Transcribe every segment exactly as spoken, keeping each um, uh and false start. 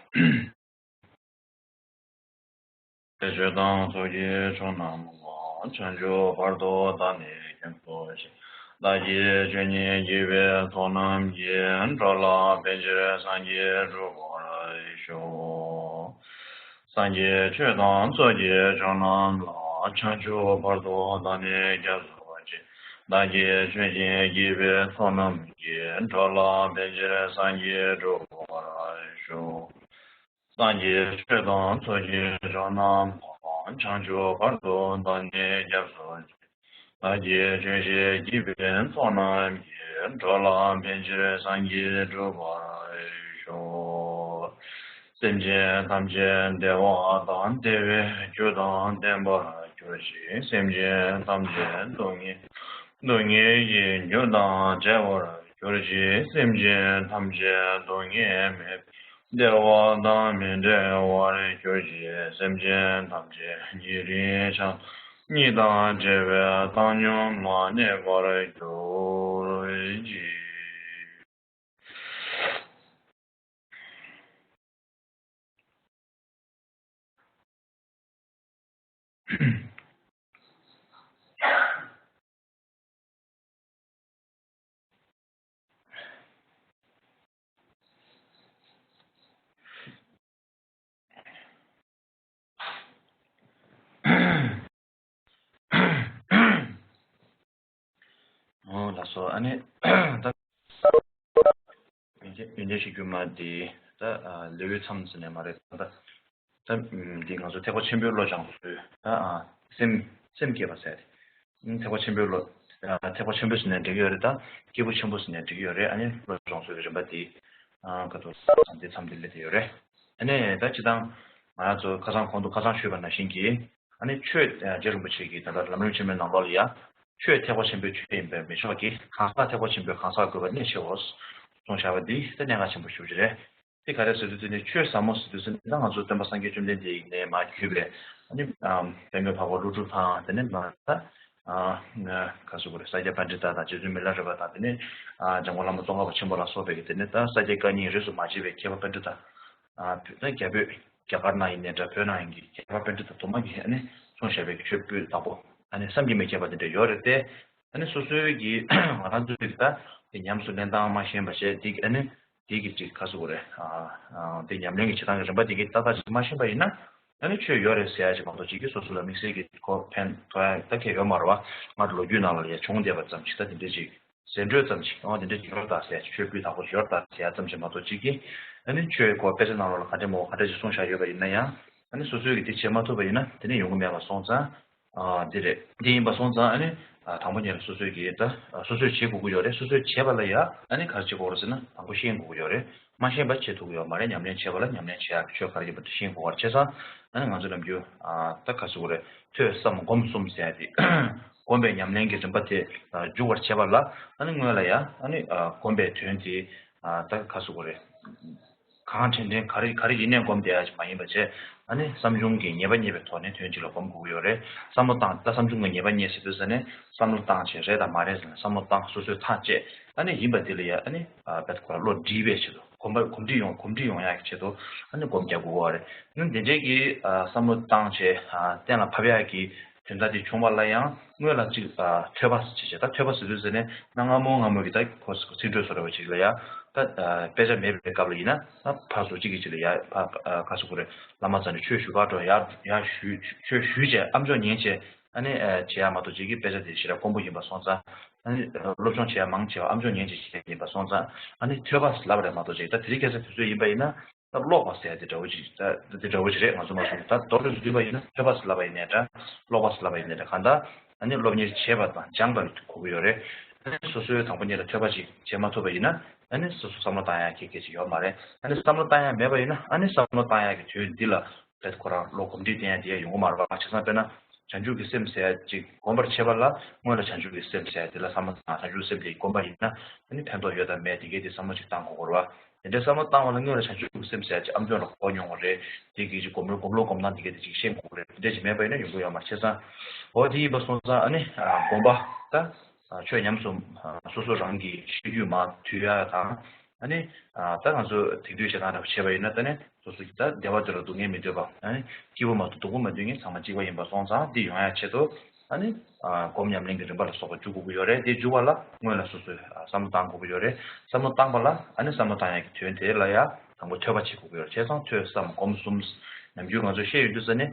ཆོས་དང་ཚོགས་ཀྱི་མཆོག་རྣམས་ལ། བྱང་ཆུབ་བར་དུ་བདག་ནི་སྐྱབས་སུ་མཆི། བདག་གིས་ཆོས་ཉིད་བགྱིས་པའི་ཚོགས་རྣམས་ཀྱིས། འགྲོ་ལ་ཕན་ཕྱིར་སངས་རྒྱས་འགྲུབ་པར་ཤོག་སངས་རྒྱས་ཆོས་དང་ཚོགས་ཀྱི་མཆོག་རྣམས་ལ། བྱང་ཆུབ་བར་དུ་བདག་ནི་སྐྱབས་སུ་མཆི། བདག་གིས་ཆོས་བཞིན་བགྱིས་པའི་ཚོགས་རྣམས་ཀྱིས། འགྲོ་ལ་ཕན་ཕྱིར་སངས་རྒྱས་འགྲུབ་པར་ཤོག་སངས་རྒྱས་ཆོས་དང་ཚོགས་ཀྱི་མཆོག་རྣམས་ལ། བྱང་ཆུབ་བར་དུ་བདག་ནི་སྐྱབས་སུ་མཆི། བདག་གིས་ཆོས་བཞིན་བགྱིས་པའི་ཚོགས་རྣམས་ཀྱིས། འགྲོ་ལ་ཕན་ཕྱིར་སངས་རྒྱས་འགྲུབ་པར་ཤོག་སེམས་ཅན་ཐམས་ཅད་བདེ་བ་དང་བདེ་བའི་རྒྱུ་དང་ལྡན་པར་གྱུར་ཅིག་སེམས་ཅན་ཐམས་ཅད་སྡུག་བསྔལ་སྡུག་བསྔལ་གྱི་རྒྱུ་དང་བྲལ་བར་གྱུར་ཅིག་སེམས་ཅན་ཐམས་ཅད་སྡུག་བསྔལ་མེད་པའི་བདེ་བ་དང་མི་འབྲལ་བར་གྱུར་ཅིག་སེམས་ཅན་ཐམས་ཅད་ཉེ་རིང་ཆགས་སྡང་གཉིས་དང་བྲལ་བའི་བཏང་སྙོམས་ལ་གནས་པར་གྱུར་ཅིག་ཨོ་ལགས་སོ། ཨ་ནི། ད། ཡོན་ཏན་ཡོན་ཏན་གཞིར་གྱུར་མ་དེ་ད་ལེའུའི་མཚམས་ཟེར་ནས་མ་རེད། ད་ད་འདི་ང་ཚོ་ཐེག་པ་ཆེན་པོའི་བློ་སྦྱང་ཚུལ་ད་སེམས་སེམས་བསྐྱེད་པ་ཟེར་ཏེ། ཐེག་པ་ཆེན་པོའི་བློ། ཐེག་པ་ཆེན་པོ་ཟེར་ནས་འགྲིག་གི་ཡོད་རེད། ད་སྐྱེས་བུ་ཆེན་པོ་ཟེར་ནས་འགྲིག་གི་ཡོད་རེད། ཨ་ནི་བློ་སྦྱང་ཚུལ་གྱི་རིམ་པ་དེ་ཀ་ཏོ་འདི་མཚམས་འདི་སླེབས་ཏེ་ཡོད་རེད། ཨ་ནི་ད་སྤྱིར་བཏང་ང་རང་ཚོ་ཁ་སང་གོང་དུ་ཁ་སང་ཞུས་པ་ནང་བཞིན་གྱི། ཨ་ནི་ཆོས་རྗེ་རིན་པོ་ཆེ་གིས་ད་ལྟ་ལམ་རིམ་ཆེན་མོའི་ནང་ལོགས་ལ་ཡ། ཆོས་ཐེག་པ་ཆེན་པོའི་ཆོས་ཡིན་པས་མི་ཆོག་གི། གང་ཟག་ཐེག་པ་ཆེན་པོའི་གང་ཟག་དགོས་པ་གནད་ཆེའོ། གསུངས་བཞག་པ་འདི་ད་གནད་འགག་ཆེན་པོ་ཞེ་པོ་ཅིག་རེད། དེ་ག་རེ་ཟེར་དུས་དེ་ནི་ཆོས་ཟབ་མོ་ཟེར་དུས་ཙམ་ནས་ད་ང་ཚོ་སྟོན་པ་སངས་རྒྱས་བཅོམ་ལྡན་འདས་ཡིན་ནའི་མ་གྱུར་པའི་ཨ་ནི་དཔལ་མགོན་འཕགས་པ་ཀླུ་སྒྲུབ་དང་དེ་ནས་མ་ད་ག་ཟེར་དགོས་རེད། ས་སྐྱ་པཎྜི་ཏ་དང་རྗེ་བཙུན་མི་ལ་རས་པ་དང་དེ་ནས་འཇམ་མགོན་བླ་མ་ཙོང་ཁ་པ་ཆེན་པོ་ལ་སོགས་པའི་གི་དེ་ནས་ད་ས་སྐྱ་བཀའ་རྙིང་རིས་སུ་མ་ཆད་པའི་མཁས་པ་པཎྜི་ཏ་བོད་ད་རྒྱ་བོད་རྒྱ་གར་ནང་ཡིན་ནའི་འདྲ་བོད་ནང་ཡིན་གྱི་མཁས་པ་པཎྜི་ཏ་དུ་མ་གིས་ཨ་ནི་གསུངས་བཞག་པའི་གི་ཆོས་སྤུས་དག་པོ་ཨ་ནི་བསམ་གྱིས་མི་ཁྱབ་པ་དེ་འདྲ་ཡོད་རེད་དེ། ཨ་ནི་སོ་སོའི་གི་ང་རང་ཚོའི་གི་ད་དེ་ཉམས་སུ་ལེན་སྟངས་མ་ཤེས་པ་བྱས་དེ་གི་ཨ་ནི་དེ་གི་ཅིག་ག་ཟེར་དགོས་རེད། དེ་ཉམས་ལེན་གི་བྱེད་སྟངས་གི་རིམ་པ་དེ་གི་ཏག་ཏག་ཅིག་མ་ཤེས་པ་ཡིན་ན་ཨ་ནི་ཆོས་ཡོད་རེད་ཟེར་ཡ་ཅིག་མ་གཏོགས་ཅིག་གི་སོ་སོ་ལ་དམིགས་བསལ་གི་ཁོ་ཕན་ཐོགས་ཡ་ད་གལ་ཡོད་མ་རེད་བ། ང་ལོ་རྒྱུས་ནང་ལ་ཡ་བྱུང་བསྡད་པ་ཙམ་ཞིག་ད་དེ་འདྲ་ཅིག་ཟེར་འགྲོས་ཙམ་ཞིག་ཨོ་དེ་འདྲ་ཅིག་ཡོད་ད་ཟེར་ཆོས་སྤུས་དག་པོ་ཡོད་ད་ཟེར་ཡ་ཙམ་ཞིག་མ་གཏོགས་ཅིག་གིས་ཨ་ནི་ཆོས་ཁོ་དཔེ་ཆ་ནང་ལོགས་ལ་ག་འདྲ་མོ་ག་འདྲ་ཅིག་གསུངས་བཞག་ཡོད་པ་ཡིན་ན་ཡང་ཨ་ནི་སོ་སོས་གི་དེ་བྱེད་མ་ཐུབ་པ་ཡིན་ན་དེ་ནི་ཡོང་གི་མེད་པ་སོང་ཙང་ཨ་འདི་རེད། འདི་ཡིན་པ་སོང་ཙང་ཨ་ནི་ཨ་དང་པོ་ཉིད་ལ་སོ་སོས་གི་ད་ཨ་སོ་སོས་བྱེད་དགོས་ཀྱི་ཡོད་རེད། སོ་སོས་བྱས་པ་ལ་ཡ་ཨ་ནི་ག་རེ་བྱེད་དགོས་རེད་ཟེར་ན་དང་པོ་ཤེས་དགོས་ཀྱི་ཡོད་རེད། མ་ཤེས་པ་བྱེད་ཐུབ་ཀྱི་ཡོད་མ་རེད། ཉམས་ལེན་བྱས་པ་ལ་ཉམས་ལེན་བྱེད་ཡག་གི་ཆོས་ག་རེ་ཡིན་པ་དེ་ཤེས་དགོས་པ་རེད། བྱས་ཙང་ཨ་ནི་ང་ཚོ་ནམ་རྒྱུན་ཨ་ད་ག་ཟེར་དགོས་རེད། ཐོས་བསམ་སྒོམ་གསུམ་ཟེར་ཡ་དེ། སྒོམ་པའི་ཉམས་ལེན་གྱི་རིམ་པ་དེ་ཨ་འཇུག་པར་བྱེད་པ་ལ་ཨ་ནི་སྔོན་ལ་ཡ་ཨ་ནི་ཨ་སྒོམ་པའི་དོན་དེ་ཨ་ད་ག་ཟེར་དགོས་རེད། གང་དྲན་དྲན་ག་རེ་ག་རེ་ཡིན་ནའི་སྒོམ་བསྡད་ཡ་ཅིག་མ་ཡིན་པ་བྱས། ཨ་ནི་བསམ་བྱུང་གི་ངེས་པ་རྙེད་པའི་ཐོག་ནས་དོན་གཅིག་ལ་སྒོམ་དགོས་ཀྱི་ཡོད་རེད། བསམ་བློ་བཏང་ད་བསམ་བྱུང་གི་ངེས་པ་རྙེད་ཟེར་དུས་ཙ་ནས་བསམ་བློ་བཏང་བྱས་རེད་དང་མ་རེད་ཟེར་ནས་བསམ་བློ་བཏང་སོ་སོས་ཐག་བཅད་ཨ་ནི་ཡིན་པ་དེ་ལ་ཡ་ཨ་ནི་ཨ་བེད་ཁོ་ར་བློ་འདྲིས་པའི་ཆེད་དུ་གོམས་པ་གོམས་འདྲིས་ཡོང་གོམས་འདྲིས་ཡོང་ཡག་གི་ཆེད་དུ་ཨ་ནི་སྒོམ་རྒྱག་དགོས་པ་རེད། ཨ་ནི་དེ་འདྲའི་གི་ཨ་བསམ་བློ་བཏང་བྱས་ཨ་གཏན་ལ་ཕབ་ཡག་གི་དོན་དག་དེ་བྱུང་བ་ལ་ཡང་སྔོན་ལ་ཅིག་ཨ་ཐོས་པ་ཞེས་བྱ། ད་ཐོས་པ་ཟེར་དུས་ཟེར་ནས་གནའ་སྔ་མོ་སྔ་མོ་གི་ད་ཁོ་ཚིག་འགྲོས་བཟོ་འདྲ་བ་ཅིག་ལ་ཡ་ད་ཨ་དཔེ་ཆ་མེད་པའི་སྐབས་ལ་ཡིན་ན་ད་ཕར་ཚུར་གཅིག་གིས་གཅིག་ལ་ཡ་ཕར་ཨ་ག་ཟེར་དགོས་རེད། བླ་མ་ཚོ་ནས་ཆོས་ཞུ་ག་འགྲོ་ཡ་ཡ་ཞུས་ཆོས་ཞུས་བྱས་ཨ་མཆོག་ཉན་བྱས་ཨ་ནི་ཨ་བྱེད་ཡ་མ་གཏོགས་གཅིག་གིས་དཔེ་ཆ་དེ་ཞེ་དྲག་དཀོན་པོ་ཡིན་པ་སོང་ཙང་ཨ་ནི་ཨ་སློབ་སྦྱོང་བྱེད་ཡ་མང་ཆེ་བ་ཨ་མཆོག་ཉན་བྱས་བྱེད་ཡ་ཡིན་པ་སོང་ཙང་ཨ་ནི་ཐོས་པ་ལབ་རེད་མ་གཏོགས་གཅིག་ད་དེ་རིང་ཁ་སང་དུས་ཚོད་ཡིན་པ་ཡིན་ན། ད་ཀློག་པ་ཟེར་ཡ་དེ་འདྲ་བོ་ཅིག་ད་དེ་འདྲ་བོ་ཅིག་རེད། ང་ཚོ་མ་གསུངས་ད་མདོར་བསྡུས་བསྡུས་པ་ཡིན་ན་ཐོས་པ་ཟེར་ལབ་པ་ཡིན་ནའི་འདྲ། ཀློག་པ་ཟེར་ལབ་པ་ཡིན་ནའི་འདྲ། གང་ལྟར་ཨ་ནི་སློབ་གཉེར་བྱེད་པ་དང་སྦྱངས་པ་གོ་གི་ཡོད་རེད། ཨ་ནི་སོ་སོའི་དང་པོ་ཉིད་ལ་ཐོས་པ་ཅིག་བྱེད་མ་ཐུབ་པ་ཡིན་ན་ཨ་ནི་སོ་སོ་བསམ་བློ་བཏང་ཡ་ཁྱད་ཁྱད་ཅིག་ཡོད་མ་རེད། ཨ་ནི་བསམ་བློ་བཏང་ཡ་མེད་པ་ཡིན་ན་ཨ་ནི་བསམ་བློ་བཏང་ཡ་གི་དུས་འདི་ལ་བེད་ཁོ་རང་བློ་གོམས་འདྲིས་བསྟེན་ཡ་དེ་ཡ་ཡོང་གི་མ་རེད་པ། བྱས་ཙང་དཔེར་ན་བྱང་ཆུབ་ཀྱི་སེམས་ཟེར་ཡ་ཅིག་སྒོམ་པར་བྱེད་པ་ལ་སྔོན་ལ་བྱང་ཆུབ་ཀྱི་སེམས་ཟེར་ཡ་དེ་ལ་བསམ་བློ་བཏང་། བྱང་ཆུབ་སེམས་དེ་སྒོམ་པ་ཡིན་ན་ཨ་ནི་ཕན་ཐོགས་ཡོད་དང་མེད་དེ་གའི་དེ་བསམ་བློ་ཅིག་བཏང་དགོས་ཀྱི་རེད་པ། དེ་འདྲའི་བསམ་བློ་བཏང་བ་ལ་སྔོན་ལ་བྱང་ཆུབ་ཀྱི་སེམས་ཟེར་ཡ་ཅིག་ཨ་མཆོག་ལ་གོ་མྱོང་བ་རེད། དེ་གི་ཅིག་སྒོམ་རུ་སྒོམ་ལུགས་སྒོམ་སྟངས་དེ་གའི་དེ་ཅིག་ཤེས་དགོས་ཀྱི་རེད། དེ་འདྲ་ཅིག་མེད་པ་ཡིན་ན་ཡོང་གི་ཡོད་མ་རེད། བྱས་ཙང་འོ་དེ་ཡིན་པ་སོང་ཙང་ཨ་ནི་ཨ་སྒོམ་པ་ད་ཨ་ཆོས་ཉམས་སུ་ཨ་སོ་སོ་རང་གི་ཤེས་རྒྱུད་མར་དུལ་ཡ་དང་ ཨ་ནི་ད་ང་ཚོ་དེང་དུས་བྱེད་སྟངས་འདྲ་པོ་བྱས་པ་ཡིན་ན། ད་ནི་སོ་སོ་གི་ད་བདེ་བ་འདོད་ལ་སྡུག་བསྔལ་མི་འདོད་པ། ཨ་ནི་སྐྱིད་པོ་མ་གཏོགས་སྡུག་པོ་མ་འདོད་མཁན་ཚང་མ་གཅིག་པ་ཡིན་པ་སོང་ཙང་། འདི་ཡོང་ཡ་ཆེད་དུ་ཨ་ནི་སྒོམ་ཉམས་ལེན་གྱི་རིམ་པ་ལ་སོགས་པ་འཇུག་དགོས་ཀྱི་ཡོད་རེད། དེ་འཇུག་པ་ལ་སྔོན་ལ་སོ་སོས་བསམ་བློ་བཏང་དགོས་ཀྱི་ཡོད་རེད། བསམ་བློ་བཏང་པ་ལ་ཨ་ནི་བསམ་བློ་བཏང་ཡ་གི་དོན་དེ་ལ་ཡ་དང་པོ་ཐོས་པ་བྱེད་དགོས་ཀྱི་ཡོད་རེད། བྱས་ཙང་ཐོས་བསམ་སྒོམ་གསུམ། ནམ་རྒྱུན་ང་ཚོས་བཤད་ཡོང་དུས་ཙ་ནི།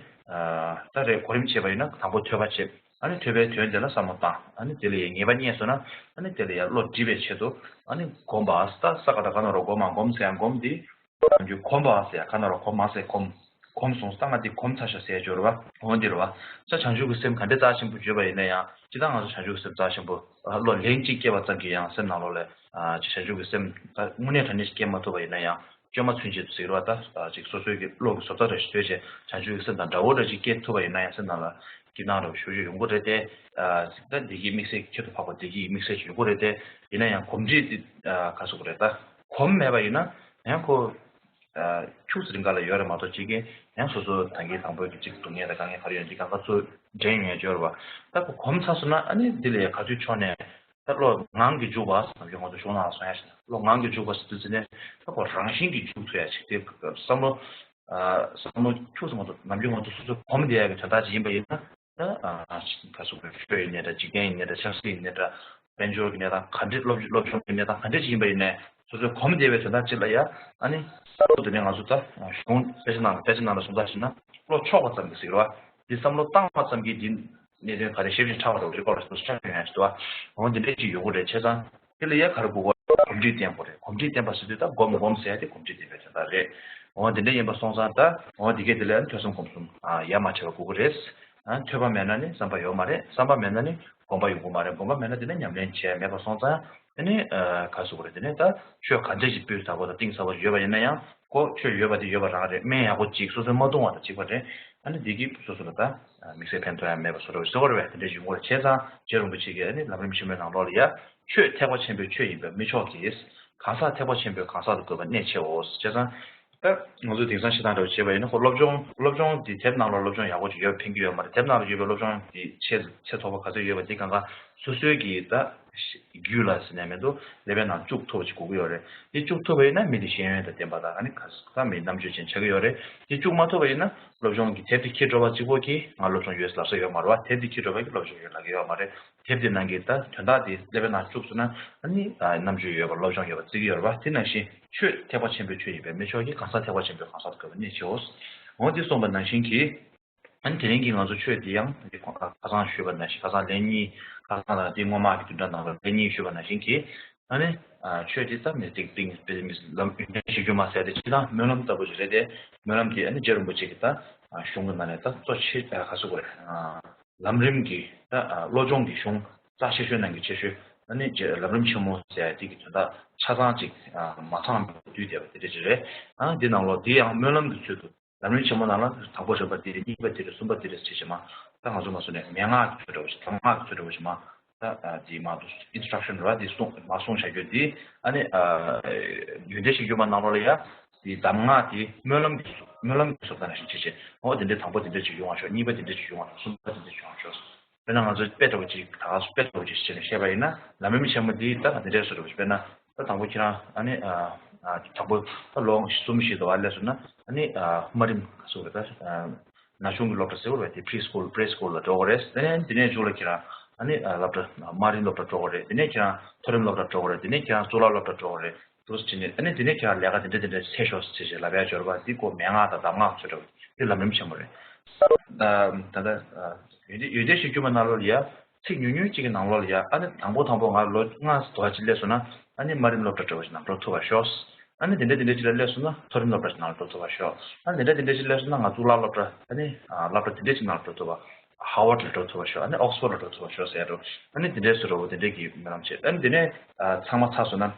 ད་རེས་གོ་རིམ་བྱས་པ་ཡིན་ན་དང་པོ་ཐོས་པ་བྱེད། ཨ་ནི་ཐོས་པའི་དོན་དེ་ལ་བསམ་བློ་བཏང་། ཨ་ནི་དེ་ལ་ཡ་ངེས་པ་རྙེད་སོང་ན། ཨ་ནི་དེ་ལ་ཡ་བློ་སྒྲིབ་པའི་ཆེད་དུ་ཨ་ནི་སྒོམ་པ། ད་ས་ག་ད་ག་ན་རོ་སྒོམ་མ་སྒོམ་ཟེར་ཡང་སྒོམ་འདི། ནམ་རྒྱུན་གོམས་པ་ཟེར་ཡ་ག་ན་རོ་གོམས་མ་ཟེར་གོམས། གོམས་སོང་ཙང་ང་འདི་གོམས་ཚར་ཤག་ཟེར་ཡ་སྦྱོར་བ། འོ་འདི་རེད་བ། ས་བྱང་ཆུབ་ཀྱི་སེམས་ག་འདྲའི་རྩ་ཆེན་པོ་བརྗོད་པ་ཡིན་ན་ཡང་། ཅི་ལྟར་ང་ཚོ་བྱང་ཆུབ་ཀྱི་སེམས་རྩ་ཆེན་པོ། བློ་ལན་གཅིག་སྐྱེས་པ་ཙམ་གྱིས་ཡང་སེམས་ནང་ལོགས་ལ་ཅིག་བྱང་ཆུབ་ཀྱི་སེམས་ད་དངོས་གནས་དྲང་གནས་ཤིག་སྐྱེས་མ་ཐུབ་པ་ཡིན་ན་ཡང་། བཅོས་མ་ཚུན་ཆད་དུ་ཟེར་བ་ད། ཅིག་སོ་སོའི་གི་བློ་གི་བཟོ་ལྟ་རེ་ཞིག་བཟོས་བྱས་བྱང་ཆུབ་ཀྱི་སེམས་དང་འདྲ་བོ་འདྲ་ཅིག་སྐྱེ་ཐུབ་པ་ཡིན་ན་ཡང་སེམས་ནང་ལ་སྐྱིད་སྣང་འདྲ་བོ་ཞེ་པོ་ཅིག་ཡོང་གི་རེད་དེ། ད་བདེ་སྐྱིད་དམིགས་བསལ་ཁྱད་དུ་འཕགས་པ་བདེ་སྐྱིད་དམིགས་བསལ་ཅིག་ཡོང་གི་རེད་དེ། ཡིན་ན་ཡང་གོམས་འདྲིས་དེ་ག་ཟེར་དགོས་རེད། ད་གོམས་མེད་པ་ཡིན་ན་ཡང་ཁོ་ཁྱུག་ཙམ་རིང་ག་ལ་ཡོད་རེད་མ་གཏོགས། གཅིག་གིས་ཡང་སོ་སོ་ད་གིན་དང་པོའི་གི་གཅིག་སྡུག་བསྔལ་དང་དཀའ་ངལ་ག་རེ་ཡོད་འདི་གང་ག་ཚུར་འདྲེན་ཡོང་ཡ་སྦྱོར་བ། ད་ཁོ་གོམས་ཚར་སོང་ན་ཨ་ནི་འདི་ལ་ཡ་ག་དུས་ཕྱོགས་ནས། ད་བློ་ངང་གིས་འཇུག་པ། ནམ་རྒྱུན་ང་ཚོ་གཞུང་ནང་ལ་གསུང་ཡ་ཞིག་ན། བློ་ངང་གིས་འཇུག་པ་ཟེར་དུས་ཙི་ནས་ད་ཁོ་རང་བཞིན་གྱིས་འཇུག་ཐུབ་ཡ་ཞིག་དེ། བསམ་བློ་བསམ་བློ་ཁྱུག་ཙམ་ང་ཚོ་ནམ་རྒྱུན་ང་ཚོ་སོ་སོ་གོམས་བསྡད་ཡ་གི་དོན་དག་ཅིག་ཡིན་པ་ཡིན་ན། ད་ག་ཟེར་དགོས་རེད། ཆོས་ཡིན་ནའི་འདྲ། འཇིག་རྟེན་ཡིན་ནའི་འདྲ། ཆབ་སྲིད་ཡིན་ནའི་འདྲ། དཔལ་འབྱོར་གྱི་གནས་སྟངས་ག་འདྲ། སློབ་སློབ་སྦྱོང་གི་གནས་སྟངས་ག་འདྲ་ཅིག་ཡིན་པ་ཡིན་ནའི་སོ་སོ་གོམས་བསྡད་པའི་དོན་དག་ཅིག་ལ་ཡ། ཨ་ནི་དེ་ནས་ང་ཚོ་ད་གཞུང་དཔེ་ཆ་ནང་ལ་དཔེ་ཆ་ནང་ལ་གསུངས་ཚར་ཞིག་ན། བློ་ཕྱོགས་པ་ཙམ་གྱིས་ཟེར་བ། འདི་བསམ་བློ་བཏང་བ་ཙམ་གྱིས་འདི། གནད་དོན་ག་རེ་ཞིབ་ཅིང་ཕྲ་བ་འདྲ་བོ་ཞིག་སྐོར་ལ་སོ་སོ་ཆ་འཇོག་ཡང་ཞིག་འདུག་བ། འོ་འདི་འདྲས་ཅིག་ཡོང་གི་རེད། བྱས་ཙང་དེ་ལ་ཡ་ག་རེ་དགོས་པ། གོམས་འདྲིས་བསྟེན་དགོས་རེད། གོམས་འདྲིས་བསྟེན་པ་ཟེར་དུས་ད་སྒོམ་སྒོམ་ཟེར་ཡ་དེ་གོམས་འདྲིས་བསྟེན་པའི་དོན་དག་རེད། འོ་འདི་འདྲས་ཡིན་པ་སོང་ཙང་ད་འོ་འདི་གས་དེ་ལ་ཡང་ཐོས་བསམ་སྒོམ་གསུམ་ཡ་མ་བྲལ་བ་དགོས་ཀྱི་རེད། ཐོས་པ་མེད་ན་ནི་བསམ་པ་ཡོང་མ་རེད། བསམ་པ་མེད་ན་ནི་སྒོམ་པ་ཡོང་གི་མ་རེད། སྒོམ་པ་མེད་ན་དེ་ནི་ཉམས་ལེན་བྱས་མེད་པ་སོང་ཙང་། དེ་ནི་ག་ཟེར་དགོས་རེད། དེ་ནི་ད་ཆོས་ག་འདྲས་ཅིག་སྤུས་དག་པོ་དང་གཏིང་ཟབ་པོ་ཡོད་པ་ཡིན་ན་ཡང་། ཁོ་ཆོས་ཡོད་པ་དེ་ཡོད་པ་རང་རེད། སྨན་ཡག་པོ་ཅིག་སོ་སོས་མ་འཐུང་བ་དང་གཅིག་པ་རེད། ཨ་ནི་འདི་གིས་སོ་སོ་ལ་ད་དམིགས་བསལ་ཕན་ཐོགས་ཡ་མེད་པ་བཟོ་འདྲ་བོ་ཟེར་བ་རེད་པས། དེ་འདྲ་ཡོང་གི་རེད། བྱས་ཙང་རྗེ་རིན་པོ་ཆེ་གིས་ཨ་ནི་ལམ་རིམ་ཆེན་མོའི་ནང་ལོགས་ལ་ཡ། ཆོས་ཐེག་པ་ཆེན་པོའི་ཆོས་ཡིན་པས་མི་མཆོག་གིས། གང་ཟག་ཐེག་པ་ཆེན་པོའི་གང་ཟག་ཏུ་བཀོད་པ་གནད་ཆེའོ། བྱས་ཙང་ད་ང་ཚོ་དེང་སང་བཤད་སྟངས་འདྲ་བོ་བྱས་པ་ཡིན་ན། ཁོ་སློབ་སྦྱོང་སློབ་སྦྱོང་འདི་དེབ་ནང་ལ་སློབ་སྦྱོང་ཡག་པོ་ཅིག་ཡོད་པ་ཕན་གྱི་ཡོད་མ་རེད། དེབ་ནང་ལ་ཡོད་པའི་སློབ་སྦྱོང་འདི་ཆེས་ཆེས་ཐོག་པ་ག་ཚོད་ཡོད་པ་འདི་གང་ག་སོ་སོའི་གི་ད། རྒྱུད་ལ་ཟེར་ནས་མི་འདུག་ཀླད་པའི་ནང་བཅུག་ཐུབ་པ་ཅིག་དགོས་ཀྱི་ཡོད་རེད། དེ་བཅུག་ཐུབ་པ་ཡིན་ན་མི་དེ་ཤེས་ཡོན་དང་ལྡན་པ་དང་། ཨ་ནི་ག་ས་མི་རྣམ་དཔྱོད་ཅན་ཆགས་ཀྱི་ཡོད་རེད། དེ་བཅུག་མ་ཐུབ་པ་ཡིན་ན་སློབ་སྦྱོང་གི་དེབ་དེ་འཁྱེར་འགྲོ་བ་གཅིག་པོ་གིས་ང་སློབ་སྦྱོང་ཡོད་ལབ་ས་ཡོད་མ་རེད་བ། དེབ་དེ་འཁྱེར་འགྲོ་བ་གིས་སློབ་སྦྱོང་ཡོད་ལབ་ཀྱི་ཡོད་མ་རེད། དེབ་དེ་ནང་གི་ད་དོན་དག་དེ་ཀླད་པའི་ནང་བཅུག་སོང་ན། ཨ་ནི་རྣམ་དཔྱོད་ཡོད་པ་སློབ་སྦྱོང་ཡོད་པ་བརྩི་གི་ཡོད་རེད་བ། དེ་ནང་བཞིན་ཆོས་ཐེག་པ་ཆེན་པོའི་ཆོས་ཡིན་པས་མི་མཆོག་གིས། གང་ཟག་ཐེག་པ་ཆེན་པོའི་གང་ཟག་ཏུ་བཀོད་པ་གནད་ཆེའོ། འོ་འདི་གསུངས་པ་ནང་བཞིན་གྱིས། ཨ་ནི་དེ་རིང་གི་ང་ཚོ་ཆོས་འདི་ཡང་འདི་ཁ་སང་ཞུས་པ་ནང་བཞིན། ཁ་སང་ལན་གཉིས། ཁ་སང་དང་འདི་སྔོན་མ་གི་བདུན་ཕྲག་ནང་ལ་ལན་གཉིས་ཞུས་པ་ནང་བཞིན་གྱིས། ཨ་ནི་ཆོས་འདི་ད་མི་སྟེང་སྟེང་དཔེ་མི་ལམ་ཡོན་ཏན་གཞིར་གྱུར་མ་ཟེར་དེ་སྤྱིར་བཏང་སྨོན་ལམ་ལྟ་བུ་ཞིག་རེད་དེ། སྨོན་ལམ་འདི་ཨ་ནི་རྗེ་རིན་པོ་ཆེ་གི་ད་གཞུང་གི་ནང་ནས་ད་གཙོ་ཆེ་ཁ་སུ་དགོས་རེད། ལམ་རིམ་གྱི་ད་བློ་སྦྱོང་གི་གཞུང་རྩ་ཆེ་ཤོས་ནང་གི་ཆེ་ཤོས། ཨ་ནི་རྗེ་ལམ་རིམ་ཆེན་མོ་ཟེར་དེ་གི་དོན་དག་ཆ་ཚང་ཅིག་མ་ཚང་བའི་དུས་བསྡད་པ་དེ་འདྲ་ཅིག་རེད། ཨ་འདི་ནང་ལོགས་འདི་ཡང་སྨོན་ལམ་གྱི་ཚུལ་དུ། ལམ་རིམ་ཆེན་མོ་ནང་ལ་དང་པོ་རིམ་པ་འདི་རེད། གཉིས་པ་འདི་རེད། གསུམ་པ་འདི་རེད་ཟེར་བྱས་མ། ད་ང་ཚོ་མ་གསུངས་ནས་མན་ངག་གི་ཚུལ་འདྲ་བོ་ཞིག་གདམས་ངག་གི་ཚུལ་འདྲ་བོ་ཞིག་མ། ད་འདི་མ་འདུག instruction རེད་བ། འདི་གསུངས་མ་གསུངས་བྱ་རྒྱུ་འདི། ཨ་ནི་ཡོན་ཏན་གཞིར་གྱུར་མ་ནང་ལོགས་ལ་ཡ། འདི་གདམས་ངག་འདི་སྨོན་ལམ་གྱི་སྨོན་ལམ་གྱི་བཟོ་ལྟ་ནང་བཞིན་བྱས་བྱས། འོ་འདི་འདྲའི་དང་པོ་འདི་འདྲ་ཅིག་ཡོང་བ་ཤོག་གཉིས་པ་འདི་འདྲ་ཅིག་ཡོང་བ་ཤོག་གསུམ་པ་འདི་འདྲ་ཅིག་ཡོང་བ་ཤོག་དཔེར་ན་ང་ཚོ་དཔེ་འདྲ་བོ་ཅིག་ད་ག་དཔེ་འདྲ་བོ་ཅིག་བྱས་ནས་བཤད་པ་ཡིན་ན། ལམ་རིམ་ཆེན་མོ་འདི་ད་འདི་འདྲའི་བཟོ་འདྲ་བོ་ཞིག་དཔེར་ན། ད་དང་པོ་ཁྱེད་རང་ཨ་ནི་ཨ་ཨ་དང་པོ་ད་ལོ་གསུམ་བཞི་དུ་བ་སླེབས་སོང་ན། ཨ་ནི་ཨ་དམའ་རིམ་ག་ཟེར་དགོས་རེད། ད་ན་ཆུང་གི་སློབ་གྲྭ་ཟེར་དགོས་རེད། དེ་pre school, pre school ལ་འགྲོ་དགོས་རེད། དེ་ནས་དེ་ནས་མཇུག་ལ་ཁྱེད་རང་ཨ་ནི་ཨ་སློབ་གྲྭ་དམའ་རིམ་སློབ་གྲྭ་འགྲོ་དགོས་རེད། དེ་ནས་ཁྱེད་རང་མཐོ་རིམ་སློབ་གྲྭ་འགྲོ་དགོས་རེད། དེ་ནས་ཁྱེད་རང་གཙུག་ལག་སློབ་གྲྭ་འགྲོ་དགོས་རེད། འདུག་སེ་བྱས་ནས། ཨ་ནི་དེ་ནས་ཁྱེད་རང་ལས་ཀ་དེ་འདྲ་དེ་འདྲ་འཚོལ་ཤོག་ཟེར་བྱས་ལབ་ཡ་སྦྱོར་བ་འདི་ཀོ་མན་ངག་དང་གདམས་ངག་ཚོ་འདྲ་བ་འདི་ལམ་རིམ་ཆེན་མོ་རེད། ད་ད་ལྟ་ཡོན་ཏན་ཡོན་ཏན་གཞིར་གྱུར་མ་ནང་ལོགས་ལ་ཡ། ཚིག་ཉུང་ཉུང་གཅིག་གི་ནང་ལོགས་ལ་ཡ། ཨ་ནི་དང་པོ་དང་པོ་ང་ལོ་ལྔ་དོ་ཅིག་སླེབས་སོང་ན། ཨ་ནི་དམའ་རིམ་སློབ་གྲྭ་འདྲ་བོ་ཞིག་ནང་འགྲོ་ཐུབ་པ་ཤོག་ཨ་ནི་དེ་འདྲ་དེ་འདྲ་ཅིག་ལ་སླེབས་སོང་ན་མཐོ་རིམ་སློབ་གྲྭ་ཞིག་ནང་འགྲོ་ཐུབ་པ་ཤོག་ཨ་ནི་དེ་འདྲ་དེ་འདྲ་ཅིག་སླེབས་སོང་ན་ང་གཙུག་ལག་སློབ་གྲྭ། ཨ་ནི་སློབ་གྲྭ་དེ་འདྲ་ཅིག་ནང་འགྲོ་ཐུབ་པ། Harvard ལ་འགྲོ་ཐུབ་པ་ཤོག་ཨ་ནི་Oxford ལ་འགྲོ་ཐུབ་པ་ཤོག་ཟེར་ཡ་འགྲོ། ཨ་ནི་དེ་འདྲའི་བཟོ་འདྲ་བོ་དེ་འདྲ་གི་སྨོན་ལམ་བྱེད། ཨ་ནི་དེ་ནས་ཚང་མ་ཚར་སོང་ན།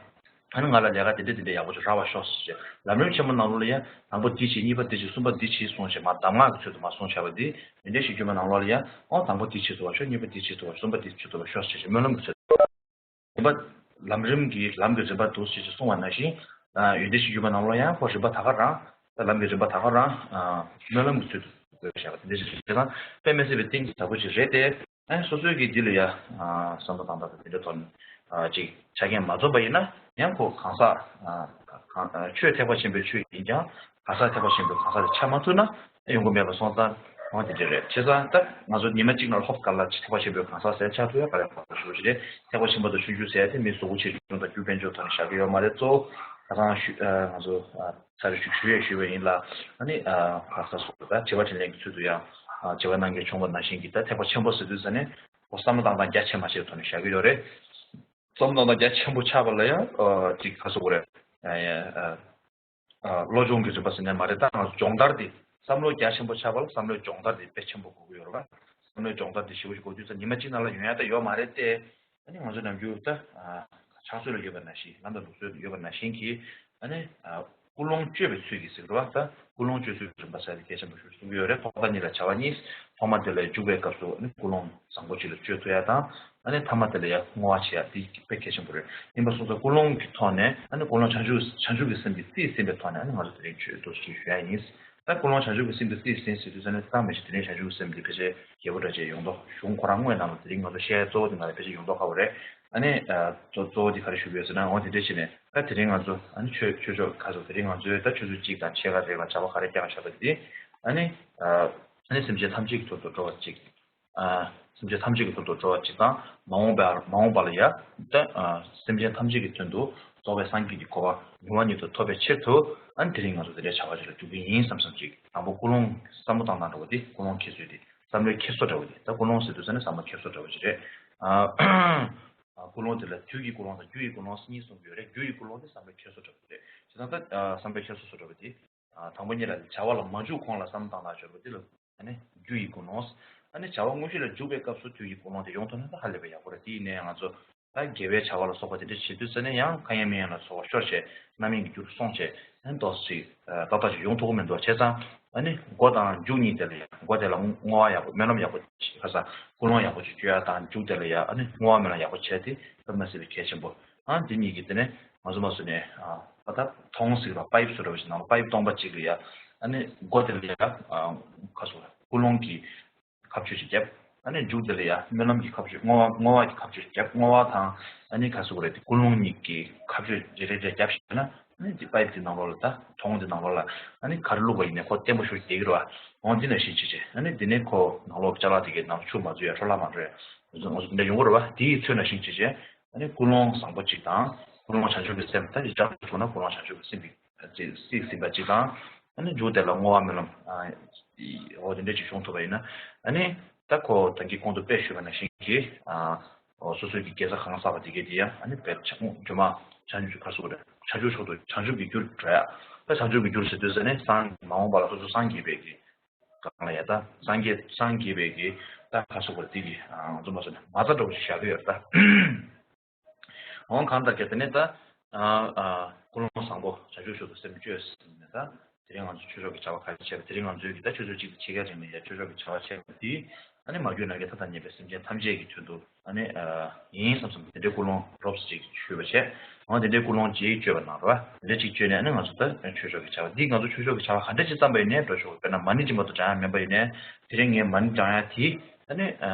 ཨ་ནི་ང་ལ་ལས་ཀ་དེ་འདྲ་དེ་འདྲ་ཡག་པོ་ཅིག་རག་པ་ཤོག་ཟེར། ལམ་རིམ་ཆེན་མོ་ནང་ལོགས་ལ་ཡ། དང་པོ་འདི་བྱེད། གཉིས་པ་འདི་བྱེད། གསུམ་པ་འདི་བྱེད་གསུངས་བྱས་མ་གདམས་ངག་གི་ཚུལ་དུ་མ་གསུངས་བྱས་པ་འདི། ཡོན་ཏན་གཞིར་གྱུར་མ་ནང་ལོགས་ལ་ཡ། ཨོ་དང་པོ་འདི་བྱེད་ཐུབ་པ་ཤོག་གཉིས་པ་འདི་བྱེད་ཐུབ་པ། གསུམ་པ་འདི་བྱེད་ཐུབ་པ། གསུམ་པ་འདི་བྱེད་ཐུབ་པ་ཤོག་ཟེར་བྱས་སྨོན་ལམ་གྱི་ཚུལ། རིམ་པ། ལམ་རིམ་གྱི་ལམ་གྱི་རིམ་པ་འདུག་ཟེར་བྱས་གསུངས་པ་ནང་བཞིན། ཡོན་ཏན་གཞིར་གྱུར་མ་ནང་ལོགས་ཡང་ཁོ་རིམ་པ་ད་ག་རང་། ད་ལམ་གྱི་རིམ་པ་ད་ག་རང་། སྨོན་ལམ་གྱི་ཚུལ་དུ་བྱས་པ་དེ་འདྲ་ཞིག་རེད། དེ་དང་དཔེ་མི་སྲིད་པའི་གཏིང་ཟབ་པོ་ཞིག་རེད་དེ། ཨ་ནི་སོ་སོའི་གི་འདི་ལ་ཡ། བསམ་བློ་བཏང་སྟངས་དེ་འདྲ་ཐོག་ནས་ ཅིག་ཆ་རྐྱེན་མ་འཛོམས་པ་ཡིན་ན་ཡང་ཁོ་གང་ཟག་གང་ཆོས་ཐེག་པ་ཆེན་པོའི་ཆོས་ཡིན་ཀྱང་གང་ཟག་ཐེག་པ་ཆེན་པོའི་གང་ཟག་དེ་ཆགས་མ་ཐུབ་ན་ཡོང་གི་མེད་པ་སོང་ཙང་འོ་དེ་འདྲ་རེད། བྱས་ཙང་ད་ང་ཚོ་ཉི་མ་གཅིག་ནང་ལ་ཧོབ་ག་ལ་ཐེག་པ་ཆེན་པོའི་གང་ཟག་ཟེར་ཆགས་ཐུབ་ཡ་ག་རེ་ཁག་པོ་ཞེ་པོ་ཅིག་རེད། ཐེག་པ་ཆེན་པོ་དང་ཆུང་ཆུང་ཟེར་ཡ་དེ་མི་གཟུགས་པོ་ཆེ་ཆུང་དང་རྒྱུ་དཔལ་འབྱོར་ཐོག་ནས་བཞག་གི་ཡོད་མ་རེད། གཙོ་བོ་ད་ཐང་ང་ཚོ་ཚར་ཞིག་ཞུ་ཡས་ཞུས་པ་ཡིན་ལ། ཨ་ནི་ཁ་ས་སོགས་ད་དྲི་བ་དྲིས་ལན་གྱི་ཚུལ་དུ་ཡང་དྲི་བ་གནང་མཁན་བྱུང་བ་ནང་བཞིན་གྱི་ད་ཐེག་པ་ཆེན་པོ་ཟེར་དུས་ཙ་ནས་ཁོ་བསམ་བློ་བཏང་སྟངས་རྒྱ་ཆེ་མ་ཆེ་ཐོག་ནས་བཞག་གི་ཡོད་རེད། བསམ་བློ་བཏང་སྟངས་རྒྱ་ཆེན་པོ་ཆགས་པ་ལ་ཡང་ཅིག་ཁ་སོ་གོ་རེད། བློ་སྦྱོང་གི་རིམ་པ་ཟེར་ནས་མ་རེད། ད་ང་ཚོ་སྦྱོང་བརྡར་དེ་བསམ་བློ་རྒྱ་ཆེན་པོ་ཆགས་པ་ལ་བསམ་བློའི་སྦྱོང་བརྡར་དེ་དཔེ་ཆེན་པོ་དགོས་ཀྱི་ཡོད་རེད་བ། བསམ་བློའི་སྦྱོང་བརྡར་དེ་ཞེ་པོ་ཞིག་དགོས་དུས་ཙ་ཉི་མ་གཅིག་ནང་ལ་ཡོང་ཡ་ད་ཡོད་མ་རེད་དེ། ཨ་ནི་ང་ཚོ་ནམ་རྒྱུན་ད་ཕྱག་སྲོལ་ལ་ཡོད་པ་ནང་བཞིན་ལམ་དང་ལུགས་སྲོལ་ལ་ཡོད་པ་ནང་བཞིན་གྱིས་ཨ་ནི་ཀུན་སློང་བཅོས་པའི་ཚུལ་གྱིས་ཟེར་གྱི་རེད་བ། ད་ཀུན་སློང་བཅོས་ཚུལ་རིམ་པ་ཟེར་ཡ་དེ་གལ་ཆེན་པོ་ཞིག་གསུང་གི་ཡོད་རེད། ཐོག་མཐའ་གཉིས་ལ་བྱ་བ་གཉིས། ཐོག་མ་དེ་ལ་འཇུག་པའི་སྐབས་སུ་ཨ་ནི་ཀུན་སློང་བཟང་པོ་ཅིག་ལ་བཅོས་ཐུབ་ཡ་དང་། ཨ་ནི་ཐ་མ་དེ་ལ་ཡ་བསྔོ་བ་བྱེད་ཡ་དེ་དཔེ་གལ་ཆེན་པོ་རེད། ཡིན་པ་སོང་ཙང་ཀུན་སློང་གི་ཐོག་ནས་ཨ་ནི་ཀུན་སློང་བྱང་ཆུབ་བྱང་ཆུབ་ཀྱི་སེམས་ཀྱིས་རྩིས་ཟིན་པའི་ཐོག་ནས་ཨ་ནི་ང་ཚོ་དེ་རིང་ཆོས་ཏོག་ཙམ་ཞུ་ཡ་ཡིན། ད་ཀུན་སློང་བྱང་ཆུབ་ཀྱི་སེམས་ཀྱིས་རྩིས་ཟིན་ཟེར་དུས་ཙ་ནས་ད་མི་ཤེས། དེ་རིང་བྱང་ཆུབ་ཀྱི་སེམས་དེ་ཕལ་ཆེར་རྒྱས་པོ་འདྲ་ཅིག་ཡོང་མདོག་གཞུང་ཁོ་རང་དངོས་ནང་ལ་དེ་རིང་ང་ཚོ་བཤད་གཙོ་བོ་དེ་ང་ལ་ཕལ་ཆེར་ཡོང་མདོག་ཁ་པོ་རེད། ཨ་ནི་གཙོ་གཙོ་བོ་དེ་ག་རེ་ཞུ་གི་ཡོད་ཟེར་ན། འོ་དེ་འདྲ་བྱས་ནས་ད་དེ་རིང་ང་ཚོ་ཨ་ནི་ཆོས་ཆོས་ཕྱོགས་ཁ་སོ་དེ་རིང་ང་ཚོའི་ད་ཆུ་ཚོད་གཅིག་དང་ཕྱེད་ཀ་རེ་ལ་བྱ་བ་ག་རེ་བསྐྱངས་བཞག་པ་དེ་ཨ་ནི་ཨ་ནི་སེམས་ཅན་ཐམས་ཅད་ཀྱི་ཐོག་ཏུ་འགྲོ་བ་གཅིག་ཨ་སེམས་ཅན་ཐམས་ཅད་ཀྱི་ཐོག་ཏུ་འགྲོ་བ་གཅིག་དང་། མ་འོངས་པ་མ་འོངས་པ་ལ་ཡ་ད་ཨ་སེམས་ཅན་ཐམས་ཅད་ཀྱི་དོན་དུ་རྫོགས་པའི་སངས་རྒྱས་ཀྱི་གོ་འཕང་མྱུར་བ་ཉིད་དུ་ཐོབ་པའི་ཆེད་དུ་ཨ་ནི་དེ་རིང་ང་ཚོ་དེ་འདྲའི་བྱ་བ་ཞིག་ལ་འཇུག་གི་ཡིན་བསམ་བསམ་ཅིག་དང་པོ་ཀུན་སློང་བསམ་བློ་བཏང་སྟངས་འདྲ་བོ་དེ་ཀུན་སློང་འཁྱེར་ཚུལ་དེ་བསམ་བློའི་འཁྱེར་སོ་འདྲ་བོ་དེ། ད་ཀུན་སློང་ཟེར་དུས་ཙ་ནས་བསམ་བློ་འཁྱེར་སོ་འདྲ་བོ་ཞིག་རེད། ཨ་ཨ་ཀུན་སློང་དེ་ལ་དུས་ཀྱི་ཀུན་སློང་དང་རྒྱུ་ཡི་ཀུན་སློང་གཉིས་གསུང་གི་ཡོད་རེད། རྒྱུ་ཡི་ཀུན་སློང་དེ་བསམ་བློའི་འཁྱེར་སོ་འདྲ་བོ་རེད། བྱས་ཙང་ད་ཨ་བསམ་བློའི་འཁྱེར་སོ་སོ་འདྲ་བོ་དེ། ཨ་དང་པོ་ཉིད་ལ་བྱ་བ་ལ་མ་འཇུག་གོང་ལ་བསམ་བློ་བཏང་སྟངས་སྦྱོར་བ་འདི་ལ་ཨ་ནི་རྒྱུ་ཡི་ཀུན་སློང་། ཨ་ནི་བྱ་བ་དངོས་གཞི་ལ་འཇུག་པའི་སྐབས་སུ་དུས་ཀྱི་ཀུན་སློང་དེ་ཡོང་ཐུབ་ན་ད་ཧ་ལས་པའི་ཡག་པོ་རེད། དེ་ཡིན་ནའི་ང་ཚོ་ད་དགེ་བའི་བྱ་བ་ལ་སོགས་པ་དེ་འདྲ་བྱེད་དུས་ཙ་ནས་ཡང་ཁ་ཡན་མིན་ཡན་ལ་སོགས་པ་ཤོར་བྱས་རྣམ་གཡེང་གི་རྒྱུ་རུ་སོང་བྱས་ཨ་ནི་ཏོག་ཙམ་ཏག་ཏག་ཅིག་ཡོང་ཐུབ་ཀྱི་མི་འདུག་བྱས་ཙང་ཨ་ནི་མགོ་དང་མཇུག་གཉིས་དེ་ལ་ཡང་མགོ་དེ་ལ་བསྔོ་བ་ཡག་པོ་སྨོན་ལམ་ཡག་པོ་ཁ་ས་ཀུན་སློང་ཡག་པོ་ཅིག་བཅོ་ཡ་དང་མཇུག་དེ་ལ་ཡང་ཨ་ནི་བསྔོ་བ་སྨོན་ལམ་ཡག་པོ་བྱས་ཏེ་ད་མ་ཟད་པའི་གལ་ཆེན་པོ། ཨ་འདི་གཉིས་ཀྱི་དེ་ནས་ང་ཚོ་མ་སུ་ནས་ཨ་ད་ཐོང་ཟེར་བ་པའིབ་བཟོ་འདྲ་བ་ཞིག་ནང་ལ་པའིབ་སྟོང་པ་གཅིག་ལ་ཡ་ཨ་ནི་མགོ་དེ་ལ་ཡ་ཨ་ཁ་སོ་ཀུན་སློང་གི་ཁ་གཅོད་ཅིག་བརྒྱབ། ཨ་ནི་མཇུག་དེ་ལ་ཡ་སྨོན་ལམ་གྱི་ཁ་གཅོད་བསྔོ་བ་བསྔོ་བ་གི་ཁ་གཅོད་ཅིག་བརྒྱབ། བསྔོ་བ་དང་ཨ་ནི་ཁ་སོ་ཀུ་རེ་དེ་ཀུན་སློང་གཉིས་ཀྱི་ཁ་གཅོད་རེ་རེ་རེ་བརྒྱབ་ཤེ་ན་ཨ་ནི་དེ་པའིབ་དེ་ནང་ལོགས་ལ་ད་ཐོང་དེ་ནང་ལོགས་ལ་ཨ་ནི་ག་རེ་བླུགས་པ་ཡིན་ནའི་ཁོ་བརྟན་པོ་ཞིག་རྒྱག་གི་རེད་བ། འོང་དེ་ནས་ཤིག་ཅིག་ཅིག་ཨ་ནི་དེ་ནས་ཁོ་ནང་ལོགས་ཅ་ལག་དེ་གའི་ནང་ཆུ་མ་འཛུལ་ཡ་འཕྲོ་བརླག་མ་འགྲོ་ཡ་འོང་དེ་འདྲ་ཡོང་གི་རེད་བ། དེ་ཡི་ཚོད་ན་ཤིག་ཅིག་ཅིག་ཨ་ནི་ཀུན་སློང་བཟང་པོ་གཅིག་དང་ཀུན་སློང་བྱང་ཆུབ་ཀྱི་སེམས་ད་ཡི་ཅག་ཐུག་ན་ཀུན་སློང་བྱང་ཆུབ་ཀྱི་སེམས་ཀྱི་རྩིས་རྩིས་ཟིན་པ་གཅིག་དང་། ཨ་ནི་མཇུག་དེ་ལ་བསྔོ་བ་སྨོན་ལམ་འོ་དེ་འདྲ་ཅིག་བྱུང་ཐུབ་པ་ཡིན་ན། ཨ་ནི་ད་ཁོ་ད་གིན་གོང་དུ་དཔེ་ཞུས་པ་ནང་བཞིན་གྱི་སོ་སོའི་གི་དགེ་རྩ་གང་བསགས་པ་དེ་གའི་དེ་ཡང་ཨ་ནི་དཔེ་རྒྱུ་མ་བྱང་ཆུབ་ཁ་སོ་རེད། བྱང་ཆུབ་མཆོག་ཏུ་བྱང་ཆུབ་ཀྱི་རྒྱུར་འགྲོ་ཡ། ད་བྱང་ཆུབ་ཀྱི་རྒྱུར་ཟེར་དུས་ཟེར་ནས་སངས་མ་འོངས་པ་ལ་སོ་སོ་སངས་རྒྱས་པའི་གི་གང་ལ་ཡ་ད་སངས་རྒྱས་སངས་རྒྱས་པའི་གི་ད་ཁ་སོ་བར་དེ་གི་ང་ཚོ་མ་སོ་ནས་མ་རྩ་འགྲོ་བ་ཞིག་བཞག་གི་ཡོད་ད། འོང་གང་ལྟར་གལ་ཏེ་ནི་ད་ཀུན་སློང་བཟང་པོ་བྱང་ཆུབ་མཆོག་ཏུ་སེམས་བཅོས་ཟིན་ནས་ད་དེ་རིང་ང་ཚོ་ཆོས་ཕྱོགས་ཀྱི་བྱ་བ་ཁ་ཤས་བྱས་པ་དེ་རིང་ང་ཚོའི་གི་ད་ཆུ་ཚོད་གཅིག་དང་ཕྱེད་ཀ་རིང་ལ་ཡ་ཆོས་ཕྱོགས་ཀྱི་བྱ་བ་བྱས་པ་དེ་ཨ་ནི་མ་གྱུར་ནམ་མཁའི་མཐའ་དང་མཉམ་པའི་སེམས་ཅན་ཐམས་ཅད་ཀྱི་དོན་དུ། ཨ་ནི་ཡིན་བསམ་བསམ་དེ་འདྲའི་ཀུན་སློང་རོབ་ཙམ་ཅིག་ཞུས་པ་བྱས། འོ་དེ་འདྲའི་ཀུན་སློང་ཅིག་བཅོས་པ་གནང་རོགས། དེ་འདྲ་ཅིག་བཅོས་ནས་ཨ་ནི་ང་ཚོ་ད་ཆོས་ཕྱོགས་ཀྱི་བྱ་བ་འདི་ང་ཚོ་ཆོས་ཕྱོགས་ཀྱི་བྱ་བ་ག་འདྲ་ཅིག་བརྩམས་པ་ཡིན་ནའི་འགྲོ་ཆོག་དཔེར་ན་མ་ཎི་སྦྱིན་པ་དང་འདྲ་ཡང་མིན་པ་ཡིན་ནའི་དེ་རིང་ངས་མ་ཎི་བགྲང་ཡ་དེ་ཨ་ནི་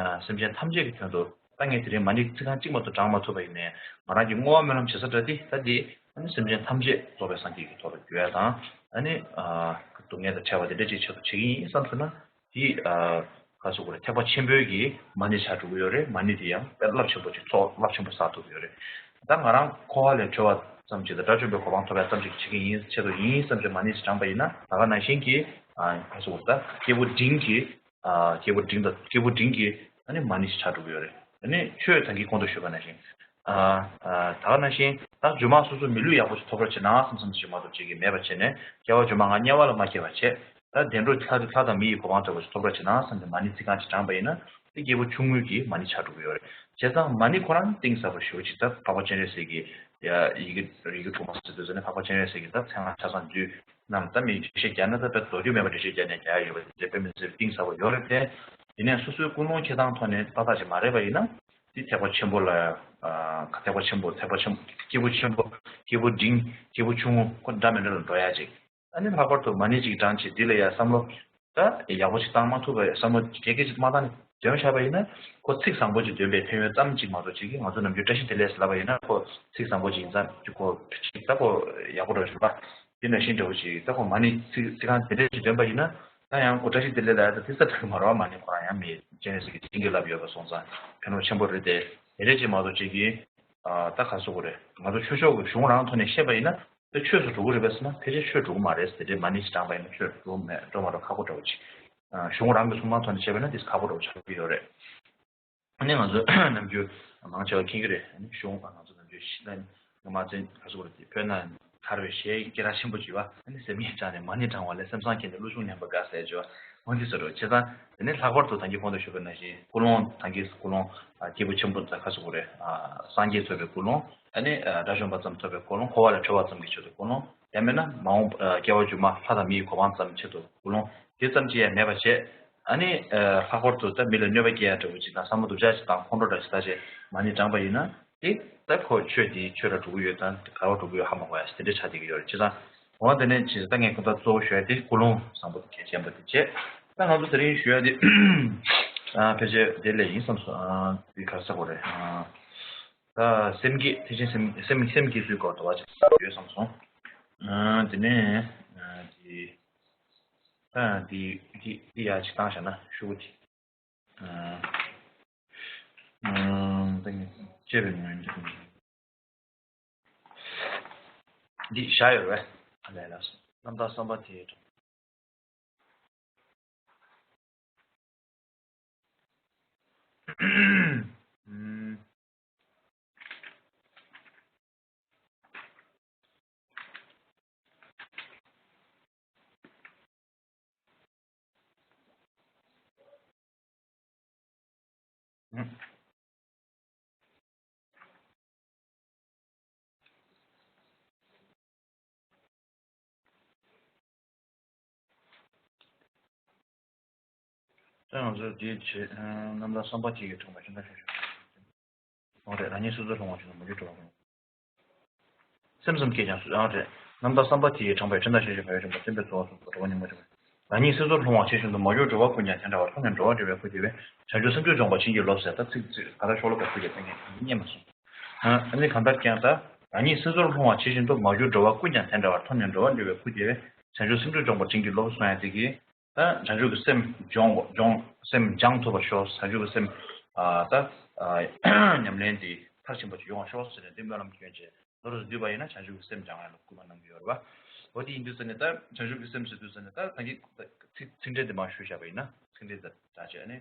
སེམས་ཅན་ཐམས་ཅད་ཀྱི་དོན་དུ་ད་ངས་དེ་རིང་མ་ཎི་ཚིག་རྐང་གཅིག་མ་གཏོགས་བགྲང་མ་ཐུབ་པ་ཡིན་ནའི་ང་རང་གི་བསྔོ་བ་སྨོན་ལམ་བྱེད་ས་འདྲ་དེ་ད་འདི་ཨ་ནི་སེམས་ཅན་ཐམས་ཅད་རྫོགས་པའི་སངས་རྒྱས་ཀྱི་ཐོག་ལ་འགྱུར་ཡ་དང་ཨ་ནི་སྡུག་བསྔལ་དང་བྲལ་བ་དེ་འདྲ་ཅིག་ཆེད་དུ་བྱེད་ཀྱི་ཡིན་བསམ་ཚུལ་ན། དེ་ཨ་ག་ཟེར་དགོས་རེད། ཐེག་པ་ཆེན་པོའི་གི་མ་ཎི་ཆགས་འགྲོ་གི་ཡོད་རེད། མ་ཎི་དེ་ཡང་དཔེ་རླབས་ཆེན་པོ་ཅིག་ཚོགས་རླབས་ཆེན་པོ་བསགས་ཐུབ་ཀྱི་ཡོད་རེད། ད་ང་རང་འཁོར་བ་ལས་གྲོལ་བ་ཙམ་ཅིག་དང་དགྲ་བཅོམ་པའི་གོ་འཕང་ཐོབ་ཡ་ཙམ་ཅིག་བྱེད་ཀྱི་ཡིན་ཆེད་དུ་ཡིན་བསམ་བྱས་མ་ཎི་ཞིག་བགྲངས་པ་ཡིན་ན་ད་ག་ནང་བཞིན་གྱི་ཨ་ག་ཟེར་དགོས་རེད། ད་སྐྱེས་བུ་འབྲིང་གི་ཨ་སྐྱེས་བུ་འབྲིང་དང་སྐྱེས་བུ་འབྲིང་གི་ཨ་ནི་མ་ཎི་ཞིག་ཆགས་འགྲོ་གི་ཡོད་རེད། ཨ་ནི་ཆོས་ད་གིན་གོང་དུ་ཞུས་པ་ནང་བཞིན། ཨ་ཨ་ད་ག་ནང་བཞིན་ད་རྗེས་མ་སོ་སོ་མི་ལུས་ཡག་པོ་ཞིག་ཐོབ་པར་བྱེད་ན་བསམ་བསམ་ཞིག་མ་གཏོགས་བྱེད་ཀྱི་མེད་པ་བྱས་ནས་སྐྱེ་བ་རྗེས་མ་ང་དམྱལ་བ་ལ་མ་སྐྱེ་བ་བྱས། ད་བདེ་འགྲོ་ལྷ་ལྷ་དང་མི་ཡི་གོ་འཕང་ཐོབ་པ་ཞིག་ཐོབ་པར་བྱེད་ན་བསམ་སྟེ་མ་ཎི་ཚིག་རྐང་གཅིག་བགྲངས་པ་ཡིན་ན་དེ་སྐྱེས་བུ་ཆུང་ངུའི་གི་མ་ཎི་ཆགས་འགྲོ་གི་ཡོད་རེད། བྱས་ཙང་མ་ཎི་ཁོ་རང་གཏིང་ཟབ་པོ་ཞེ་པོ་ཅིག་ད་འཕགས་པ་སྤྱན་རས་གཟིགས་ཀྱི་ཡ་ཡི་གེ་ཡི་གེ་དྲུག་མ་ཟེར་དུས་ཙ་ནས་འཕགས་པ་སྤྱན་རས་གཟིགས་ཀྱི་ད་མཚན་ལ་ཆ་ཚང་བསྡུས་རྣམས་ད་མི་འགྲེལ་བཤད་རྒྱག་ན་ད་དཔེ་མདོར་བསྡུས་མེད་པ་འགྲེལ་བཤད་རྒྱག་ནས་རྒྱག་ཡ་ཡོད་པ་དེ་དཔེ་མི་སྲིད་གཏིང་ཟབ་པོ་ཡོད་རེད་དེ། དེ་ནས་སོ་སོའི་ཀུན་སློང་འཁྱེར་སྟངས་ཐོག་ནས་ཏག་ཏག་ཅིག་མ་རེད་པ་ཡིན་ན། དེ་ཐེག་པ་ཆེན་པོ་ལ་ཨ་ཐེག་པ་ཆེན་པོ་ཐེག་པ་ཆེན་པོ་སྐྱེས་བུ་ཆེན་པོ་སྐྱེས་བུ་འབྲིང་སྐྱེས་བུ་ཆུང་ངུ་ཁོ་འདྲ་མི་འདྲ་ལ་འགྲོ་ཡ་ཅིག་ཨ་ནི་ལྷག་པར་དུ་མ་ཎི་ཅིག་བགྲངས་བྱས་འདི་ལ་ཡ་བསམ་བློ་ ད་ཡག་པོ་ཞིག་བཏང་མ་ཐུབ་པའི་བསམ་བློ་རྒྱ་སྐད་ཅིག་མ་བཏང་ནས་འདོན་བཞག་པ་ཡིན་ན། ཁོ་ཚིག་བཟང་པོ་ཅིག་འདོན་པའི་ཕན་ཡོན་ཙམ་ཅིག་མ་གཏོགས་ཅིག་གིས། ང་ཚོ་ནམ་རྒྱུན་བཀྲ་ཤིས་བདེ་ལེགས་ལབ་པ་ཡིན་ན། ཁོ་ཚིག་བཟང་པོ་ཅིག་ཡིན་ཙང་ཅིག་ཁོ་ཅིག་ད་ཁོ་ཡག་པོ་འགྲོ་བཞིན་པ། དེ་ནང་བཞིན་འདྲ་བོ་ཅིག་ད་ཁོ་མ་ཎི་ཚིག་ཚིག་རྐང་དེ་འདྲ་ཅིག་འདོན་པ་ཡིན་ན། ད་ཡང་ཁོ་བཀྲ་ཤིས་བདེ་ལེགས་ལབ་ཡ་ད་དེ་ཙམ་དག་མ་རེད་བ། མ་ཎི་ཁོ་རང་ཡང་མི་སྤྱན་རས་གཟིགས་ཀྱི་བྱིན་གྱིས་བརླབས་ཡོད་པ་སོང་ཙང་ཕན་ཐོགས་ཆེན་པོ་རེད་དེ། དེ་འདྲ་ཅིག་མ་གཏོགས་ཅིག་གིས། ཨ་ད་ག་ཟེར་དགོས་རེད། ང་ཚོ་ཆོས་ཕྱོགས་ཀྱི་གཞུང་རང་ཐོག་ནས་བཤད་པ་ཡིན་ན། དེ་ཆོས་སུ་འགྲོ་གི་རེད་པས་ཟེར་ན། ཕལ་ཆེར་ཆོས་འགྲོ་གི་མ་རེད་ཟེར། དེ་མ་ཎི་ཞིག་བགྲངས་པ་ཡིན་ན་ཆོས་འགྲོ་མེད་འགྲོ་མ་འགྲོ་ཁག་པོ་འདྲ་བོ་ཅིག་ཨ་གཞུང་རང་གི་སྲུང་མ་ཐོག་ནས་བཤད་པ་ཡིན་ན་དེ་ཁག་པོ་འདྲ་བོ་ཆགས་ཀྱི་ཡོད་རེད། ཨ་ནི་ང་ཚོ་ནམ་རྒྱུན་མང་ཆེ་བ་མཁྱེན་གྱི་རེད། ཨ་ནི་གཞུང་ང་ཚོ་ནམ་རྒྱུན་ཤི་ད་ང་མ་ཚན་ག་ཟེར་དགོས་རེད། དེ་བོད་ན་དར་བའི་གཞས་སྐད་གྲགས་ཆེན་པོ་ཅིག་ཡོད་པ། ཨ་ནི་སེམས་ཉིད་བཅངས་ནས་མ་ཎི་བགྲང་བ་ལས། སེམས་བཟང་སྐྱེས་ནས་བློ་ཆུང་ཉམས་པ་དགའ་ཟེར་ཅིག་ཡོད་པ། འོ་འདི་ཚོ་རེད། བྱས་ཙང་དེ་ནས་ལྷག་པར་དུ་ད་གིན་གོང་དུ་ཞུས་པ་ནང་བཞིན་ཀུན་སློང་། ད་གིན་ཀུན་སློང་ཨ་སྐྱེས་བུ་ཆེན་པོ་ད་ག་ཟེར་དགོས་རེད། ཨ་སངས་རྒྱས་ཐོབ་པའི་ཀུན་སློང་། ཨ་ནི་ཨ་དགྲ་བཅོམ་པ་ཙམ་ཐོབ་པའི་ཀུན་སློང་། འཁོར་བ་ལས་གྲོལ་བ་ཙམ་གྱི་ཆེད་དུ་ཀུན་སློང་། ཡང་མིན་ན་མ་འོངས་ཨ་སྐྱེ་བ་མཇུག་མ་ལྷ་དང་མི་ཡི་གོ་འཕང་ཙམ་ཆེད་དུ་ཀུན་སློང་། དེ་ཙམ་གྱིས་ཡང་མེད་པ་བྱས། ཨ་ནི་ཨ་ལྷག་པར་དུ་ད་མི་ལ་གནོད་པ་སྐྱེལ་ཡ་འདྲ་བོ་ཅིག་དང་། བསམ་བློ་སྡུག་ཅག་ཅིག་དང་། ཁོང་ཁྲོ་འདྲ་ཅིག་ད་བྱས་མ་ཎི་བགྲངས་པ་ཡིན་ན། དེ་ད་ཁོ་ཆོས་དེའི་ཆོས་ལ་འགྲོ་གི་ཡོད་དང་ག་པར་འགྲོ་གི་ཡོད་ཧ་མ་གོ་ཡ་དེ་འདྲ་ཆགས་བསྡད་ཀྱི་ཡོད་རེད། བྱས་ཙང་འོ་དེ་ནས་ཅིག་ད་ངས་ཁོ་ད་གཙོ་བོ་ཞུ་ཡ་དེ་ཀུན་སློང་བཟང་པོ་དེ་གལ་ཆེན་པོ་དེ་བྱས། ད་ང་ཚོ་དེ་རིང་ཞུ་ཡ་དེ་ཨ་ཕལ་ཆེར་དེ་ལས་ཡིན་བསམ་སོང་། ཨ་དེ་ག་རེ་ཟེར་དགོས་རེད། ཨ་ད་སེམས་བསྐྱེད། དེ་བཞིན་སེམས་སེམས་སེམས་བསྐྱེད་ཚུལ་སྐོར་དུ་བ་ཅིག་ཡོད་བསམ་སོང་། ཨ་དེ་ནས་ཨ་དེ་ད་འདི་འདི་འདི་ཡར་ཅིག་བཏང་བཞག་ན་ཤོག་བུ་དེ། ཨ་ཨ་ད་ངས་བཅད་པའི་ངོས་འདི་འདི་བཞག་ཡོད་རེད་པས། ཨ་ལས་ལགས་སོ། རྣམ་དག་བསམ་པ་དེའི་གྲོགས། ད་ང་ཚོ་འདི་བྱེད། རྣམ་དག་བསམ་པ་དེ་ཡི་དྲངས་པ་ཅི་འདྲ་ཞིག་འོ་རེད། རང་ཉིད་སྲིད་མཚོར་ལྷུང་བ་ཞིག་ཏུ་མ་གྱུར་འགྲོ་བ་ཀུན། སེམས་ཙམ་སྐྱེས་ཀྱང་སུ། ཨ་རེད། རྣམ་དག་བསམ་པ་དེ་ཡི་དྲངས་པའི་འཕྲིན་ལས་ཤེས་བྱ་བའི་རིམ་པ་སྟོན་པའི་གཙོ་བོ་གསུམ་པོ་འགྲོ་བ་ཉོན་མོངས་ཆེན་པོ། རང་ཉིད་སྲིད་མཚོར་ལྷུང་བ་ཇི་བཞིན་དུ། མ་གྱུར་འགྲོ་བ་ཀུན་ཀྱང་དེ་འདྲ་བར། ཐོབ་ནས་འགྲོ་བ་འདྲེན་པའི་སྐུ་སྐྱེ་བས། བྱང་ཆུབ་སེམས་མཆོག་འབྱོངས་པར་བྱིན་གྱིས་རློབས་ཟེར། ད་ཚིག་ཚིག་ག་ད་ཤོ་ལོ་ཀ་ཁུ་ཀྱི་ཏང་ངེ་ཉན་མ་སོང་། ཨ་ནི་གང་ལྟར་ཀྱང་ད། རང་ཉིད་སྲིད་མཚོར་ལྷུང་བ་ཇི་བཞིན་དུ། མ་གྱུར་འགྲོ་བ་ཀུན་ཀྱང་དེ་འདྲ་བར། ཐོབ་ནས་འགྲོ་བ་འདྲེན་པའི་སྐུ་སྐྱེ་བས། བྱང་ཆུབ་སེམས་མཆོག་འབྱོངས་པར་བྱིན་གྱིས་རློབས་གསུང་ཡ་དེ་གིས། ད་བྱང་ཆུབ་ཀྱི་སེམས་སྦྱོང་སྦྱོང་སེམས་སྦྱང་ཐུབ་པར་ཤོག་བྱང་ཆུབ་ཀྱི་སེམས་ཨ་ད་ཨ་ཉམས་ལེན་དེ་མཐར་ཕྱིན་པ་ཅིག་ཡོང་བར་ཤོག་ཟེར་ནས་དེ་སྨོན་ལམ་སྐྱོན་བྱས། ལོ་རུ་བསྡུས་པ་ཡིན་ན་བྱང་ཆུབ་ཀྱི་སེམས་སྦྱང་ཡ་ལ་སྐུལ་མ་གནང་གི་ཡོད་རེད་བ། འོ་དེ་ཡིན་དུས་ཙ་ནས་ད་བྱང་ཆུབ་ཀྱི་སེམས་ཟེར་དུས་ཙ་ནས་ད་ད་གི་ཚིག་ཚིག་འགྲེལ་དེ་མར་ཞུས་བཞག་པ་ཡིན་ན། ཚིག་འགྲེལ་དེ་ད་བྱས་ནས།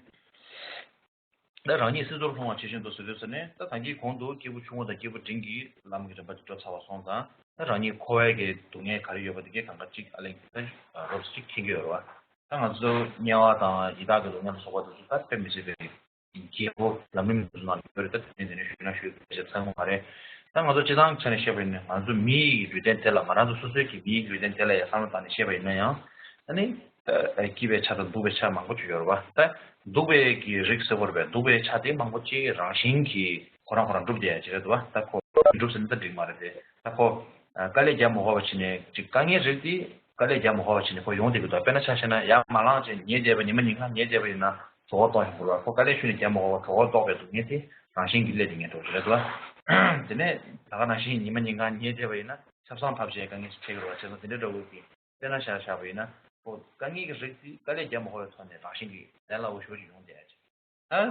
ད་རང་ཉིད་སྲིད་མཚོར་ལྷུང་བ་ཇི་བཞིན་དུ་ཟེར་དུས་ཙ་ནས། ད་ད་གིན་གོང་དུ་སྐྱེས་བུ་ཆུང་ངུ་དང་སྐྱེས་བུ་འབྲིང་གི་ལམ་གྱི་རིམ་པ་དེ་འགྲོ་ཚར་བ་སོང་ཙང་། ད་རང་ཉིད་འཁོར་བའི་གི་སྡུག་བསྔལ་ག་རེ་ཡོད་པ་དེ་གའི་གང་ག་གཅིག་ཨ་ལེ་ད་རོབ་ཙམ་གཅིག་མཁྱེན་གྱི་ཡོད་རེད་བ། ད་ང་ཚོ་དམྱལ་བ་དང་ཡི་དྭགས་ཀྱི་སྡུག་བསྔལ་ལ་སོགས་པ་དེ་ཚོ་ད་དཔེ་མི་སྲིད་པའི་རྒྱལ་པོ་ལམ་རིམ་དེ་ཚོ་ནང་ཡོད་རེད། ད་དེ་ནས་དེ་ནས་ཞུས་ན་ཞུས་པ་ཞིག་ཚང་མ་རེད། ད་ང་ཚོ་སྤྱི་བཏང་ཆ་ནས་བཤད་པ་ཡིན་ན། ང་ཚོ་མི་ཡི་ལུས་རྟེན་དེ་ལ། ང་རང་ཚོ་སོ་སོའི་གི་མི་ཡི་ལུས་རྟེན་དེ་ལ་ཡ་བསམ་བློ་བཏང་ནས་བཤད་པ་ཡིན་ན་ཡང་། ཨ་ནི། ཨ་སྐྱིད་པའི་ཆ་དང་སྡུག་པའི་ཆ་མང་པོ་ཅིག་ཡོད་རེད་བ། ད་སྡུག་པའི་གི་རིགས་ཟེར་བ་རེད་པས། སྡུག་པའི་ཆ་དེ་མང་པོ་ཅིག་རང་བཞིན་གྱིས་ཁོ་རང་ཁོ་རང་འགྲུབ་བསྡད་ཡ་ཅིག་རེད་འདུག་བ། ད་ཁོ་འགྲུབ་ཟེར་ན་ད་འགྲིག་མ་རེད་དེ། ད་ཁོ་ཨ་དཀའ་ལས་རྒྱག་མ་དགོས་པ་བྱས་ནས་ཅིག་དཀའ་ངལ་རིགས་དེ་དཀའ་ལས་རྒྱག་མ་དགོས་པ་བྱས་ནས་ཁོ་ཡོང་བསྡད་ཀྱི་འདུག་དཔེར་ན་ཆ་བཞག་ན་ཡར་མར་ལངས་བྱས་ཉལ་བསྡད་པ། ཉི་མ་ཉིན་གང་ཉལ་བསྡད་པ་ཡིན་ན་གྲོད་ཁོག་ལྟོགས་ཡོང་གི་རེད་བ། ཁོ་དཀའ་ལས་ཁྱོན་ནས་རྒྱག་མ་དགོས་པ་གྲོད་ཁོག་ལྟོགས་པའི་སྡུག་བསྔལ་དེ་རང་བཞིན་གྱིས་སླེབས་བསྡད་མཁན་འདྲ་བོ་ཅིག་རེད་འདུག་བ། དེ་ནས་ད་ག་ནང་བཞིན་ཉི་མ་ཉིན་གང་ཉལ་བསྡད་པ་ཡིན་ན་ཆབ་གསང་ཕབ་བྱས་དཀའ་ངལ་ཞིག་འཕྲད་ཀྱི་རེད་བ། བྱས་ཙང་དེ་འདྲ་འདྲ་བོ་གི་དཔེར་ན་ཆ་བཞག་པ་ཡིན་ན། ཁོ་དཀའ་ངལ་གྱི་རིགས་དེ་དཀའ་ལས་རྒྱག་མ་དགོས་པའི་ཐོག་ནས་རང་བཞིན་གྱིས་ལས་སླ་བོ་ཞེ་པོ་ཅིག་ཡོང་བསྡད་ཡ་ཅིག་ད་ཨ་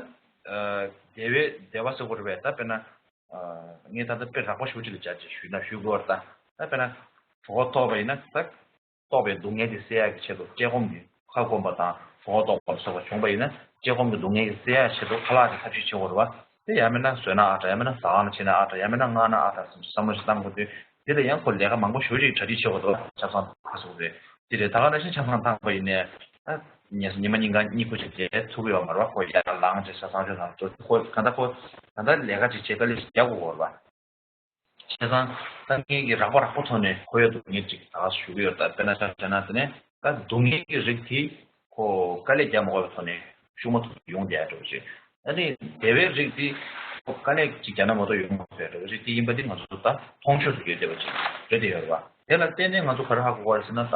བདེ་བའི་བདེ་བ་ཟེར་དགོས་རེད་པས། ད་དཔེར་ན་ཨ་ངས་ད་ལྟ་དཔེ་རགས་པ་ཞེ་པོ་ཅིག་ལ་སྦྱར་ཅིག་ཞུས་ན་ཞུ་དགོས་རེད། ད་ད་དཔེར་ན་གྲོད་ཁོག་ལྟོགས་པ་ཡིན་ན། ད་ལྟོགས་པའི་སྡུག་བསྔལ་དེ་སེལ་ཡག་གི་ཆེད་དུ་བཀྲེས་སྐོམ་གྱི་ཁ་སྐོམ་པ་དང་གྲོད་ཁོག་ལྟོགས་པ་སོགས་པ་བྱུང་བ་ཡིན་ན། བཀྲེས་སྐོམ་གྱི་སྡུག་བསྔལ་དེ་སེལ་ཡག་ཆེད་དུ་ཁ་ལག་དེ་ཐབས་ཤེས་བྱེད་དགོས་རེད་བ། དེ་ཡང་མིན་ན་ཟོས་ན་ཨ་དྲག་ཡང་མིན་ན་ཟ་ཁང་ལ་ཕྱིན་ན་ཨ་དྲག་ཡང་མིན་ན་མངགས་ན་ཨ་དྲག་བསམ་བསམ་བློ་ཞིག་བཏང་དགོས་དུས། དེ་ལ་ཡང་ཁོ་ལས་ཀ་མང་པོ་ཞེ་པོ་ཅིག་གྲ་སྒྲིག་བྱེད་དགོས་འདུག་ཆབ་གསང་ཕར་ཚུར་རེད། དེ་རེད། ད་ག་ནང་བཞིན་ཆབ་གསང་བཏང་པ་ཡིན་ནའི། ད་ཉལ་ས་ཉི་མ་ཉིན་གང་གཉིད་ཁུག་ཅིག་བྱས་ཐུབ་ཀྱི་ཡོད་མ་རེད་བ། ཁོ་ཡར་ལངས་བྱས་ཆབ་གསང་ཆབ་གསང་ཚོ་ཁོ་གང་ལྟར་ཁོ་གང་ལྟར་ལས་ཀ་ཅིག་བྱས་དཀའ་ལས་ཅིག་རྒྱག་དགོས་ཀྱི་ཡོད་རེད་བ། བྱས་ཙང་ད་ངས་ཀྱི་རགས་པ་རགས་པ་ཐོག་ནས་ཁོ་ཡོད་སྡུག་བསྔལ་ཅིག་ད་ག་ཞུ་གི་ཡོད། ད་དཔེར་ན་ཆ་བཞག་ན་དེ་ནས་ད་སྡུག་བསྔལ་གྱི་རིགས་དེ་ཁོ་དཀའ་ལས་རྒྱག་མ་དགོས་པའི་ཐོག་ནས་ཤུགས་མ་ཐུབ་ཡོང་བསྡད་ཡ་འདྲ་བོ་ཞིག་ཨ་ནི་བདེ་བའི་རིགས་དེ་ཁོ་དཀའ་ལས་ཅིག་རྒྱག་ན་མ་གཏོགས་ཡོང་མ་ཐུབ་པའི་འདྲ་བོ་ཞིག་དེ་ཡིན་པ་དེ་ང་ཚོ་ད་མཐོང་ཆོས་སུ་ཡོད་བསྡད་པ་ཅིག་རེད་དེ་ཡོད་རེད་བ། དེ་ལ་བརྟེན་ནས་ང་ཚོ་ག་རེ་ཧ་གོ་དགོས་རེད་ཟེར་ན། ད་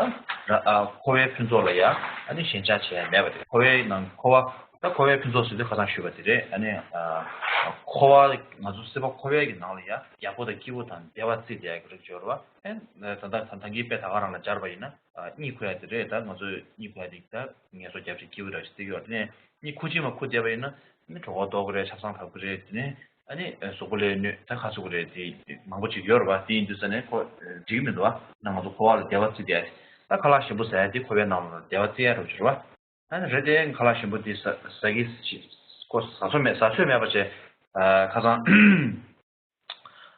ར་ཨ་འཁོར་བའི་ཕུན་ཚོགས་ལ་ཡ་ཨ་ནི་ཞེན་ཆགས་བྱས་མེད་པ་དེ། འཁོར་བའི་ནང་འཁོར་བ་ད་འཁོར་བའི་ཕུན་ཚོགས་ཟེར་དུས་ཁ་སང་ཞུས་པ་དེ་རེད། ཨ་ནི་ཨ་འཁོར་བ་ང་ཚོ་སྲིད་པ་འཁོར་བའི་གི་ནང་ལ་ཡ་ཡག་པོ་དང་སྐྱིད་པོ་དང་བདེ་བ་བརྩིས་བསྡད་ཡག་གི་རིགས་སྦྱོར་བ། ཨ་ད་ད་ད་ད་གིན་དཔེ་ད་ག་རང་ལ་སྦྱར་བ་ཡིན་ན། ཨ་གཉིད་ཁུག་ཡ་དེ་རེད། ད་ང་ཚོས་གཉིད་ཁུག་ཡ་དེ་ད་ངལ་གསོ་རྒྱབ་བྱས་སྐྱིད་པོ་ར་ཞིག་བརྩི་གི་ཡོད་རེད། ཨ་ནི་གཉིད་ཁུག་ཅིག་མ་ཁུག་བསྡད་པ་ཡིན་ན་ཨ་ནི་གྲོད་ཁོག་ལྟོགས་གི་རེད། ཆབ་གསང་བབས་གི་རེད། དེ་ནས་ཨ་ནི་གཟུགས་པོ་ལ་གནོད་ད་ག་ཚོད་གི་རེད། དེ་མང་པོ་ཅིག་ཡོད་རེད་བ། དེ་ཡིན་དུས་ཙ་ནས་ཁོ་འགྲིག་གི་མི་འདུག་བ། ན་ང་ཚོ་འཁོར་བ་ལ་བདེ་བ་བརྩི་བསྡད་ཡ་དེ། ད་ཁ་ལག་ཞིམ་པོ་ཟ་ཡ་དེ་འཁོར་བའི་ནང་ལ་བདེ་བ་བརྩི་ཡ་རུ་གྱུར་བ། ཨ་ནི་རེད་དེ་ཁ་ལག་ཞིམ་པོ་དེ་ཟ་ཟ་གི་ཁོ་ཟ་ཚོད་མེད་ཟ་ཚོད་མེད་པ་བྱས། ཨ་ཁ་སང་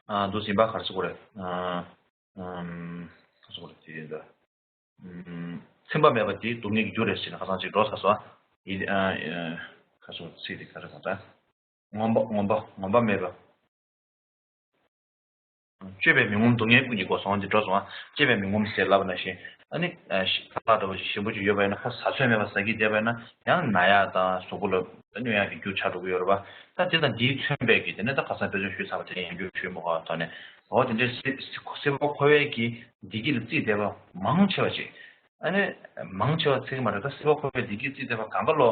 ཨ་འདུག་ཟིན་པ་ག་རེ་ཟེར་དགོས་རེད། ཨ་ཨམ་ག་རེ་ཟེར་དགོས་རེད། དེ་ཡིན་ད། ཨམ་ཚིམ་པ་མེད་པ་དེ་སྡུག་བསྔལ་གྱི་རྒྱུ་རེད་ཟེར་ནས་ཁ་སང་ཅིག་འགྲོ་ཚར་སོང་། ཨ་ཡིན། ཨ་ཨ་ག་རེ་ཟེར་དགོས་རེད། ཚིག་དེ་ག་རེ་ག་རེ། ངོམས་པ་ངོམས་པ་ངོམས་པ་མེད་པ། སྤྱོད་པས་མི་ངོམས་སྡུག་བསྔལ་ཀུན་གྱི་སྒོ་སོང་། དེ་འགྲོ་སོང་། ཨ་སྤྱོད་པས་མི་ངོམས་ཟེར་ལབ་པ་ནང་བཞིན། ཨ་ནི་ཨ་ཤི་ཁ་ལག་འདྲ་བོ་ཞིག་ཞིམ་པོ་ཅིག་ཡོད་པ་ཡིན་ན་ཁོ་ཟ་ཚོད་མེད་པ་ཟ་གི་བསྡད་པ་ཡིན་ན་ཡང་ན་ཡག་དང་གཟུགས་པོ་ལ་གནོད་ཡག་གི་རྒྱུ་ཆགས་འགྲོ་གི་ཡོད་རེད་བ། ད་དེ་དང་དེའི་མཚོན་པའི་གི་དེ་ནས་ད་ཁ་སང་དཔེ་མཚོན་ཞུས་ཚར་བ་དེ་རིང་ཡང་བསྐྱར་ཞུས་མི་དགོས་པ་ཐོག་ནས། འོ་དེ་འདྲའི་སྲིད་སྲིད་པ་འཁོར་བའི་གི་བདེ་སྐྱིད་ལ་བརྩིས་བསྡད་པ་མང་ཆེ་བ་ཅིག་ཨ་ནི་མང་ཆེ་བ་ཚིག་མ་རེད། ད་སྲིད་པ་འཁོར་བའི་བདེ་སྐྱིད་བརྩིས་བསྡད་པ་གང་ག་ལོ།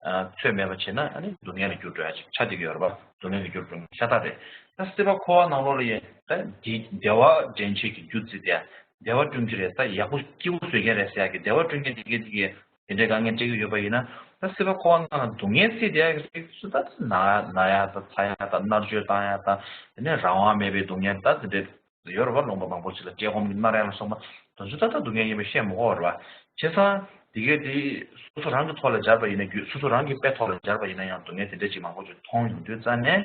ཨ་ཚོད་མེད་པ་བྱས་ན་ཨ་ནི་སྡུག་བསྔལ་ལ་འགྱུར་འགྲོ་ཡ་ཅིག་ཆགས་བསྡད་ཀྱི་ཡོད་རེད་པ། སྡུག་བསྔལ་ལ་འགྱུར་འགྲོ་ཤ་སྟག་རེད། ད་སྲིད་པ་འཁོར་བ་ནང་ལོགས་ལ་ཡིན་ད་འདི་བདེ་བ་འདྲེན་བྱེད་ཀྱི་རྒྱུ་བརྩིས་ཏེ་བདེ་བ་བསྐྲུན་གྱི་རེད། ད་ཡག་པོ་སྐྱིད་པོ་བཟོ་མཁན་རེད་ཟེར་ཡ་གི་བདེ་བ་བསྐྲུན་མཁན་དེ་གས་དེ་གས་དེ་འདྲའི་དཀའ་ངལ་འཕྲད་ཀྱི་ཡོད་པ་ཡིན་ན། ད་སྲིད་པ་འཁོར་བ་ནང་ལ་སྡུག་བསྔལ་བརྩིས་བསྡད་ཡ་གི་རིགས་སུ་ད་ན་ན་ཡ་ད་ཚ་ཡ་ད་མནར་གཅོད་བཏང་ཡ་ད་དེ་ནས་རང་དབང་མེད་པའི་སྡུག་བསྔལ་ད་དེ་འདྲའི་ཡོད་རེད་པ། ལུང་པ་མང་པོ་ཞིག་ལ་བཀྲེས་སྐོམ་གྱི་མནར་ཡ་ལ་སོགས་པ་དེ་ཚོ་ད་ལྟ་སྡུག་བསྔལ་ཡིན་པ་བཤད་མི་དགོས་རེད་པ། བྱས་ཙང་དེ་གས་དེ་སོ་སོ་རང་གི་ཐོག་ལ་སྦྱར་བ་ཡིན་ན་རྒྱུད་སོ་སོ་རང་གི་དཔེ་ཐོག་ལ་སྦྱར་བ་ཡིན་ན་ཡང་སྡུག་བསྔལ་དེ་འདྲ་ཅིག་མང་པོ་ཅིག་མཐོང་ཡོང་དུས་ཙང་ནས།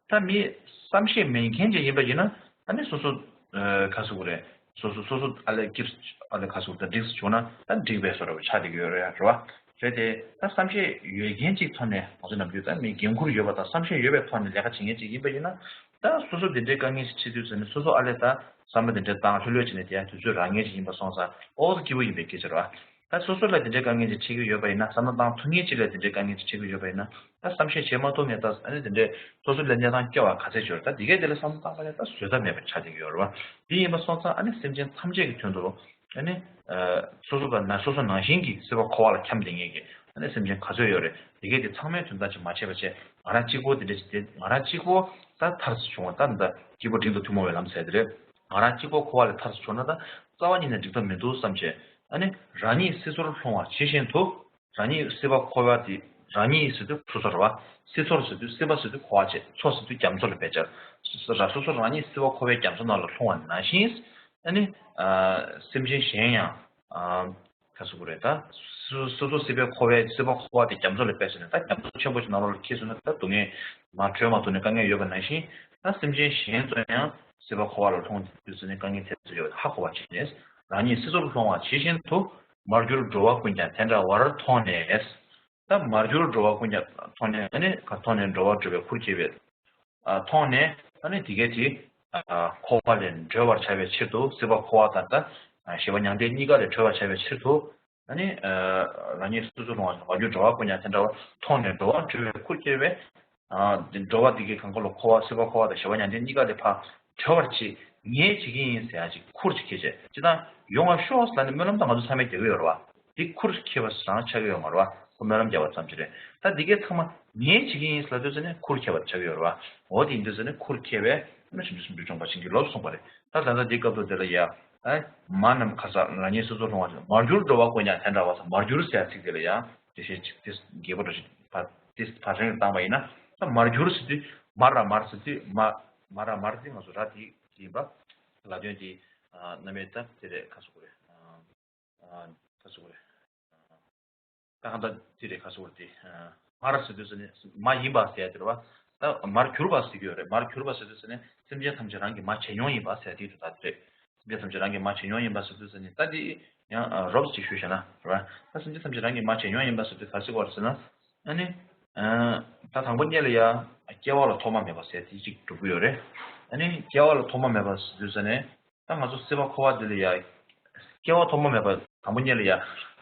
ད་མི་བསམ་ཤེས་མེད་མཁན་ཅིག་ཡིན་པ་ཡིན་ན་ཨ་ནི་སོ་སོ་ཨ་ག་ཟེར་དགོས་རེད། སོ་སོ་སོ་སོ་ཨ་ལས་སྐྱིད་ཨ་ལས་ག་ཟེར་དགོས་རེད། འགྲིག་སོང་ན་ད་འགྲིག་པའི་བཟོ་འདྲ་ཆགས་བསྡད་ཀྱི་ཡོད་རེད་རེད་པ། རེད་དེ་ད་བསམ་ཤེས་ཡོད་མཁན་ཅིག་ཐོག་ནས་ང་ཚོ་ནམ་རྒྱུན་ད་མི་འགན་ཁུར་ཡོད་པ་དང་བསམ་ཤེས་ཡོད་པའི་ཐོག་ནས་ལས་ཀ་བྱེད་མཁན་ཅིག་ཡིན་པ་ཡིན་ན། ད་སོ་སོ་དེ་འདྲའི་དཀའ་ངལ་ཞིག་འཕྲད་དུས་ཙམ་ནས་སོ་སོ་ཨ་ལས་ད་བསམ་བློ་དེ་འདྲ་བཏང་ལྷོད་ལྷོད་བྱས་ནས་བསྡད་ཡ་དུས་ཚོད་རག་མཁན་ཞིག་ཡིན་པ་སོང་ཙང་ཨོ་ཙི་སྐྱིད་པོ་ཡིན་པའི་སྐད་ཆ་རེད་པ། ད་སོ་སོ་ལ་དེ་འདྲའི་དཀའ་ངལ་ཅིག་འཕྲད་ཀྱི་ཡོད་པ་ཡིན་ན། བསམ་བློ་བཏང་ཐུབ་མཁན་ཅིག་ལ་དེ་འདྲའི་དཀའ་ངལ་ཅིག་འཕྲད་ཀྱི་ཡོད་པ་ཡིན་ན། ད་བསམ་ཤེས་བྱེད་མ་ཐུབ་ནས་ད་ཨ་ནི་དེ་འདྲའི་སོ་སོ་ལ་གནས་སྟངས་སྐྱོ་བ་ག་ཚད་ཅིག་ཡོད་རེད། ད་དེ་གས་དེ་ལ་བསམ་བློ་བཏང་པ་ཡིན་ན་ད་བཟོད་ཐབས་མེད་པ་ཆགས་བསྡད་ཀྱི་ཡོད་རེད་པ། དེ་ཡིན་པ་སོང་ཙང་ཨ་ནི་སེམས་ཅན་ཐམས་ཅད་ཀྱི་དོན་དུ་ཨ་ནི་ཨ་སོ་སོ་དང་ན་སོ་སོ་ནང་བཞིན་གྱི་སྲིད་པ་འཁོར་བ་ལ་འཁྱམས་བསྡད་མཁན་གྱི་ཨ་ནི་སེམས་ཅན་ག་ཚོད་ཡོད་རེད། དེ་གས་དེ་ཚང་མའི་དོན་དག་ཅིག་མ་བྱས་པ་བྱས། ང་རང་གཅིག་པོ་དེ་འདྲ་ཅིག་དེ་ང་རང་གཅིག་པོ་ད་ཐར་སོང་བ་ད་ད་སྐྱིད་པོ་འབྲིང་དུ་ཐུན་མོང་བའི་ལམ་ཟེར་དེ་རེད། ང་རང་གཅིག་པོ་འཁོར་བ་ལས་ཐར་སོང་ན་ད་རྩ་བ་ཉིད་ནས་འགྲིག་ཐབས་མི་འདུག་བསམ་བྱས། ཨ་ནི་རང་ཉིད་སྲིད་མཚོར་ལྷུང་བ་ཇི་བཞིན་དུ། རང་ཉིད་སྲིད་པ་འཁོར་བ་དེ་རང་ཉིད་ཟེར་དུས་སོ་སོར་བ། སྲིད་མཚོར་ཟེར་དུས་སྲིད་པ་ཟེར་དུས་འཁོར་བ་བྱས། མཚོ་ཟེར་དུས་རྒྱ་མཚོ་ལ་བེད་སྤྱད། སོ་སོ་རང་ཉིད་སྲིད་པ་འཁོར་བའི་རྒྱ་མཚོ་ནང་ལ་ལྷུང་བ་ནང་བཞིན། ཨ་ནི་ཨ་སེམས་ཅན་གཞན་ཡང་ཨ་ག་ཟེར་དགོས་རེད། ད་སོ་སོ་སོ་སྲིད་པའི་འཁོར་བའི་སྲིད་པ་འཁོར་བ་དེ་རྒྱ་མཚོ་ལ་བེད་སྤྱད་ནས་ད་རྒྱ་མཚོ་ཆེན་པོ་ཞིག་ནང་ལོགས་ལ་འཁྱེར་སོང་ན་ད་སྡུག་བསྔལ་མ་གྲོལ་མ་ཐུབ་ནས་དཀའ་ངལ་ཡོད་པ་ནང་བཞིན། ད་སེམས་ཅན་གཞན་ཚོ་ཡང་སྲིད་པ་འཁོར་བ་ལ་ལྷུང་དུས་ཙམ་ནས་དཀའ་ངལ་དེ་ཚོ་ཡོད་ཧ་གོ་བ་བྱས་ནས། རང་ཉིད་སྲིད་མཚོར་ལྷུང་བ་ཇི་བཞིན་དུ། མར་གྱུར་འགྲོ་བ་ཀུན་ཀྱང་དེ་འདྲ་བར་མཐོང་ནས། ད་མར་གྱུར་འགྲོ་བ་ཀུན་ཀྱང་མཐོང་ནས་ཨ་ནི་ག་མཐོང་ནས་འགྲོ་བ་སྒྲུབ་པའི་ཁུར་ཁྱེར་བས། ཨ་མཐོང་ནས་ཨ་ནི་དེ་གས་དེ་ཨ་འཁོར་བ་ལས་གྲོལ་བར་བྱ་བའི་ཕྱིར་དུ། སྲིད་པ་འཁོར་བ་དང་ད་ཨ་ཞི་བ་མྱང་འདས་གཉིས་ཀ་ལས་གྲོལ་བར་བྱ་བའི་ཕྱིར་དུ། ཨ་ནི་ཨ་རང་ཉིད་སྲིད་མཚོར་ལྷུང་བ་མར་གྱུར་འགྲོ་བ་ཀུན་ཀྱང་དེ་འདྲ་བར་མཐོང་ནས་འགྲོ་བ་སྒྲུབ་པའི་ཁུར་ཁྱེར་བས། ཨ་འགྲོ་བ་འདི་གའི་གང་ག་ལ་འཁོར་བ་སྲིད་པ་འཁོར་བ་དང་ཞི་བ་མྱང་འདས་གཉིས་ཀ་ལས་ཕར་གྲོལ་བར་བྱེད། ངས་བྱེད་ཀྱི་ཡིན་ཟེར་ཡ་ཅིག་ཁུར་ཅིག་ཁྱེར་བྱས། ཅི་ལྟར་ཡོང་བར་ཤོག་ལབ་ནས་སྨོན་ལམ་དང་ང་ཚོ་ཚང་མས་རྒྱག་གི་ཡོད་རེད་བ། འདི་ཁུར་ཁྱེར་བ་རང་ཆགས་ཀྱི་ཡོད་མ་རེད་བ། ཁོ་སྨོན་ལམ་རྒྱག་པ་ཙམ་ཅིག་རེད། ད་འདི་གའི་ཚང་མ་ངས་བྱེད་ཀྱི་ཡིན་ལབ་དུས་ཙ་ནས་ཁུར་ཁྱེར་བ་ཆགས་ཀྱི་ཡོད་རེད་བ། འོ་དེ་ཡིན་དུས་ཙ་ནས་ཁུར་ཁྱེར་བས་སྨོན་ལམ་བྱང་ཆུབ་སེམས་མཆོག་སྐྱོང་བ་བྱིན་གྱིས་རློབས་གསུངས་པ་རེད། ད་ད་ལྟ་འདི་སྐབས་དུ་དེ་ལ་ཡ། ཨ་མ་རྣམས་ཁ་ས་རང་ཉིད་སོ་སོར་ལྷུང་བ་ཞིག་མར་གྱུར་འགྲོ་བ་ཀུན་ཀྱང་དེ་འདྲ་བར་མར་གྱུར་ཟེར་ཚིག་དེ་ལ་ཡང་དེ་བཞིན་ཅིག་དེ་རྒྱས་པོ་འདྲ་ཞིག་ཕར་དེ་ཕར་རིང་བཏང་བ་ཡིན་ན། ད་མར་གྱུར་ཟེར་དུས་མ་ར་མར་ཟེར་དུས་མ་མ་ར་མར་དེ་ང་ཚོ་ར་དེ་ཡིན་པ་ལ་དོན་དེ་རྣམ་དབྱེ་ད་དེ་རེད། ཁ་སོ་གོ་རེད། ཁ་སོ་གོ་རེད། ད་གང་ལྟར་དེ་རེད། ཁ་སོ་གོ་རེད་དེ། མ་ར་ཟེར་དུས་ཟེར་ནས་མ་ཡིན་པ་ཟེར་ཡ་དེ་རེད་བ། ད་མར་གྱུར་པ་ཟེར་གྱི་ཡོད་རེད། མར་གྱུར་པ་ཟེར་དུས་ཟེར་ནས་སེམས་ཅན་ཐམས་ཅད་རང་གི་མ་བྱས་མྱོང་ཡིན་པ་ཟེར་ཡ་དེ་དུ་ད་དེ་རེད། སེམས་ཅན་ཐམས་ཅད་རང་གི་མ་བྱས་མྱོང་ཡིན་པ་ཟེར་དུས་ཟེར་ནས་ད་དེ་ཡང་རོབ་ཅིག་ཞུས་བྱས་ན་རེད་བ། ད་སེམས་ཅན་ཐམས་ཅད་རང་གི་མ་བྱས་མྱོང་ཡིན་པ་ཟེར་དུས་ག་ཟེར་གྱི་ཡོད་རེད་ཟེར་ན། ཨ་ནི། ད་དང་པོ་ཉིད་ལ་ཡ། སྐྱེ་བ་ལ་ཐོག་མ་མེད་པ་ཟེར་དེ་གཅིག་འགྲོ་གི་ཡོད་རེད། ཨ་ནི་སྐྱེ་བ་ལ་ཐོག་མ་མེད་པ་ཟེར་དུས་ཟེར་ནས། ད་ང་ཚོ་སྲིད་པ་འཁོར་བ་འདི་ལ་ཡ། སྐྱེ་བ་ཐོག་མ་མེད་པ་དང་པོ་ཉིད་ལ་ཡ།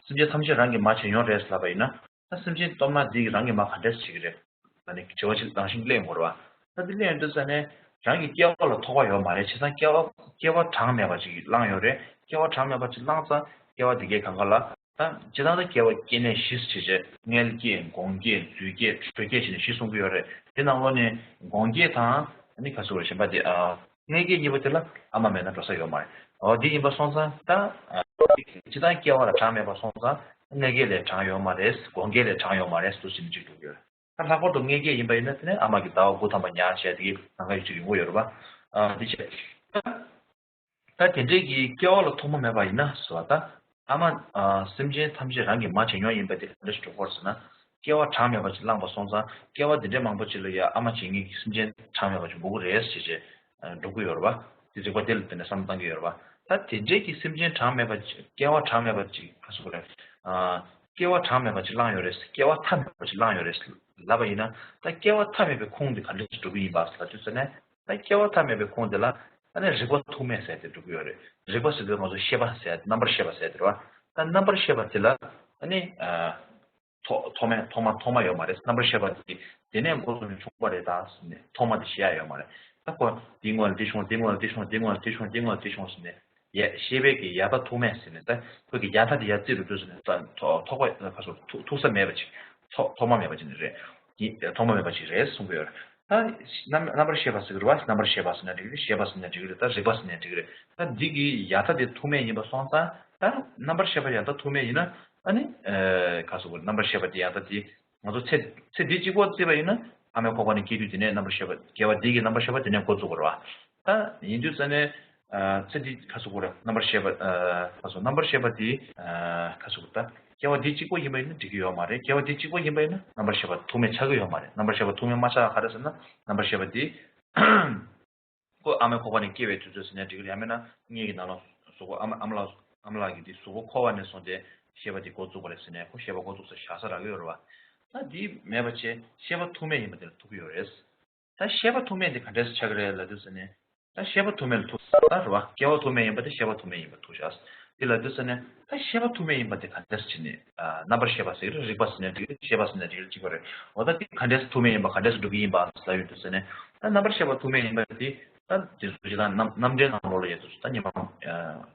སེམས་ཅན་ཐམས་ཅད་རང་གི་མ་བྱས་མྱོང་རེད་ཟེར་ལབ་པ་ཡིན་ན། ད་སེམས་ཅན་སྟོབས་ན་འདི་གི་རང་གི་མ་ག་འདྲས་བྱེད་ཀྱི་རེད། ད་ནི་བྱ་བ་ཅིག་རང་བཞིན་གླེང་དགོས་རེད་བ། ད་འདི་གླེང་ཡོང་དུས་ཙ་ནས། རང་གི་སྐྱེ་བ་ལ་ཐོགས་པ་ཡོད་མ་རེད། བྱས་ཙང་སྐྱེ་བ་སྐྱེ་བ་གྲངས་མེད་པ་ཅིག་བླངས་ཡོད་རེད། སྐྱེ་བ་གྲངས་མེད་པ་ཅིག་བླངས་ཙང་སྐྱེ་བ་འདི་གའི་གང་ག་ལ་ད་སྤྱིར་བཏང་ད་སྐྱེ་བ་སྐྱེ་གནས་བཞི་ཟེར་བྱས། མངལ་སྐྱེས། སྒོང་སྐྱེས། རྫུས་སྐྱེས། དྲོད་སྐྱེས་བྱས་ནས་བཞི་གསུང་གི་ཡོད་རེད། དེ་ནང་ལོགས་ནས་སྒོང་སྐྱེས་དང་ཨ་ནི་ག་ཟེར་དགོས་རེད། གཞན་པ་དེ་ཨ། མངལ་སྐྱེས་གཉིས་པོ་དེ་ལ་ཨ་མ་མེད་ན་འགྲོ་ས་ཡོད་མ་རེད། འོ་འདི་ཡིན་པ་སོང་ཙང་ད་ཨ། སྤྱིར་བཏང་སྐྱེ་བ་ལ་གྲངས་མེད་པ་སོང་ཙང་མངལ་སྐྱེས་ལས་གྲངས་ཡོད་མ་རེད། སྒོང་སྐྱེས་ལས་གྲངས་ཡོད་མ་རེད་ཟེར་ནས་གཅིག་འགྲོ་གི་ཡོད་རེད། ད་ལྷག་པར་དུ་མངལ་སྐྱེས་ཡིན་པ་ཡིན་ན་དེ་ནས་ཨ་མ་གི་ཟླ་བ་དགུ་ཐམ་པ་ཉར་བྱས་དེ་གའི་གང་ག་ཡོད་ཅིག་ཡོང་གི་ཡོད་རེད་པ། ཨ་འདི་བྱས། ད་དེ་འདྲས་ཀྱི་སྐྱེ་བ་ལ་ཐོགས་པ་མེད་པ་ཡིན་ན་ཟེར་བ་ད། ཨ་མ་ཨ་སེམས་ཅན་ཐམས་ཅད་རང་གི་མ་བྱས་མྱོང་ཡིན་པ་དེ་ག་འདྲས་སེ་འགྲོ་གི་ཡོད་རེད་ཟེར་ན། སྐྱེ་བ་གྲངས་མེད་པ་ཅིག་བླངས་པ་སོང་ཙང་སྐྱེ་བ་འདི་འདྲས་མང་པོ་ཅིག་ལ་ཡ་ཨ་མ་བྱེད་མཁན་གྱི་སེམས་ཅན་གྲངས་མེད་པ་ཅིག་འགོར་གྱི་རེད་ཟེར་བྱས། འགྲོ་གི་ཡོད་རེད་པ། དེ་རིགས་པ་དེ་ལ་བརྟེན་ནས་བསམ་བློ་བཏང་གི་ཡོད་རེད་པ། ད་དེ་འདྲས་ཀྱི་སེམས་ཅན་གྲངས་མེད་པ་ཅིག་སྐྱེ་བ་གྲངས་མེད་པ་ཅིག་ག་ཟེར་དགོས་རེད། ཨ། སྐྱེ་བ་གྲངས་མེད་པ་ཅིག་བླངས་ཡོད་རེད། སྐྱེ་བ་མཐའ་མེད་པ་ཅིག་བླངས་ཡོད་རེད་ལབ་པ་ཡིན་ན། ད་སྐྱེ་བ་མཐའ་མེད་པའི་ཁུངས་དེ་ག་འདྲས་སེ་འགྲོ་གི་ཡིན་པ་ལབ་དུས་ཙ་ནས། ད་སྐྱེ་བ་མཐའ་མེད་པའི་ཁུངས་དེ་ལ་ཨ་ནི་རིག་པ་ཐུག་མེད་ཟེར་དེ་འགྲོ་གི་ཡོད་རེད། རིག་པ་ཟེར་དུས་ང་ཚོ་ཤེས་པ་ཟེར་རྣམ་པར་ཤེས་པ་ཟེར་དེ་རེད་པ། ད་རྣམ་པར་ཤེས་པ་དེ་ལ་ཨ་ནི། ཨ། ཐོགས་ཐོགས་མེད། ཐོག་མ་ཐོག་མ་ཡོད་མ་རེད། རྣམ་པར་ཤེས་པ་དེ་དེ་ནས་འགོ་བཙུགས་ནས་བྱུང་བ་རེད་ད་ཟེར་ནས་ཐོག་མ་དེ་བཤད་ཡ་ཡོད་མ་རེད། ད་ཁོ་འདི་སྔོན་ལ་འདི་བྱུང་། འདི་སྔོན་ལ་འདི་བྱུང་། འདི་སྔོན་ལ་འདི་བྱུང་། འདི་སྔོན་ལ་འདི་བྱུང་ཟེར་ནས་ཡ་ཤེས་པའི་གི་ཡ་མཐའ་ཐུག་མེད་ཟེར་ནས། ད་ཁོ་གི་ཡ་མཐའ་དེ་ཡར་བརྩིས་འགྲོ་དུས་ཟེར་ནས་ད་ཐོགས་ཐོགས་པ་ག་ཟེར་ཐུག་ཐུག་ས་མེད་པ་ཅིག་ཐོགས་ཐོགས་མ་མེད་པ་ཅིག་ནི་རེད། ཡིན་ཐོགས་མ་མེད་པ་ཅིག་རེད་གསུང་གི་ཡོད་རེད། ད་རྣམ་རྣམ་པར་ཤེས་པ་ཟེར་གི་རེད་པ། རྣམ་པར་ཤེས་པ་ཟེར་ན་འགྲིག་གི་རེད། ཤེས་པ་ཟེར་ན་འགྲིག་གི་རེད། ད་རིག་པ་ཟེར་ན་འགྲིག་གི་རེད། ད་འདི་གི་ཡ་མཐའ་དེ་ཐུག་མེད་ཡིན་པ་སོང་ཙང་། ད་རྣམ་པར་ཤེས་པ་ཡ་མཐའ་ཐུག་མེད་ཡིན་ན། ཨ་ནི། ཨ། ག་ཟེར་དགོས་རེད། རྣམ་པར་ཤེས་པ་དེ་ཡ་མཐའ་དེ་ང་ཚོ་ཚེ་ཚེ་འདི་གཅིག་པོ་བརྩིས་པ་ཡིན་ན། ཨ་མའི་ཁོག་པ་ནས་སྐྱེས་དུས་དེ་ནས་རྣམ་པར་ཤེས་པ། སྐྱེ་བ་འདི་གི་རྣམ་པར་ཤེས་པ་དེ་ནས་འགོ་བཙུགས་དགོས་རེད་པ། ད་ཡིན་དུས་ཙ་ནས། ཨ། ཚེ་འདི་ག་ཟེར་དགོས་རེད། རྣམ་པར་ཤེས་པ། ཨ། ག་ཟེར། རྣམ་པར་ཤེས་པ་འདི། ཨ། ག་ཟེར་དགོས་རེད། ད་སྐྱེ་བ་འདི་གཅིག་པོ་ཡིན་པ་ཡིན་ན་འགྲིག་གི་ཡོད་མ་རེད། སྐྱེ་བ་འདི་གཅིག་པོ་ཡིན་པ་ཡིན་ན་རྣམ་པར་ཤེས་པ་ཐུག་མེད་ཆགས་ཀྱི་ཡོད་མ་རེད། རྣམ་པར་ཤེས་པ་ཐུག་མེད་མ་ཆགས་ག་རེ་ཟེར་ན། རྣམ་པར་ཤེས་པ་འདི། ཁོ་ཨ་མའི་ཁོག་པ་ནས་སྐྱེ་བའི་དུས་ཚོད་ཟེར་ནས་འགྲིག་གི་རེད། ཡང་མིན་ན་མངལ་གྱི་ནང་ལ་གཟུགས་པོ། ཨ་མ་ཨ་མ་ལགས། ཨ་མ་ལགས་ཀྱི་འདི་གཟུགས་པོ་འཁོར་བ་ནས་བཟུང་སྟེ་ཤེས་པ་འདི་འགོ་བཙུགས་པ་རེད་ཟེར་ནས། ཁོ་ཤེས་པ་འགོ་བཙུགས་ས་བཞག་ས་རག་གི་ཡོད་རེད་པ། ད་འདི་མེད་པ་བྱས། ཤེས་པ་ཐུག་མེད་ཡིན་པ་དེ་ལ་ཐུག་གི་ཡོད་རེད། ད་ཤེས་པ་ཐུག་མེད་འདི་ག་འདྲས་སེ་ཆགས་ཀྱི་རེད་ལབ་དུས་ཟེར་ནས། ད་ཤེས་པ་ཐུག་མེད་ལ་ཐུག་ས་རེད་པ། སྐྱེ་བ་ཐུག་མེད་ཡིན་པ་དེ་ཤེས་པ་ཐུག་མེད་ཡིན་པ་ཐུག་ཤག་དེ་ལབ་དུས་ཟེར་ནས། ད་ཤེས་པ་ཐུག་མེད་ཡིན་པ་དེ་ག་འདྲས་སེ་བྱས་ནས། ཨ། རྣམ་པར་ཤེས་པ་ཟེར་གི་རེད། རིག་པ་ཟེར་ནས་འགྲིག་གི་རེད། ཤེས་པ་ཟེར་ནས་འགྲིག་གི་རེད། གཅིག་པ་རེད། འོ་ད་དེ་ག་འདྲས་སེ་ཐུག་མེད་ཡིན་པ། ག་འདྲས་སེ་འགྲུབ་ཀྱི་ཡིན་པ་ལབ་ཡོང་དུས་ཟེར་ནས། ད་རྣམ་པར་ཤེས་པ་ཐུག་མེད་ཡིན་པ་དེ། ད་དེ་ཚོ་སྤྱིར་བཏང་རྣམ་རྣམ་འགྲེལ་ནང་ལོགས་ལ་ཡོད་དུས་ད་ཉི་མ། ཨ།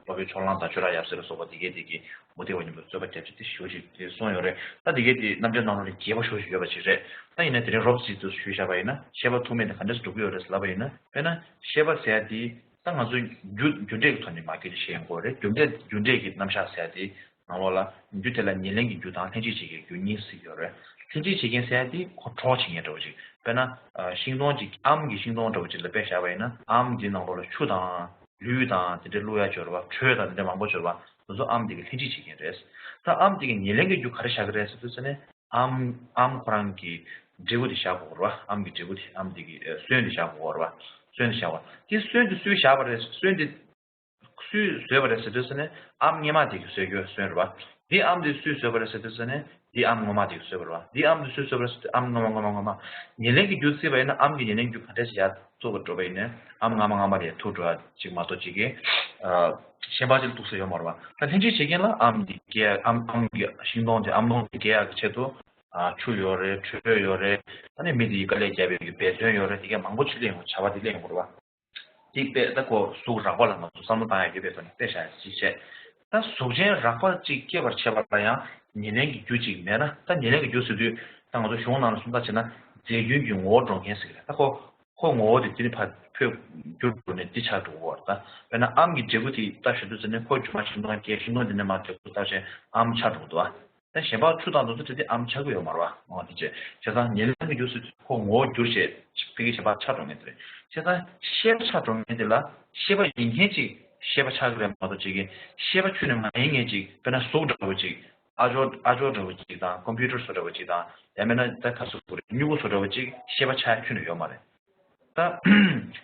སློབ་དཔོན་ཕྱོགས་གླང་དང་ཆོས་གྲགས་ཡབ་སྲས་ལ་སོགས་པ་དེ་གས་དེ་གས་མུ་སྟེགས་པ་མཉམ་དུ་རྩོད་པ་རྒྱབ་བྱས་དེ་ཞེ་པོ་ཅིག་དེ་གསུངས་ཡོད་རེད། ད་དེ་གས་དེ་རྣམ་འགྲེལ་ནང་ལོགས་ལ་རྒྱས་པོ་ཞེ་པོ་ཅིག་ཡོད་པ་ཅིག་རེད། ད་ཡིན་ན་དེ་རིང་རོབ་ཙམ་དུ་ཞུས་བཞག་པ་ཡིན་ན། ཤེས་པ་ཐུག་མེད་དེ་ག་འདྲས་སེ་འགྲུབ་ཀྱི་ཡོད་རེད་ལབ་པ་ཡིན་ན། དཔེར་ན་ཤེས་པ་ཟེར་ཡ་དེ་ད་ང་ཚོས་རྒྱུ་རྒྱུ་འབྲས་ཀྱི་ཐོག་ནས་མར་སྐད་ཆ་བཤད་ཡོང་གི་ཡོད་རེད། རྒྱུ་འབྲས་རྒྱུ་འབྲས་ཀྱི་རྣམ་གཞག་ཟེར་ཡ་དེ། ནང་ལོགས་ལ་རྒྱུ་དེ་ལ་ཉེར་ལེན་གྱི་རྒྱུ་དང་ལྷན་ཅིག་བྱེད་ཀྱི་རྒྱུ་གཉིས་ཟེར་གྱི་ཡོད་རེད། ལྷན་ཅིག་བྱེད་མཁན་ཟེར་ཡ་དེ་ཁོ་གྲོགས་བྱེད་མཁན་འདྲ་བོ་ཅིག་དཔེར་ན། ཨ། ཤིང་སྡོང་ཅིག་ཨམ་གྱི་ཤིང་སྡོང་འདྲ་བོ་ཅིག་ལ་དཔེ་བཞག་པ་ཡིན་ན། ཨམ་འདི་ནང་ལོགས་ལ་ཆུ་དང་ལུད་དང་དེ་འདྲ་བླུགས་ཡ་ཅིག་ཡོད་རེད་པ། དྲོད་དང་དེ་འདྲ་མང་པོ་ཅིག་ཡོད་རེད་པ། དེ་ཚོ་ཨམ་དེ་གིས་ལྷན་ཅིག་བྱེད་མཁན་རེད། ད་ཨམ་དེ་གིས་ཉེར་ལེན་གྱི་རྒྱུ་ག་རེ་བཞག་གི་རེད་ཟེར་དུས་ཙ་ནས། ཨམ་ཨམ་ཁོ་རང་གི་འབྲས་བུ་དེ་བཞག་དགོས་རེད་པ། ཨམ་གྱི་འབྲས་བུ་དེ། ཨམ་དེ་གི་ཨ་སོན་དེ་བཞག་དགོས་རེད་པ། སོན་དེ་བཞག་པ་དེ། སོན་དེ་སུས་བཞག་པ་རེད། སོན་དེ་སུས་བཟོས་པ་རེད་ཟེར་དུས་ཙ་ནས། ཨམ་སྔོན་མ་དེ་གིས་བཟོས་རྒྱུ་སོན་རེད་པ། འདི་ཨམ་དེ་སུས་བཟོས་པ་རེད་ཟེར་དུས་ཙ་ནས། འདི་ཨམ་སྔོན་མ་དེ་གིས་བཟོས་པ་རེད་པ། འདི་ཨམ་དེ་སུས་བཟོས་པ་རེད་ཟེར་དུས། ཨམ་སྔོན་མ་སྔོན་མ་སྔོན་མ། ཉེར་ལེན་གྱི་རྒྱུ་བརྩིས་པ་ཡིན་ན། ཨམ་གྱི་ཉེར་ལེན་རྒྱུ་ག་འདྲས་སེ་ཡར་ཐུག་འགྲོ་བ་ཡིན་ན། ཨམ་སྔ་མ་སྔ་མ་ལ་ཡར་ཐུག་འགྲོ་བ་ཅིག་མ་གཏོགས་ཅིག་གིས། ཨ། གཞན་པ་ཅིག་ལ་ཐུག་ས་ཡོད་མ་རེད་པ། ད་ལྷན་ཅིག་བྱེད་མཁན་ལ་ཨམ་འདི་སྐྱེ། ཨམ་ཨམ་གྱི་ཤིང་སྡོང་དེ། ཨམ་སྡོང་དེ་སྐྱེ་ཡག་གི་ཆེད་དུ། ཨ། ཆུ་ཡོད་རེད། དྲོད་ཡོད་རེད། ཨ་ནི་མི་དེ་ཡིས་དཀའ་ལས་བརྒྱབ་པའི་འབད་བརྩོན་ཡོད་རེད། དེ་གས་མང་པོ་ཅིག་ལེན་དགོས། བྱ་བ་དེ་ལེན་དགོས་རེད་པ། དེ་དཔེ་ད་ཁོ་གཟུགས་རགས་པ་ལ་ང་ཚོ་བསམ་བློ་བཏང་ཡག་གི་དཔེ་ཐོག་ནས་དཔེ་བཞག་ཡག་ཅིག་བྱས། ད་གཟུགས་ཅན་རགས་པ་ཅིག་སྐྱེད་པར་བྱེད་པ་ལ་ཡང་ཉེར་ལེན་གྱི་རྒྱུ་ཅིག་མེད་ན། ད་ཉེར་ལེན་གྱི་རྒྱུ་ཟེར་དུས་ད་ང་ཚོ་གཞུང་ནང་ལ་སུམ་རྟགས་བྱས་ན་རྫས་རྒྱུན་གྱི་ངོ་བོར་འགྲོ་མཁན་ཟེར་གི་རེད། ད་ཁོ་ཁོ་ངོ་བོ་དེ་དེ་ནི་ཕར་འཕོས་འགྱུར་འགྲོ་ནས་འདི་ཆགས་འགྲོ་གི་ཡོད་རེད། ད་དཔེར་ན་ཨམ་གྱི་འབྲས་བུ་དེ་ལྟ་ཞུ་དུས་ཙ་ནས། ཁོ་རྒྱུ་མ་ཤིང་སྡོང་སྐྱེས། ཤིང་སྡོང་དེ་ནས་མར་འབྲས་བུ་ལྟ་བྱས་ཨམ་ཆགས་འགྲོ་གི་འདུག་པ། ད་གཞན་པ་ཆུ་དང་དེ་ཚོ་དེ་དེ་ཨམ་ཆགས་ཀྱི་ཡོད་མ་རེད་པ། འོ་དེ་བྱས། བྱས་ཙང་ཉེར་ལེན་གྱི་རྒྱུ་ཟེར་དུས་ཁོ་ངོ་བོ་འགྱུར་བྱས་ཕ་གི་གཞན་པ་ཆགས་འགྲོ་མཁན་དེ་རེད། བྱས་ཙང་ཤེས་པ་ཆགས་འགྲོ་མཁན་དེ་ལ་ཤེས་པ་ཡིན་མཁན་ཅིག་ཤེས་པ་ཆགས་ཀྱི་རེད་མ་གཏོགས་ཅིག་གིས་ཤེས་པ་ཁྱོན་ནས་མ་ཡིན་མཁན་ཅིག་དཔེར་ན་གཟུགས་འདྲ་བོ་ཅིག་ཨ་ཅོ་ཨ་ཅོ་འདྲ་བོ་ཅིག་དང་། ཀམ་པུ་ཊར་བཟོ་འདྲ་བོ་ཅིག་དང་། ཡང་མིན་ན་ད་ག་ཟེར་དགོས་རེད། སྨྱུ་གུ་བཟོ་འདྲ་བོ་ཅིག་ཤེས་པ་ཆགས་ཁྱོན་ནས་ཡོད་མ་རེད། ད་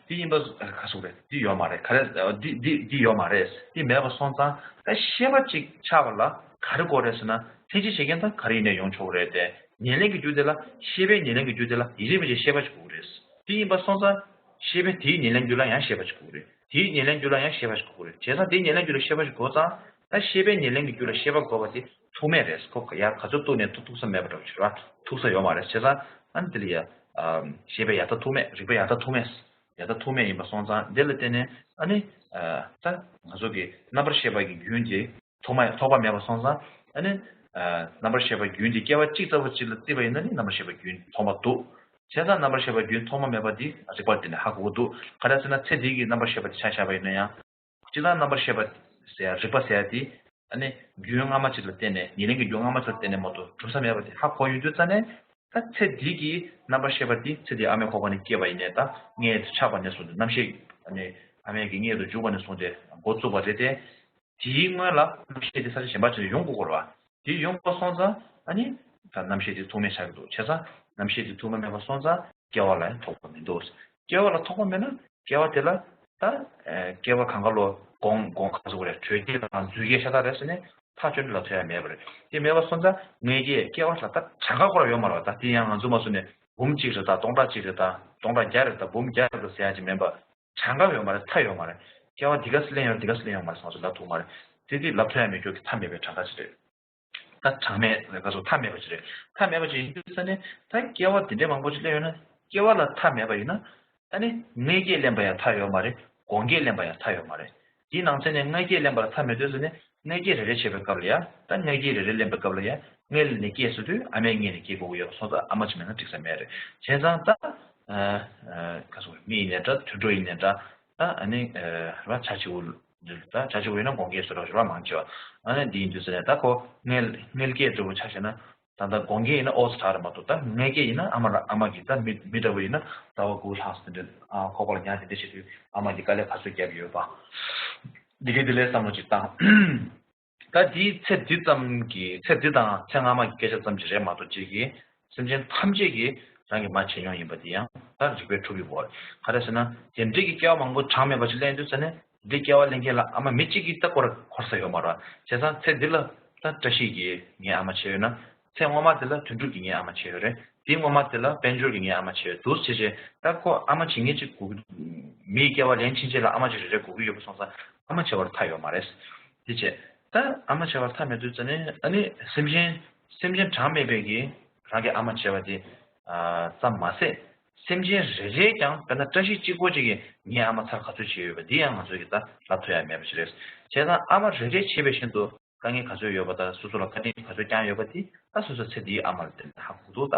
འདི་ཡིན་པ་ག་ཟེར་དགོས་རེད། འདི་ཡོད་མ་རེད། ག་རེ། འདི་འདི་འདི་ཡོད་མ་རེད། འདི་མེད་པ་སོང་ཙང་ད་ཤེས་པ་ཅིག་ཆགས་པ་ལ་ག་རེ་དགོས་རེད་ཟེར་ན། ལྷན་ཅིག་བྱེད་མཁན་ད་ག་རེ་ཡིན་ནའི་ཡོང་ཆོག་གི་རེད་དེ། ཉེར་ལེན་གྱི་རྒྱུ་དེ་ལ། ཤེས་པའི་ཉེར་ལེན་གྱི་རྒྱུ་དེ་ལ་ཡིན་གཅིག་མིན་གཅིག་ཤེས་པ་ཅིག་དགོས་ཀྱི་རེད། འདི་ཡིན་པ་སོང་ཙང་ཤེས་པའི་དེའི་ཉེར་ལེན་རྒྱུ་ལ་ཡང་ཤེས་པ་ཅིག་དགོས་ཀྱི་རེད། དེའི་ཉེར་ལེན་རྒྱུ་ལ་ཡང་ཤེས་པ་ཅིག་དགོས་ཀྱི་རེད། བྱས་ཙང་དེའི་ཉེར་ལེན་རྒྱུ་ལ་ཤེས་པ་ཅིག་དགོས་ཙང་། ད་ཤེས་པའི་ཉེར་ལེན་གྱི་རྒྱུ་ལ་ཤེས་པ་དགོས་པ་དེ་ཐུག་མེད་རེད། ཁོ་ཡར་ག་ཚོད་གཏུགས་ནས་ཐུག་ཐུག་ས་མེད་པ་འདྲ་བོ་ཞིག་རེད་པ། ཐུག་ས་ཡོད་མ་རེད། བྱས་ཙང་ཨ་ནི་དེ་ལ་ཡ། ཨ། ཤེས་པའི་ཡ་མཐའ་ཐུག་མེད། རིག་པའི་ཡ་མཐའ་ཐུག་མེད། ཡང་ད་ཐུག་མེད་ཡིན་པ་སོང་ཙང་དེ་ལ་བརྟེན་ནས་ཨ་ནི་ད་ང་ཚོ་གི་རྣམ་པར་ཤེས་པ་གི་རྒྱུན་དེ་ཐོག་མ་ཐོགས་པ་མེད་པ་སོང་ཙང་ཨ་ནི་རྣམ་པར་ཤེས་པ་རྒྱུན་དེ་སྐྱེ་བ་གཅིག་ལྟ་བུ་གཅིག་ལ་བརྩིས་པ་ཡིན་ན་ནི་རྣམ་པར་ཤེས་པ་རྒྱུན་ཐོགས་མ་འདུག་བྱས་ཙང་རྣམ་པར་ཤེས་པ་རྒྱུན་ཐོགས་མ་མེད་པ་འདི་རིགས་པར་བརྟེན་ནས་ཧ་གོ་གི་འདུག་ག་རེ་ཟེར་ན་ཚེ་འདི་གི་རྣམ་པར་ཤེས་པ་དེ་ཆ་བཞག་པ་ཡིན་ན་ཡང་། སྤྱིར་བཏང་རྣམ་པར་ཤེས་པ་ཟེར་ཡ་རིགས་པ་ཟེར་ཡ་དེ་ཨ་ནི་རྒྱུན་སྔ་མ་ཅིག་ལ་བརྟེན་ནས་ཉེར་ལེན་གྱི་རྒྱུན་སྔ་མ་ཅིག་ལ་བརྟེན་ནས་མ་གཏོགས་གྲུབ་ས་མེད་པ་དེ་ཧ་གོ་ཡོང་དུས་ཙ་ནས་ད་ཚེ་འདི་གི་རྣམ་པར་ཤེས་པ་དེ་ཚེ་འདིའི་ཨ་མའི་ཁོག་པ་ནས་སྐྱེས་པ་ཡིན་ནས་ད་མངལ་དུ་ཆགས་པ་ནས་བཟུང་སྟེ་རྣམ་ཤེས་ཨ་ནི་ཨ་མའི་གི་མངལ་དུ་འཇུག་པ་ནས་བཟུང་སྟེ་འགོ་བཙུགས་པ་རེད་དེ། དེའི་སྔོན་ལ་རྣམ་ཤེས་དེ་ས་ཆ་གཞན་པ་ཅིག་ནས་ཡོང་དགོས་ཀྱི་རེད་བ། དེ་ཡོང་པ་སོང་ཙང་ཨ་ནི་ད་རྣམ་ཤེས་དེ་ཐུག་མེད་ཆགས་ཀྱི་འདུག་བྱས་ཙང་རྣམ་ཤེས་དེ་ཐུག་མ་མེད་པ་སོང་ཙང་སྐྱེ་བ་ལ་ཡང་ཐོགས་པ་མི་འདུག་སྐྱེ་བ་ལ་ཐོགས་པ་མེད་ན་སྐྱེ་བ་དེ་ལ་ད་ཨ་སྐྱེ་བ་གང་ག་ལོ་གོང་གོང་ག་ཟེར་དགོས་རེད། དྲོད་སྐྱེད་དང་རྫུས་སྐྱེད་ཤ་སྟག་རེད་ཟེར་ནས་ཐག་ཆོད་ནས་ལབ་ཐུབ་ཡ་མེད་པ་རེད། དེ་མེད་པ་སོང་ཙང་མངལ་སྐྱེས་སྐྱེ་བ་ལ་ད་གྲངས་ཀ་ཁོ་རང་ཡོད་མ་རེད་བ། ད་དེ་ཡང་ང་ཚོ་མ་སོང་ནས་འབུམ་གཅིག་རེད་ད་སྟོང་ཕྲག་གཅིག་རེད་ད་སྟོང་ཕྲག་བརྒྱ་རེད་ད་འབུམ་བརྒྱ་རེད་ད་ཟེར་ཡ་ཅིག་མིན་པ། གྲངས་ཀ་ཡོད་མ་རེད། མཐའ་ཡོད་མ་རེད། སྐྱེ་བ་འདི་ག་སེ་ལེན་ཡོད་རེད། འདི་ག་སེ་ལེན་ཡོད་མ་རེད་ཟེར་ང་ཚོ་ལབ་ཐུབ་མ་རེད། དེ་དེ་ལབ་ཐུབ་ཡ་མེད་རྒྱུ་གི་མཐའ་མེད་པའི་གྲངས་ཀ་ཅིག་རེད། ད་གྲངས་མེད་ལ་ག་ཚོད་མཐའ་མེད་པ་ཅིག་རེད། མཐའ་མེད་པ་ཅིག་ཡིན་དུས་ས་ནས་ད་སྐྱེ་བ་འདི་འདྲའི་མང་པོ་ཅིག་ལེན་ཡོད་ན་སྐྱེ་བ་ལ་མཐའ་མེད་པ་ཡིན་ན་ཨ་ནི་མངལ་སྐྱེས་ལེན་པ་ཡང་མཐའ་ཡོད་མ་རེད། སྒོང་སྐྱེས་ལེན་པ་ཡང་མཐའ་ཡོད་མ་རེད། དེའི་ནང་ཚན་ནས་མངལ་སྐྱེས་ལེན་པ་ལ་མཐའ་མེད་དུས་ས་ནས་མངལ་སྐྱེས་རེ་རེ་བྱེད་པའི་སྐབས་ལ་ཡང་ད་མངལ་སྐྱེས་རེ་རེ་ལེན་པའི་སྐབས་ལ་ཡང་མངལ་ནས་སྐྱེས་སོང་དུས་ཨ་མའི་མངལ་ནས་སྐྱེས་དགོས་ཀྱི་ཡོད་པ་སོང་ཙང་ཨ་མ་ཅིག་མེད་ན་འགྲིག་ས་མེད་རེད། བྱས་ཙང་ད་ཨ་ག་ཚོད་མི་ཡིན་ནའི་འདྲ་དུད་འགྲོ་ཡིན་ནའི་འདྲ་ད་ཨ་ནི་ར་བྱ་བྱིའུ་འདི་ད་བྱ་བྱིའུ་ཡིན་ན་སྒོང་སྐྱེས་བཟོ་འདྲ་ཞིག་ར་མང་ཆེ་བ་ཨ་ནི་འདི་ཡིན་དུས་ཟེར་ནས་ད་ཁོ་མངལ་མངལ་སྐྱེས་འདྲ་བོ་ཆ་བཞག་ན་ད་ལྟ་སྒོང་སྐྱེས་ཡིན་ན་ཨོ་ཙི་ཁྲག་རེད་མ་གཏོགས་ད་མངལ་སྐྱེས་ཡིན་ན་ཨ་མ་ར་ཨ་མ་གིས་ད་མི་མི་འདྲ་བོ་ཡིན་ན་ཟླ་བ་དགུ་ལྷག་ཙམ་འདྲ་ཨ་ཁོག་པ་ལ་ཉལ་དེ་འདྲ་བྱེད་དུས་ཨ་མ་གིས་དཀའ་ལས་ག་ཚོད་བརྒྱབ་ཡོད་པ་འདི་གའི་འདི་ལས་བསམ་བློ་ཅིག་བཏང་། ད་འདིའི་ཚེ་འདི་ཙམ་གྱི་ཚེ་འདི་དང་ཚེ་སྔ་མ་གི་སྐད་ཆ་ཙམ་ཅིག་རེད་མ་གཏོགས་ཅིག་གིས་སེམས་ཅན་ཐམས་ཅད་ཀྱིས་རང་གི་མ་བྱས་མྱོང་ཡིན་པ་འདི་ཡང་ད་རིགས་པས་གྲུབ་ཡོད་པ་རེད། ག་རེ་ཟེར་ན་དེ་འདྲའི་གི་སྐྱེ་བ་མང་པོ་གྲངས་མེད་པ་ཅིག་ལེན་དུས་ཙ་ནས་འདི་སྐྱེ་བ་ལེན་མཁན་ལ་ཨ་མ་མི་གཅིག་གིས་ད་སྐོར་འཁོར་ས་ཡོད་མ་རེད། བྱས་ཙང་ཚེ་འདི་ལ་ད་བཀྲ་ཤིས་ཀྱིས་ངའི་ཨ་མ་བྱས་ཡོད་ན་ཚེ་སྔོན་མ་དེ་ལ་དོན་གྲུབ་ཀྱིས་ངའི་ཨ་མ་བྱས་ཡོད་རེད། དེའི་སྔོན་མ་དེ་ལ་དཔལ་འབྱོར་གྱིས་ངའི་ཨ་མ་བྱས་ཡོད་འདུག་བྱས་བྱས་ད་ཁོ་ཨ་མ་བྱེད་མཁན་གཅིག་དགོས་ཀྱི་མིའི་སྐྱེ་བ་ལེན་ཕྱིན་ཆད་ལ་ཨ་མ་གཅིག་རེ་རེ་དགོས་ཀྱི་ཡོད་པ་སོང་ཙང་ཨ་མ་བྱས་པར་ཐལ་ཡོད་མ་རེད། དེ་བྱས་ད་ཨ་མ་བྱས་པར་ཐལ་མེད་དུས་ཙ་ནས་ཨ་ནི་སེམས་ཅན་སེམས་ཅན་གྲངས་མེད་པའི་གིས་རང་གི་ཨ་མ་བྱས་པ་དེ་ཙམ་མ་ཟད་སེམས་ཅན་རེ་རེས་ཀྱང་དཔེར་ན་བཀྲ་ཤིས་གཅིག་པོ་གཅིག་གིས་ངའི་ཨ་མ་ཚར་ག་ཚོད་བྱས་ཡོད་པ་འདི་ཡང་ང་ཚོས་ཀྱིས་ད་ལབ་ཐུབ་ཡ་མེད་པ་ཞིག་རེད། བྱས་ཙང་ཨ་མ་རེ་རེ་བྱས་པའི་བཞིན་དུ་དཀའ་ངལ་ག་ཚོད་ཡོད་པ་དང་སོ་སོ་ལ་བཀའ་དྲིན་ག་ཚོད་བསྐྱངས་ཡོད་པ་དེ་ད་སོ་སོ་ཚེ་འདིའི་ཨ་མ་ལ་དེ་ཧ་གོ་འདུག་ད་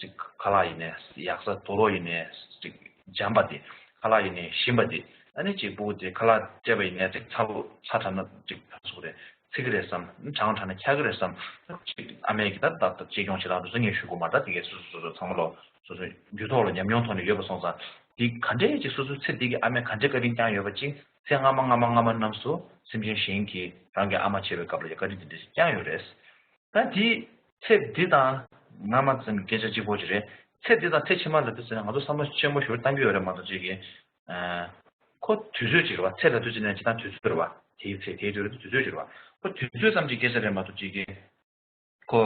ཅིག་ཁ་ལག་ཡིན་ནའི་ཡག་ས་དུག་ལོག་ཡིན་ནའི་ཅིག་འཇམ་པ་དེ་ཁ་ལག་ཡིན་ནའི་ཞིམ་པ་དེ་ཨ་ནི་ཅིག་སྤུ་གུ་དེ་ཁ་ལག་སྤྲད་པ་ཡིན་ནའི་ཅིག་ཚ་ལོ་ཚ་དྲགས་ན་ཅིག་ད་སོ་རེད་ཚིག་གི་རེད་བསམ་གྲང་དྲགས་ན་འཁྱག་གི་རེད་བསམ་ཅིག་ཨ་མས་ཀྱི་ད་ད་ད་གཅེས་སྐྱོང་བྱེད་སྟངས་དེ་ཚོ་ངས་ཞུ་དགོས་མ་རེད། ད་དེ་གས་སོ་སོ་སོ་སོ་ཚང་མ་ལོ་སོ་སོའི་རྒྱུད་ཐོག་ལ་ཉམས་མྱོང་ཐོག་ནས་ཡོད་པ་སོང་ཙང་དེ་ག་འདྲས་ཅིག་སོ་སོའི་ཚེ་འདི་གི་ཨ་མས་ག་འདྲས་བཀའ་དྲིན་བསྐྱངས་ཡོད་པ་ཅིག་ཚེ་སྔ་མ་སྔ་མ་སྔ་མ་རྣམས་སུ་སེམས་ཅན་གཞན་གྱིས་རང་གི་ཨ་མ་བྱེད་པའི་སྐབས་ལ་ཡང་བཀའ་དྲིན་དེ་འདྲ་ཞིག་བསྐྱངས་ཡོད་རེད། ད་དེ་ཚེ་འདི་དང་སྔ་མ་ཙམ་གྱི་སྐད་ཆ་གཅིག་པོ་ཅིག་རེད། ཚེ་འདི་དང་ཚེ་ཕྱི་མ་ལ་དུས་ཚོད་ནས་ང་ཚོ་བསམ་བློ་ཆེན་པོ་ཞིག་བཏང་གི་ཡོད་རེད་མ་གཏོགས་ཅིག་གི་ཁོ་དུས་ཚོད་ཅིག་རེད་བ། ཚེ་ལ་དུས་ཚོད་ནས་ཅི་ལྟར་དུས་ཚོད་རེད་བ། དེའི་ཚེ་དེའི་དུས་རེད་དུས་ཚོད་ཅིག་རེད་བ། ཁོ་དུས་ཚོད་ཙམ་གྱི་སྐད་ཆ་རེད་མ་གཏོགས་ཅིག་གི་ཁོ་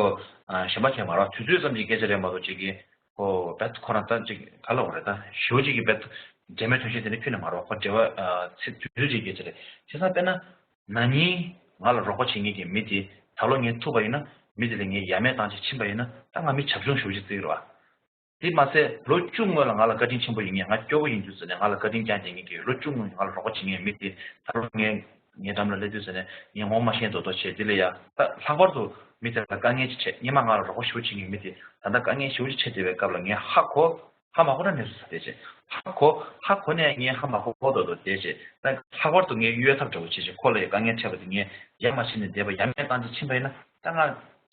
ཨ་གཞན་པ་གས་མ་རེད། དུས་ཚོད་ཙམ་གྱི་སྐད་ཆ་རེད་མ་གཏོགས་ཅིག་གིས་ཁོ་བེད་ཁོ་རང་ད་ཅིག་ག་ལ་འོ་རེད། ད་ཞེ་པོ་ཅིག་གིས་བེད་འབྲེལ་མེད་དོན་ཆེན་དེ་འདྲ་ཁྱོན་ནས་མ་རེད། ཁོ་འབྲེལ་བ་ཨ་ཚེ་དུས་ཚོད་ཅིག་སྐད་ཆ་རེད། བྱས་ཙང་དཔེར་ན་ན་ནིང་ང་ལ་རོགས་པ་བྱེད་མཁན་གྱི་མི་དེ་ད་ལོ་ངས་ཐུག་པ་ཡིན་ན་མི་དེ་ལ་ངས་ཡ་མེད་བཏང་བྱས་ཕྱིན་པ་ཡིན་ན་ད་ང་མི་བྱབ་ཆུང་ཞེ་པོ་ཅིག་བརྩི་གི་རེད་བ། དེ་མ་ཟད་ལོ་བཅུ་སྔོན་ལ་ང་ལ་བཀའ་དྲིན་ཆེན་པོ་ཡིན་མཁན་ང་སྐྱོ་པོ་ཡིན་དུས་ཟེར་ནས་ང་ལ་བཀའ་དྲིན་བསྐྱངས་བསྡད་མཁན་གྱི་ལོ་བཅུ་སྔོན་ང་ལ་རོགས་པ་བྱེད་མཁན་མི་དེ་ད་ལོ་ངའི་ངའི་འགྲམ་ལ་སླེབས་དུས་ཟེར་ནས་ངས་ངོ་མ་ཤེས་མདོག་མདོག་བྱས། དེ་ལ་ཡ་ད་ལྷག་པར་དུ་མི་དེ་ལ་དཀའ་ངལ་ཅིག་འཕྲད། སྔོན་མ་ང་ལ་རོགས་པ་ཞེ་པོ་བྱེད་མཁན་མི་དེ་ད་ལྟ་དཀའ་ངལ་ཞེ་པོ་ཅིག་འཕྲད་བསྡད་པའི་སྐབས་ལ་ངས་ཧ་གོ་ཧ་མ་གོ་ན་གནས་ཚུལ་ཟ་བསྡད་བྱས། ཧ་གོ་ཧ་གོ་ནས་ངས་ཧ་མ་གོ་མདོག་མདོག་བསྡད་བྱས། ད་ལྷག་པར་དུ་ངས་གཡོལ་ཐབས་འདྲ་བོ་བྱས་བྱས་ཁོ་ལ་ཡ་དཀའ་ངལ་འཕྲད་པ་དེ་ངས་ཡ་མ་བྱས་ནས་བསྡད་པ་ཡ་མེད་བཏང་བྱས་ཕྱིན་པ་ཡིན་ན། ད་ང་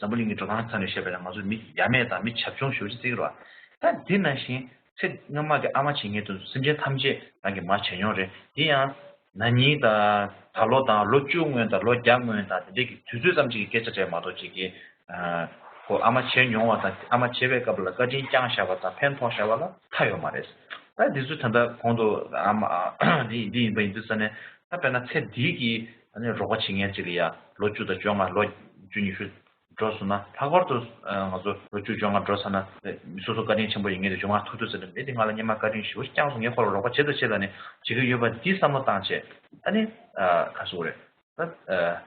འཛམ་བུ་གླིང་གི་འགྲོ་སྟངས་ཐོག་ནས་བཤད་པ་ཡིན་ན་ང་ཚོ་མི་ཡ་མེད་དང་མི་བྱབ་ཆུང་ཞེ་པོ་ཅིག་བརྩི་གི་རེད་བ། ད་འདི་ནང་བཞིན་ཚེ་སྔ་མ་གི་ཨ་མ་བྱེད་མཁན་དེ་ཚོ་སེམས་ཅན་ཐམས་ཅད་རང་གི་མ་བྱས་མྱོང་རེད། དེ་ཡང་ན་ནིང་དང་ད་ལོ་དང་ལོ་བཅུ་སྔོན་དང་ལོ་བརྒྱ་སྔོན་དང་དེ་འདྲའི་གི་དུས་ཚོད་ཙམ་ཅིག་གི་སྐད་ཆ་རེད་མ་གཏོགས་ཅིག་གི་ཁོ་ཨ་མ་བྱས་མྱོང་བ་དང་ཨ་མ་བྱས་པའི་སྐབས་ལ་བཀའ་དྲིན་བསྐྱངས་བཞག་པ་དང་ཕན་ཐོགས་བཞག་པ་ལ་ཐ་ཡོད་མ་རེད། ད་འདི་ཚོ་ད་ལྟ་གོང་དུ་ཨ་མ་འདི་འདི་ཡིན་པ་ཡིན་དུས་ཙ་ནས་ད་དཔེར་ན་ཚེ་འདི་གི་ཨ་ནི་རོགས་པ་བྱེད་མཁན་ཅིག་ལ་ཡ་ལོ་བཅུ་དང་བཅོ་ལྔ་ལོ་བཅུ་ཉི་ཤུ་འགྲོ་སོང་ན། ལྷག་པར་དུ་ང་ཚོ་ལོ་བཅུ་བཅོ་ལྔ་འགྲོ་ཚར་ན་སོ་སོ་བཀའ་དྲིན་ཆེན་པོ་ཡིན་ངེས་དེ་བཅོ་ལྔ་ཐུག་དུས་ཟེར་ནས་མི་དེ་ང་ལ་སྔོན་མ་བཀའ་དྲིན་ཞེ་པོ་བསྐྱངས་སོང་། ངས་ཁོ་ལ་རོགས་པ་བྱེད་དང་བྱེད་ལ་ནས་བྱེད་ཀྱི་ཡོད་པ་འདི་བསམ་བློ་བཏང་བྱས་ཨ་ནི་ག་ཟེར་དགོས་རེད། ད་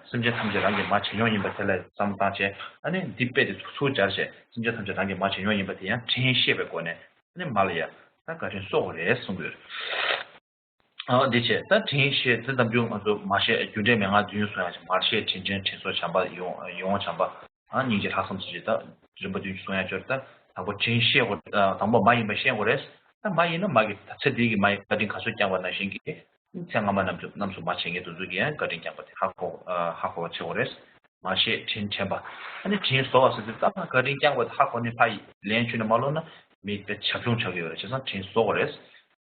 སེམས་ཅན་ཐམས་ཅད་རང་གི་མ་བྱས་མྱོང་ཡིན་པ་དེ་ལ་བསམ་བློ་བཏང་བྱས་ཨ་ནི་འདི་དཔེ་དེ་ཚུར་སྦྱར་བྱས་སེམས་ཅན་ཐམས་ཅད་རང་གི་མ་བྱས་མྱོང་ཡིན་པ་དེ་ཡང་དྲན་ཤེས་པའི་སྒོ་ནས་ཨ་ནི་མ་ལ་ཡ་ ད་བཀའ་དྲིན་གསོ་དགོས་རེད་གསུང་གི་ཡོད། ཨ་འདི་བྱས་ད་དྲིན་ཤེས་དེ་ནམ་རྒྱུན་ང་ཚོ་མར་ཤེས་རྒྱུ་འབྲས་མན་ངག་བདུན་གསུང་ཡག་ཅིག་མར་ཤེས་དྲིན་དྲན་དྲིན་གཟོ་བྱམས་པ་ཡིད་འོང་ཡིད་འོང་བྱམས་པ། ཨ་སྙིང་རྗེ་ལྷག་བསམ་ཟེར་ཅིག་ད་རིམ་པ་བདུན་གསུང་ཡག་ཅིག་ཡོད་རེད། ད་དང་པོ་དྲིན་ཤེས་དགོས། ཨ་དང་པོ་མ་ཡིན་པ་ཤེས་དགོས་རེད། ད་མ་ཡིན་ན་མ་གི་ད་ཚེ་འདི་གི་མ་ཡི་བཀའ་དྲིན་ག་ཚོད་བསྐྱངས་པ་ནང་བཞིན་གྱི་ཚེ་སྔ་མ་རྣམས་ཚོ་རྣམས་སུ་མ་བྱེད་མཁན་དེ་ཚོ་གི་ཡང་བཀའ་དྲིན་བསྐྱངས་པ་དེ་ཧ་གོ་ཨ་ཧ་གོ་བ་བྱེད་དགོས་རེད། མར་ཤེས་དྲིན་དྲན་པ། ཨ་ནི་དྲིན་གཟོ་བ་ཟེར་དུས་ད་བཀའ་དྲིན་བསྐྱངས་པ་དེ་ཧ་གོ་ནས་ཕར་ལན་ཆུ་ནས་མ་ལོག་ན་མི་དཔེ་བྱབ་ཆུང་ཆགས་ཀྱི་ཡོད་རེད། བྱས་ཙང་དྲིན་གཟོ་དགོས་རེད།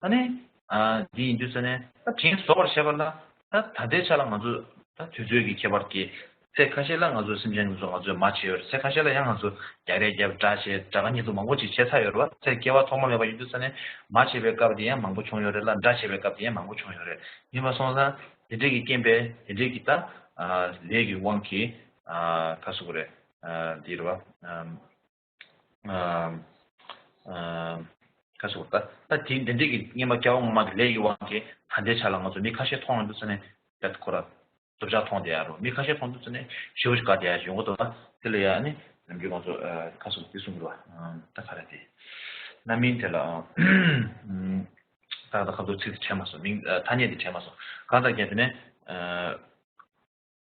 ཨ་ནི། ཨ་འདི་ཡིན་དུས་ཙ་ནས་ད་དྲིན་གཟོ་བར་བྱེད་པ་ལ་ད་ད་ལྟའི་ཆ་ལ་ང་ཚོ་ད་དུས་ཚོད་ཀྱི་ཁྱད་པར་གྱིས་ཚེ་ཁ་ཤས་ལ་ང་ཚོ་སེམས་ཅན་ང་ཚོ་ང་ཚོས་མ་བྱས་ཡོད་རེད། ཚེ་ཁ་ཤས་ལ་ཡང་ང་ཚོ་རྒྱག་རེས་རྒྱབ་དགྲ་བྱས་དགྲ་དགའ་གཉིས་འདུག་མང་པོ་ཅིག་བྱས་ཚར་ཡོད་རེད་བ། ཚེ་སྐྱེ་བ་ཐོག་མ་མེད་པ་ཡིན་དུས་ཙ་ནས་མ་བྱས་པའི་སྐབས་དེ་ཡང་མང་པོ་བྱུང་ཡོད་རེད་ལ་དགྲ་བྱས་པའི་སྐབས་དེ་ཡང་མང་པོ་བྱུང་ཡོད་རེད། ཡིན་པ་སོང་ཙང་དེ་འདྲས་ཀྱི་རྐྱེན་པས་དེ་འདྲས་ཀྱི་ད་ལས་ཀྱི་དབང་གིས་ཁ་སུ་གུ་རེད་འདི་རེད་བ། ཨ་ཨ་ཁ་སོ་ད་ད་དེ་འདི་འདྲས་ཀྱི་སྙེ་མ་སྐྱེ་བ་སྔོན་མ་གི་ལས་ཡི་དབང་གིས་ད་ལྟའི་ཆ་ལ་ང་ཚོ་མི་ཁ་ཤས་མཐོང་ཡོང་དུས་ཙ་ནས་ད་ཁོ་ར་རྡོབ་ཆག་མཐོང་བསྡད་ཡ་རོ། མི་ཁ་ཤས་མཐོང་དུས་ཙ་ནས་ཞེ་པོ་ཞིག་དགའ་བསྡད་ཡ་ཞིག་ཡོང་གི་འདུག་ད་དེ་ལ་ཡ་ནི་ནམ་རྒྱུན་ང་ཚོ་ཁ་སོ་དེ་གསུང་གི་རོ། ད་ག་རེ་དེ་རྣམ་སྨིན་དེ་ལ་ད་ད་ཁ་ཐུག་ཚིག་དེ་དྲན་མ་སོང་། མིང་ཐ་སྙད་དེ་དྲན་མ་སོང་། གང་ལྟར་ཀྱང་དེ་ནས།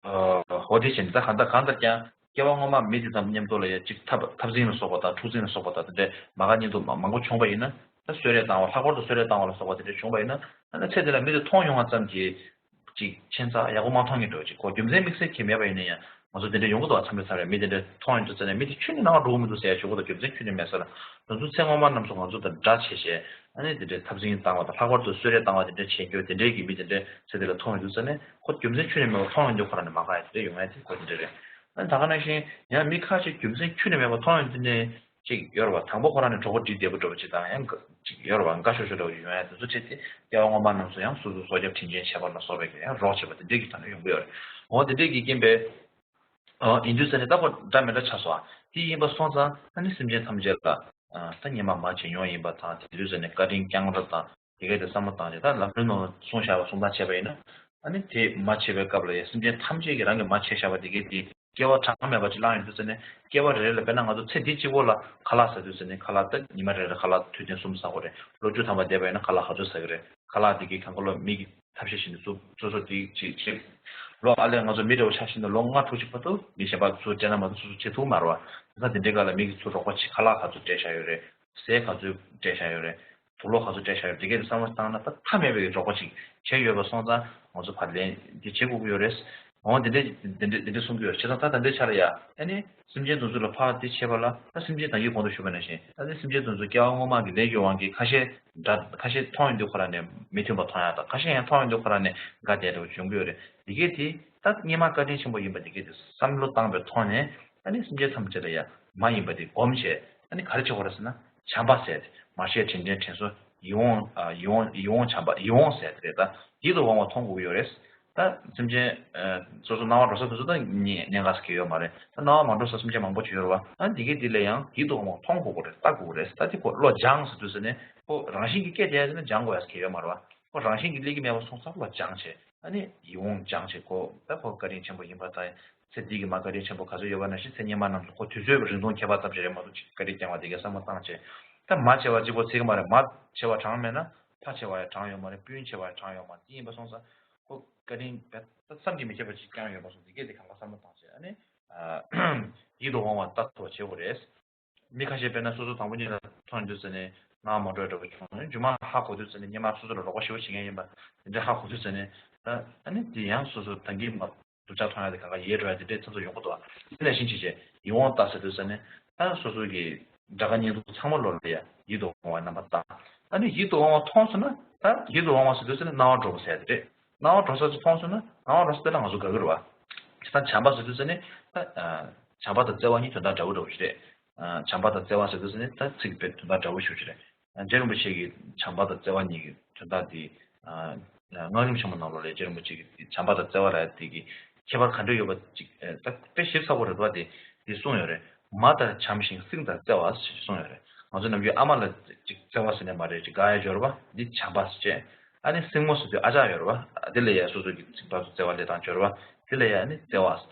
འོ་དེ་བཞིན་ད་གང་ལྟར་གང་ལྟར་ཀྱང་སྐྱེ་བ་སྔོན་མ་མི་དེ་ཙམ་མཉམ་དུ་ལ་ཡ་གཅིག་འཐབ་འཐབ་འཛིང་ལ་སོགས་པ་དང་འཁྲུག་འཛིང་ལ་སོགས་པ་དང་དེ་འདྲའི་མ་དགའ་གཉེན་སྡུག་མང་པོ་བྱུང་བ་ཡིན་ན་ད་གསོལ་རས་བཏང་བ་ལྷག་པར་དུ་གསོལ་རས་བཏང་བ་ལ་སོགས་པ་དེ་འདྲ་བྱུང་བ་ཡིན་ན་ད་ཚེ་དེ་ལ་མི་དེ་མཐོང་ཡོང་བ་ཙམ་གྱིས་ཅིག་ཁྱད་མཚར་ཡག་པོ་མ་མཐོང་གི་འགྲོ་ཅིག་གོ་རྒྱུ་མཚན་དམིགས་བསལ་གྱི་མེད་པ་ཡིན་ན་ཡང་ང་ཚོ་དེ་འདྲ་ཡོང་གི་འདུག་བ། མཚམས་རེ་མཚམས་རེ་མི་དེ་འདྲ་མཐོང་ཡོང་དུས་ཙ་ནས་མི་དེ་ཁྱོན་ནས་སྣང་བ་འགྲོ་གི་མི་འདུག་ཟེར་ཡ་ཞུ་གི་འདུག་རྒྱུ་མཚན་ཁྱོན་ནས་མེད་ས་ལ་ང་ཚོ་ཚེ་སྔོན་མ་རྣམས་སུ་ང་ཚོ་དང་དགྲ་བྱས་བྱས། ཨ་ནི་དེ་འདྲའི་འཐབ་འཛིང་བཏང་བ་དང་ལྷག་པར་དུ་གསོལ་རས་བཏང་བ་དེ་འདྲ་བྱེད་རྒྱུ་དེ་འདྲའི་གི་མི་དེ་འདྲའི་ཚེ་འདི་ལ་མཐོང་ཡོང་དུས་ཙ་ནས་ཁོ་རྒྱུ་མཚན་ཁྱོན་ནས་མེད་པ་མཐོང་ཡོང་དུས་ཁོ་རང་ནས་མ་དགའ་ཡ་དེ་འདྲ་ཡོང་ཡ་དེ་ཁོ་དེ་འདྲ་རེད། ཨ་ནི་ད་ག་ནང་བཞིན་ཡང་མི་ཁ་ཤས་རྒྱུ་མཚན་ཁྱོན་ནས་མེད་པ་མཐོང་ཡོང་དུས་ནས་ཅིག་ཡོད་རེད་བ། དང་པོ་ཁོ་རང་ནས་གྲོགས་པོ་འགྲིག་བདེ་པོ་འགྲོ་བ་ཅིག་དང་ཡང་ཅིག་ཡོད་རེད་བ། དགའ་ཤོར་ཤོར་འདྲ་བོ་ཅིག་ཡོང་ཡ་དེ་ཚོ་བྱས་ཏེ་སྐྱེ་བ་སྔོན་མ་རྣམས་སུ་ཡང་སོ་སོ་སྲོག་སྐྱབས་དྲིན་ཅན་བྱས་པ་ལ་སོགས་པའི་གི་ཡང་རོགས་བྱས་པ་དེ་འདྲའི་གི་ད་ནི་ཡོང་གི་ཡོད་རེད། འོ་དེ་འདྲའི་གི་རྐྱེན་པས། ཨ་ཡིན་དུས་ཙ་ནས་ད་ཁོ་འདྲ་མི་འདྲ་ཆགས་སོང་ཨ། དེ་ཡིན་པ་སོང་ཙང་ཨ་ནི་སེམས་ཅན་ཐམས་ཅད་ལ་ཨ་ད་སྔོན་མ་མ་བྱས་མྱོང་ཡིན་པ་དང་དེ་དུས་ཙ་ནས་བཀའ་དྲིན་བསྐྱངས་རབས་དང་དེ་གས་དེ་བསམ་བློ་བཏང་རྗེས་ད་ལམ་རིམ་ནང་གསུངས་བཞག་པ་གསུང་སྟངས་བྱས་པ་ཡིན་ན་ཨ་ནི་དེ་མ་བྱས་པའི་སྐབས་ལ་ཡང་སེམས་ཅན་ཐམས་ཅད་ཀྱིས་རང་གིས་མ་བྱས་བཞག་པ་དེ་གས་དེ་སྐྱེ་བ་གྲངས་མེད་པ་ཅིག་བླངས་ཡོང་དུས་ཙ་ནས་སྐྱེ་བ་རེ་རེ་ལ་དཔེར་ན་ང་ཚོ་ཚེ་འདི་གཅིག་པོ་ལ་ཁ་ལག་ཟ་དུས་ཙ་ནས་ཁ་ལག་ད་ཉི་མ་རེ་རེ་ཁ་ལག་མཐུད་དོན་གསུམ་ཟ་དགོས་རེད། ལོ་བཅུ་ཐམ་པ་བསྡད་པ་ཡིན་ན་ཁ་ལག་ག་ཚོད་ཟ་གི་རེད། ཁ་ལག་དེ་གའི་གང་ག་ལོ་མི་གི་ཐབས་ཤེས་བྱས་ནས་སོ་སོ་སོ་དེ་ཅིག་བྱེད། ལོ་ཨ་ལས་ང་ཚོ་མི་འདྲ་བོ་ཆགས་ཤིང་ན་ལོ་ལྔ་དྲུག་ཅིག་བར་དུ་མི་གཞན་པ་ཚོ་སྤྲད་ན་མ་གཏོགས་སོ་སོ་བྱེད་ཐུབ་མ་རེད་བ། དེ་ཚོ་དེ་འདྲའི་སྐབས་ལ་མི་གི་ཚོ་རོགས་པ་ཅིག་ཁ་ལག་ག་ཚོད་སྤྲད་བཞག་ཡོད་རེད། ཟས་ག་ཚོད་སྤྲད་བཞག་ཡོད་རེད། དུག་ལོག་ག་ཚོད་སྤྲད་བཞག་ཡོད་རེད། དེ་གས་དེ་བསམ་བློ་བཏང་ན་ད་མཐའ་མེད་པའི་རོགས་པ་ཅིག་བྱས་ཡོད་པ་སོང་ཙང་ང་ཚོ་ཕར་ལན་འདི་བྱེད་དགོས་ཀྱི་ཡོད་རེད། འོ་དེ་འདྲས་དེ་འདྲས་དེ་འདྲས་གསུང་གི་ཡོད་རེད། བྱས་ཙང་ད་ད་ལྟའི་ཆར་ཡ་ཨ་ནི་སེམས་ཅན་དེ་ཚོ་ལ་ཕར་དེ་བྱས་པ་ལ་ད་སེམས་ཅན་ད་གིན་གོང་དུ་ཞུས་པ་ནང་བཞིན་ད་ལྟའི་སེམས་ཅན་དེ་ཚོ་སྐྱེ་བ་སྔོན་མ་གི་ལས་ཀྱི་དབང་གིས་ཁ་ཤས་འདྲ་ཁ་ཤས་མཐོང་ཡོང་དུས་ཁོ་རང་ནས་མི་མཐུན་པ་མཐོང་ཡག་དང་ཁ་ཤས་ཡང་མཐོང་ཡོང་དུས་ཁོ་རང་ནས་དགའ་བསྡད་འདྲ་བོ་བྱུང་གི་ཡོད་རེད། དེ་གས་དེ་ད་སྔོན་མ་བཀའ་དྲིན་ཆེན་པོ་ཡིན་པ་དེ་གས་དེ་བསམ་བློ་བཏང་པའི་ཐོག་ནས་ཨ་ནི་སེམས་ཅན་ཐམས་ཅད་ལ་ཡ་མ་ཡིན་པ་དེ་སྒོམ་བྱས་ཨ་ནི་ག་རེ་བྱེད་དགོས་རེད་ཟེར་ན་བྱམས་པ་ཟེར་ཏེ་མར་ཤེས་དྲིན་དྲན་དྲིན་གཟོ་ཡིད་འོང་ཡིད་འོང་ཡིད་འོང་བྱམས་པ་ཡིད་འོང་ཟེར་ཏེ་རེད། ད་ཡིད་དུ་འོང་བ་མཐོང་དགོས་ཀྱི་ཡོད་རེད། ད་སེམས་ཅན་སོ་སོ་སྣང་བ་འགྲོ་ས་དེ་ཚོ་ད་གནས་གནས་འགག་ཟེར་གྱི་ཡོད་མ་རེད། ད་སྣང་བ་མ་འགྲོ་ས་སེམས་ཅན་མང་པོ་ཅིག་ཡོད་རེད་བ། ཨ་འདི་གས་འདི་ལ་ཡང་ཡིད་དུ་འོང་བ་མཐོང་དགོས་ཀྱི་རེད། ལྟ་དགོས་ཀྱི་རེད། ད་དེ་ཁོ་བློ་སྦྱངས་ཟེར་དུས་ཟེར་ནས་ཁོ་རང་བཞིན་གྱིས་སྐྱེས་བསྡད་ཡ་ཟེར་ན་སྦྱང་དགོས་ཡ་ཟེར་གྱི་ཡོད་མ་རེད་བ། ཁོ་རང་བཞིན་གྱིས་སླེབས་ཀྱི་མེད་པ་སོང་ཙང་བློ་སྦྱངས་བྱས་ཨ་ནི་ཡིད་འོང་སྦྱངས་བྱས་ཁོ་ད་ཁོ་བཀའ་དྲིན་ཆེན་པོ་ཡིན་པ་དང་ཚེ་འདི་གི་མ་བཀའ་དྲིན་ཆེན་པོ་ག་ཚོད་ཡོད་པ་ནང་བཞིན་ཚེ་སྔོན་མ་རྣམས་སུ་ཁོ་དུས་ཚོད་རིང་ཐུང་ཁྱད་པར་ཙམ་ཞིག་རེད་མ་གཏོགས་ཅིག་བཀའ་དྲིན་བསྐྱངས་པ་དེ་གའི་བསམ་བློ་བཏང་བྱས་ད་མ་བྱས་པ་གཅིག་པོ་ཚིག་གི་མ་རེད། མ་བྱས་པ་གྲངས་མེད་ན་ཕ་བྱས་པ་ཡང་གྲངས་ཡོད་མ་རེད། སྤུན་བྱས་པ་ཡང་གྲངས་ཡོད་མ་རེད། དེ་ཡིན་པ་སོང་ཙང་། ཁོ་བཀའ་དྲིན་བསམ་གྱིས་མི་ཁྱབ་པ་ཅིག་བསྐྱངས་ཡོད་པ་སོང་དེ་གས་དེ་གང་ག་བསམ་བློ་བཏང་བྱས་ཨ་ནི། ཡིད་དུ་འོང་བ་ལྟ་ཐུབ་པ་བྱེད་དགོས་རེད། མི་ཁ་ཤས་དཔེར་ན་སོ་སོ་དང་པོ་ཉིད་ལ་མཐོང་དུས་ཙ་ནས་སྣང་བ་མ་འགྲོ་བའི་འདྲ་པོ་བྱུང་། རྗེས་མ་ཧ་གོ་དུས་ཙ་ནས་སྔོན་མ་སོ་སོ་ལ་རོགས་པ་ཞེ་པོ་བྱེད་མཁན་ཡིན་པ་དེ་འདྲ་ཧ་གོ་དུས་ཙ་ནས་ད་ཨ་ནི་དེ་ཡང་སོ་སོ་ད་གིན་མ་སྡུག་ཅག་མཐོང་ཡ་དེ་གང་ག་ཡལ་འགྲོ་ཡ་དེ་འདྲའི་ཚ་ཚ་ཡོང་གི་འདུག་བ། དེ་ནས་ཕྱིན་ཆད་ཅེས་ཡིད་འོང་ལྟ་ཟེར་དུས་ཙ་ནས་ད་སོ་སོ་གི་དགྲ་དགའ་གཉེན་སྡུག་ཚང་མ་ལོ་ལ་ཡ་ཡིད་དུ་འོང་བ་རྣམ་པ་ལྟ། ཨ་ནི་ཡིད་དུ་འོང་བ་མཐོང་སོང་ན་ད་ཡིད་དུ་འོང་བ་ཟེར་དུས་ཙ་ནས་སྣང་བ་འགྲོ་བ་ཟེར་ཡ་དེ་རེད། སྣང་བ་འགྲོ་ས་ཅིག་མཐོང་སོང་ན་སྣང་བ་འགྲོ་ས་དེ་ལ་ང་ཚོ་དགའ་གི་རེད་བ། དེ་ལྟར་བྱམས་པ་ཟེར་དུས་ཙ་ནས་ད་བྱམས་པ་དང་བརྩེ་བ་གཉིས་དོན་དག་འདྲ་བོ་འདྲ་བོ་ཞིག་རེད། བྱམས་པ་དང་བརྩེ་བ་ཟེར་དུས་ཙ་ནས་ད་ཚིག་དཔེ་དོན་དག་འདྲ་བོ་ཞིག་རེད། རྗེ་རིན་པོ་ཆེ་གིས་བྱམས་པ་དང་བརྩེ་བ་གཉིས་ཀྱི་དོན་དག་དེ། ཨ་སྔགས་རིམ་ཆེན་མོ་ནང་ལོགས་ལ་རྗེ་རིན་པོ་ཆེ་གིས་བྱམས་པ་དང་བརྩེ་བ་ལབ་ཡ་དེ་གི་ཁྱད་པར་ག་འདྲ་ཡོད་པ་ཅིག་ཨ་ད་དཔེ་ཞིབ་ཚགས་པོ་རེད་པ་དེ་དེ་གསུངས་ཡོད་རེད། མ་ལྟར་བྱམས་ཤིང་སྲིང་ལྟར་བརྩེ་བ་ཞེས་གསུངས་ཡོད་རེད། ང་ཚོ་ནམ་རྒྱུན་ཨ་མ་ལ་ཅིག་བརྩེ་བ་ཟེར་ནས་མ་རེད་ཅིག་དགའ་ཡ་སྦྱོར་བ་འདི་བྱམས་པ་ཟེར་བྱས། ཨ་ནི་སྲིང་མོ་ཟེར་དུས་ཨ་ཅག་ཡོད་རེད་བ། དེ་ལ་ཡ་སོ་སོ་གི་སྲིང་བར་དུ་བརྩེ་བ་ལས་དང་སྦྱོར་བ་དེ་ལ་ཡ་ནི་བརྩེ་བ།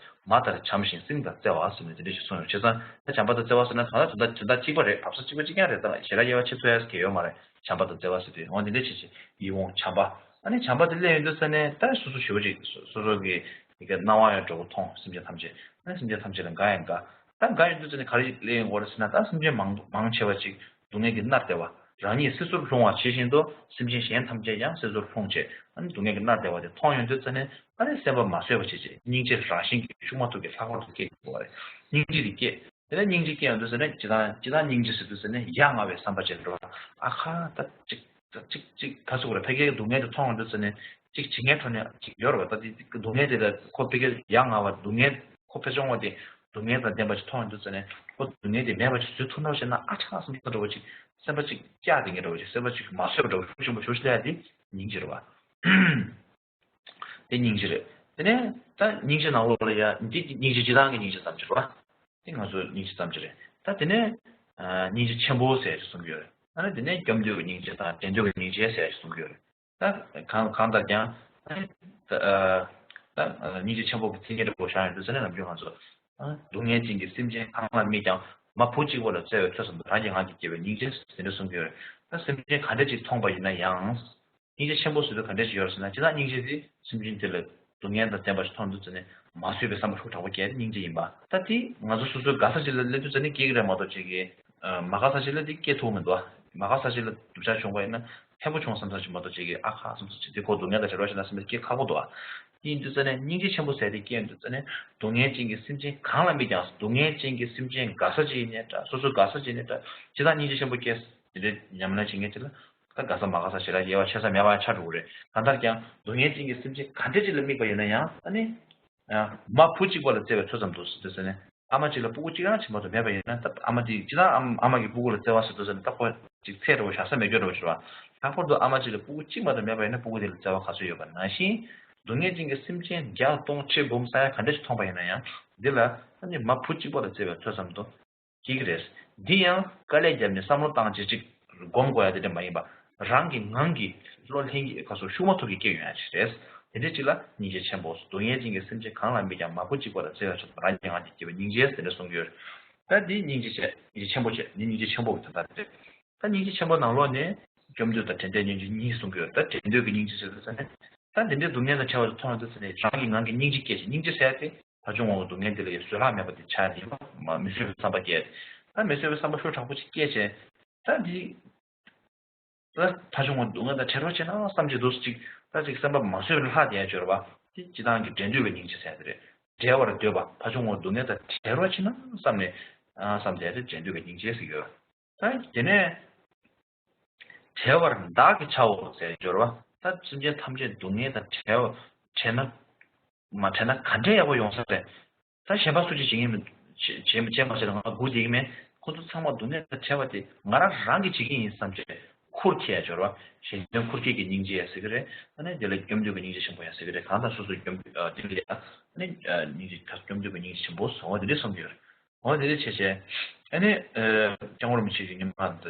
མ་ལྟར་བྱམས་ཤིང་སྲིང་དང་བརྩེ་བ་ཟེར་ནས་དེ་འདྲ་ཞིག་གསུངས་ཡོད། བྱས་ཙང་ད་བྱམས་པ་དང་བརྩེ་བ་ཟེར་ན་གང་ལྟར་དོན་དག་དོན་དག་གཅིག་པ་རེད། བབས་ས་གཅིག་པ་གཅིག་རྐྱང་རེད། ད་ཞལ་ལག་དབྱེ་བ་ཕྱེ་ཚོད་ཡ་གི་ཡོད་མ་རེད། བྱམས་པ་དང་བརྩེ་བ་ཟེར་དུས་འོ་དེ་འདྲ་བྱས་བྱས་ཡིད་འོང་བྱམས་པ། ཨ་ནི་བྱམས་པ་དེ་སླེབས་ཡོང་དུས་ཙ་ནས་ད་སོ་སོ་ཞེ་པོ་ཅིག་སོ་སོ་གི་དེ་ག་སྣང་བ་ཡང་འགྲོ་བོ་མཐོང་། སེམས་ཅན་ཐམས་ཅད་ཨ་ནི་སེམས་ཅན་ཐམས་ཅད་ལ་དགའ་ཡང་དགའ། ད་དགའ་ཡོང་དུས་ཙ་ནས་ག་རེ་སླེབས་ཡོང་གི་རེད་ཟེར་ན་ད་སེམས་ཅན་མང་མང་ཆེ་བ་ཅིག་སྡུག་བསྔལ་གྱིས་མནར་བསྡད་པ། རང་ཉིད་སྲིད་ཟུར་ལྷུང་བ་ཇི་བཞིན་དུ་སེམས་ཅན་གཞན་ཐམས་ཅད་ཀྱང་སྲིད་ཟུར་ལྷུང་བྱས་ཨ་ནི་སྡུག་བསྔལ་གྱིས་མནར་བསྡད་པ་དེ་མཐོང་ཡོང་དུས་ཙ་ནས་ཨ་ནི་སེམས་པ་མ་བཟོད་པ་བྱེད་བྱེད་སྙིང་རྗེ་རང་བཞིན་གྱིས་ཤུགས་མ་ཐུག་གི་ལྷག་པར་དུ་སྐྱེ་དགོས་པ་རེད། སྙིང་རྗེ་དེ་སྐྱེ། དེ་ནས་སྙིང་རྗེ་སྐྱེ་ཡོང་དུས་ཙ་ནས་ཇི་ལྟར་ཇི་ལྟར་སྙིང་རྗེ་ཟེར་དུས་ཙ་ནས་ཡ་ང་བའི་བསམ་པ་ཅིག་འགྲོ། ཨ་ཁ་ད་ཅིག་ད་ཅིག་ཅིག་ག་ཟེར་དགོས་རེད། ཕ་གིའི་སྡུག་བསྔལ་དེ་མཐོང་ཡོང་དུས་ཙ་ནས་ཅིག་བྱེད་མཁན་ཁྲོད་ནས་ཅིག་ཡོད་རེད་པ། ད་དེ་སྡུག་བསྔལ་དེ་ལ་ཁོ་ཕ་གིར་ཡ་ང་བ་སྡུག་བསྔལ་ཁོ་ཕ་བྱུང་བ་དེ་སྡུག་བསྔལ་དང་ལྡན་པ་ཞིག་མཐོང་ཡོང་དུས་ཙ་ནས་ཁོ་སྡུག་བསྔལ་དེ་མེད་པ་ཞིག་བཟོ་ཐུབ་ན་བྱས་ན་ཨ་ཅག་བསམ་ཚུལ་འདྲ་བོ་ཅིག་སེམས་པ་ཅིག་སྐྱག་དེ་ངེས་འདྲ་བོ་ཅིག་སེམས་པ་ཅིག་མ་བཟོད་པ་འདྲ་བོ་ཤུགས་ཆེན་པོ་ཞེ་པོ་ཅིག་སླེབས་ཡ་དེ་སྙིང་རྗེ་རེད་པ། དེ་སྙིང་རྗེ་རེད། དེ་ནས་ད་སྙིང་རྗེ་ནང་ལོགས་ལ་ཡ་འདི་སྙིང་རྗེ་སྤྱིར་བཏང་གི་སྙིང་རྗེ་ཙམ་ཅིག་རེད་པ། དེ་ང་ཚོ་སྙིང་རྗེ་ཙམ་ཅིག་རེད། ད་དེ་ནས་ཨ་སྙིང་རྗེ་ཆེན་པོ་ཟེར་ཡ་ཅིག་གསུང་གི་ཡོད་རེད། ཨ་ནི་དེ་ནས་སྐྱབས་འདུན་གྱི་སྙིང་རྗེ་དང་འགྲན་བསྡུར་གྱི་སྙིང་རྗེ་ཟེར་ཡ་ཅིག་གསུང་གི་ཡོད་རེད། ད་གང་གང་ལྟར་ཀྱང་ཨ་ནི་ད་ཨ་ད་སྙིང་རྗེ་ཆེན་པོ་གི་མཚན་ཉིད་འདྲ་པོ་བཞག་ཡོང་དུས་ཙ་ནས་ནམ་རྒྱུན་ང་ཚོ་ཨ་སྡུག་བསྔལ་ཅན་གྱི་སེམས་ཅན་གང་ལ་དམིགས་ཀྱང་མ་བུ་གཅིག་པོ་ལ་བརྩེ་བའི་ཐོས་བསམ་དང་རང་གི་ངང་གིས་སྐྱེ་བའི་སྙིང་རྗེ་ཟེར་ནས་གསུང་གི་ཡོད་རེད། ད་སེམས་ཅན་ག་འདྲ་ཅིག་མཐོང་པ་ཡིན་ན་ཡང་། སྙིང་རྗེ་ཆེན་པོ་ཟེར་དུས་ག་འདྲ་ཞིག་ཡོད་ཟེར་ན། སྤྱིར་བཏང་སྙིང་རྗེ་དེ་སེམས་ཅན་དེ་ལ་སྡུག་བསྔལ་དང་ལྡན་པ་ཞིག་མཐོང་དུས་ཙ་ནས་མ་བཟོད་པའི་བསམ་པ་ཤུགས་དྲག་པོ་སྐྱེ་དེ་སྙིང་རྗེ་ཡིན་པ། ད་དེ་ང་ཚོ་སོ་སོའི་དགའ་ས་ཅིག་ལ་སླེབས་དུས་ཙ་ནས་སྐྱེ་གི་རེད་མ་གཏོགས་ཅིག་གི་མ་དགའ་ས་ཅིག་ལ་དེ་སྐྱེ་ཐུབ་མི་འདུག་མ་དགའ་ས་ཅིག་ལ་སྡུག་ཅག་བྱུང་བ་ཡིན་ན་ཕན་པོ་བྱུང་བསམ་ས་ཅིག་མ་གཏོགས་ཅིག་གི་ཨ་ཁ་བསམ་ས་ཅིག་དེ་ཁོ་སྡུག་བསྔལ་དང་བྲལ་བ་ཞིག་ན་སེམས་པ་སྐྱེ་ཁག་པོ་འདུག་ཡིན་དུས་ཙ་ནས་སྙིང་རྗེ་ཆེན་པོ་ཟེར་དེ་སྐྱེ་ཡོང་དུས་ཙ་ནས་སྡུག་བསྔལ་ཅན་གྱི་སེམས་ཅན་གང་ལ་དམིགས་ཀྱང་སྡུག་བསྔལ་ཅན་གྱི་སེམས་ཅན་དགའ་ས་ཅིག་ཡིན་ནའི་འདྲ། སོ་སོ་དགའ་ས་ཅིག་ཡིན་ནའི་འདྲ། སྤྱིར་བཏང་སྙིང་རྗེ་ཆེན་པོ་སྐྱེ་དེ་འདྲའི་ཉམས་ལེན་བྱེད་མཁན་ཅིག་ལ། ད་དགའ་ས་མ་དགའ་ས་ཞེ་དྲག་དབྱེ་བ་ཕྱེ་ས་མེད་པ་ཆགས་འགྲོ་གི་རེད། གང་ལྟར་ཀྱང་སྡུག་བསྔལ་ཅན་གྱི་སེམས་ཅན་ག་འདྲ་ཅིག་ལ་དམིགས་པ་ཡིན་ན་ཡང་ཨ་ནི། མ་བུ་གཅིག་པོ་ལ་བརྩེ་བའི་ཐོས་བསམ་དུ་ཟེར་དུས་ཟེར་ནས་ཨ་མ་གཅིག་ལ་སྤུ་གུ་གཅིག་རང་ཅིག་མ་གཏོགས་མེད་པ་ཡིན་ན། ད་ཨ་མ་དེ་སྤྱིར་བཏང་ཨ་མ་གིས་སྤུ་གུ་ལ་བརྩེ་བ་ཟེར་དུས་ཟེར་ནས་ད་ཁོ་ཅིག་ཚད་འདྲ་བོ་བཞག་ས་མེད་རྒྱུ་འདྲ་བོ་ཞིག་རེད་བ། ལྷག་པར་དུ་ཨ་མ་གཅིག་ལ་སྤུ་གུ་གཅིག་མ་གཏོགས་མེད་པ་ཡིན་ན་སྤུ་གུ་དེ་ལ་བརྩེ་བ་ག་ཚོད་ཡོད་པ་ནང་བཞིན། སྡུག་བསྔལ་ཅན་གྱི་སེམས་ཅན་བརྒྱ་སྟོང་ཁྲི་འབུམ་ས་ཡ་ག་འདྲ་ཞིག་མཐོང་པ་ཡིན་ན་ཡང་འདི་ལ་ཨ་ནི་མ་བུ་གཅིག་པོ་ལ་བརྩེ་བའི་ཐོས་བསམ་དུ། སྐྱེ་གི་རེད། འདི་ཡང་དཀའ་ལས་བརྒྱབ་ནས་བསམ་བློ་བཏང་བྱས་ཅིག་སྒོམ་དགོས་ཡ་དེ་འདྲ་མ་ཡིན་པ། རང་གི་ངང་གིས་བློ་ལྷན་སྐྱེས་ཁ་སོ་ཤུགས་མ་ཐུག་གི་སྐྱེ་ཡོང་ཡ་ཅིག་རེད། དེ་འདྲ་ཅིག་ལ་སྙིང་རྗེ་ཆེན་པོ། སྡུག་བསྔལ་ཅན་གྱི་སེམས་ཅན་གང་ལ་དམིགས་ཀྱང་མ་བུ་གཅིག་པོ་ལ་བརྩེ་བའི་ཕྱོགས་རང་གི་ངང་གིས་སྐྱེ་བའི་སྙིང་རྗེ་དེ་འདྲ་གསུང་གི་ཡོད་རེད། ད་འདི་སྙིང་རྗེ་ཆེ་སྙིང་རྗེ་ཆེན་པོ་བྱས་འདི་སྙིང་རྗེ་ཆེན་པོ་གི་དོན་དག་རེད། ད་སྙིང་རྗེ་ཆེན་པོ་ནང་ལོགས་ནས་སྐྱབས་འདུན་དང་དྲན་རྟེན་སྙིང་རྗེ་གཉིས་གསུང་གི་ཡོད་རེད། ད་དྲན་འདུན་གྱི་སྙིང་རྗེ་ཟེར་དུས་ཙ་ནས། ད་འདི་འདྲའི་སྡུག་བསྔལ་དང་བྲལ་བ་དེ་མཐོང་ཡོང་དུས་ཙ་ནས་རང་གི་ངང་གིས་སྙིང་རྗེ་སྐྱེ་ཞིང་། སྙིང་རྗེ་ཟེར་ཡ་དེ་ཕར་བྱུང་བའི་སྡུག་བསྔལ་འདི་ལ་ཡང་བཟོད་གླགས་མེད་པ་དེ་ཆགས་ཡིན་པ་མ་མི་བཟོད་པའི་བསམ་པ་སྐྱེ། ད་མི་བཟོད་པའི་བསམ་པ་ཤུགས་དྲག་པོ་ཅིག་སྐྱེས་བྱས། ད་འདི་ད་ཕར་བྱུང་བའི་སྡུག་བསྔལ་དང་བྲལ་བར་བྱེད་ན་བསམ་གྱི་འདུག་ཅིག་ད་ཅིག་བསམ་པ་མ་བཟོད་པའི་ལྷག་བསྡད་ཡ་སྦྱོར་བ་དེ་སྤྱིར་བཏང་གི་འགྲན་བསྡུར་བའི་སྙིང་རྗེ་ཟེར་ཡ་དེ་རེད། བྲལ་བར་འདོད་པ། ཕར་བྱུང་བའི་སྡུག་བསྔལ་དང་བྲལ་བར་བྱེད་ན་བསམ་ནས་ཨ་བསམ་བསྡད་ཡ་དེ་འགྲན་བསྡུར་བའི་སྙིང་རྗེ་ཟེར་གྱི་ཡོད། ད་དེ་ནས་བྲལ་བར་བདག་གིས་བྱའོ་ཟེར་སྦྱོར་བ། ད་སེམས་ཅན་ཐམས་ཅད་སྡུག་བསྔལ་དང་བྲལ་བ་བྲལ་ན་མ་བྲལ་ན་ག་འདྲས་ཡག་པོ་ཡོང་ས་རེད། ད་གཞན་པ་སུ་གཅིག་བྱེད་ངེས་མི་བྱེད་བྱེད་བྱེད་མ་བྱེད་ལ་ང་སྒུག་བསྡད་ཀྱི་མེད། ཁོ་ཚོ་ཚང་མ་སྡུག་བསྔལ་དང་བྲལ་བ་དེ་ང་རང་རང་གིས་བྱེད་ཀྱི་ཡིན་བསམ་བྱས་ཁུར་ཁྱེར་ཡ་སྦྱོར་བ། གཞན་དོན་ཁུར་ཁྱེར་གྱི་སྙིང་རྗེ་ཡ་ཟེར་གྱི་རེད། ཨ་ནི་དེ་ལ་སྐྱབས་འདུན་གྱི་སྙིང་རྗེ་ཆེན་པོ་ཡ་ཟེར་གྱི་རེད། གང་ལྟར་སོ་སོའི་སྐྱབས་འདུན་ཨ་དེ་ལ་ཡ་ཨ་ནི་ཨ་སྙིང་རྗེ་ད་སྐྱབས་འདུན་གྱི་སྙིང་རྗེ་ཆེན་པོ་ཟེར་བ་དེ་འདྲས་གསུངས་ཀྱི་ཡོད་རེད། འོ་དེ་འདྲས་བྱས་བྱས། ཨ་ནི་ཨ་སྐྱབས་མགོན་རིན་པོ་ཆེ་གིས་ཉི་མ་འདི་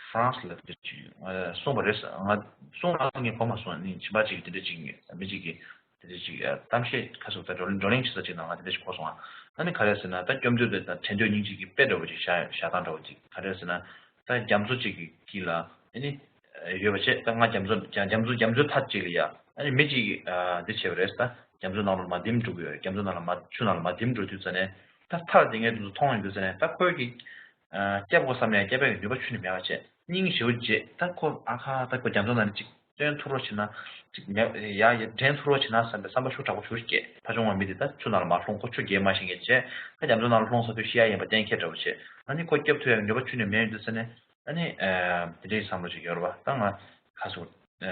ཧྥ་རན་སི་ལ་འདི་ཅིག་ཨ་གསུངས་པ་རེད། ང་གསུངས་ར་ངས་གོ་མ་སོང་། ཨ་ནི་ཁྱིམ་པ་ཅིག་དེ་འདྲས་ཅིག་མི་ཅིག་གིས། དེ་འདྲ་ཅིག་ཨ་གཏམ་བཤད་ཁ་སོགས་ད་བགྲོ་གླེང་བགྲོ་གླེང་བྱེད་ས་ཅིག་ནང་ང་དེ་འདྲ་ཞིག་གོ་སོང་ཨ། ཨ་ནི་ག་རེ་ཟེར་ན་ད་སྐྱབས་འདུན་དེ་དང་དྲན་འདུན་སྙིང་རྗེ་གི་དཔེ་འདྲ་བོ་ཅིག་བཞག་བཞག་སྟངས་འདྲ་བོ་ཅིག་ག་རེ་ཟེར་ན། ད་རྒྱ་མཚོ་ཅིག་གི་དཀྱིལ་ལ་ཨ་ནི་ཡོད་པ་བྱས། ད་ང་རྒྱ་མཚོ་རྒྱ་རྒྱ་མཚོ་རྒྱ་མཚོའི་མཐའ་ཅིག་ལ་ཡ་ཨ་ནི་མི་ཅིག་གིས་ཨ་འདི་བྱས་པ་རེད། ད་རྒྱ་མཚོ་ནང་ལ་མར་ལྡེམ་འགྲོ་གི་ཡོད་རེད། རྒྱ་མཚོ་ནང་ལ་མར་ཆུ་ནང་ལ་མར་ལྡེམ་འགྲོ་དུས་ཙ་ནས་ད་མཐར་དེ་ངས་དེ་ཚོ་མཐོང་ཡོང་དུས་ཙ་ནས་ད་ཁོས་ཀྱིས་ཨ་སྐྱབས་དགོས་བསམ་ནས་སྐྱབས་པའི་ནུས་པ་ཁྱོན་ནས་མེད་པ་བྱས། སྙིང་ཞེ་པོ་རྗེ། ད་ཁོ་ཨ་ཁ་ད་ཁོ་རྒྱ་མཚོ་ནང་ནས་ཅིག་བཏོན་ཐུབ་རོགས་བྱེད་ན། ཅིག་ཉ་ཡ་ཡ་འདྲེན་ཐུབ་རོགས་བྱེད་ན་བསམ་པའི་བསམ་པ་ཤུགས་དྲག་པོ་ཞེ་པོ་སྐྱེས། ཕར་བྱུང་བ་མི་དེ་ད་ཆུ་ནང་ལ་མར་ལྷུང་། ཁོ་ཆུ་རྐྱལ་མ་ཤེས་མཁན་བྱས། ད་རྒྱ་མཚོ་ནང་ལ་ལྷུང་ས་དུས་ཤི་ཡ་ཡིན་པ་གཏན་འཁེལ་འདྲ་བོ་བྱས། ཨ་ནི་ཁོ་སྐྱོབ་ཐུབ་ཡ་གི་ནུས་པ་ཁྱོན་ནས་མེད་ཡོང་དུས་ཙ་ནས་ཨ་ནི་ཨ་དེ་འདྲའི་བསམ་བློ་ཞིག་ཡོད་རེད་པ། ད་ང་ཁ་སོ་ཨ་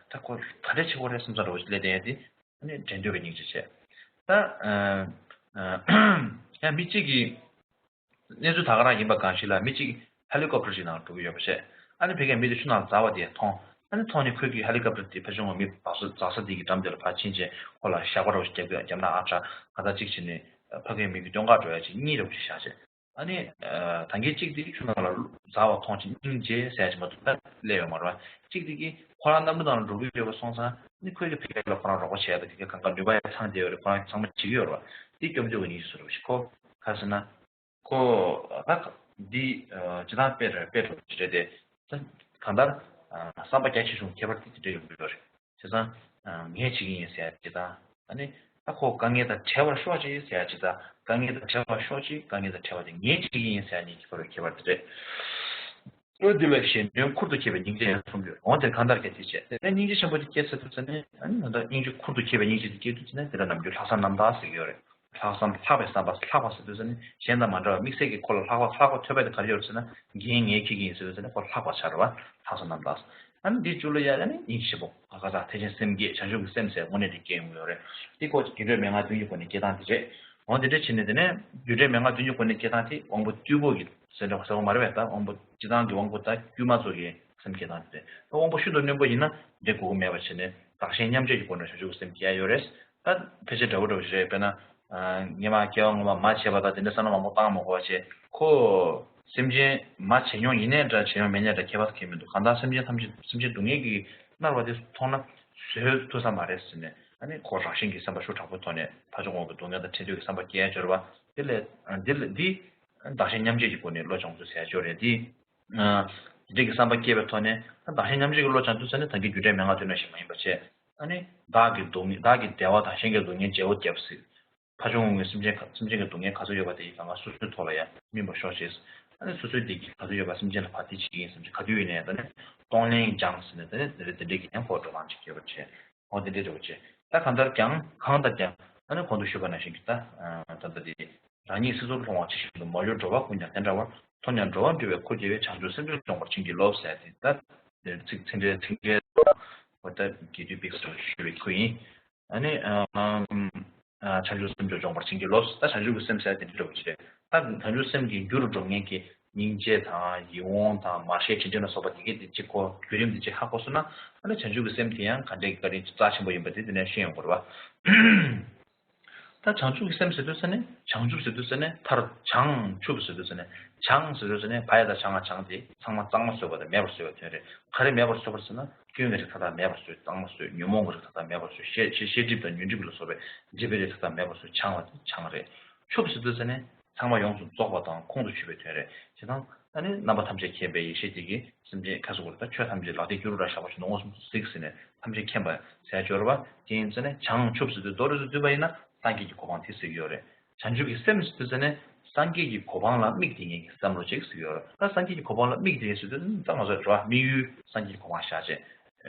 ད་ཁོ་ག་འདྲས་བྱེད་དགོས་རེད་བསམ་ས་འདྲ་བོ་ཞིག་སླེབས་བསྡད་ཡ་དེ་ཨ་ནི་འདྲེན་འདོད་ཀྱི་སྙིང་རྗེ་བྱས། ད་ཨ་ཨ་ཡང་མི་གཅིག་གིས། གནས་ཚུལ་ད་ག་རང་ཡིན་པ་གང་ཞིག་ལ་མི་གཅིག་ཧེ་ལི་ཀོབ་ཊར་ཞིག་ནང་འགྲོ་གི་ཡོད་པ་བྱས། ཨ་ནི་ཕ་གིའི་མི་དེ་ཆུ་ནང་འཛག་པ་དེ་མཐོང་། ཨ་ནི་མཐོང་ནས་ཁོས་ཀྱིས་ཧེ་ལི་ཀོབ་ཊར་དེ་ཕར་བྱུང་བ་མི་འཛག་ས་འཛག་ས་དེ་གི་འགྲམ་དེ་ལ་ཕར་ཕྱིན་བྱས་ཁོ་ལ་ཞགས་པ་འདྲ་བོ་ཞིག་བརྒྱབ་ཀྱི་ཡོད། བརྒྱབ་ན་ཨ་ཁྲ་ག་ད་གཅིག་བྱས་ནས་ཕ་གིའི་མི་གི་སྟོད་འགག་འགྲོ་ཡ་ཅིག་གཉིས་འདྲ་བོ་ཞིག་བཞག་བྱས། ཨ་ནི་ད་གིན་གཅིག་དེ་གི་ཆུ་ནང་ལ་འཛག་པ་མཐོང་ཅིག་སྙིང་རྗེ་ཟེར་ཡ་ཅིག་མ་གཏོགས་ད་སླེབས་ཡོད་མ་རེད་བ། གཅིག་དེ་གི་ཁོ་རང་གནམ་གྲུ་ནང་ལ་འགྲོ་གི་ཡོད་པ་སོང་ཙང་ཨ་ནི་ཁོས་ཀྱི་ཕ་གི་ལ་ཁོ་རང་རོགས་པ་བྱས་ཡ་དང་དེ་ག་གང་ག་ནུས་པ་ཡ་ཚང་བསྡད་ཡོད་རེད། ཁོ་རང་ཚང་མ་བྱེད་ཀྱི་ཡོད་རེད་བ། དེ་སྐྱོབ་འཇུག་གི་སྙིང་རྗེ་བཟོ་འདྲ་བ་ཞིག་ཁོ་ག་ཟེར་ན། ཁོ་ད་འདི་སྤྱི་བཏང་དཔེ་རེད། དཔེ་འདྲ་བོ་ཅིག་རེད་དེ། ད་གང་ལྟར་བསམ་པ་རྒྱ་ཆེ་ཆུང་ཁྱད་པར་དེ་དེ་འདྲ་ཡོང་གི་ཡོད་རེད། བྱས་ཙང་ངས་བྱེད་ཀྱི་ཡིན་ཟེར་ཡ་ཅིག་དང་ཨ་ནི་ད་ཁོ་དཀའ་ངལ་དང་བྲལ་བར་ཤོག་ཅིག་ཟེར་ཡ་ཅིག་དང་དཀའ་ངལ་དང་བྲལ་བར་ཤོག་ཅིག་དཀའ་ངལ་དང་བྲལ་བ་དེ་ངས་བྱེད་ཀྱི་ཡིན་ཟེར་ཡ་གཉིས་ཀྱི་བར་ཁྱད་པར་དེ་རེད། འོ་འདི་ལ་གཞན་དོན་ཁུར་དུ་ཁྱེར་བའི་སྙིང་རྗེ་ཡང་གསུངས་ཡོད། འོ་དེར་གང་ལྟར་གལ་ཆེ་བྱས་དེ་ནས་སྙིང་རྗེ་ཆེན་པོ་དེ་སྐྱེས་ཚར་དུས་ཙ་ནས་ཨ་ནི་ད་ལྟ་སྙིང་རྗེ་ཁུར་དུ་ཁྱེར་བའི་སྙིང་རྗེ་དེ་སྐྱེས་དུས་ཙ་ནས་དེ་ལ་ནམ་རྒྱུན་ལྷག་བསམ་རྣམ་དག་ཟེར་གྱི་ཡོད་རེད། ལྷག་བསམ་ལྷག་པའི་བསམ་པ། ལྷག་པ་ཟེར་དུས་ཙ་ནི་གཞན་དང་མ་འདྲ་བ་དམིགས་བསལ་གྱི་ཁོ་ལ་ལྷག་པ་ལྷག་པ་ཐོབ་པ་དེ་ག་རེ་ཡོད་རེད་ཟེར་ན་འགན་ངས་འཁྱེར་གྱི་ཡིན་ཟེར་དུས་ཙ་ནི་ཁོ་ལྷག་པ་ཆགས་རེད་བ། ལྷག་བསམ་རྣམ་དག་ཨ་ནི་འདི་བཅུ་ལ་ཡ་ཨ་ནི་སྙིང་རྗེ་ཆེན་པོ་ག་ག་ས་ཐེག་ཆེན་སེམས་བསྐྱེད་བྱང་ཆུབ་ཀྱི་སེམས་ཟེར་དངོས་གནས་དེ་སྐྱེ་ཡོང་གི་ཡོད་རེད། འདི་ཁོ་རྒྱུ་འབྲས་མན་ངག་བདུན་གྱི་སྒོ་ནས་སྐྱེ་སྟངས་དེ་རེད། འོ་འདི་འདྲ་བྱས་ནས་དེ་ནས་རྒྱུ་འབྲས་མན་ངག་བདུན་གྱི་སྒོ་ནས་སྐྱེ་སྟངས་དེ་དབང་པོ་རྟུལ་པོ་གི་ཟེར་འདྲ་ཟེར་བ་མ་རེད་པས། ད་དབང་པོ་སྤྱི་བཏང་གི་དབང་པོ་ད་དཀྱུས་མ་ཚོ་གི་སེམས་སྐྱེ་སྟངས་དེ་རེད། ད་དབང་པོ་ཤིན་ཏུ་རྣོན་པོ་ཡིན་ན་འདི་དགོས་ཀྱི་མེད་པ་བྱས་ནས་བདག་གཞན་མཉམ་བརྗེ་གི་སྒོ་ནས་བྱང་ཆུབ་ཀྱི་སེམས་སྐྱེ་ཡ་ཡོད་རེད། ད་ཕལ་ཆེར་འདྲ་བོ་འདྲ་བོ་ཞིག་རེད། དཔེར་ན། སྔོན་མ་སྐྱེ་བ་སྔོན་མ་མ་བྱས་པ་དང་དེ་འདྲ་བསམ་བློ་མང་པོ་བཏང་མ་དགོས་པ་བྱས། ཁོ་སེམས་ཅན་མ་བྱས་མྱོང་ཡིན་ནའི་འདྲ་བྱས་མྱོང་མེད་ནའི་འདྲ་ཁྱད་པར་གང་ཡང་མི་འདུག་གང་ལྟར་སེམས་ཅན་ཐམས་ཅད་སེམས་ཅན་སྡུག་བསྔལ་གྱིས་མནར་བ་དེ་མཐོང་ན་བཟོད་ཐུབ་ས་མ་རེད་ཟེར་ནས་ཨ་ནི་ཁོ་རང་བཞིན་གྱིས་སེམས་པ་ཤུགས་དྲག་པོའི་ཐོག་ནས་ཕར་ཕྱོགས་ངོ་བོའི་སྡུག་བསྔལ་དང་འཕྲད་འདོད་ཀྱི་བསམ་པ་སྐྱེ་ཡ་འབྱོར་བ་དེ་ལས་འདི་ལ་འདི་བདག་གཞན་མཉམ་བརྗེ་གི་སྒོ་ནས་བློ་སྦྱོང་ཚུལ་ཟེར་ཡ་འབྱོར་རེད་འདི། དེ་འདྲ་གི་བསམ་པ་སྐྱེས་པའི་ཐོག་ནས་ད་བདག་གཞན་མཉམ་བརྗེ་གི་བློ་སྦྱང་དུས་ཙ་ནས་ད་གིན་རྒྱུ་འབྲས་མན་ངག་བདུན་ནང་བཞིན་མ་ཡིན་པ་བྱས། ཨ་ནི་བདག་གི་སྡུག་བདག་གི་བདེ་བ་དང་གཞན་གྱི་སྡུག་བསྔལ་བརྗེ་བོ་བརྒྱབ་ཟིག་ཕར་ཕྱོགས་ངོས་སེམས་ཅན་ག་སེམས་ཅན་གྱི་སྡུག་བསྔལ་ག་ཚོད་ཡོད་པ་དེ་ཡི་གང་ག་སོ་སོའི་ཐོག་ལ་ཡང་སྨིན་པར་ཤོག་ཅེས། ཨ་ནི་སོ་སོའི་བདེ་སྐྱིད་ག་ཚོད་ཡོད་པ་སེམས་ཅན་ལ་ཕར་དེ་བྱེད་ཀྱི་ཡིན་བསམ་ཅེས་ག་དུས་ཡིན་ནའི་ད་ནི་གཏོང་ལེན་སྦྱངས་ཟིན་ནས་ད་ནི་དེ་འདྲ་དེ་འདྲ་གི་ཡང་ཁོ་འགྲོ་སྟངས་ཅིག་སྐྱེ་བར་བྱས། འོ་དེ་འདྲའི་འདྲ་བོ་བྱས། ད་གང་ལྟར་ཀྱང་གང་ལྟར་ཀྱང་ཨ་ནི་གོང་དུ་ཞུས་པ་ནང་བཞིན་གྱི་ད་ད་ལྟ་དེ་རང་ཉིད་སྲིད་མཚོར་ལྷུང་བ་ཇི་བཞིན་དུ་མ་གྱུར་འགྲོ་བ་ཀུན་ཀྱང་དེ་འདྲ་བར་ཐོབ་ཀྱང་འགྲོ་བ་འདུལ་བའི་ཁུར་རྒྱལ་བའི་བྱང་ཆུབ་སེམས་མཆོག་སྦྱོང་བར་བྱིན་གྱིས་རློབས་ཟེར་ཏེ་ད་དེ་ཚིག་ཚིག་འགྲེལ་ཚིག་འགྲེལ་འོ་ད་རྒྱས་བསྡུས་པིག་སོགས་ཞུས་པའི་ཁུལ་ཡིན། ཨ་ནི་བྱང་ཆུབ་སེམས་མཆོག་སྦྱོང་བར་བྱིན་གྱིས་རློབས། ད་བྱང་ཆུབ་ཀྱི་སེམས་ཟེར་དེ་འདྲ་འདྲ་བོ་ཅིག་རེད། ད་བྱང་ཆུབ་སེམས་ཀྱི་རྒྱུ་རུ་འགྲོ་མཁན་གྱི་སྙིང་རྗེ་དང་ཡིད་འོང་དང་མར་ཤེས་དྲིན་ཅན་ལ་སོགས་པ་དེ་གས་དེ་གཅིག་གོ་བརྒྱུད་རིམ་དེ་གཅིག་ཧ་གོ་སོང་ན་ཨ་ནི་བྱང་ཆུབ་ཀྱི་སེམས་དེ་ཡང་ག་འདྲའི་བཀའ་དྲིན་རྩ་ཆེན་པོ་ཡིན་པ་དེ་དེ་ནས་ཤེས་ཡོང་དགོས་རེད་བ། ད་བྱང་ཆུབ་ཀྱི་སེམས་ཟེར་དུས་ཙ་ནས་བྱང་ཆུབ་ཟེར་དུས་ཙ་ནས་མཐར་བྱང་ཆུབ་ཟེར་དུས་ཙ་ནས་བྱང་ཟེར་དུས་ཙ་ནས་བ་ཡ་བཏགས་བྱ་ང་བྱང་དེ་ཚང་མ་གཙང་མ་བཟོས་པ་དང་མེད་པར་བཟོས་པའི་དོན་རེད། ག་རེ་མེད་པར་བཟོས་པ་ཟེར་ན། སྐྱོན་གྱི་རིགས་མཐའ་དག་མེད་པར་བཟོས། གཙང་མ་བཟོས། ཉོན་མོངས་ཀྱི་རིགས་མཐའ་དག་མེད་པར་བཟོས། ཤེས་ཤེས་ཤེས་སྒྲིབ་དང་ཉོན་སྒྲིབ་ལ་སོགས་པའི་སྒྲིབ་པའི་རིགས་མཐའ་དག་མེད་པར་བཟོས། བྱང་བ་དེ་བྱང་རེད། ཆུབ་ཟེར་དུས་ཙ་ནས་ཚང་མ་ཡོངས་སུ་རྫོགས་པ་དང་ཁོང་དུ་ཆུད་པའི་དོན་རེད། བྱས་ཙང་ཨ་ནི་རྣམ་པ་ཐམས་ཅད་མཁྱེན་པའི་ཡེ་ཤེས་དེ་གིས་སེམས་ཅན་ཁ་སོ་གོ་ད་ཆོས་ཐམས་ཅད་ལག་མཐིལ་གྱུར་ར་ཞགས་པ་བཞིན་དུ་མངོན་སུམ་དུ་གཟིགས་ཟེར་ནས་ཐམས་ཅད་མཁྱེན་པ་ཟེར་སྦྱོར་བ་དེ་ཡིན་ཙ་ནས་བྱང་ཆུབ་ཟེར་དུས་མདོར་བསྡུས་སུ་བསྡུས་པ་ཡིན་ན་སངས་རྒྱས་ཀྱི་གོ་འཕང་དེ་གཟིགས་ཡོད་རེད། བྱང་ཆུབ་ཀྱི་སེམས་ཟེར་དུས་ཙ་ནས་སངས་རྒྱས་ཀྱི་གོ་འཕང་ལ་དམིགས་ཏེ་ངེད་ཀྱིས་བསམ་བློ་ཅིག་གཟིགས་ཡོད་རེད། ད་སངས་རྒྱས་ཀྱི་གོ་འཕང་ལ་དམིགས་ཏེ་ཟེར་དུས་ད་ང་ཚོ་རེད་བ། དམིགས་ཡུལ་སངས་རྒྱས་ཀྱི་གོ་འཕང་བཞག་བྱས།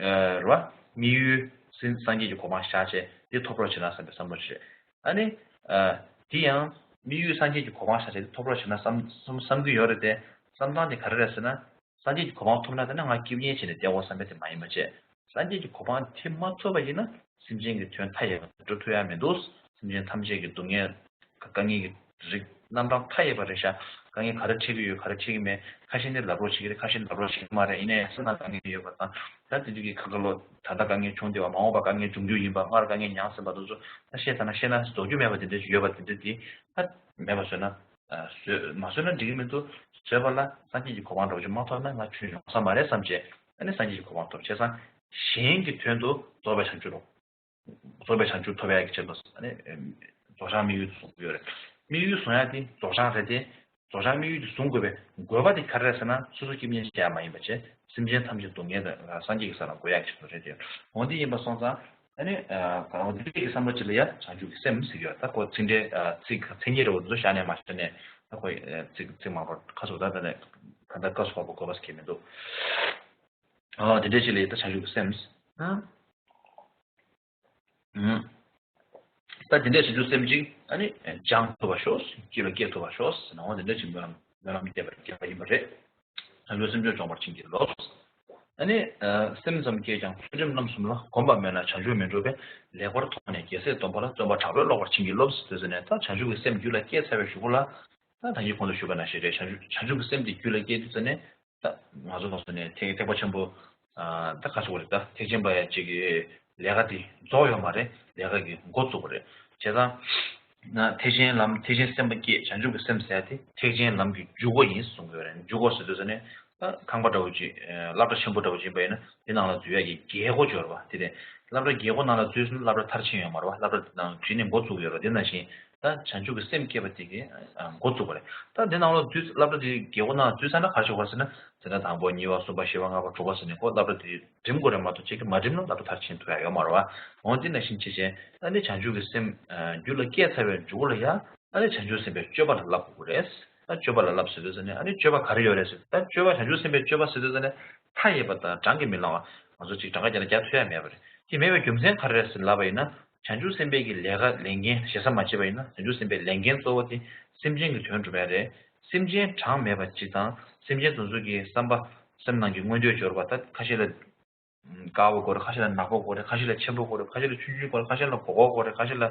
རེད་བ། དམིགས་ཡུལ་སེམས་སངས་རྒྱས་ཀྱི་གོ་འཕང་བཞག་བྱས་དེ་ཐོབ་རོགས་བྱེད་ན་བསམ་པའི་བསམ་བློ་ཅིག་ཨ་ནི། དེ་ཡང་དམིགས་ཡུལ་སངས་རྒྱས་ཀྱི་གོ་འཕང་བཞག་བྱས་དེ་ཐོབ་རོགས་བྱེད་ན་བསམ་བསམ་བསམ་གྱི་ཡོད་རེད་དེ། བསམ་སྟངས་དེ་ག་རེ་རེད་ཟེར་ན། སངས་རྒྱས་ཀྱི་གོ་འཕང་ཐོབ་ན་ད་ནི་ང་སྐྱིད་པོ་ཉལ་བྱས་ནས་བསྡད་དགོས་བསམ་པའི་དེ་མ་ཡིན་པ་བྱས། སངས་རྒྱས་ཀྱི་གོ་འཕང་དེ་མ་ཐོབ་པ་ཡིན་ན་སེམས་ཅན་གྱི་དོན་མཐའ་ཡས་པ་འགྲུབ་ཐུབ་ཡ་མི་འདུག་སེམས་ཅན་ཐམས་ཅད་ཀྱི་སྡུག་བསྔལ་དཀའ་ངལ་གྱི་རིགས་རྣམ་གྲངས་མཐའ་ཡས་པ་རེད་ཤག་དཀའ་ངལ་ག་རེ་འཕྲད་ཀྱི་ཡོད་ག་རེ་འཕྲད་ཀྱི་མེད་ཁ་ཤས་ནི་ལབ་རོགས་བྱེད་ཀྱི་རེད། ཁ་ཤས་ནི་ལབ་རོགས་བྱེད་ཀྱི་མ་རེད། ཡིན་ནའི་སེམས་ནང་དཀའ་ངལ་ཡོད་པ་དང་ད་དེ་དུས་ཀྱི་ཁ་ཁ་ལོ་ད་ལྟ་དཀའ་ངལ་བྱུང་བསྡད་པ་མ་འོངས་པ་དཀའ་ངལ་འབྱུང་རྒྱུ་ཡིན་པ་སྔར་དཀའ་ངལ་མྱངས་ཟིན་པ་དེ་ཚོ་ད་བཤད་ཐ་ན་བཤད་ན་རྫོགས་རྒྱུ་མེད་པ་དེ་འདྲ་ཅིག་ཡོད་པ་དེ་འདྲ་དེ་ད་མེད་པ་བཟོས་ན། བཟོས་མ་བཟོས་ན་འགྲིག་གི་མི་འདུག་བཟོས་པ་ལ་སངས་རྒྱས་ཀྱི་གོ་འཕང་འདྲ་བོ་ཅིག་མ་ཐོབ་ན་ང་ཆོས་ཡོང་ས་མ་རེད་བསམ་བྱས་ཨ་ནི་སངས་རྒྱས་ཀྱི་གོ་འཕང་ཐོབ་བྱས་ཙང་གཞན་གྱི་དོན་དུ་རྫོགས་པའི་བྱང་ཆུབ་རྫོགས་པའི་བྱང་ཆུབ་ཐོབ་ཡག་གི་ཆེད་དུ་ཨ་ནི་རྫོགས་བྱང་དམིགས་ཡུལ་དུ་བཟུང་གི་ཡོད་རེད། དམིགས་ཡུལ་བཟུང་ཡག་དེ་རྫོགས་བྱང་རེད་དེ། རྫོགས་བྱང་དམིགས་ཡུལ་དུ་བཟུང་དགོས་པའི་དགོས་པ་དེ་ག་རེ་རེད་ཟེར་ན་སོ་སོ་སྐྱིད་པོ་ཉལ་བྱེད་ཡག་མ་ཡིན་པ་བྱས་སེམས་ཅན་ཐམས་ཅད་སྡུག་བསྔལ་དང་སངས་རྒྱས་ཀྱི་ས་ལ་འགོད་ཡག་གི་ཆེད་དུ་རེད་དེ། འོ་འདི་ཡིན་པ་སོང་ཙང་། ཨ་ནི། ཨ་འོ་འདི་འདྲའི་བསམ་བློ་ཅིག་ལ་ཡ་བྱང་ཆུབ་ཀྱི་སེམས་ཟེར་གྱི་ཡོད། ད་ཁོ་ཚིག་འགྲེལ་ཨ་ཚིག་མཚན་ཉིད་རེ་བོ་འདི་ཚོ་བཞག་ནས་མ་བཞག་ནས་ད་ཁོ་ཨ་ཚིག་ཚིག་མང་པོ་ཁ་སོ་ད་ད་ནས་ག་འདྲ་བཀའ་སོགས་པ་གོ་བ་ཟེར་གྱི་མི་འདུག་ཨ་འདི་འདྲའི་ཅིག་ལ་ཡ་ད་བྱང་ཆུབ་ཀྱི་སེམས། ཨ་ཨ་ད་འདི་འདྲའི་བྱང་ཆུབ་སེམས་ཅིག་ཨ་ནི་སྦྱང་ཐུབ་པ་ཤོག་རྒྱུད་ལ་སྐྱེ་ཐུབ་པ་ཤོག་ཟེར་ན་འོ་འདི་འདྲ་ཅིག་སྨོན་ལམ་སྨོན་ལམ་རྒྱས་པར་རྒྱས་པ་ཡིན་པ་རེད། བྱང་ཆུབ་སེམས་མཆོག་སྦྱོང་བར་བྱིན་གྱིས་རློབས། ཨ་ནི། སེམས་ཙམ་སྐྱེས་ཀྱང་ཚུལ་ཁྲིམས་རྣམ་གསུམ་ལ། གོམས་པ་མེད་ན་བྱང་ཆུབ་མི་འགྲུབ་པས། ལེགས་པར་མཐོང་ནས་རྒྱལ་སྲས་སྡོམ་པ་ལ། བརྩོན་པ་དྲག་པོས་ཀློག་པར་བྱིན་གྱིས་རློབས། ཟེར་ཟེར་ནས་ད་བྱང་ཆུབ་ཀྱི་སེམས་རྒྱུད་ལ་སྐྱེས་ཚར་བའི་གཞུག་གུ་ལ། ད་ད་གིན་གོང་དུ་ཞུས་པ་ནང་བཞིན་རེད། བྱང་ཆུབ་བྱང་ཆུབ་ཀྱི་སེམས་དེ་རྒྱུད་ལ་སྐྱེས་དུས་ཙ་ནས་ད་ང་ཚོ་ང་ཚོ་ནས་ཐེག་ཐེག་པ་ཆེན་པོ་ད་ག་ཚོད་རེད། ད་ཐེག་ཆེན་པ་ཡ་གཅིག་གི་ལས་ཀ་དེ་རྫོགས་ཡོད་མ་རེད། ལས་ཀ་གི་འགོ་བཙུགས་པ་རེད། བྱས་ཙང་ ན་ཐེག་ཆེན་ལམ། ཐེག་ཆེན་སེམས་དཔའ་བསྐྱེད། བྱང་ཆུབ་ཀྱི་སེམས་ཟེར་ཡ་དེ་ཐེག་ཆེན་ལམ་གྱི་འཇུག་སྒོ་ཡིན་གསུང་གི་ཡོད་རེད། འཇུག་སྒོ་ཟེར་དུས་ཙ་ནས་ད་ཁང་པ་འདྲ་བོ་ཅིག་སློབ་གྲྭ་ཆེན་པོ་འདྲ་བོ་ཅིག་ཡིན་པ་ཡིན་ན་དེ་ནང་ལ་འཛུལ་ཡ་གི་རྒྱལ་སྒོ་ཅིག་ཡོད་རེད་པ། དེ་རེད། སློབ་གྲྭ་རྒྱལ་སྒོ་ནང་ལ་འཛུལ་སོང་ན་སློབ་གྲྭ་མཐར་ཕྱིན་ཡོད་མ་རེད་པ། སློབ་གྲྭ་དེ་ནང་གཞི་ནས་འགོ་བཙུགས་ཡོད་རེད། དེ་ནང་བཞིན་ད་བྱང་ཆུབ་ཀྱི་སེམས་བསྐྱེད་པ་དེ་གི་འགོ་བཙུགས་པ་རེད། ད་དེ་ནང་ལ་འཛུལ། སློབ་གྲྭ་དེ་རྒྱལ་སྒོ་ནང་འཛུལ་ཚར་ན་ག་རེ་བྱེད་དགོས་ཟེར་ན། ཚེ་ཐར་དང་པོ་གཉིས་པ་གསུམ་པ་བཞི་པ་ལྔ་པ་དྲུག་པ་ཟེར་ནས་ཁོ་སློབ་གྲྭ་དེ་འགྲིམ་དགོས་རེད་མ་གཏོགས་ཁྱེད་ཀྱིས་མ་འགྲིམ་ན་སློབ་གྲྭ་མཐར་ཕྱིན་ཐུབ་ཡ་ཡོད་མ་རེད་པ། འོ་དེ་ནང་བཞིན་བྱས་བྱས་ཨ་ནི་བྱང་ཆུབ་ཀྱི་སེམས་རྒྱུད་ལ་སྐྱེས་ཚར་བའི་མཇུག་ལ་ཡ་ཨ་ནི་བྱང་ཆུབ་སེམས་དཔའི་སྤྱོད་པ་ལ་བསླབ་དགོས་རེད། ད་སྤྱོད་པ་ལ་བསླབ་ཟེར་དུས་ཙ་ནས་ཨ་ནི་སྤྱོད་པ་ག་རེ་ཡོད་རེད་ཟེར། ད་སྤྱོད་པ་བྱང་ཆུབ་སེམས་དཔའི་སྤྱོད་པ་ཟེར་དུས་ཙ་ནས་མཐའ་ཡས་པ་དང་གྲངས་ཀྱིས་མི་ལང་བ། ང་ཚོ་ཅིག་གྲངས་ཀ་རྒྱག་ན་རྒྱག་ཐུབ་ཡ་མེད་པ་རེད། དེ་མེད་པའི་རྒྱུ་མཚན་ག་རེ་རེད་ཟེར་ལབ་པ་ཡིན་ན། བྱང་ཆུབ་སེམས་དཔའི་གི་ལས་ཀ་ལས་འགན་ཞེ་ས་མ་བྱས་པ་ཡིན་ན། བྱང་ཆུབ་སེམས་དཔའི་ལས་འགན་གཙོ་བོ་དེ་སེམས་ཅན་གྱི་དོན་སྒྲུབ་ཡ་རེད། སེམས་ཅན་གྲངས་མེད་པ་གཅིག་དང་། སེམས་ཅན་དེ་ཚོ་གི་བསམ་པ་སེམས་ནང་གི་མངོན་འདོད་འབྱོར་བ། ད་ཁ་ཤས་ལ་དཀར་པོ་དགོས་རེད། ཁ་ཤས་ལ་ནག་པོ་དགོས་རེད། ཁ་ཤས་ལ་ཆེན་པོ་དགོས་རེད། ཁ་ཤས་ལ་ཆུང་ཆུང་དགོས་རེད། ཁ་ཤས་ལ་སྒོར་སྒོར་དགོས་རེད། ཁ་ཤས་ལ་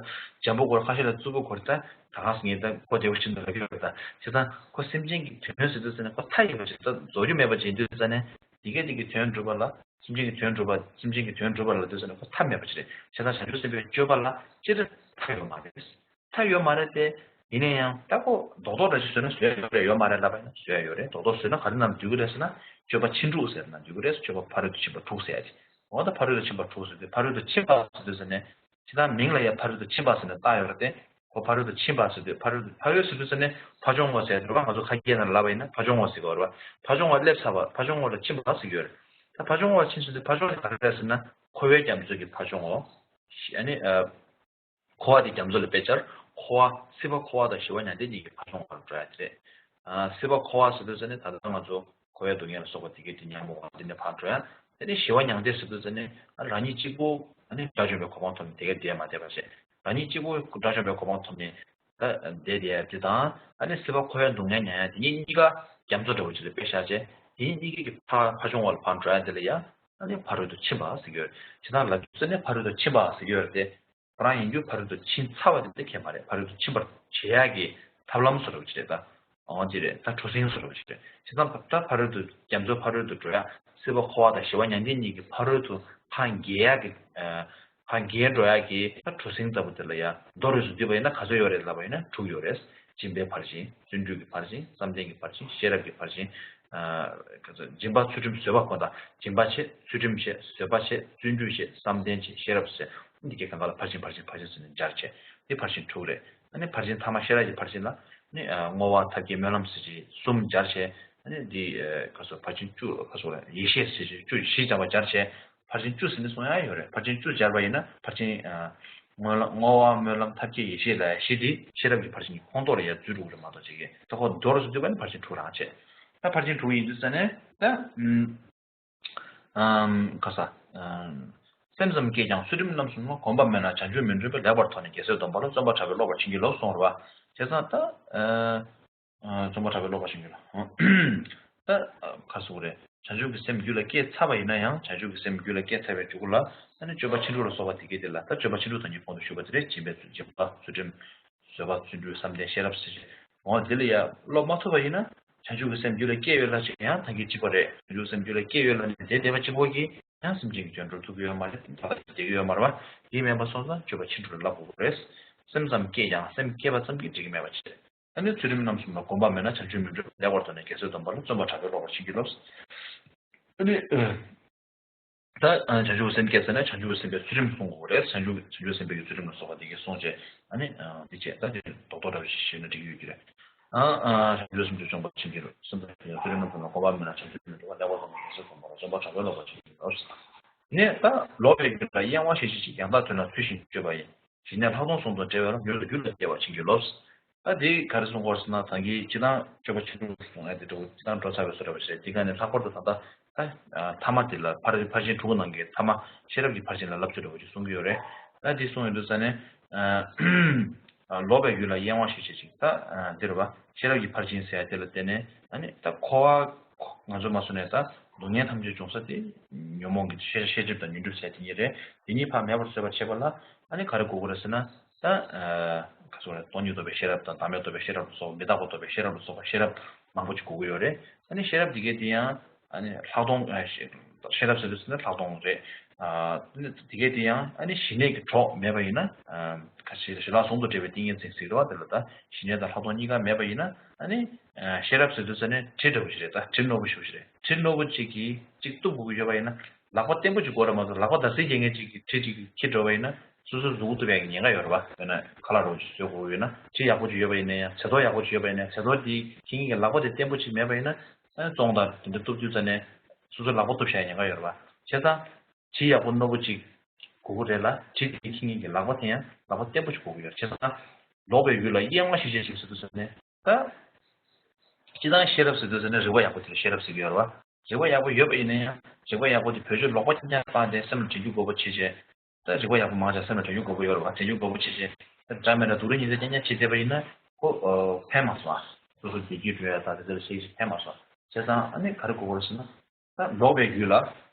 འཇམ་པོ་དགོས་རེད། ཁ་ཤས་ལ་རྩུབ་པོ་དགོས་རེད། ད་ད་ག་ཟེར་ངས་ད་ཁོ་བདེ་པོ་ཞིག་འདུག་ལབ་ཀྱི་ཡོད་རེད། ད་བྱས་ཙང་ཁོ་སེམས་ཅན་གྱི་དོན་ཟེར་དུས་ཙ་ནས་ཁོ་མཐའ་ཡས་པ་ཞིག་ད་རྫོགས་རྒྱུ་མེད་པ་ཅིག་ཡིན་དུས་ཙ་ནས། དེ་གས་དེ་གི་དོན་སྒྲུབ་པ་ལ། སེམས་ཅན་གྱི་དོན་སྒྲུབ་པ། སེམས་ཅན་གྱི་དོན་སྒྲུབ་པ་ལ་དུས་ཙ་ནས་ཁོ་མཐའ་མེད་པ་ཅིག་རེད། བྱས་ཙང་བྱང་ཆུབ་སེམས་དཔའི་སྤྱོད་པ་ལ་སྤྱིར་མཐའ་ཡོད་མ་རེད། མཐའ་ཡོད་མ་རེད་དེ། ཡིན་ན་ཡང་ད་ཁོ་རྡོག་རྡོག་འདྲ་ཞིག་བཟོས་ན་བཟོ་ཡ་ཡོད་རེད། ཡོད་མ་རེད་ལབ་པ་ཡིན་ན་བཟོ་ཡ་ཡོད་རེད། རྡོག་རྡོག་བཟོས་ན་ག་རེ་ནང་འདུས་ཀྱི་རེད་ཟེར་ན། སྤྱོད་པ་ཕྱིན་དྲུག་ཟེར་ན་འདུས་ཀྱི་རེད། སྤྱོད་པ་ཕ་རོལ་ཏུ་ཕྱིན་པ་དྲུག་ཟེར་ཡ་ཅིག་འོ་ད་ཕ་རོལ་ཏུ་ཕྱིན་པ་དྲུག་ཟེར་དུས་ཕ་རོལ་ཏུ་ཕྱིན་པ་ཟེར་དུས་ཙ་ནས། ཇི་ལྟར་མིང་ལ་ཡང་ཕ་རོལ་ཏུ་ཕྱིན་པ་ཟེར་ནས་བཏགས་ཡོད་རེད་དེ། ཁོ་ཕ་རོལ་ཏུ་ཕྱིན་པ་ཟེར་དུས་ཕ་རོལ་ཏུ། ཕ་རོལ་ཟེར་དུས་ཙ་ནས་ཕ་ཇོ་བོ་ཟེར་འགྲོ་བ། ང་ཚོ་ཁ་སྐད་ནང་ལབ་པ་ཡིན་ན་ཕ་ཇོ་བོ་ཟེར་གྱི་ཡོད་རེད་པ། ཕ་ཇོ་བོ་སླེབས་ཚར་བ། ཕ་ཇོ་བོ་ལ་ཕྱིན་པ་ཟེར་གྱི་ཡོད་རེད། ད་ཕ་ཇོ་བོ་ཕྱིན་ཟེར་དུས་ཕ་ཇོ་བོ་ནི་ག་རེ་རེད་ཟེར་ན། འཁོར་བའི་རྒྱ་མཚོ་གི་ཕ་ཇོ་བོ། ཨ་ནི་ཨ། འཁོར་བ་དེ་རྒྱ་མཚོ་ལ་དཔེ་བྱས། འཁོར་བ་སྲིད་པ་འཁོར་བ་དང་ཞི་བ་མྱང་འདས་གཉིས་ཀྱི་ཕ་ཇོ་བོར་འགྲོ་ཡ་དེ་རེད། ཨ། སྲིད་པ་འཁོར་བ་ཟེར་དུས་ཙ་ནས་ད་ལྟ་ང་ཚོ་འཁོར་བའི་སྡུག་བསྔལ་ལ་སོགས་པ་དེ་གའི་དེ་མཉམ་པོ་འོང་དེ་ནས་ཕར་འགྲོ་ཡ། དེ་ནས་ཞི་བ་མྱང་འདས་ཟེར་དུས་ཙ་ནས་རང་ཉིད་གཅིག་པུ་ཨ་ནི་དགྲ་བཅོམ་པའི་གོ་འཕང་ཐོབ་ནས་དེ་གའི་དེ་མ་བསྡད་པ་བྱས། རང་ཉིད་གཅིག་པུ་དགྲ་བཅོམ་པའི་གོ་འཕང་ཐོབ་ནས་ད་བསྡད་དེ་ཡ་དེ་དང་། ཨ་ནི་སྲིད་པ་འཁོར་བའི་སྡུག་བསྔལ་མྱང་ཡ་དེ་གཉིས་གཉིས་ཀ་རྒྱ་མཚོ་འདྲ་བོ་ཅིག་ལ་དཔེ་བཞག་བྱས། དེ་གཉིས་གཉིས་ཀའི་གི་ཕ་ཕ་ཇོ་བོ་ལ་ཕར་འགྲོ་ཡ་དེ་ལ་ཡ་ཨ་ནི་ཕ་རོལ་ཏུ་ཕྱིན་པ་ཟེར་གྱི་ཡོད། ཇི་ལྟར་ལབ་དུས་ཙ་ནས་ཕ་རོལ་ཏུ་ཕྱིན་པ་ཟེར་གྱི་ཡོད་རེད་དེ། ཁོ་རང་ཡིན་རྒྱུ་ཕ་རོལ་ཏུ་ཕྱིན་ཚར་བ་དེ་འདྲ་གང་ཡང་མ་རེད། ཕ་རོལ་ཏུ་ཕྱིན་པར་བྱེད་ཡག་གི་ཐབས་ལམ་བཟོ་འདྲ་བོ་ཅིག་རེད་ད། འོ་དེ་རེད། ད་གྲུ་གཟིངས་བཟོ་འདྲ་བོ་ཅིག་རེད། བྱས་ཙང་ད་ཕ་རོལ་ཏུ་རྒྱ་མཚོ་ཕ་རོལ་ཏུ་འགྲོ་ཡག་སྲིད་པ་འཁོར་བ་དང་ཞི་བ་མྱང་འདས་གཉིས་ཀྱི་ཕ་རོལ་ཏུ་ཕར་འགྱེལ་ཡག་གི། ཕར་འགྱེལ་འགྲོ་ཡག་གི་ད་གྲུ་གཟིངས་ལྟ་བུ་དེ་ལ་ཡ་མདོར་བསྡུས་པ་ཡིན་ན་ག་ཚོད་ཡོད་རེད་ལབ་པ་ཡིན་ན་དྲུག་ཡོད་རེད། སྦྱིན་པའི་ཕར་ཕྱིན། བརྩོན་འགྲུས་ཀྱི་ཕར་ཕྱིན། བསམ་གཏན་གྱི་ཕར་ཕྱིན། ཤེས་རབ་ཀྱི་ཕར་ཕྱིན། ཨ། སྦྱིན་པ་ཚུལ་ཁྲིམས་བཟོད་པ་ཁོ་ན། སྦྱིན་པ་བྱེད། ཚུལ་ཁྲིམས་བྱེད། བཟོད་པ་བྱེད། བརྩོན་འགྲུས་བྱེད། བསམ་གཏན་བྱེད། ཤེས་རབ་བྱེད། འདི་གའི་གང་ག་ལ་ཕར་ཕྱིན་ཕར་ཕྱིན་ཕར་ཕྱིན་ཟེར་ནས་སྦྱར་བྱས། འདི་ཕར་ཕྱིན་དྲུག་རེད། ཨ་ནི་ཕར་ཕྱིན་ཐ་མ་ཤེས་རབ་ཀྱི་ཕར་ཕྱིན་ལ་ནི། ཨ། བསྔོ་བ་ཐབས་མཁས་སྨོན་ལམ་ཟེར་བྱས་གསུམ་སྦྱར་བྱས། ཨ་ནི་འདི། ཨ། ག་སོ་ཕར་ཕྱིན་བཅུ་ག་སོ་ཡེ་ཤེས་ཟེར་བྱས་བཅུ་བཞི་སྦྱར་བ་སྦྱར་བྱས། ཕར་ཕྱིན་བཅུ་ཟེར་ནས་གསུང་ཡ་ཡོད་རེད། ཕར་ཕྱིན་བཅུ་སྦྱར་བ་ཡིན་ན་ཕར་ཕྱིན། ཨ། བསྔོ་ལ་བསྔོ་བ་སྨོན་ལམ་ཐབས་མཁས་ཡེ་ཤེས་ལ་བཞི་དེ་ཤེས་རབ་ཀྱི་ཕར་ཕྱིན་གྱི་ཁོངས་གཏོགས་ལ་ཡ་འཛུལ་འགྲོ་གི་རེད་མ་གཏོགས་ཅིག་གི་ད་ཁོ་མདོར་བསྡུས་པ་ནི་ཕར་ཕྱིན་དྲུག་རང་བྱས། ད་ཕར་ཕྱིན་དྲུག་ཡིན་དུས་ཙ་ནས་ད། ཨམ། ཨམ། ག་ས། ཨམ། སེམས་ཙམ་བསྐྱེད་ཀྱང་ཚུལ་ཁྲིམས་རྣམ་གསུམ་ལ། གོམས་པ་མེད་ན་བྱང་ཆུབ་མི་འགྲུབ་པས། ལེགས་པར་མཐོང་ནས་རྒྱལ་སྲས་སྡོམ་པ་ལ། བརྩོན་པ་དྲག་པོས་ཀློག་པར་བྱིན་གྱིས་རློབས་གསུངས་རེད་པ། བྱས་ཙང་ད། ཨ། ཨ། བརྩོན་པ་དྲག་པོས་ཀློག་པར་བྱིན་གྱིས་རློབས། ད། ཨ། ག་སོགས་རེད། བྱང་ཆུབ་ཀྱི་སེམས་རྒྱུད་ལ་སྐྱེས་ཚར་བ་ཡིན་ན་ཡང་། བྱང་ཆུབ་ཀྱི་སེམས་རྒྱུད་ལ་སྐྱེས་ཚར་བའི་མཇུག་ལ་ཨ་ནི་སྤྱོད་པ་ཕྱིན་དྲུག་ལ་སོགས་པ་དེ་གའི་དེ་ལ། ད་སྤྱོད་པ་ཕྱིན་དྲུག་དང་གཉིས་གོང་དུ་ཞུས་པ་དེ་རེད། སྦྱིན་པའི་ཚུལ། སྦྱིན་པ། ཚུལ་ཁྲིམས། བཟོད་པ། བརྩོན་འགྲུས། བསམ་གཏན། ཤེས་རབ་ཟེར་བྱས། འོ་དེ་ལ་ཡང་སློབ་མ་ཐུབ་པ་ཡིན་ན། བྱང་ཆུབ་ཀྱི་སེམས་རྒྱུད་ལ་སྐྱེས་ཡོད་ལ་ཅིག་ཡང་ཐང་གི་གཅིག་པ་རེད། བྱང་ཆུབ་སེམས་རྒྱུད་ལ་སྐྱེས་ཡོད་ལ་ནི་དེ་བསྡད་པ་གཅིག་པོ་གིས་ཡང་སེམས་ཅན་གྱི་དོན་སྒྲུབ་ཐུབ་ཀྱི་ཡོད་མ་རེད། ད་ལྟ་བསྡད་ཀྱི་ཡོད་མ་རེད་པ། དེ་མེད་པ་སོང་ཙང་སྤྱོད་པ་ཕྱིན་དྲུག་ལ་བསླབ་དགོས་རེད། སེམས་ཙམ་བསྐྱེད་ཀྱང་། སེམས་བསྐྱེད་པ་ཙམ་གྱིས་འགྲིག་གི་མེད་པ་བྱས། ཨ་ནི་ཚུལ་ཁྲིམས་རྣམ་གསུམ་ལ། གོམས་པ་མེད་ན་བྱང་ཆུབ་མི་འགྲུབ། ལེགས་པར་མཐོང་ནས་རྒྱལ་སྲས་སྡོམ་པ་ལ། བརྩོན་པ་དྲག་པོས་ཀློག་པར་བྱིན་གྱིས་རློབས། ཨ་ནི། ཨ། ད། ཨ། བྱང་ཆུབ་སེམས་བསྐྱེད་ཟེར་ན་བྱང་ཆུབ་སེམས་དཔའི་ཚུལ་ཁྲིམས་བསྲུང་དགོས་རེད། བྱང་ཆུབ། བྱང་ཆུབ་སེམས་དཔའི་ཚུལ་ཁྲིམས་ལ་སོགས་པ་དེ་གའི་བསྲུང་བྱས། ཨ་ནི། ཨ། འདི་བྱས། ད་དེ་རྡོག་རྡོག་འདྲ་བོ་ཞིག་ཤེས་ན་འགྲིག་གི་ཡོད་ཀྱི་རེད། ཨ། ཨ། བྱང་ཆུབ་སེམས་ཀྱིས་བསྲུངས་པར་བྱིན་གྱིས་རློབས། སེམས་དཔའི་ཚུལ་ཁྲིམས་རྣམ་གསུམ་ལ། གོམས་པ་མེད་ན་བྱང་ཆུབ་མི་འགྲུབ་པ། ལེགས་པར་མཐོང་ནས་རྒྱལ་སྲས་སྡོམ་པ་ལ། བརྩོན་པ་དྲག་པོས་ཀློག་པར་བྱིན་གྱིས་རློབས། ནས་ད་ལོག་པའི་རྒྱུ་ལ་གཡེང་བ་ཞེས་བྱ་ཞིང་། ཡང་དག་དོན་ལ་ཚུལ་བཞིན་དཔྱོད་པ་ཡིས། ཞི་གནས་ལྷག་མཐོང་ཟུང་དུ་འབྲེལ་བའི་ལམ། མྱུར་དུ་རྒྱུད་ལ་སྐྱེ་བར་བྱིན་གྱིས་རློབས། ད་འདི་ག་རེ་གསུང་གི་ཡོད་ཟེར་ན། ད་གིན་སྤྱིར་བཏང་སྤྱོད་པ་ཕྱིན་དྲུག་གསུང་ཡ་དེ་འདྲ་བོ། སྤྱིར་བཏང་འགྲོ་ཚར་བའི་བཟོ་འདྲ་བོ་ཞིག་རེད། འདི་ག་ནས་ལྷག་པར་དུ་ད་ལྟ་ད་ཐ་མ་དེ་ལ། ཕར་ཕར་ཕྱིན་དྲུག་ནང་གི་ཐ་མ་ཤེས་རབ་ཀྱི་ཕར་ཕྱིན་ལ་བསླབ་བྱ་འདྲ་བོ་ཞིག་གསུང་གི་ཡོད་རེད། ད་འདི་གསུང་ཡོང་དུས་ཙ་ནས། ལོག་པའི་རྒྱུ་ལ་གཡེང་བ་ཞེས་བྱ་ཞིང་། ད་འདི་རེད་པ། ཤེས་རབ་ཀྱི་ཕར་ཕྱིན་ཟེར་ཡ་དེ་ལ་བརྟེན་ནས། ཨ་ནི་ད་འཁོར་བ། ང་ཚོ་མ་སོང་ནས་ད་སྡུག་བསྔལ་ཐམས་ཅད་འབྱུང་ས་དེ་ཉོན་མོངས་ཀྱི་ཤེས། ཤེས་སྒྲིབ་དང་ཉོན་སྒྲིབ་ཟེར་དེ་གཉིས་རེད། དེ་གཉིས་ཕར་མེད་པར་བཟོད་པར་བྱེད་པ་ལ་ཨ་ནི་ག་རེ་དགོས་ཀྱི་རེད་ཟེར་ན། ད། ཨ། ག་ཚོད་རེད། སྟོང་ཉིད་རྟོགས་པའི་ཤེས་རབ་དང་། བདག་མེད་རྟོགས་པའི་ཤེས་རབ་ལ་སོགས་པ། མི་རྟག་པ་རྟོགས་པའི་ཤེས་རབ་ལ་སོགས་པ། ཤེས་རབ་མང་པོ་ཅིག་དགོས་ཀྱི་ཡོད་རེད། ཨ་ནི་ཤེས་རབ་དེ་གའི་དེ་ཡང་ཨ་ནི་ལྷག་མཐོང་། ཨ། ཤེས་རབ་ཟེར་དུས་ཙ་ན་ལྷག་མཐོང་རེད། ཨ་ནི་དེ་གས་དེ་ཡང་ཨ་ནི་ཞི་གནས་ཀྱི་གྲོགས་མེད་པ་ཡིན་ན། ཨ་ཁ་ཤས་ཞི་ལྷག་ཟུང་དུ་འབྲེལ་བའི་ཏིང་ངེ་འཛིན་ཟེར་གྱི་རེད་བ། དེ་ལ་ད་ཞི་གནས་དང་ལྷག་མཐོང་གཉིས་ཀ་མེད་པ་ཡིན་ན། ཨ་ནི་ཨ་ཤེས་རབ་ཟེར་དུས་ཙ་ནས་གྲི་འདྲ་བོ་ཞིག་རེད། ད་གྲི་རྣོ་པོ་ཞིག་རེད། གྲི་རྣོ་པོ་ཅིག་གིས་གཅིག་གཏུབ་དགོས་ཀྱི་ཡོད་པ་ཡིན་ན། ལག་པ་བརྟན་པོ་ཅིག་དགོས་རེད་མ་གཏོགས། ལག་པ་འདར་སིག་རྒྱག་མཁན་ཅིག་གིས་གྲི་ཅིག་འཁྱེར་འགྲོ་བ་ཡིན་ན། སོ་སོའི་གཟུགས་གཏུབ་ཡག་གི་ཉེན་ཁ་ཡོད་རེད་བ། དཔེར་ན་ཁ་ལག་འདྲ་བོ་ཅིག་བཟོ་དགོས་ཡོད་ན། གྲི་ཡག་པོ་ཅིག་ཡོད་པ་ཡིན་ན་ཡང་། ཚེ་ཐོ་ཡག་པོ་ཅིག་ཡོད་པ་ཡིན་ན་ཡང་། ཚེ་ཐོ་དེ་འཁྱེར་མཁན་གྱི་ལག་པ་དེ་བརྟན་པོ་ཅིག་མེད་པ་ཡིན་ན། ཨ་ནི་བཙོང་དང་དེ་འདྲ་གཏུབ་དུས་ཙ་ནས་སོ་སོའི་ལག་པ་གཏུབ་བཞག་ཡག་ཉེན་ཁ་ཡོད་རེད་བ། བྱས་ཙང་གྲི་ཡག་པོ་རྣོ་པོ་ཅིག་དགོས་ཀྱི་རེད་ལ། གྲི་དེ་འཁྱེར་མཁན་གྱི་ལག་པ་དེ་ཡང་ལག་པ་བརྟན་པོ་ཅིག་དགོས་ཀྱི་ཡོད་རེད། བྱས་ཙང་ལོག་པའི་ཡུལ་ལ་གཡེང་བ་ཞི་བྱེད་ཅིང་ཟེར་དུས་ཙ་ནས། ད་སྤྱིར་བཏང་ཤེས་རབ་ཟེར་དུས་ཙ་ནས་རིག་པ་ཡག་པོ་དེ་ལ་ཤེས་རབ་ཟེར་གྱི་ཡོད་རེད་བ། རིག་པ་ཡག་པོ་ཡོད་པ་ཡིན་ན་ཡང་། རིག་པ་ཡག་པོ་དེ་བེད་སྤྱོད་ལོག་པ་རྐྱང་རྐྱང་བཏང་སྟེ་སེམས་ལ་དྲན་རྒྱུ་དགོས་པ་བྱས་བྱས། ད་རིག་པ་ཡག་པོ་མང་ཆེ་སེམས་ལ་དྲན་རྒྱུ་དགོས་པ་ཡོད་རེད་བ། དྲན་རྒྱུ་དགོས་པ་བྱས་བྱས། ད་འདྲ་མི་འདྲ་སྡུག་རུས་ཉེས་ཆད་རྐྱང་རྐྱང་བྱེད་བསྡད་པ་ཡིན་ན། ཁོ་ཨ་ཕན་མ་སོང་ཨ། སོ་སོ་བདེ་སྐྱིད་འགྲོ་ཡ་ད་དེ་ཚོ་ལ་ཤེས་ཤིག་ཕན་མ་སོང་། བྱས་ཙང་ཨ་ནི་ག་རེ་དགོས་ཀྱི་རེད་ཟེར་ན། ད་ལོག་པའི་ཡུལ་ལ་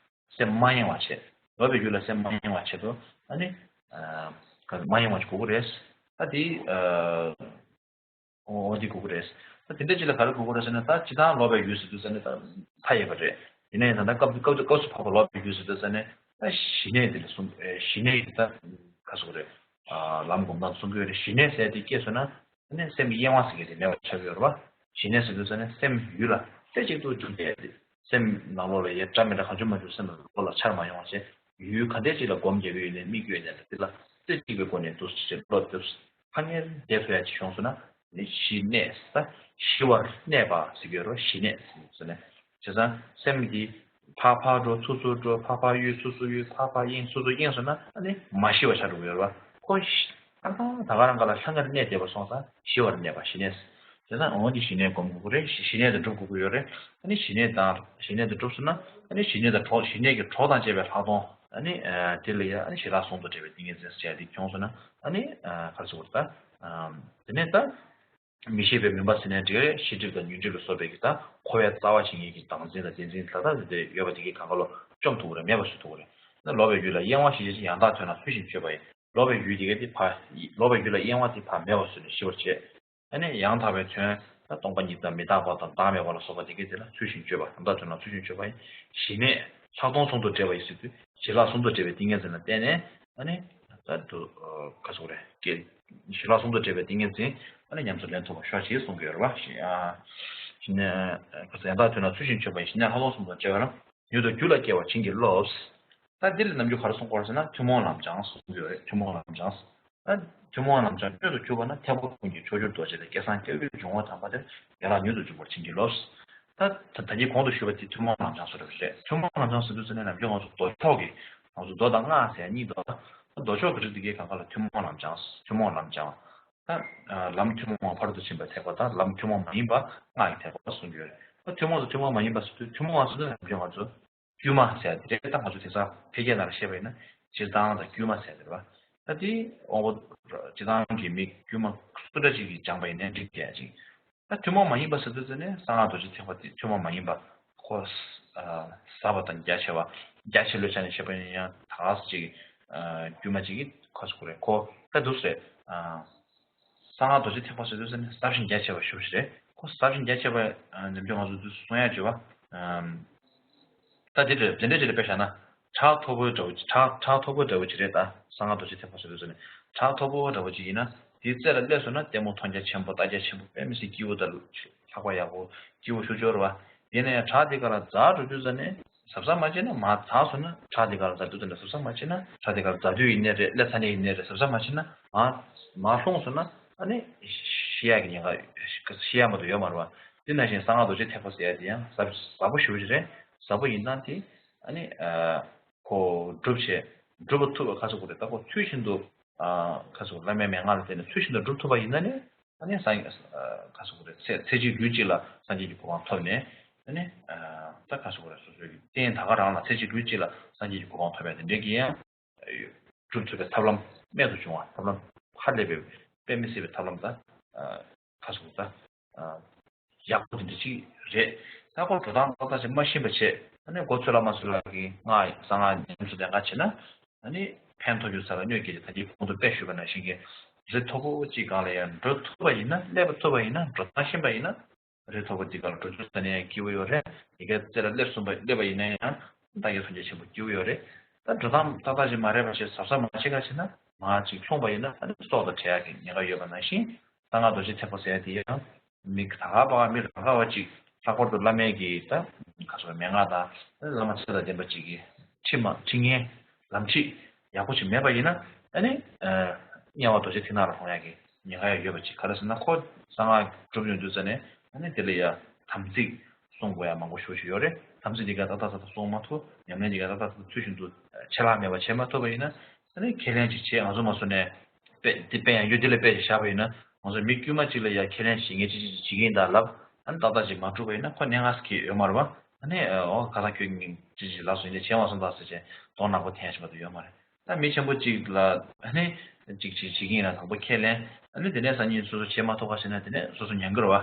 སེམས་མ་གཡེང་བ་བྱེད། ལོག་པའི་ཡུལ་ལ་སེམས་མ་གཡེང་བ་བྱེད་དོ། ཨ་ནི་ཨ་ག་མ་གཡེང་བ་ཞིག་དགོས་ཀྱི་རེད། ད་དེ་ཨ་འོ་འདི་དགོས་ཀྱི་རེད། ད་དེ་འདྲ་ཅིག་ལ་ག་རེ་དགོས་ཀྱི་རེད་ཟེར་ན། ད་སྤྱིར་བཏང་ལོག་པའི་ཡུལ་ཟེར་དུས་ཙ་ནས་ད་མཐའ་ཡས་པ་རེད། ཡིན་ན་ཡང་ད་ལྟ་སྐབས་སྐབས་སྐབས་སུ་བབ་པ་ལོག་པའི་ཡུལ་ཟེར་དུས་ཙ་ནས། ད་ཞི་གནས་དེ་ལ་གསུང་། ཨེ་ཞི་གནས་དེ་ད་ག་ཟེར་དགོས་རེད། ཨ་ལམ་སྒོམ་སྟངས་གསུང་གི་ཡོད་རེད། ཞི་གནས་ཟེར་དེ་སྐྱེས་སོང་ན། ཨ་ནི་སེམས་གཡེང་བ་ཟེར་མཁན་དེ་མེད་པ་ཆགས་ཀྱི་ཡོད་རེད་བ། ཞི་གནས་ཟེར་དུས་ཙ་ནས་སེམས་ཡུལ་ལ་རྩེ་གཅིག་ཏུ་འཇུག་བསྡད་དེ། སེམས་ནང་ལོགས་ལ་ཡ་འདྲ་མི་འདྲ་གང་བྱུང་མང་བྱུང་སེམས་ལ་ལོག་ལ་འཆར་མ་ཡོང་བ་བྱས། ཡུལ་ག་འདྲ་ཅིག་ལ་སྒོམ་རྒྱག་གི་ཡོད་ནའི་དམིགས་ཡོད་ནའི་ལ། དེ་ལ་རྩེ་གཅིག་པའི་སྒོ་ནས་འདུག་སེ་བློ་གཏད་དེ་ཐ་སྙད་བསྡད་ཐུབ་ཡ་ཅིག་བྱུང་སོང་ན། ནི་ཞི་གནས་ཟེར། ཞི་བར་གནས་པ་ཟེར་གྱི་ཡོད་རེད། ཞི་གནས་ཟེར་ནས། བྱས་ཙང་སེམས་འདི་ཕར་ཕར་འགྲོ་ཚུར་ཚུར་འགྲོ། ཕར་ཕར་གཡུག་ཚུར་ཚུར་གཡུག་ཕར་ཕར་གཡེང་ཚུར་ཚུར་གཡེང་སོང་ན། ཨ་ནི་མ་ཞི་བ་ཆགས་འགྲོ་གི་ཡོད་རེད་བ། ཁོ་ཞི་ཨ་ད་ད་ག་རང་ག་ལ་ལྷང་ངེར་གནས་བསྡད་པ་སོང་ཙང་ཞི་བར་གནས་པ་ཞི་གནས། དེ་ན་འོ་འདི་ཞི་གནས་སྒོམ་དགོས་ཀྱི་རེད། ཞི་གནས་དེ་སྒྲུབ་དགོས་ཀྱི་ཡོད་རེད། ཨ་ནི་ཞི་གནས་དང་ཞི་གནས་དེ་སྒྲུབ་སོང་ན། ཨ་ནི་ཞི་གནས་དང་གྲོགས། ཞི་གནས་ཀྱི་གྲོགས་དང་བཅས་པའི་ལྷག་མཐོང་། ཨ་ནི་དེ་ལ་ཡ་ཨ་ནི་ཞི་ལྷག་ཟུང་དུ་འབྲེལ་བའི་ཏིང་ངེ་འཛིན་ཟེར་ཡ་འདི་བྱུང་སོང་ན། ཨ་ནི་ག་རེ་ཟེར་དགོས་རེད་ད། དེ་ནས་ད། མི་ཤེས་པའི་མུན་པ་ཟེར་ནའི་འགྲིག་རེད། ཤེས་སྒྲིབ་དང་ཉོན་སྒྲིབ་ལ་སོགས་པའི་གི་ད་འཁོར་བའི་རྩ་བ་འཆིང་མཁན་གྱི་བདག་འཛིན་དང་བདེན་འཛིན་ད་ལྟ་དེ་ཡོད་པ་དེ་གའི་གང་ག་ལོ་བཅོམ་ཐུབ་ཀྱི་རེད། མེད་པ་བཟོ་ཐུབ་ཀྱི་རེད། ད་ལོག་པའི་ཡུལ་ལ་གཡེང་བ་ཞི་བྱེད་ཅིང་། ཡང་དག་དོན་ལ་ཚུལ་བཞིན་དཔྱོད་པ་ཡིས། ལོག་པའི་ཡུལ་དེ་གའི་དེ་ཕར། ལོག་པའི་ཡུལ་ལ་གཡེང་བ་དེ་ཕར་མེད་པ་བཟོས་ནས་ཞི་བར་བྱེད། ཨ་ནི་ཡང་དག་པའི་དོན། ད་སྟོང་པ་ཉིད་དང་མི་རྟག་པ་དང་བདག་མེད་པ་ལ་སོགས་པ་དེ་གའི་དེ་ལ་ཚུལ་བཞིན་དཔྱོད་པ། ཡང་དག་དོན་ལ་ཚུལ་བཞིན་དཔྱོད་པ་ཡིས། ཞི་གནས་ལྷག་མཐོང་ཟུང་དུ་འབྲེལ་བ་ཡིས་ཟེར་དུས། ཞི་ལྷག་ཟུང་དུ་འབྲེལ་བའི་ཏིང་ངེ་འཛིན་ལ་བརྟེན་ནས། ཨ་ནི་ད་དུ་ཨ་ག་ཟེར་དགོས་རེད། ཀྱེ། ཞི་ལྷག་ཟུང་དུ་འབྲེལ་བའི་ཏིང་ངེ་འཛིན་ཨ་ནི་ཉམས་སུ་ལེན་ཐུབ་པར་ཤོག་ཅེས་གསུང་གི་ཡོད་རེད་བ། ཞི་ཨ་ཞི་གནས་ཨ་ག་ཟེར། ཡང་དག་དོན་ལ་ཚུལ་བཞིན་དཔྱོད་པ་ཡིས། ཞི་གནས་ལྷག་མཐོང་ཟུང་དུ་འབྲེལ་བར། མྱུར་དུ་རྒྱུད་ལ་སྐྱེ་བར་བྱིན་གྱིས་རློབས། ད་འདི་ལ་ནམ་རྒྱུན་ག་རེ་གསུང་གི་ཡོད་རེད་ཟེར་ན། ཐུན་མོང་ལམ་སྦྱངས་གསུང་གི་ཡོད་རེད། ཐུན་མོང་ལམ་སྦྱངས། ད་ཐུན་མོང་ལམ་སྦྱངས། མྱུར་དུ་གྱུར་པ་ན། ཐེག་པ་ཀུན་གྱི་མཆོག་གྱུར་རྡོ་རྗེ་ལ། སྐལ་བཟང་སྐྱེ་བོའི་འབྱུང་བ་དམ་པ་དེར། ཡན་ལག་མྱུར་དུ་འཇུག་པར་བྱིན་གྱིས་རློབས། ད་ད་ད་གིན་གོང་དུ་ཞུས་པ་དེ་ཐུན་མོང་ལམ་སྦྱངས་སུ་རེད་པ། ཐུན་མོང་ལམ་སྦྱངས་ཟེར་དུས་ཙ་ནས་ནམ་རྒྱུན་ང་ཚོ་མདོ་ཕྱོགས་ཀྱི། ང་ཚོ་མདོ་དང་སྔགས་ཟེར་ཡ་གཉིས་འདུག་ད་མདོ་ཕྱོགས་ཀྱི་རིགས་དེ་གའི་གང་ག་ལ་ཐུན་མོང་ལམ་སྦྱངས། ཐུན་མོང་ལམ་སྦྱངས། ད་ལམ་ཐུན་མོང་བ་ཕ་རོལ་ཏུ་ཕྱིན་པའི་ཐེག་པ་དང་། ལམ་ཐུན་མོང་མ་ཡིན་པ་སྔགས་ཀྱི་ཐེག་པ་གསུང་གི་ཡོད་རེད། ད་ཐུན་མོང་དང་ཐུན་མོང་མ་ཡིན་པ་ཟེར་དུས། ཐུན་མོང་བ་ཟེར་དུས་ནམ་རྒྱུན་ང་ཚོ་དཀྱུས་མ་ཟེར་ཡ་དེ་རེད། ད་ང་ཚོ་དེང་སང་ཕལ་སྐད་ནང་ལ་བཤད་པ་ཡིན་ན་སྤྱིར་བཏང་དང་དཀྱུས་མ་ཟེར་ཡ་དེ་རེད་བ། ད་དེ་དབང་པོ་སྤྱིར་བཏང་གི་མིག་དཀྱུས་མ་སུ་འདྲ་ཅིག་གིས་སྦྱངས་པ་ཡིན་ནའི་འགྲིག་བསྡད་ཅིང་། ད་ཐུན་མོང་མ་ཡིན་པ་ཟེར་དུས་ཙ་ནས་གསང་སྔགས་རྡོ་རྗེ་ཐེག་པ་དེ་ཐུན་མོང་མ་ཡིན་པ། ཁོ་ཟབ་པ་དང་རྒྱ་ཆེ་བ། རྒྱ་ཆེ་ལོས་ཆ་ནས་བཤད་པ་ཡིན་ཡང་ད་ག་ཟེ་ཅིག་དཀྱུས་མ་ཅིག་གིས་ཁོ་ཟེར་དགོས་རེད། ཁོ་ད་འདུག་སེ་རེད། གསང་སྔགས་རྡོ་རྗེ་ཐེག་པ་ཟེར་དུས་ཙ་ནས་ཟབ་ཞིང་རྒྱ་ཆེ་བ་ཞེ་པོ་ཞིག་རེད། ཁོ་ཟབ་ཞིང་རྒྱ་ཆེ་བ་ནམ་རྒྱུན་ང་ཚོ་འདུག་སེ་གསུང་ཡ་བྱེད་པ། ད་དེ་འདྲ་དེ་འདྲ་ཅིག་ལ་དཔེ་བཞག་ན། བྲག་མཐོ་པོའི་འདྲ་བོ་ཅིག་བྲག་བྲག་མཐོ་པོའི་འདྲ་བོ་ཅིག་རེད། ད་གསང་སྔགས་རྡོ་རྗེ་ཐེག་པ་ཟེར་དུས་ཙ་ནས་བྲག་མཐོ་པོ་འདྲ་བོ་ཅིག་ཡིན་ན། དེའི་རྩེ་ལ་སླེབས་སོང་ན་ལྟད་མོ་མཐོང་རྒྱ་ཆེན་པོ། ལྟ་རྒྱ་ཆེན་པོ། དཔེ་མི་སྲིད་སྐྱིད་པོ་དང་ལྷགས་པ་ཡག་པོ། སྐྱིད་པོ་ཞེ་པོ་ཅིག་ཡོད་རེད་བ། ཡིན་ན་ཡང་བྲག་དེ་ག་ལ་འཛེགས་འགྲོ་དུས་ཙ་ནས་གཟབ་གཟབ་མ་བྱས་ན། མར་འཛེགས་སོང་ན། བྲག་དེ་ག་ལ་འཛེགས་དུས་ཙ་ནས་གཟབ་གཟབ་མ་བྱས་ན། བྲག་དེ་ག་ལ་འཛེགས་དུས་ཡིན་ནའི་རེད། སླེབས་ཚར་ནས་ཡིན་ནའི་རེད། གཟབ་གཟབ་མ་བྱས་ན་མར་མར་ལྷུང་སོང་ན། ཨ་ནི་ཤི་ཡག་གི་ཉེན་ཁ། ཤི་ཡག་མ་གཏོགས་ཡོད་མ་རེད་བ། དེ་ནང་བཞིན་གསང་སྔགས་རྡོ་རྗེ་ཐེག་པ་ཟེར་ཡ་དེ་ཡང་ཟབ་ཟབ་པོ་ཞེ་པོ་ཅིག་རེད། ཟབ་པོ་ཡིན་སྟངས་དེ་ཨ་ནི་ཨ་ཁོ་སྒྲུབ་བྱེད་སྒྲུབ་པ་ཐུབ་པ་ག་ཟེར་དགོས་རེད། ད་ཁོ་ཚུལ་བཞིན་དུ་ཨ་ག་ཟེར་དགོས། བླ་མའི་མན་ངག་ལ་བརྟེན་ནས་ཚུལ་བཞིན་དུ་སྒྲུབ་ཐུབ་པ་ཡིན་ན་ནི། ཨ་ནི་སངས་ཨ་ག་ཟེར་དགོས་རེད། ཚེ་ཚེ་གཅིག་ལུས་གཅིག་ལ་སངས་རྒྱས་ཀྱི་གོ་འཕང་ཐོབ་ནས། ཨ་ནི་ཨ་ད་ག་ཟེར་དགོས་རེད། སོ་སོའི་རྟེན་ད་ག་རང་ལ་ཚེ་གཅིག་ལུས་གཅིག་ལ་སངས་རྒྱས་ཀྱི་གོ་འཕང་ཐོབ་པའི་དེ་འདྲའི་གི་ཡང་སྒྲུབ་ཐུབ་པའི་ཐབས་ལམ་རྨད་དུ་བྱུང་བ། ཐབས་ལམ་ཧ་ལས་པའི་དཔེ་མི་སྲིད་པའི་ཐབས་ལམ་དང་། ཨ་ག་ཟེར་དགོས། ད་ཨ་ཡག་པོ་དེ་འདྲ་ཅིག་རེད། ད་ཁོ་འགྲོ་སྟངས་ཏག་ཏག་ཅིག་མ་ཤེས་པ་བྱས། ཨ་ནི་མགོ་ཚོད་ལ་མ་ཚོད་ལ་གི་སྔགས་གསང་སྔགས་ཉམས་སུ་ལེན་ག་བྱས་ན། ཨ་ནི་ཕན་ཐོགས་རྒྱུ་ས་ལ་གནོད་སྐྱེལ་ཏེ། ད་གིན་གོང་དུ་དཔེ་ཞུས་པ་ནང་བཞིན་གྱི་རི་མཐོ་པོ་གཅིག་སྒང་ལ་ཡང་འགྲོ་ཐུབ་པ་ཡིན་ན། སླེབས་པ་ཐུབ་པ་ཡིན་ན། འགྲོ་སྟངས་ཤེས་པ་ཡིན་ན། རི་མཐོ་པོ་འདི་སྒང་ལ་འགྲོ་རྒྱུ་ས་ནས་ཡང་སྐྱིད་པོ་ཡོད་རེད། ཡ་གིའི་རྩེ་ལ་སླེབས་སོང་པ། སླེབས་པ་ཡིན་ན་ཡང་བདག་གིས་མཐོང་རྒྱ་ཆེན་པོ་སྐྱིད་པོ་ཡོད་རེད། ད་འགྲོ་སྟངས་ཏག་ཏག་ཅིག་མ་རེད་པ་ཞེས་གཟབ་གཟབ་མ་བྱེད་ག་བྱས་ན་མར་ཅིག་ལྷུང་པ་ཡིན་ན་ཨ་ནི་སྲོག་དང་བྲལ་ཡག་གི་ཉེན་ཁ་ཡོད་པ་ནང་བཞིན་གསང་སྔགས་རྡོ་རྗེ་ཐེག་པ་ཟེར་ཡ་དེ་ཡང་མི་ད་ག་པ་ག་མི་རང་ག་བ་ཅིག་ལྷག་པར་དུ་བླ་མའི་གི་ད་ག་ཚོད་མན་ངག་དང་བླ་མ་ཚེ་དང་ལྡན་པ་ཅིག་གི་ཁྲིད་མ་ཁྲིད་ངན་ལམ་ཁྲིད་ཡག་པོ་ཅིག་མེད་པ་ཡིན་ན་ཨ་ནི་དམྱལ་བ་རྡོ་རྗེ་ཐིག་ནག་ལ་ལྷུང་ཡག་གི་ཉེན་ཁ་ཡང་ཡོད་པ་ཅིག་ག་རེ་ཟེར་ན་ཁོ་གསང་སྔགས་སྒྲུབ་ཡོང་དུས་ཙ་ནས་ཨ་ནི་དེ་ལ་ཡ་དམ་ཚིག་སྲུང་དགོས་ཡ་མང་པོ་ཞེ་པོ་ཅིག་ཡོད་རེད། དམ་ཚིག་འདི་ག་ཏག་ཏག་ཏག་ཏག་སྲུང་མ་ཐུབ། ཉམས་ལེན་འདི་ག་ཏག་ཏག་ཏག་ཏག་ཚུལ་བཞིན་དུ་ཆད་ལྷག་མེད་པ་བྱེད་མ་ཐུབ་པ་ཡིན་ན་ཨ་ནི་ཁས་ལེན་ཅིག་བྱེད། ང་ཚོ་མ་སོ་ནས་དཔེ་འདི་དཔེ་ཡང་ཡོད། འདི་ལ་དཔེ་ཅིག་བཞག་པ་ཡིན་ན་ང་ཚོ་མི་དཀྱུས་མ་ཅིག་ལ་ཡ་ཁས་ལེན་བྱེད་མཁན་ཅིག་ཅིག་བྱེད་ཀྱི་ཡིན་ད་ལབ། ཨ་ནི་ཏག་ཏག་ཅིག་མ་གྲུབ་པ་ཡིན་ན་ཁོ་གནད་འགག་ཟེར་གྱི་ཡོད་མ་རེད་བ། ཨ་ནི་ཨོ་ཁ་སང་ཁྱོད་ངས་ཅིག་ཅིག་ལབ་སོང་ཡིན་ད་བྱས་མ་སོང་ད་ཟེར་བྱས་གདོང་ནག་པོ་འཐེན་བཞིན་པ་དུ་ཡོད་མ་རེད། ད་མི་ཆེན་པོ་གཅིག་ལ་ཨ་ནི་གཅིག་གཅིག་བྱེད་ཀྱི་ཡིན་ན་དང་པོ་ཁས་ལེན། ཨ་ནི་དེ་ནས་སང་ཉིན་སོ་སོ་བྱེད་མ་ཐུབ་པ་ཞིག་ན་དེ་ནས་སོ་སོ་ཉན་གི་རེད་བ།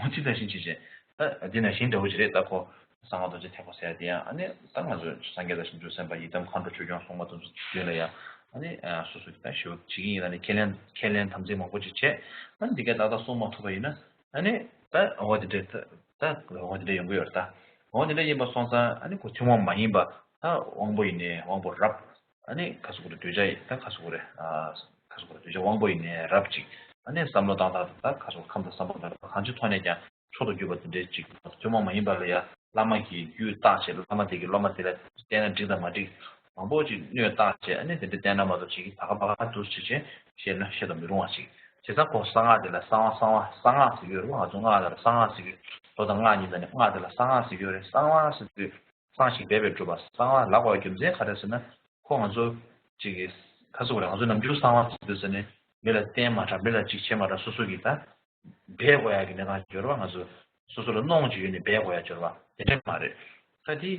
འོ་ཅི་ད་ཤིང་ཅི་བྱེད། ད་འདི་ན་ཤིང་འདྲ་བོ་ཅི་རེད། ད་ཁོ་གསང་སྔགས་རྡོ་རྗེ་ཐེག་པ་ཟེར་ཡ་དེ་ཡང་ཨ་ནི་ད་ང་ཚོ་སངས་རྒྱས་དང་བྱང་ཆུབ་སེམས་དཔའ་ཡི་དམ་མཁའ་འགྲོ་ཆོས་སྐྱོང་སྲུང་མ་དེ་ཚོ་མདུན་ལ་ཡང་ཨ་ནི་སོ་སོ་གི་ད་ཞུ་བྱེད་ཀྱི་ཡིན། ཨ་ནི་ཁས་ལེན་ཁས་ལེན་དམ་ཚིག་མང་པོ་ཅིག་བྱས། ཨ་ནི་འདི་ག་ད་ད་སྲུང་མ་ཐུབ་པ་ཡིན་ན་ཨ་ནི་ད་འོ་དེ་འདྲ་ད་འོ་དེ་འདྲ་ཡོང་གི་ཡོད་རེད། ད་འོ་དེ་འདྲ་ཡིན་པ་སོང་ཙང་ཨ་ནི་ཁོ་ཐུན་མོང་མ་ཡིན་པ་ད་དབང་པོ་ཡིན་ནའི་དབང་པོ་རབ། ཨ་ནི་ཁ་སུ་ཁུ་རེ་གདུལ་བྱ་ཡི་ད་ཁ་སུ་ཁུ་རེ་ཨ་ཁ་སུ་ཁུ་རེ་གདུལ་བྱ་དབང་པོ་ཡིན་ནའི་རབ་ཅིག་ཨ་ནི་བསམ་བློ་བཏང་སྟངས་ད་ཁ་སུ་ཁམས་དང་བསམ་པ་དང་གང་ཅི་ཐོག་ནས་ཀྱང་མཆོག་ཏུ་གྱུར་པ་དེ་འདྲའི་ཅིག་ཐུན་མོང་མ་ཡིན་པ་ལ་ཡ་བླ་མ་གིས་རྒྱུད་བརྟག་བྱས་བླ་མ་དེ་གིས་སློབ་མ་དེ་ལ་བསྟན་ན་འགྲིག་དང་མ་འགྲིག་མང་པོ་ཅིག་སྣོད་བརྟག་བྱས། ཨ་ནི་དེ་འདྲ་བསྟན་ན་མ་གཏོགས་ཅིག་ད་ག་པ་ག་འདུག་ཅིག་བྱས་བཤད་ན་བཤད་དུ་མི་རུང་བ་ཅིག་བྱས་ཙང་ཁོ་གསང་སྔགས་དེ་ལ་གསང་བ་གསང་བ་གསང་སྔགས་ཟེར་གྱི་ཡོད་རེད་བ། ང་ཚོ་སྔགས་དེ་ལ་གསང་སྔགས་ཟེར་གྱི་ཡོད། མདོ་དང་སྔགས་གཉིས་ད་ནི་སྔགས་དེ་ལ་གསང་སྔགས་ཟེར་གྱི་ཡོད་རེད། གསང་བ་ཟེར་དུས། གསང་ཞིང་སྦས་པས་སྒྲུབ་པ། གསང་བ་ལབ་པའི་རྒྱུ་མཚན་ག་རེ་ཟེར་ན། ཁོ་ང་ཚོ་ཅིག་གི་ཁ་སུ་རེད། ང་ཚོ་ནམ་རྒྱུན་གསང་བ་ཟེར་དུས་ཟེར་ནས་མི་ལ་བསྟན་མ་དྲག་མི་ལ་ཅིག་བྱེད་མ་དྲག་སོ་སོ་གི་ད་འབད་དགོས་ཡ་གི་གནས་སྟངས་ཡོད་རེད་བ། ང་ཚོ་སོ་སོ་ལ་གནོང་ཅིག་ཡོད་ནས་འབད་དགོས་ཡ་ཡོད་རེད་བ། དེ་འདྲ་མ་རེད། ད་དེ་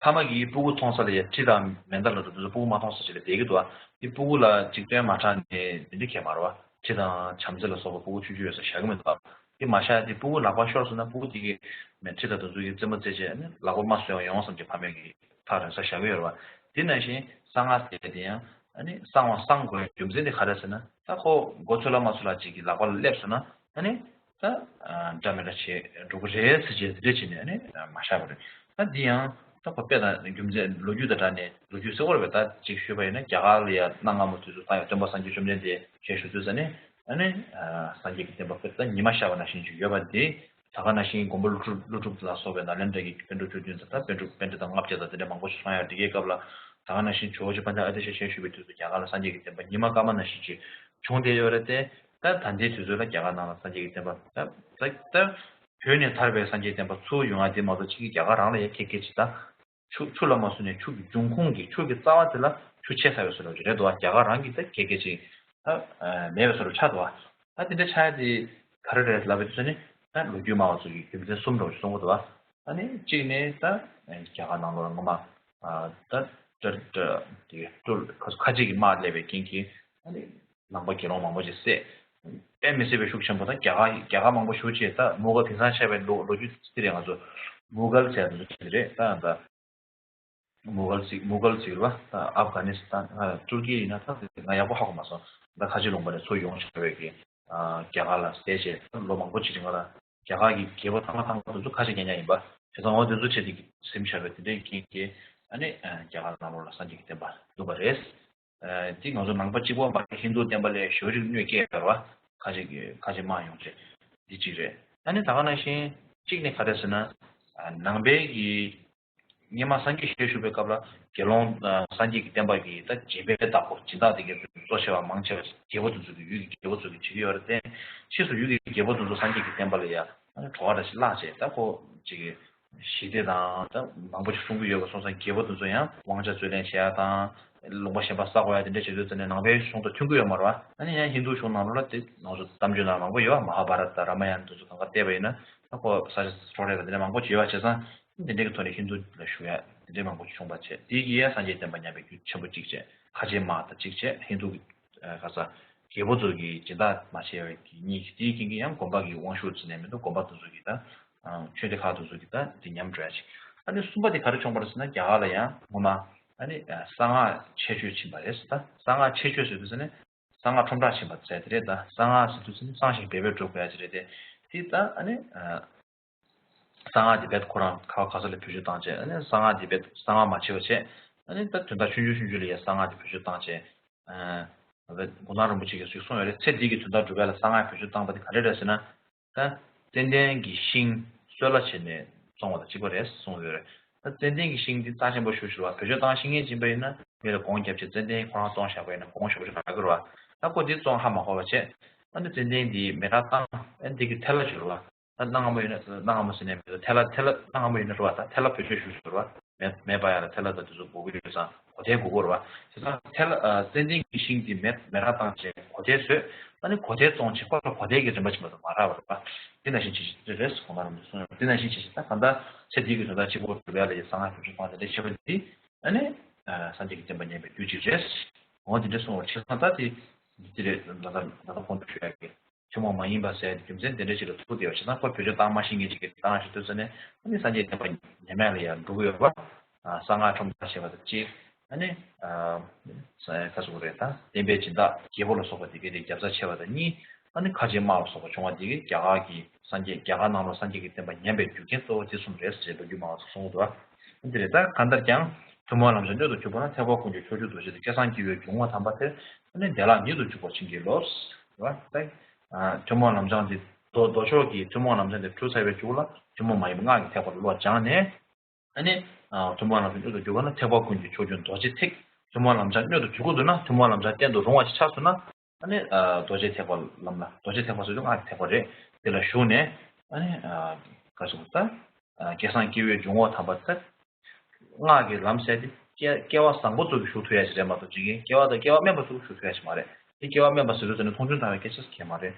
ཕ་མ་གིས་སྤུ་གུ་མཐོང་ས་ལ་ཡ་ཁྲི་དང་མེ་མདའ་ལ་འགྲོ་དུས་སྤུ་གུ་མ་མཐོང་ས་ཅིག་ལ་བསྡད་ཀྱི་འདུག་བ། དེ་སྤུ་གུ་ལ་ཅིག་སྟོན་མ་དྲག་ནས་དེ་འདྲ་གས་མ་རེད་བ། ཁྲི་དང་བྱམས་བརྩེ་ལ་སོགས་པ་སྤུ་གུ་ཆུང་ཆུང་ཡོད་ས་བཞག་གི་མི་འདུག་བ། དེ་མ་བཞག་དེ་སྤུ་གུ་ལག་པ་ཤོར་སོང་ན་སྤུ་གུ་དེ་གི་མེ་ཁྲི་དང་དེ་ཚོ་གི་རྩེད་མོ་རྩེ་བྱས་ནི་ལག་པ་མ་གསོན་པ་ཡོང་བསམ་གྱི་ཕ་མས་ཀྱི་ཐག་རིང་ས་བཞག་གི་ཡོད་རེད་བ། དེ་ནང་བཞིན་གསང་སྔགས་ཟེར་དེ་ཡང་ཨ་ནི་གསང་བ་གསང་དགོས་རྒྱུ་མཚན་དེ་ག་རེ་ཟེར་ན་ད་ཁོ་མགོ་ཚོས་ལ་མ་ཚོས་ལ་ཅིག་གི་ལག་པ་ལ་སླེབས་སོང་ན་ཨ་ནི་ད་འདྲ་མི་འདྲ་བྱེད་འགྲོ་གི་རེད་ཟེར་བྱས་དེ་འདྲ་བྱས་ནས་ཨ་ནི་མ་བཞག་པ་རེད། ད་འདི་ཡང་ད་ཁོ་དཔེ་དང་རྒྱུ་མཚན་ལོ་རྒྱུས་དང་སྦྲགས་ནས་ལོ་རྒྱུས་གསལ་པོ་རེད་པས། ད་ཅིག་ཞུས་པ་ཡིན་ན་རྒྱ་གར་ལ་ཡ་གནའ་སྔ་མོ་དུས་སུ་ད་ཡང་སྟོན་པ་སངས་རྒྱས་བཅོམ་ལྡན་འདས་ཞལ་བཞུགས་དུས་ས་ནས་ཨ་ནི་སངས་རྒྱས་ཀྱི་བསྟན་པ་དཔེ་ད་ཉི་མ་ཤར་བ་ནང་བཞིན་ཅིག་ཡོད་པ་འདི། ད་ག་ནང་བཞིན་མགོན་པོ་ཀླུ་སྒྲུབ་ཀླུ་སྒྲུབ་ལ་སོགས་པའི་ནཱ་ལེནྡྲ་གི་པཎ་གྲུབ་བཅུ་བདུན་ཙམ་ད་པཎ་གྲུབ་པཎྜི་ཏ་ལྔ་བརྒྱ་ཙམ་དེ་འདྲ་མང་པོ་ཞིག་གསུངས་ཡ་འདི་གའི་སྐབས་ལ་ད་ག་ནང་བཞིན་ཇོ་བོ་རྗེ་དཔལ་ལྡན་ཨ་ཏི་ཤ་ཞལ་བཞུགས་པའི་དུས་སུ་རྒྱ་གར་ལ་སངས་རྒྱས་ཀྱི་བསྟན་པ་ཉི་མ་སྐར་མ་ནང་བཞིན་ཅིག་བྱུང་བསྡད་ཡོད་རེད་དེ། ད་ད་ལྟའི་དུས་ཚོད་ལ་རྒྱ་གར་ནང་ལ་སངས་རྒྱས་ཀྱི་བསྟན་པ་ད་ད་ད་བོད་ནས་དར་བའི་སངས་རྒྱས་བསྟན་པ་ཚུར་ཡོང་ཡ་དེ་མ་གཏོགས་ཕྱི་གི་རྒྱ་གར་རང་ལ་ཡ་ཁེ་ཁེ་ཅིག་ད་ཆུ་ཆུ་ལ་མ་སོང་ནས་ཆུ་གི་འབྱུང་ཁུངས་ཀྱི་ཆུ་གི་རྩ་བ་དེ་ལ་ཆུ་ཆད་ཚར་བའི་བཟོ་འདྲ་ཅིག་རེད་འདུག་བ། རྒྱ་གར་རང་གི་ད་ཁེ་ཁེ་ཅིག་ད་མེད་པའི་བཟོ་འདྲ་ཆགས་འདུག་བ། ད་དེ་འདྲ་ཆགས་ཡ་དེ་ག་རེ་རེད་ལབ་པའི་དུས་ཚོད་ནི་ད་ལོ་རྒྱུས་སྨྲ་བ་ཚོ་གིས་རྒྱུ་མཚན་གསུམ་འདྲ་བོ་ཞིག་གསུང་གི་འདུག་བ། ཨ་ནི་གཅིག་ནི་ད་རྒྱ་གར་ནང་ལོགས་ལ་སྔོན་མ་ད་ཏྲ་ཏྲ་དེ་ཏྲ་ཁ་ཁ་ཅིག་གི་དམག་སླེབས་པའི་རྐྱེན་གྱིས་ཨ་ནི་ནང་པ་དགེ་སློང་མང་པོ་ཅིག་བསད། དཔེ་མི་སྲིད་པའི་ཤུགས་ཆེན་པོ་ད་རྒྱ་གར་རྒྱ་གར་མང་པོ་ཞེ་པོ་ཅིག་ད་མུ་གལ་དེང་སང་བྱས་པའི་ལོ་ལོ་རྒྱུས་དེ་རེད། ང་ཚོ་མུ་གལ་ཟེར་དེ་ཚོ་ཆེ་རེད་ད་ད། མུ་གལ་ཟེར་མུ་གལ་ཟེར་བ་ད་ཨབ་གྷ་ནི་སི་ཐན་ཨ་ཏུར་ཀི་ཡིན་ན་ད་ང་ཡག་པོ་ཧ་གོ་མ་སོང་། ད་ཁ་ཆེ་ལུང་པ་ནས་ཚུར་ཡོང་བྱས་པའི་གི་ཨ་རྒྱ་གར་ལ་བསད་བྱས་ད་ལོ་མང་པོ་ཅིག་རིང་ལ་རྒྱ་གར་གྱི་རྒྱལ་པོ་ཐང་ཐང་དེ་ཚོ་ཁ་ཆེ་ཉག་ཉག་ཡིན་པ། བྱས་ཙང་འོ་དེ་ཚོ་བྱས་ཏེ་གི་ཟིན་བྱས་པའི་དེ་འདྲའི་རྐྱེན་གྱིས་ཨ་ནི་ཨ་རྒྱ་གར་ནང་ལོགས་ལ་སངས་རྒྱས་ཀྱི་བསྟན་པ་བསྡུས་པ་རེད། ཨ་འདི་ང་ཚོ་ནང་པ་གཅིག་པོ་མ་རེད། ཧིན་རྡུ་བསྟན་པ་ལས་ཞེ་པོ་ཅིག་གནོད་སྐྱེལ་བ་རེད་བ། ཁ་ཆེ་གི་ཁ་ཆེ་དམག་ཡོང་བྱས་འདི་གཅིག་རེད། ཨ་ནི་ད་ག་ནང་བཞིན་གཅིག་ནི་ག་རེ་ཟེར་ན་ཨ་ནང་པའི་གི་སྔོན་མ་སངས་རྒྱས་ཞལ་བཞུགས་པའི་སྐབས་ལ་དགེ་སློང་ཨ་སངས་རྒྱས་ཀྱི་བསྟན་པ་གི་ད་སྦྱིན་པའི་བདག་པོ་སྦྱིན་བདག་དེ་གའི་གཙོ་ཆེ་བ་མང་ཆེ་བ་རྒྱལ་པོ་དེ་ཚོ་གི་ཡུལ་གྱི་རྒྱལ་པོ་ཚོ་གི་བྱེད་ཀྱི་ཡོད་རེད་དེ། ཕྱིས་སུ་ཡུལ་གྱི་རྒྱལ་པོ་དེ་ཚོ་སངས་རྒྱས་ཀྱི་བསྟན་པ་ལ་ཡ་ཨ་ནི་བྲོ་བ་འདྲ་ཞིག་བརླགས་བྱས་ད་ཁོ་ཅིག་གི་ཞི་བདེ་དང་ད་མང་པོ་ཞིག་སྲུང་གི་ཡོད་པ་སོང་ཙང་རྒྱལ་པོ་དེ་ཚོ་ཡང་དབང་ཆ་རྩོད་ལེན་བྱེད་ཡ་དང་ལུང་པ་གཞན་པ་ས་གོ་ཡ་དེ་འདྲ་བྱེད་དུས་ཙམ་ནས་ནང་པའི་གཞུང་དང་མཐུན་གྱི་ཡོད་མ་རེད་བ། ཨ་ནི་ཡང་ཧིན་རྡུ་གཞུང་ནང་ལོགས་ལ་དེ་ང་ཚོ་གཏམ་རྒྱུད་ནང་མང་པོ་ཡོད་བ། མ་ཧཱ་བྷ་ར་ཏ་རཱ་མ་ཡན་དེ་ཚོ་གང་ག་བལྟས་པ་ཡིན་ན་ད་ཁོ་ས་ཆ་འཕྲོག་རེས་དང་དེ་འདྲ་མང་པོ་བྱས་པ་བྱས་ཙང་དེ་འདྲ་གི་ཐོག་ནས་ཧིན་རྡུ་ལ་ཞུགས་ཡ་དེ་འདྲ་མང་པོ་བྱུང་བ་བྱས་དེ་གི་ཡང་སངས་རྒྱས་བསྟན་པ་ཉམས་པའི་རྒྱུ་ཆེན་པོ་གཅིག་བྱས། ཁ་ཆེ་དམག་དང་གཅིག་བྱས་ཧིན་རྡུ་གི་ཨ་ག་ས་རྒྱལ་པོ་ཚོ་གི་སྦྱིན་བདག་མ་བྱས་པའི་གི་གཉིས་ཀྱི་དེའི་རྐྱེན་གྱིས་ཡང་དགོན་པ་གི་དབང་ཤུགས་ཟིན་ནས་མི་འདུག་དགོན་པ་དེ་ཚོ་གི་ད་ཆོས་སྡེ་ཁག་དེ་ཚོ་གི་ད་དེ་ཉམས་འགྲོ་ཡ་ཅིག་ཨ་ནི་གསུམ་པ་དེ་ག་རེ་བྱུང་བ་རེད་ཟེར་ན་རྒྱ་གར་ལ་ཡང་སྔོན་མ་ཨ་ནི་གསང་སྔགས་ཆེ་ཤོས་ཕྱིན་པ་རེད་ཟེར། ད་གསང་སྔགས་ཆེ་ཤོས་ཟེར་དུས་ཟེར་ནས་གསང་སྔགས་ཁྲོམ་བསྒྲགས་ཕྱིན་པ་ཟེར་དེ་རེད། ད་གསང་སྔགས་ཟེར་དུས་ཟེར་ནས་གསང་ཞིང་སྦས་པས་སྒྲུབ་དགོས་ཡ་ཅིག་རེད་དེ། དེ་ད་ཨ་ནི་གསང་སྔགས་དེ་རྦད་ཁོ་རང་ག་བ་ག་ས་ལ་བེད་སྤྱོད་བཏང་བྱས་ཨ་ནི་གསང་སྔགས་དེ་རྦད་གསང་སྔགས་མ་བྱེད་པ་བྱས། ཨ་ནི་ད་དོན་དག་ཆུང་ཆུང་ཆུང་ཆུང་ལ་ཡ་གསང་སྔགས་དེ་བེད་སྤྱོད་བཏང་བྱས། ཨ་གུང་ཐང་རིན་པོ་ཆེ་གིས་ཞིག་གསུངས་ཡོད་རེད། ཚེ་འདི་གི་དོན་དག་སྒྲུབ་ཡ་ལ་གསང་སྔགས་བེད་སྤྱོད་བཏང་པ་དེ་ག་རེ་རེད་ཟེར་ན། ད་ཙན་དན་གྱི་ཤིང་སོལ་ལ་བྱས་ནས་བཙོང་བ་དང་གཅིག་པ་རེད་གསུངས་ཡོད་རེད། ད་ཙན་དན་གྱི་ཤིང་འདི་རྩ་ཆེན་པོ་ཞེ་པོ་ཅིག་རེད་བ། བེད་སྤྱོད་བཏང་ཤེས་མཁན་ཅིག་ཡིན་པ་ཡིན་ན་མི་ལ་གོང་བརྒྱབ་བྱས་ཙན་དན་ཁོ་རང་བཙོང་བཞག་པ་ཡིན་ན་གོང་ཞེ་པོ་ཅིག་རག་གི་རེད་བ། ད་ཁོ་འདི་བཙོང་ཧ་མ་གོ་བ་བྱས། ད་ནི་ཙན་དན་འདི་མེ་རག་བཏང་། ཨ་འདི་གི་ཐལ་བ་བྱས་རེད་བ། ད་གནའ་སྔ་མོ་ཡིན་ན། གནའ་སྔ་མོ་ཟེར་ནས་མི་འདུག་ཐལ་བ། ཐལ་བ་གནའ་སྔ་མོ་ཡིན་ན་རེད་བ། ད་ཐལ་བ་བེད་སྤྱོད་ཞུ་ཞུ་རེད་བ། མེ་མེ་འབར་ཡ་ལ་ཐལ་བ་དང་དེ་ཚོ་དགོས་ཀྱི་ཡོད་ཙང་གོ་དལ་དགོས་ཀྱི་རེད་བ། བྱས་ཙང་ཐལ་ཨ་ཙན་དན་གྱི་ཤིང་དེ་མེ་མེ་རག་བཏང་བྱས་གོ་དལ་བཟོས། ཨ་ནི་གོ་དལ་བཙོང་བྱས་ཁོ་ལ་གོ་དལ་གྱི་རིན་པ་ཅིག་མ་གཏོགས་མ་རག་པ་རེད་བ། དེ་ནང་བཞིན་བྱེད་ཀྱི་རེད་ཟེར་གོང་མ་རིན་པོ་ཆེས་གསུངས་ཡོད་རེད། དེ་ནང་བཞིན་བྱས་བྱས་ད་གང་ལྟར་ཚེ་འདི་གི་དོན་དག་གཅིག་པོ་སྒྲུབ་ཡ་ལ་ཡ་གསང་སྔགས་བེད་སྤྱོད་བཏང་བྱས་དེ་བྱས་པ་འདི། ཨ་ནི་ཨ་སངས་རྒྱས་ཀྱི་བསྟན་པ་ཉམས་པའི་རྒྱུ་ཅིག་རེད། འོ་དེ་འདྲ་གསུངས་པ་བྱས་ཙང་ད་དེ་འདི་རེད། ད་ལྟ་ད་ལྟ་གོང་དུ་ཞུ་ཡ་གི་ཐུན་མོང་མ་ཡིན་པ་ཟེར་རྒྱུ་མཚན་དེ་འདྲ་ཞིག་ལ་ཐུག་བསྡད་པ་བྱས་ཙང་ཁོ་བེད་སྤྱོད་བཏང་མ་ཤེས་མཁན་ཅིག་གིས་བཏང་ཞིག་ཐུག་ཙ་ནས་ཨ་ནི་སངས་རྒྱས་བསྟན་པ་ཉམས་ཡ་ལ་ཡང་འགྲོ་གི་ཡོད་པ། གསང་སྔགས་ཁྲོམ་བསྒྲགས་བྱས་པ་དང་གཅིག་ཨ་ནི་ཨ་ས་ཁ་སུ་རེད། ད་བསྟན་པའི་སྦྱིན་བདག་རྒྱལ་པོ་ལ་སོགས་པ་དེ་གའི་རྒྱབ་རྩ་ཆེ་བ་དང་གཉིས། ཨ་ནི་ཁ་ཆེ་དམག་ལ་སོགས་པ་བྱུང་བ་དེ་གའི་རྒྱ་གར་གྱི་སངས་རྒྱས། རྒྱ་གར་ནང་ལ་སངས་རྒྱས་ཀྱི་བསྟན་པ་ཉམས་པའི་རྒྱུ་རྐྱེན་གཙོ་བོ་དེ་གསུམ་རེད་ཟེར་ལོ་རྒྱུས་མང་བ་ཞིག་གསུང་གི་འདུག་བ། འདི་རེད། ད་གང་ལྟར་ཀྱང་ཐུན་མོང་ལམ་སྦྱངས་སྣོད་དུ་གྱུར་པ་ན་ཐེག་པ་ཀུན་གྱི་མཆོག་གྱུར་རྡོ་རྗེ་སྟེ། སྐལ་བཟང་སྐྱེ་བོའི་འཇུག་ངོགས་དམ་པ་དེར། ཨ་ནི་བདེ་བླག་ཉིད་དུ་འཇུག་པར་བྱིན་གྱིས་རློབས། རེད་བ། ད་ཐུན་མོང་ལམ་སྦྱངས་འདི་མདོ་མདོ་ཕྱོགས་ཀྱི་ཐུན་མོང་ལམ་སྦྱངས་འདི་གྲུབ་ཚར་བའི་མཇུག་ལ་ཐུན་མོང་མ་ཡིན་པའི་སྔགས་ཀྱི་ཐེག་པ་ལ་བློ་སྦྱངས་ནས། ཨ་ནི་ཐུན་མོང་ལམ་སྦྱངས་སྣོད་དུ་གྱུར་པ་ན་ཐེག་པ་ཀུན་གྱི་མཆོག་གྱུར་རྡོ་རྗེ་ཐེག་ཐུན་མོང་ལམ་སྦྱངས་སྣོད་དུ་གྱུར་གྱི་འདུག་ན། ཐུན་མོང་ལམ་སྦྱངས་བསྟན་དུ་རུང་བ་ཞིག་ཆགས་སོང་ན། ཨ་ནི་རྡོ་རྗེ་ཐེག་པ་ལམ་ལ། རྡོ་རྗེ་ཐེག་པ་ཟེར་དུས་སྔགས་ཀྱི་ཐེག་པ་རེད། དེ་ལ་ཞུགས་ནས། ཨ་ནི་ག་རེ་ཟེར་དགོས། ད་སྐལ་བཟང་སྐྱེ་བོའི་འཇུག་ངོགས་དམ་པ་དེར། སྔགས་ཀྱི་ལམ་ཟེར་དེ་སྐལ་སྐལ་བ་བཟང་པོ་ཚོ་གིས་ཞུགས་ཐུབ་ཡ་ཞིག་རེད་མ་གཏོགས་ཅིག་གིས་སྐལ་བ་དང་སྐལ་བ་དམན་པ་ཚོ་གིས་ཞུགས་ཐུབ་ཡ་ཞིག་མ་རེད། དེ་སྐལ་བ་དམན་པ་ཟེར་དུས་ཙ་ནས་མཐོང་ཆུང་བཏང་བའི་སྐད་ཆ་ཟེར་མཁན་མ་རེད།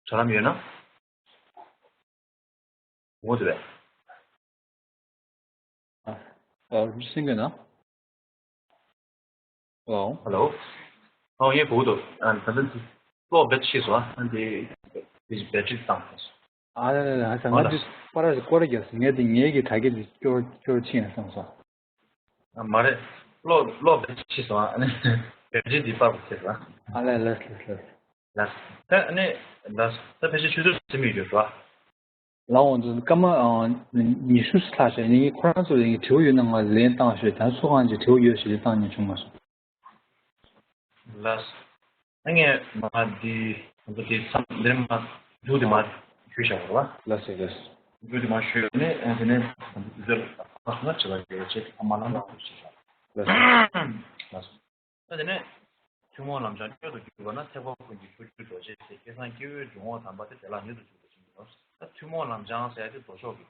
དྲ་ལམ་ཡོད་ན། འོ་དེ་བས། ཨ། ཨ། སེང་གེ་ན། ཨོ། ཧེ་ལོ། ཨོ་ཡེ་གོ་འདུག་ཨ་ད་ལྟ་གློག་བེད་ཆད་སོང་། ཨ་འདི་འདི་བེ་ཊི་རི་བཏང་སོང་། ཨ་ལ་ལ་ལ། ཨ་ས་ང་འདི་པར་ར་ཞིག་སྐོར་ར་རྒྱབ་སོང་། ངས་འདི་ངའི་གི་དྲ་རྒྱ་འདི་སྐྱོར་སྐྱོར་ཕྱིན་ན་བསམ་སོང་། ཨ་མ་རེད། གློག་གློག་བེད་ཆད་སོང་། ཨ་ནི་བེད་ཊི་རི་འདི་པར་བུ་ཆད་སོང་། ཨ་ལ་ལ་ལ་ལ། ལགས། ད་ཨ་ནི་ལགས། ད་ཕལ་ཆེར་ཆུ་ཚོད་ཟིན་མི་ཡོད་རེད་བ། ལགས་འོང་དུ་སྐར་མ་ཨ་ཉི་ཤུ་ལྷག་ཤོག་ངས་ཁོ་རང་ཚོ་ལ་ངས་དྲི་བ་ཡོད་ན་ང་ལན་བཏང་ཤོག་ད་ཚོ་གང་ཅིག་དྲི་བ་ཡོད་ཞིག་ལན་བཏང་ཉན་བྱུང་མ་སོང་། ལགས། ཨ་ངས་མ་འདི་ང་ཚོ་དེ་མཚམས་འདིར་མ་མཇུག་དེ་མ་ཞུས་བཞག་པ་རེད་བ། ལགས་སོ་ལགས་སོ། མཇུག་དེ་མ་ཞུས་ནས་ཨ་དེ་ནས་ང་ཚོ་དེ་ཚོར་ཁ་སོང་ན་བྱེད་པ་ཡོད་ཅེས་ཨ་མ་ལ་མ་ཞུས་བཞག་ལགས་སོ། ལགས་སོ། ད་དེ་ནས་ཐུན་མོང་ལམ་སྦྱངས་སྣོད་དུ་གྱུར་པ་ན་ཐེག་པ་ཀུན་གྱི་མཆོག་གྱུར་རྡོ་རྗེ་སྟེ། སྐལ་བཟང་སྐྱེ་བོའི་འཇུག་ངོགས་དམ་པ་སྟེ། བདེ་བླག་ཉིད་དུ་འཇུག་པར་བྱིན་གྱིས་རློབས། ད་ཐུན་མོང་ལམ་སྦྱངས་ཟེར་ཡ་དེ་མདོ་ཕྱོགས་ཀྱི་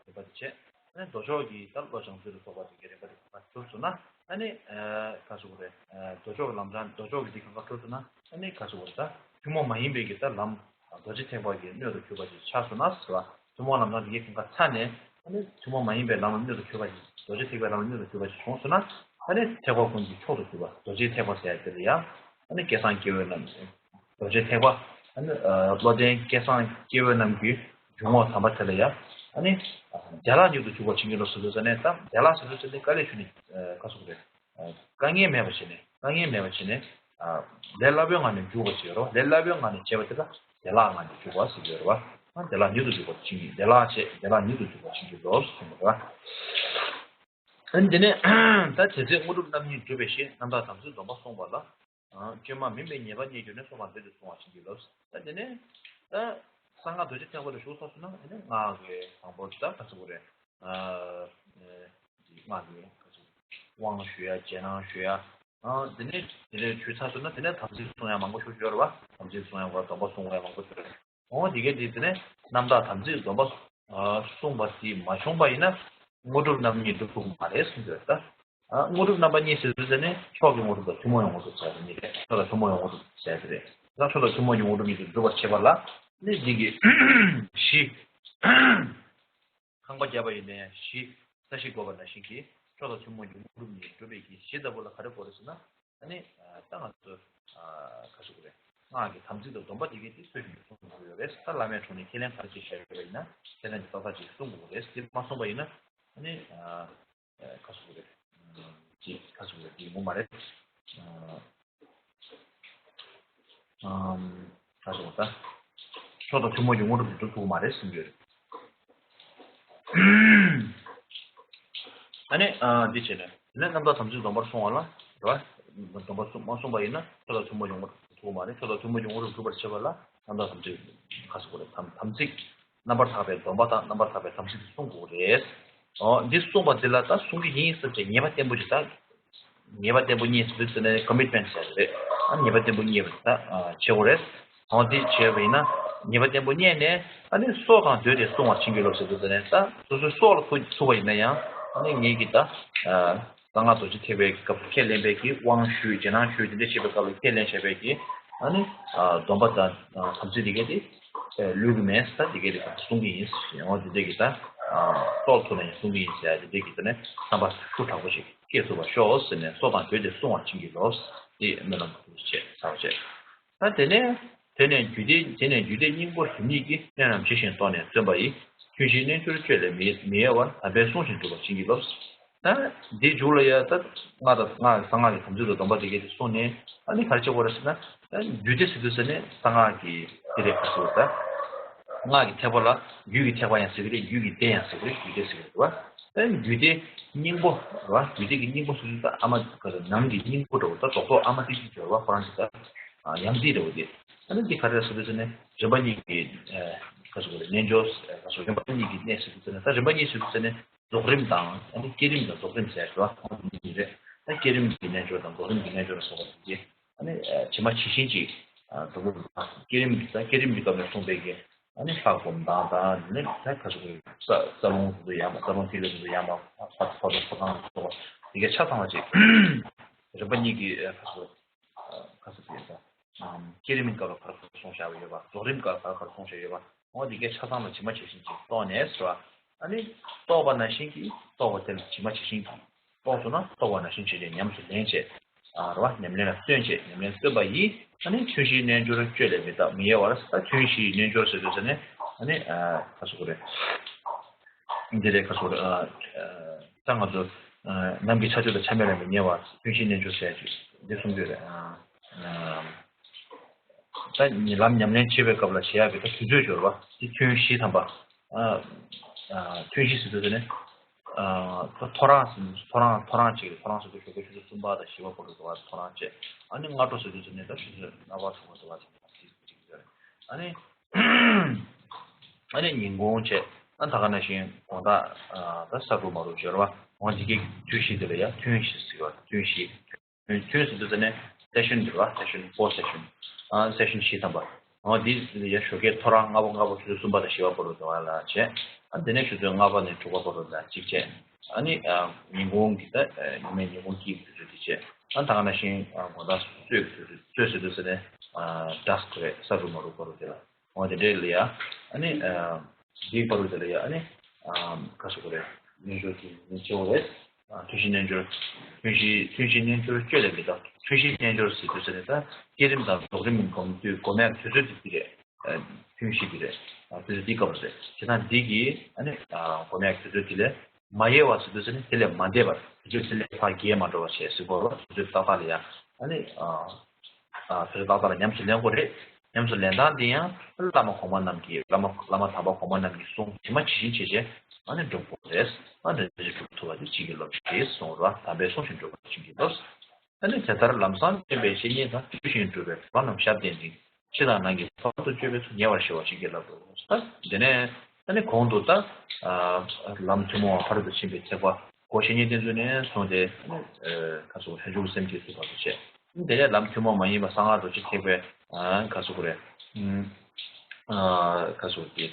རིམ་པ་དེ་བྱས། ཨ་ནི་མདོ་ཕྱོགས་ཀྱི་ད་བློ་སྦྱང་ཚུལ་ལ་སོགས་པ་དེ་གའི་རིམ་པ་དེ་ག་གྲུབ་སོང་ན། ཨ་ནི་ག་ཟེར་དགོས་རེད། མདོ་ཕྱོགས་ཀྱི་ལམ་སྲང་མདོ་ཕྱོགས་ཀྱི་འདི་གང་ག་འགྲོ་ཐུབ་ན་ཨ་ནི་ག་ཟེར་དགོས་རེད། ད་ཐུན་མོང་མ་ཡིན་པའི་གི་ད་ལམ་རྡོ་རྗེ་ཐེག་པ་གི་སྣོད་དུ་གྱུར་པ་ཞིག་ཆགས་སོང་ན་ཟེར་བ། ཐུན་མོང་ལམ་སྲང་དེ་གའི་གང་ག་ཚར་ནས་ཨ་ནི་ཐུན་མོང་མ་ཡིན་པའི་ལམ་ལ་སྣོད་དུ་གྱུར་པ་ཞིག་རྡོ་རྗེ་ཐེག་པའི་ལམ་ལ་སྣོད་དུ་གྱུར་པ་ཞིག་བྱུང་སོང་ན་ཨ་ནི་ཐེག་པ་ཀུན་གྱི་མཆོག་ཏུ་གྱུར་པ་རྡོ་རྗེ་ཐེག་པ་ཟེར་ཡ་དེ་ལ་ཡང་ཨ་ནི་སྐལ་བཟང་སྐྱེས་བུ་རྣམས་རྡོ་རྗེ་ཐེག་པ། ཨ་ནི་བློ་ལྡན་སྐལ་བཟང་སྐྱེས་བུ་རྣམས་ཀྱི་འཇུག་ངོགས་དམ་པ་དེ་ལ་ཡང་ཨ་ནི་བདེ་བླག་མྱུར་དུ་འཇུག་པར་བྱིན་གྱིས་རློབས་ཟེར་དུས་ཙ་ནས་ད་བདེ་བླག་ཟེར་དུས་ཙ་ནས་དཀའ་ལས་ཞུ་ནས་ག་ཟེར་དགོས་རེད། དཀའ་ངལ་མེད་པ་བྱས་ནས་དཀའ་ངལ་མེད་པ་བྱས་ནས་ལས་སླ་པོའི་ངང་ནས་འཇུག་པ་བྱེད་རོགས། ལས་སླ་པོའི་ངང་ནས་བྱེད་པ་དེ་ལ་བདེ་བླག་ངང་ནས་འཇུག་པ་ཟེར་གྱི་ཡོད་རེད་བ། བདེ་བླག་མྱུར་དུ་འཇུག་པར་བྱིན་གྱིས་བདེ་བླག་བྱེད་བདེ་བླག་མྱུར་དུ་འཇུག་པར་བྱིན་གྱིས་རློབས་ཟེར་གྱི་ཡོད་རེད་བ། ཨ་ནི་དེ་ནས་ད་དེ་ཚེ་དངོས་གྲུབ་རྣམ་གཉིས་འགྲུབ་པའི་ཕྱིར་རྣམ་དག་དམ་ཚིག་སྡོམ་པ་བསྲུངས་པ་ལ། བཅོས་མ་མིན་པའི་ཉེས་པ་རྙེད་གྱུར་ནས་སོ་སོར་འདོད་དེ་བསྲུང་བར་བྱིན་གྱིས་རློབས། ད་དེ་ནས་ད་གསང་སྔགས་རྡོ་རྗེ་ཐེག་པ་ལ་ཞུགས་ཚར་སོང་ན་དེ་ནས་སྔགས་ཀྱི་དང་པོ་ད་ག་ཟེར་དགོས་རེད། སྔགས་ཀྱི་ག་ཟེར་དབང་ཞུ་ཡ་རྗེས་གནང་ཞུ་ཡ། དེ་ནས་དེ་ལས་ཞུས་ཚར་སོང་ན་དེ་ནས་དམ་ཚིག་བསྲུང་ཡ་མང་པོ་ཞིག་ཡོད་རེད་བ། དམ་ཚིག་བསྲུང་ཡ་དགོས་སྡོམ་པ་བསྲུང་དགོས་ཡ་མང་པོ་ཞིག་ཡོད་རེད། འོ་དེ་གས་དེ་དེ་ནས་རྣམ་དག་དམ་ཚིག་སྡོམ་པ་བསྲུངས་པ་དེ་མ་བྱུང་པ་ཡིན་ན་དངོས་གྲུབ་རྣམ་གཉིས་འགྲུབ་ཐུབ་ཀྱི་མ་རེད་གསུངས་ཡོད་ད། དངོས་གྲུབ་རྣམ་པ་གཉིས་ཟེར་དུས་ཙ་ནས་མཆོག་གི་དངོས་གྲུབ་དང་ཐུན་མོང་གི་དངོས་གྲུབ་ཟེར་ཡ་གཉིས་རེད། མཆོག་དང་ཐུན་མོང་གི་དངོས་གྲུབ་ཟེར་ཡ་དེ་རེད། ད་མཆོག་དང་ཐུན་མོང་གི་དངོས་གྲུབ་གཉིས་དེ་འགྲུབ་པར་བྱེད་པ་ལ་ནི་འདི་གི་བཞི། ཁང་པ་བརྒྱབ་པ་ཡིན་ནའི་བཞི། ས་གཞི་བརྐོས་པ་ནང་བཞིན་གྱི་མཆོག་དང་ཐུན་མོང་གི་དངོས་གྲུབ་གཉིས་འགྲུབ་པའི་གི་གཞི་ལྟ་བུ་ལ་ག་རེ་དགོས་རེད་ཟེར་ན། ཨ་ནི་ད་ང་ཚོ་ག་ཟེར་དགོས་རེད། སྔགས་ཀྱི་དམ་ཚིག་དང་སྡོམ་པ་དེ་གས་དེ་སྲོལ་བཞིན་དུ་སྲུང་དགོས་ཡོད་རེད། ད་བླ་མའི་དྲུང་ནས་ཁས་ལེན་ག་རེ་ཅིག་བྱས་ཡོད་པ་ཡིན་ན་ཁས་ལེན་དེ་ཏག་ཏག་ཅིག་སྲུང་དགོས་རེད། དེ་མ་སྲུང་པ་ཡིན་ན་ཨ་ནི་ག་ཟེར་དགོས་རེད། ཅིག་ག་ཟེར་དགོས་རེད། དེ་ངོ་མ་རེད། ཨམ། ད་དུང་ད། མཆོག་དང་ཐུན་མོང་གི་དངོས་གྲུབ་ཀྱི་སྒྲུབ་ཐུབ་ཀྱི་མ་རེད་གསུངས་ཡོད་རེད། ཨ་ནི་ཨ། འདི་བྱས་ནས་དེ་ནས་རྣམ་དག་དམ་ཚིག་སྡོམ་པར་བསྲུང་བ་ལ། རེད་བ། སྡོམ་པ་བསྲུང་མ་བསྲུངས་པ་ཡིན་ན་མཆོག་དང་ཐུན་མོང་གི་དངོས་གྲུབ་ཐུབ་ཀྱི་མ་རེད། མཆོག་དང་ཐུན་མོང་གི་དངོས་གྲུབ་སྒྲུབ་པར་བྱེད་པ་ལ་རྣམ་དག་དམ་ཚིག་ག་ཟེར་དགོས་རེད། དམ་དམ་ཚིག་རྣམ་པར་དག་པའི་སྡོམ་པ་དང་རྣམ་པར་དག་པའི་དམ་ཚིག་དེ་བསྲུང་དགོས་རེད། ཨོ། འདི་བསྲུངས་པ་འདི་ལ་ད་བསྲུང་གི་ཡིན་ཟེར་ཏེ་ངེས་པ་བརྟན་པོ་ཞིག་ད། ངེས་པ་བརྟན་པོ་རྙེད་ཟེར་དུས་ཙམ་ནས་ཀོ་མིཊ་མེན་ཊི་ཟེར་ཡ་རེད། ཨ། ངེས་པ་བརྟན་པོ་རྙེད་པ་ད་བྱེད་དགོས་རེད། འོ་འདི་བྱས་པ་ཡིན་ན་ངེས་པ་བརྟན་པོ་རྙེད་ནས་ཨ་ནི་སྲོག་དང་བསྡོས་ཏེ་བསྲུང་བར་བྱིན་གྱིས་རློབས་ཟེར་དུས་ཙམ་ནས་ད་སོ་སོའི་སྲོག་ལ་ཐུག་ཐུག་པ་ཡིན་ན་ཡང་ཨ་ནི་ངེད་ཀྱིས་ད་གསང་སྔགས་རྡོ་རྗེ་ཐེག་པའི་སྐབས་སུ་ཁས་ལེན་པའི་གི་དབང་ཞུས་རྗེས་གནང་ཞུས་དེ་འདྲ་བྱེད་པའི་སྐབས་ལ་ཁས་ལེན་བྱས་པའི་གི་ཨ་ནི་སྡོམ་པ་དང་དམ་ཚིག་འདི་གས་དེ་ལུས་ཀྱི་མེད་ཟེར་ད་འདི་གས་དེ་ག་གསུང་གི་ཡིན་ཟེར། འོ་འདི་འདྲ་གི་ད་སྲོག་ལ་ཐུག་ན་ཡང་བསྲུང་གི་ཡིན་ཟེར་འདི་འདྲ་གི་ད་ནི་བསམ་པ་ཤུགས་དྲག་པོ་ཞིག་སྐྱེས་ཐུབ་པར་ཤོག་ཟེར་ནས་སྲོག་དང་བསྡོས་ཏེ་བསྲུང་བར་བྱིན་གྱིས་རློབས། དེ་སྨོན་ལམ་དུ་བྱས་ཚར་བ་བྱས། ད་དེ་ནས་དེ་ནས་རྒྱུད་སྡེ་དེ་ནས་རྒྱུད་སྡེ་སྙིང་པོ་བཞི་ཉིད་ཀྱི་གནད་རྣམས་ཇི་བཞིན་རྟོགས་ནས་བརྩོན་པ་ཡིས་ཐུན་བཞིའི་རྣལ་འབྱོར་སྤྱོད་ལས་མི་མི་གཡེལ་བར་དམ་པའི་གསུང་བཞིན་སྒྲུབ་པར་བྱིན་གྱིས་རློབས། ད་འདི་མཇུག་ལ་ཡ་ད་སྔགས་དང་སྔགས་གསང་སྔགས་ཀྱི་དམ་ཚིག་དང་སྡོམ་པ་དེ་གས་དེ་བསྲུངས་ནས་ཨ་ནི་ག་རེ་བྱེད་དགོས་རེད་ཟེར་ན། ད་རྒྱུད་སྡེ་ཟེར་དུས་ཙམ་ནས་གསང་སྔགས་ཀྱི་དེ་རེད་ཁ་ཚུར་ད། སྔགས་ཀྱི་ཐེག་པ་ལ་རྒྱུད་ཀྱི་ཐེག་པ་ཡང་ཟེར་གི་རེད། རྒྱུད་ཀྱི་སྡེ་ཡང་ཟེར་གི་རེད། རྒྱུད་སྡེ་ཟེར་གི་རེད་བ། ད་རྒྱུད་སྡེ་སྙིང་པོ་རེད་བ། རྒྱུད་སྡེ་གི་སྙིང་པོ་ཟེར་དུས་ད་ཨ་མ་ག་རེ་ནང་གི་སྙིང་པོ་འདྲ་བོ་ད་རྡོག་རྡོག་ཨ་མ་ཏིག་ཏིག་འབྱོར་བ་ཁོ་རང་གི་ད་ཡང་རྩིས་འདྲ་བོ་དེ། ཨ་ནི་འདི་ག་རེ་ཟེར་དུས་ཙམ་ནས་རིམ་པ་གཉིས་ཀྱི་ག་ཟེར་དགོས་རེད། རྣལ་འབྱོར་ག་ཟེར་རིམ་པ་གཉིས་ཀྱི་གནས་ཟེར་དུས་ཙམ་ནས་ད་རིམ་པ་གཉིས་ཟེར་དུས་ཙམ་ནས། རྫོགས་རིམ་དང་ཨ་ནི་བསྐྱེད་རིམ་དང་རྫོགས་རིམ་ཟེར་ཡ་ཞིག་འདུག་བ། ཁོང་གཉིས་རེད། ད་བསྐྱེད་རིམ་གྱི་རྣལ་འབྱོར་དང་རྫོགས་རིམ་གྱི་རྣལ་འབྱོར་ལ་སོགས་པ་དེ་ཨ་ནི་ཇི་མ་ཇི་བཞིན་ཅིག་འགྲོ་དགོས་འདུག་བ། བསྐྱེད་རིམ་གྱི་ད་བསྐྱེད་རིམ་གྱི་སྐབས་ནས་གསུངས་པའི་གི་ཨ་ནི་ལྷ་སྒོམ་སྟངས་དང་ནི་ད་ག་ཟེར་དགོས་རེད། རྩ་རྩ་རླུང་དེ་ཚོ་ཡར་མར་རྩ་རླུང་ཐིག་ལེ་དེ་ཚོ་ཡར་མར་ཕར་ཕར་ཕར་ཕར་སོང་བ་དེ་གའི་ཆ་ཚང་བ་ཅིག་རིམ་པ་གཉིས་ཀྱི་ཨ་ག་ཟེར་དགོས་རེད། ག་ཟེར་དགོས་རེད་ད། བསྐྱེད་རིམ་སྐབས་ལ་ག་རེ་ག་རེ་གསུངས་བཞག་པ་ཡོད་པ། རྫོགས་རིམ་སྐབས་ལ་ག་རེ་ག་རེ་གསུངས་བཞག་ཡོད་པ། འོ་འདི་གའི་ཆ་ཚང་ལ་ཇི་མ་ཇི་བཞིན་ཅིག་རྟོགས་ནས་ཟེར་བ། ཨ་ནི་རྟོགས་པ་ནང་བཞིན་གྱིས་རྟོགས་པ་དེ་ལ་ཇི་མ་ཇི་བཞིན་གྱིས་རྟོགས་སོང་ན་རྟོགས་པ་ནང་བཞིན་བྱས་ཏེ་ཉམས་སུ་ལེན་བྱས། ཨ་རེད་བ། ཉམས་ལེན་ལ་བརྩོན་བྱས། ཉམས་ལེན་བརྩོན་པ་ཡིས་ཨ་ནི་ཐུན་བཞིའི་རྣལ་འབྱོར་སྤྱོད་ལས་མི་རྟག་མི་གཡེལ་བར། ད་ཐུན་བཞིའི་རྣལ་འབྱོར་ཟེར་དུས་ཙམ་ནས་ཨ་ནི་ཨ་ག་ཟེར་དགོས་རེད། འདི་རེད་ག་ཟེར་དགོས་རེད། ཨ་ཨ་ད་ང་ཚོ་ཨ་ནམ་གྱི་ཆ་སྤྱོད་དང་ཆ་མེད་ལ་མི་ཉེ་བ་ཐུན་བཞིའི་རྣལ་འབྱོར་ཟེར་ཡ་ཅིག་འདི་གསུང་རྒྱུ་རེད། ཨ་ཨ། ད་ཉི་ལམ་ཉམས་ལེན་བྱེད་པའི་སྐབས་ལ་བྱེད་ཡག་གི་ད་དུས་ཚོད་སྦྱོར་བ་དེ་ཐུན་བཞི་ཐམ་པ། ཨ་ཨ་ཐུན་བཞི་ཟེར་དུས་ཙམ་ནས། ཨ་ད་ཐོ་རངས་ཟེར་ཐོ་རངས་ཐོ་རངས་ཅིག་རེད། ཐོ་རངས་ཟེར་དུས་ཞོགས་ཀའི་ཆུ་ཚོད་གསུམ་པ་དང་བཞི་པ་བར་དུ་འགྲོ་བ་ཐོ་རངས་བྱས། ཨ་ནི་སྔ་དྲོ་ཟེར་དུས་ཙམ་ནས་ད་ཆུ་ཚོད་ལྔ་པ་དྲུག་པ་འགྲོ་བ་དེ་འདྲ་ཅིག་ཅིག་ཡོད་རེད། ཨ་ནི་ཨ་ནི་ཉིན་གུང་བྱས། ཨ་ད་ག་ནང་བཞིན་དགོང་དག་ཨ་ད་ས་དྲོ་མ་དྲོ་སྦྱོར་བ་འོང་དེ་གའི་ཐུན་བཞི་དེ་ལ་ཡ་ཐུན་བཞི་ཟེར་བ་ཐུན་བཞི། ཐུན་ཟེར་དུས་ཙ་ནས་སེ་ཤན་འདི་རེད་བ། སེ་ཤན་ཕོར་སེ་ཤན། ཨ་སེ་ཤན་བཞི་ཐམ་པ། ཨ་འདི་ཡ་ཞོགས་ཀའི་ཐོ་རངས་སྔ་པོ་སྔ་པོ་ཆུ་ཚོད་གསུམ་པ་དང་བཞི་པ་བར་དུ་འགྲོ་བ་ལ་བྱས། ཨ་འདི་ནས་ཆུ་ཚོད་ལྔ་པ་ནས་དྲུག་པ་བར་དུ་ལ་གཅིག་བྱས། ཨ་ནི་ཉིན་གུང་གི་ད་ཉི་མའི་ཉིན་གུང་སྐྱིད་པའི་དུས་ཚོད་དེ་བྱས། ཨ་ད་ག་ནང་བཞིན་དགོང་དག་གསོལ་གྱི་དུས་ཚོད། གསོལ་ཟེར་དུས་ཚོད་ནས་dusk་རེད། ས་རུབ་མ་རུབ་བར་དུ་དེ་ལ། འོ་དེ་འདྲའི་ལ་ཡ། ཨ་ནི་འདིའི་བར་དུ་དེ་ལ་ཡ། ཨ་ནི་ག་ཟེར་དགོས་རེད། རྣལ་འབྱོར་གྱི་ཉིན་བྱེད་འོ་རེད། ཐུན་བཞིའི་རྣལ་འབྱོར། ཐུན་བཞི་ཐུན་བཞིའི་རྣལ་འབྱོར་བཅོས་ལས་མི་འདའ། ཐུན་བཞིའི་རྣལ་འབྱོར་ཟེར་དུས་ཚོད་ནས་ད་བསྐྱེད་རིམ་དང་རྫོགས་རིམ་སྒོམ་དུས་སྒོམ་ཡག་དུས་ཚོད་དེ་འདི་རེད། ཐུན་བཞི་འདི་རེད། དུས་ཚོད་འདི་སྐབས་རེད། བྱས་ཙང་འདི་གི་ཨ་ནི་སྒོམ་ཡག་དུས་ཚོད་འདི་ལས་མ་ཡལ་བ་ཟེར་དུས་ཚོད་ནས་དེ་ལས་མ་འདས་པར། དུས་ཚོད་དེ་ལས་ཕར་རྒལ་མ་འགྲོ་བ་བྱས་ཟེར་དགོས་རེད། དུས་ཚོད་ཏག་ཏག་ལ་ཡ། ཨ་ནི་དུས་ཚོད་ཏག་ཏག་ལ་ཉམས་སུ་ལེན་དགོས་རེད། ཉམས་སུ་ལེན་སྟངས་འདི་ཡང་བླ་མ་གོང་མ་རྣམས་ཀྱིས། བླ་མ་བླ་མ་དམ་པ་གོང་མ་རྣམས་ཀྱི་གསུང་ཇི་མ་ཇི་བཞིན་བྱས་བྱས་ཨ་ནི་སྒྲུབ་དགོས་རེད། ཨ་ནི་འདི་སྒྲུབ་ཐུབ་པ་དེ་བྱིན་གྱིས་རློབས་ཞེས་གསུངས་རེད་པ། དམ་པའི་གསུང་བཞིན་སྒྲུབ་པ་བྱིན་གྱིས་རློབས། ཨ་ནི་དེ་ལྟར་ལམ་སང་སྟོན་པའི་བཤེས་གཉེན་དང་། ཚུལ་བཞིན་སྒྲུབ་པའི་གྲོགས་རྣམས་ཞབས་བརྟན་ཅིང་། ཕྱི་དང་ནང་གི་བར་དུ་གཅོད་པའི་ཚོགས། ཉེ་བར་ཞི་བར་བྱིན་གྱིས་བརླབ་ཏུ། ད་དེ་ནས་ཨ་ནི་གོང་དུ་ད་ལམ་ཐུན་མོང་བ་ཕ་རོལ་ཏུ་ཕྱིན་པའི་ཐེག་པ་སྒོ་བཤེས་གཉེན་བསྟེན་ཚུལ་ནས་བཟུང་སྟེ། ཨ་ནི་ཁ་སོགས་ལྷན་ཅུང་སེམས་བསྐྱེད་ཚུལ་བར་དུ་བཤད། དེ་ནས་ལམ་ཐུན་མོང་མ་ཡིན་པ་གསང་སྔགས་རྡོ་རྗེ་ཐེག་པའི་ཁ་སོགས་རེད། ཁ་སོགས་ཀྱི།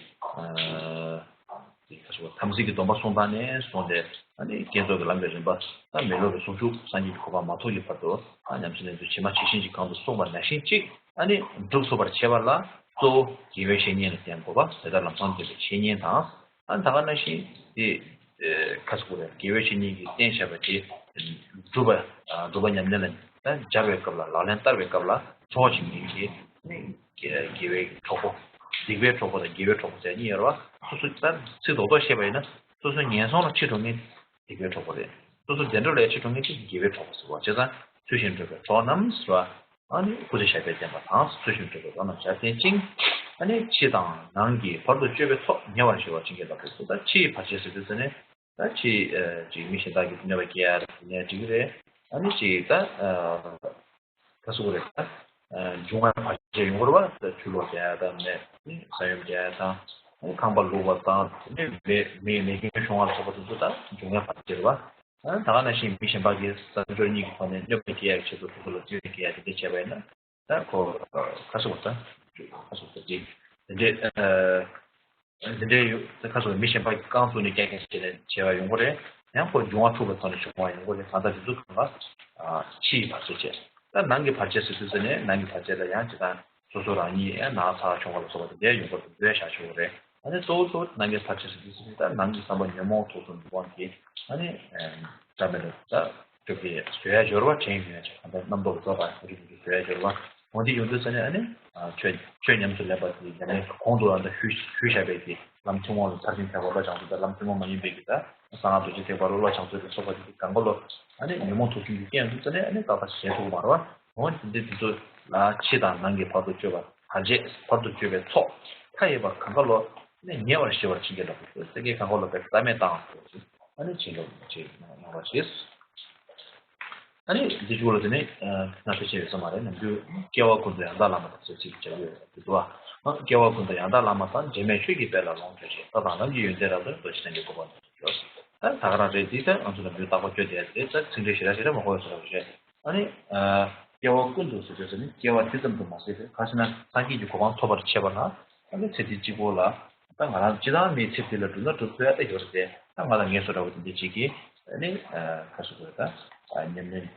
དེ་ཁ་ཤོ་དམ་ཚིག་གི་སྡོམ་པ་བསྲུང་སྟངས་ནས་བཟུང་སྟེ། ཨ་ནི་བསྐྱེད་རྫོགས་ཀྱི་ལམ་གྱི་རིམ་པ། ད་མི་སློབ་པའི་ཟུང་འཇུག་སངས་རྒྱས་ཀྱི་གོ་འཕང་མ་ཐོབ་ཀྱི་བར་དུ། ཨ་ཉམས་སུ་ལེན་ཚུལ་ཇི་མ་ཇི་བཞིན་གྱི་གོང་དུ་གསུངས་པ་ནང་བཞིན་གཅིག་ཨ་ནི་སྒྲུབ་ཐུབ་པར་བྱེད་པ་ལ། གཙོ་བོ་དགེ་བའི་བཤེས་གཉེན་ལ་བརྟེན་དགོས་པ། དེ་ལྟར་ལམ་སང་སྟོན་པའི་བཤེས་གཉེན་དང་། ཨ་ད་ག་ནང་བཞིན་དེ། ཁ་སོགས་རེད། དགེ་བའི་བཤེས་གཉེན་གྱིས་བསྟན་བཞག་པ་དེ། སྒྲུབ་པ། སྒྲུབ་པ་ཉམས་ལེན་ལ་སྦྱར་བའི་སྐབས་ལ། ལག་ལེན་བསྟར་བའི་སྐབས་ལ་གྲོགས་ཅིག་མིན་གྱི། དགེ་བའི་གྲོགས་པོ། སྡིག་པའི་གྲོགས་པོ་དང་དགེ་བའི་གྲོགས་པོ་ཟེར་གཉིས་ཡོད་རེད་པ། སོ་སོ་ད་ཚིག་རྡོག་རྡོག་བཤད་པ་ཡིན་ན། སོ་སོ་ངན་སོང་ལ་ཁྲིད་འགྲོ་མཁན་སྡིག་པའི་གྲོགས་པོ་རེད། སོ་སོ་བདེ་འགྲོ་ལ་ཁྲིད་འགྲོ་མཁན་དེ་དགེ་བའི་གྲོགས་པོ་ཟེར་བ། བྱས་ཙང་ཚུལ་བཞིན་སྒྲུབ་པའི་གྲོགས་རྣམས་ཟེར་བ། ཨ་ནི་སྐུ་ཚེ་ཞབས་པད་བརྟན་པ་དང་། ཚུལ་བཞིན་སྒྲུབ་པའི་གྲོགས་རྣམས་ཞབས་བརྟན་ཅིང་། ཨ་ནི་ཕྱི་དང་ནང་གི་བར་དུ་གཅོད་པའི་ཚོགས། ཉེ་བར་ཞི་བར་བྱིན་གྱིས་བརླབ་ཏུ། ད་ཕྱིའི་བར་ཆད་ཟེར་དུས་ཙ་ནས། ད་ཕྱི་ཅིག་མི་གཞན་དག་གིས་གནོད་པ་སྐྱེལ་ཡ་དེ་ནས་འགྲིག་གི་རེད། ཨ་ནི་ཅིག་ད། ད་སུ་རེད་ད། འབྱུང་བའི་བར་ཆད་ཡོང་གི་རེད་པ། ད་ཆུ་ལོག་རྒྱག་ཡ་དང་ནས་ས་ཡོམ་རྒྱག་ཡ་དང་། ཁང་པ་ལོག་པ་དང་། མེ་མེ་མེ་རྐྱེན་བྱུང་བ་ལ་སོགས་པ་དེ་ཚོ་ད་འབྱུང་བའི་བར་ཆད་རེད་པ། ད་ག་ནང་བཞིན་མི་གཞན་པ་གིས་ས་འབྱོར་གཉིས་ཀྱི་ཐོག་ནས་གནོད་པ་སྐྱེལ་ཡ་གི་ཆེད་དུ་སོ་སོ་ལ་བརྩོན་ལེན་སྐྱེལ་ཡ་དེ་འདྲ་བྱས་པ་ཡིན་ན། ད་ཁོ་ཁ་སོ་ད་ཁ་སོ་ད་ཅིག་དེ་འདྲའི་དེ་འདྲའི་ཡོད། ད་ཁ་སོ་མི་གཞན་པ་གིས་རྐང་བཙུགས་ནས་རྐྱང་རྐྱང་བྱས་ནས་བྱས་པ་ཡོང་གི་རེད། ཡང་ཁོ་འབྱུང་བ་འཁྲུགས་པའི་ཐོག་ནས་བྱུང་བ་ཡོང་གི་རེད། གང་ལྟར་དེ་ཚོ་གང་ག་ཕྱིའི་བར་ཆད་བྱས། ད་ནང་གི་བར་ཆད་ཟེར་དུས་ཙ་ནས་ནང་གི་བར་ཆད་ལ་ཡང་ཅི་ད། སོ་སོ་རང་ཉིད་ཡང་ན་ཚ་བྱུང་བ་ལ་སོགས་པ་དེ་འདྲའི་ཡོང་གི་རེད། བཟོས་བཞག་ཆོག་གི་རེད། ཨ་ནི་གཙོ་བོ་གཙོ་བོ་ནང་གི་བར་ཆད་ཟེར་དུས་ཙ་ནས་ད་ནང་གི་བསམ་པ་ཉོན་མོངས་དུག་གསུམ་འདུ་བ་གི། ཨ་ནི་འདྲ་མི་འདྲ་ད་སྒྲུབ་ཀྱི་བཟོ་ཡ་སྦྱོར་བ་དྲན་ཡོང་ཡ་ཆེ། གང་ལྟར་རྣམ་རྟོག་རྫོགས་པ་རིགས་རུས་ཀྱི་བཟོ་ཡ་སྦྱོར་བ། འོ་འདི་ཡོང་དུས་ཙ་ནས་ཨ་ནི་ཆོས་ཆོས་ཉམས་སུ་ལེན་པ་དེ་ཡང་ན་གོང་དུ་ཨ་ད་ཞུས་ཞུས་བཞག་པའི་གི་ལམ་ཐུན་མོང་ལ་མཐར་ཕྱིན་ཐེག་པ་སློབ་སྦྱོང་དུ། ད་ལམ་ཐུན་མོང་མ་ཡིན་པའི་གི་ད་གསང་སྔགས་རྡོ་རྗེ་ཐེག་པ་སློབ་སྦྱོང་ཚུལ་ལ་སོགས་པ་དེ་གང་ག་ལོ། ཨ་ནི་ཉོན་མོངས་དུག་གསུམ་གྱི་རྐྱེན་ཡོང་དུས་ཙ་ནས་ཨ་ནི་ཏག་ཏག་བྱེད་ཐུབ་ཀྱི་མ་རེད་པ། འོ་དེ་འདྲའི་དེ་ཚོ་ལ་ཕྱི་དང་ནང་གི་བར་དུ་གཅོད་པ། བར་ཆད་བར་དུ་གཅོད་པའི་ཚོགས་མཐའ་ཡས་པ་གང་ག་ལོ། ཨ་ནི་ཉེ་བར་ཞི་བར་བྱིན་གྱིས་བརླབ་ཏུ། སེང་གེ་གང་ག་ལོ་བའི་རྩ་མེད་བཏང་། ཨ་ནི་བྱིན་རླབས་ཅིག་གནང་བ་ཞིག་ཨ་ནི་འདི་གཅིག་ལ་དེ་ནས་ང་ཚོ་བྱས་ཡོད་ས་མ་རེད། ནམ་རྒྱུན་སྐྱེ་བ་ཀུན་ཏུ་ཡང་དག་བླ་མ་དང་ཟེར་ཚིག་བྱ་ཡོད་འདུག་པ། སྐྱེ་བ་ཀུན་ཏུ་ཡང་དག་བླ་མ་དང་། འབྲལ་མེད་ཆོས་ཀྱི་དཔལ་ལ་ལོངས་སྤྱོད་ཅིང་། ལྟ་དང་ལམ་གྱི་ཡོན་ཏན་རབ་ཏུ་རྫོགས་ཤིང་། སེམས་ཀྱི་གོ་འཕང་དུ་འགྲོ། ད་ད་ག་རང་རེད། འདི་ལྟར་ང་ཚོ་ནམ་རྒྱུན་རྟག་པར་བརྗོད་བསྡད་ཡ་དེ་རེད། ད་ཚིག་འགྲེལ་ཞེ་དྲག་ཞེ་དྲག་མ་དགོས་ཡ་ཟེར་བ་རེད། ཨ་ནི། སྐྱེ་བ་ཀུན་ཏུ་ཟེར་དུས་ཙ་ནི་སྐྱེ་བ་འདི་ཙམ་དུ་མ་ཟད་པའི་ག་ཟེར་ན་སངས་རྒྱས་ཀྱི་གོ་འཕང་ཐོབ་པར་བྱེད་པ་ལ། ཨ་ནི་ཚེ་འདི་གཅིག་པོ་ལ། ད་ང་རང་སྤྱིར་བཏང་མིའི་ཚེ་འདི་ལ་བསྒྲུབ་ན་སྒྲུབ་ཐུབ་ཡ་ད་ཡོད་རེད་དེ། ད་ང་ལ་ངལ་གསོ་འདྲ་བོ་དེ་འདྲ་ཅིག་གིས། ཨ་ནི། ཁ་ཤུ་དགོས་ད། ཉམས་ལེན།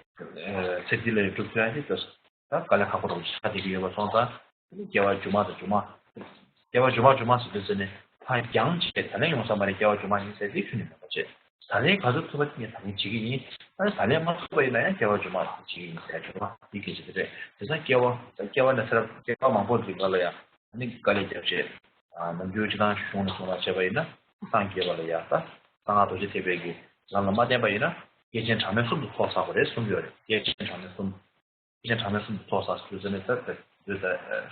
ཚེ་འདི་ལ་སྒྲུབ་ཐུབ་ཡ་དེ་ད། ད་དཀའ་ལས་ཁག་པོ་འདྲ་བོ་ཆགས་བསྡད་ཀྱི་ཡོད་པ་སོང་ཙང་། ཨ་ནི་སྐྱེ་བ་མཇུག་མ་དང་མཇུག་མ། སྐྱེ་བ་མཇུག་མ་མཇུག་མ་ཟེར་དུས་ཙ་ནི་ཕར་འགྱངས་བྱས་ད་ལན་ཡོང་ས་མ་རེད། སྐྱེ་བ་མཇུག་མ་ཡིན་ཟེར་དེ་ཁྱོན་ནས་མེད་པ་བྱས། ད་ལན་ག་ཚོད་ཐུབ་པ་དེ་ངས་ད་ལན་བྱེད་ཀྱི་ཡིན། ཨ་ནི་ད་ལན་མ་ཐུབ་པ་ཡིན་ན་ཡང་སྐྱེ་བ་མཇུག་མ་བྱེད་ཀྱི་ཡིན་ཟེར་གྱི་རེད་པ། འདི་སྐད་ཆ་དེ་རེད། དེང་སང་སྐྱེ་བ་སྐྱེ་བ་ནས་ཚེ་རབས་སྐྱེ་བ་མང་པོ་འདི་ག་ལ་ཡང་ཨ་ནི་དཀའ་ལས་བརྒྱབ་བྱས། ནམ་རྒྱུན་སྤྱིར་བཏང་གཞུང་ནས་གསུངས་པ་བྱས་པ་ཡིན་ན། སངས་རྒྱས་པ་ལ་ཡང་ད་གསང་སྔགས་རྡོ་རྗེ་ཐེག་པའི་གི་ལམ་ལ་མ་བརྟེན་པ་ཡིན་ན། སྐྱེས་ཆེན་གྲངས་མེད་གསུམ་དུ་ཚོགས་བསགས་པ་རེད་གསུངས་ཡོད་རེད། སྐྱེས་ཆེན་གྲངས་མེད་གསུམ། སྐྱེས་ཆེན་གྲངས་མེད་གསུམ་དུ་ཚོགས་བསགས་ཟེར་དུས་ཙ་ནས་ད་ད་དུས་ད་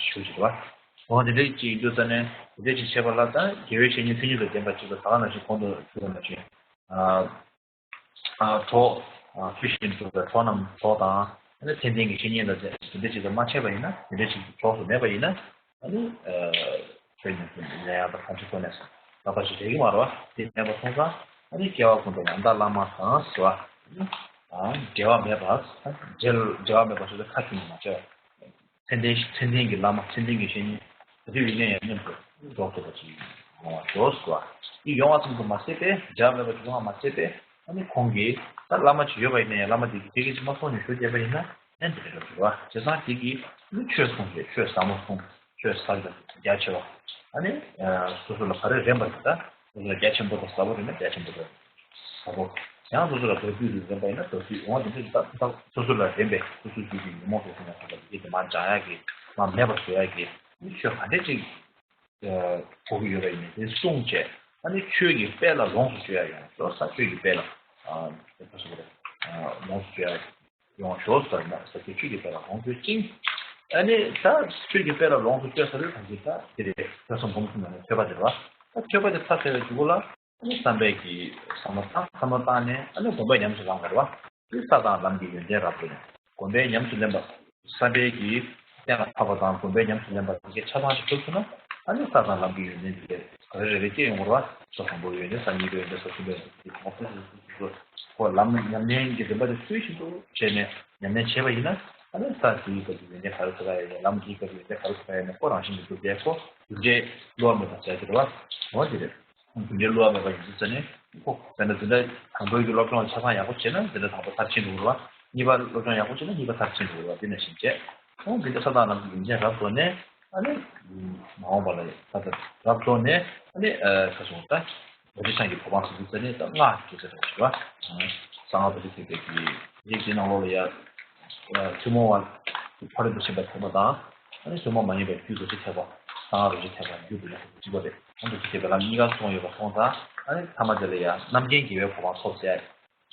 ཞུ་ཅིག་རེད་པ། འོ་དེ་འདྲའི་ཅིག་དུས་ཙ་ནས་དེ་འདྲའི་ཅིག་བྱས་པ་ལ། ད་དགེ་བའི་བཤེས་གཉེན་མཐུ་ཉིད་དང་ལྡན་པ་ཅིག་ལ་ད་ག་ནང་བཞིན་གོང་དུ་ཞུས་པ་ནང་བཞིན། གྲོགས། ཚུལ་བཞིན་སྒྲུབ་པའི་གྲོགས་རྣམས་གྲོགས་དང་། ཨ་ནི་མཚན་ལྡན་གྱི་བཤེས་གཉེན་ལ་དེ་འདྲ་ཅིག་ཏུ་མ་ཆགས་པ་ཡིན་ན། དེ་འདྲ་ཅིག་ཏུ་གྲོགས་སུ་མེད་པ་ཡིན་ན། ཨ་ནི། ཆོས་ཉམས་སུ་ལེན་ཡག་དང་གང་ཅི་ཁོ་ནས་ལག་པ་ཞིག་རེག་གི་མ་རེད་པ། དེ་མེད་པ་སོང་ཙང་། ཨ་ནི་སྐྱེ་བ་ཀུན་ཏུ་ཡང་དག་བླ་མ་དང་ཟེར་བ། འབྲལ་བ་མེད་པ། འབྲལ་འབྲལ་བ་མེད་པ་ཟེར་ཏེ་ཁ་ཐུན་ནས་མ་བྱས་པ། མཚན་ལྡན་མཚན་ལྡན་གྱི་བླ་མ། མཚན་ལྡན་གྱི་བཤེས་གཉེན་ག་དུས་ཡིན་ན་ཡང་མཉམ་དུ་འགྲོགས་ཐུབ་པ་ཅིག་ཡོང་བ་ཤོག་ཟེར་བ། འདི་ཡོང་བ་ཙམ་དུ་མ་ཟད་པས། འབྲལ་བ་མེད་པ་ཅིག་ཡོང་བ་མ་ཟད་པས། ཨ་ནི་ཁོང་གིས་ད་བླ་མ་ཅིག་ཡོད་པ་ཡིན་ན་ཡང་བླ་མ་དེ་གིས་དེ་གི་ཅིག་མ་གསུངས་ནས་ཞུ་བསྡད་པ་ཡིན་ན་ཨ་ནི་དེ་འདྲ་འགྲོ་གི་རེད་བ། བྱས་ཙང་དེ་གིས་ཨ་ནི་ཆོས་གསུངས་བྱས་ཆོས་ཟབ་མོ་གསུངས། ཆོས་ཟབ་རྒྱ་ཆེ་བ། ཨ་ནི་སོ་སོ་ལ་ག་རེ་རན་པ་དེ་ད་སོ་སོ་ལ་རྒྱ་ཆེན་པོ་དང་ཟབ་པོ་རེད་ན་རྒྱ་ཆེན་པོ་དང་ཟབ་པོ། ཡང་སོ་སོ་ལ་མདོ་རྒྱུད་དེ་རན་པ་ཡིན་ན་མདོ་རྒྱུད། འོ་དེ་འདྲ་ད་ད་སོ་སོ་ལ་རན་པའི་སོ་སོའི་རྒྱུད་ཀྱི་ཉོན་མོངས་རྫོགས་སོང་ཡང་ཁོ་ལ་དེ་དེ་མར་སྦྱང་ཡག་གི་མར་མེད་པར་བཟོ་ཡག་གི་ཨ་ནི་ཆོས་ག་འདྲས་ཅིག་གོ་གི་ཡོད་པ་ཡིན་ན་དེ་གསུངས་བྱས། ཨ་ནི་ཆོས་ཀྱི་དཔལ་ལ་ལོངས་སུ་སྤྱོད་ཡ་ཡོང་ཤོག་ས། ཆོས་ཀྱི་དཔལ་ལ་ཨ་དེ་ཁ་སོ་རེ་ལོངས་སུ་སྤྱོད་ཡ་ཡོང་ཤོག་ཟེར་ན་ས་ཆོས་ཀྱི་དཔལ་ལ་ལོངས་སྤྱོད་ཅིང་། ཨ་ནི་ད་ཆོས་ཀྱི་དཔལ་ལ་ལོངས་སུ་སྤྱོད་ས་རེ་གང་གི་ད་དེ་རེད། ད་སོང་སྒོམ་གསུམ་ནང་ནས་ཐོས་པ་དེ་རེད་བ། ད་ཐོས་པ་དེ་ཚར་ཚར་བའི་མཇུག་ལ། ཨ་ནི་བསམ་པའི་གི་བསམ་བློ་བཏང་། བསམ་བློ་བཏང་ནས་ཨ་ནི་སྒོམ་པས་ཉམས་སུ་བླངས་པ་རེད་བ། དེ་ས་དང་ལམ་གྱི་ཡོན་ཏན་རབ་རྟོགས་ནས་སྒོམ་པས་ཉམས་སུ་ལེན་པ། བསམ་པའི་གི་གཏན་ལ་ཕབ་པ་དང་སྒོམ་པས་ཉམས་སུ་ལེན་པ་དེ་གའི་ཆ་ཚང་ཞིག་གྲུབ་ཐུབ་ན། ཨ་ནི་ས་དང་ལམ་གྱི་ཡོན་ཏན་དེ་གའི་རེ་རེ་སྐྱེ་ཡོང་བ་རེད་བ། ས་དང་པོའི་ཡོན་ཏན། ས་གཉིས་པའི་ཡོན་ཏན། ས་གསུམ་པའི་ཡོན་ཏན། དེ་གོང་དུ་ཁོ་ལམ་ཉམས་ལེན་གྱི་རིམ་པ་དེ་ཚུལ་བཞིན་དུ་བྱས་ནས་ཉམས་ལེན་བྱས་པ་ཡིན་ན། ཨ་ནི་ས་དེའི་སྐབས་ཀྱི་ཡོན་ཏན་ག་རེ་ཐོབ་ཡ་ཡོད། ལམ་དེའི་སྐབས་ཀྱི་ཡོན་ཏན་ག་རེ་ཐོབ་ཡ་ཡོད་ནས་ཁོ་རང་བཞིན་གྱིས་གྲུབ་པས། ཁོ་རྒྱུ་འབྲས་བསླུ་བ་མེད་པ་བྱ་རྒྱུ་རེད་བ། འོ་དེ་རེད། རྒྱུ་འབྲས་བསླུ་བ་མེད་པ་ཡིན་ཚུལ་ཟེར་ནས་ཁོ་དེ་འདྲ་དེ་འདྲ་དང་པོའི་གི་སློབ་སྦྱོང་ཆ་ཚང་ཡག་པོ་བྱས་ན་དེ་འདྲ་དང་པོ་མཐར་ཕྱིན་འགྲོ་གི་རེད་བ། གཉིས་པ་སློབ་སྦྱོང་ཡག་པོ་བྱས་ན་གཉིས་པ་མཐར་ཕྱིན་འགྲོ་གི་རེད་བ། དེ་ནང་བཞིན་བྱས། འོ་དེ་འདྲ་ས་དང་ལམ་གྱི་ཡོན་ཏན་རབ་རྫོགས་ནས་ཨ་ནི་མ་འོངས་པ་ལ་ས་དང་རབ་རྫོགས་ནས་ཨ་ནི་ཨ་ཁ་སོང་ད་རྡོ་རྗེ་འཆང་གི་གོ་འཕང་ཐོབ་ཚུལ་ཟེར་ནས་ད་སྔགས་ཀྱི་ཐེག་པ་རེད་བ། གསང་སྔགས་རྡོ་རྗེ་ཐེག་པའི་གི་རིགས་དེ་ནང་ལོགས་ལ་ཡ། ཐུན་མོང་བ་ཕ་རོལ་ཏུ་ཕྱིན་པ་ཐེག་པ་དང་། ཨ་ནི་ཐུན་མོང་མ་ཡིན་པའི་རྒྱུ་རྡོ་རྗེ་ཐེག་པ། གསང་སྔགས་རྡོ་རྗེ་ཐེག་པ། རྒྱུ་རྡོ་རྗེ་ཐེག་པ་གཅིག་པ་རེད། ཨ་ནི་རྡོ་རྗེ་ཐེག་པའི་ལམ་གཉིས་ཀ་སོང་ཡོད་པ་སོང་ཙང་། ཨ་ནི་ཐ་མ་དེ་ལ་ཡང་རྣམ་མཁྱེན་དགེ་བའི་གོ་འཕང་ཐོབ་ཟེར་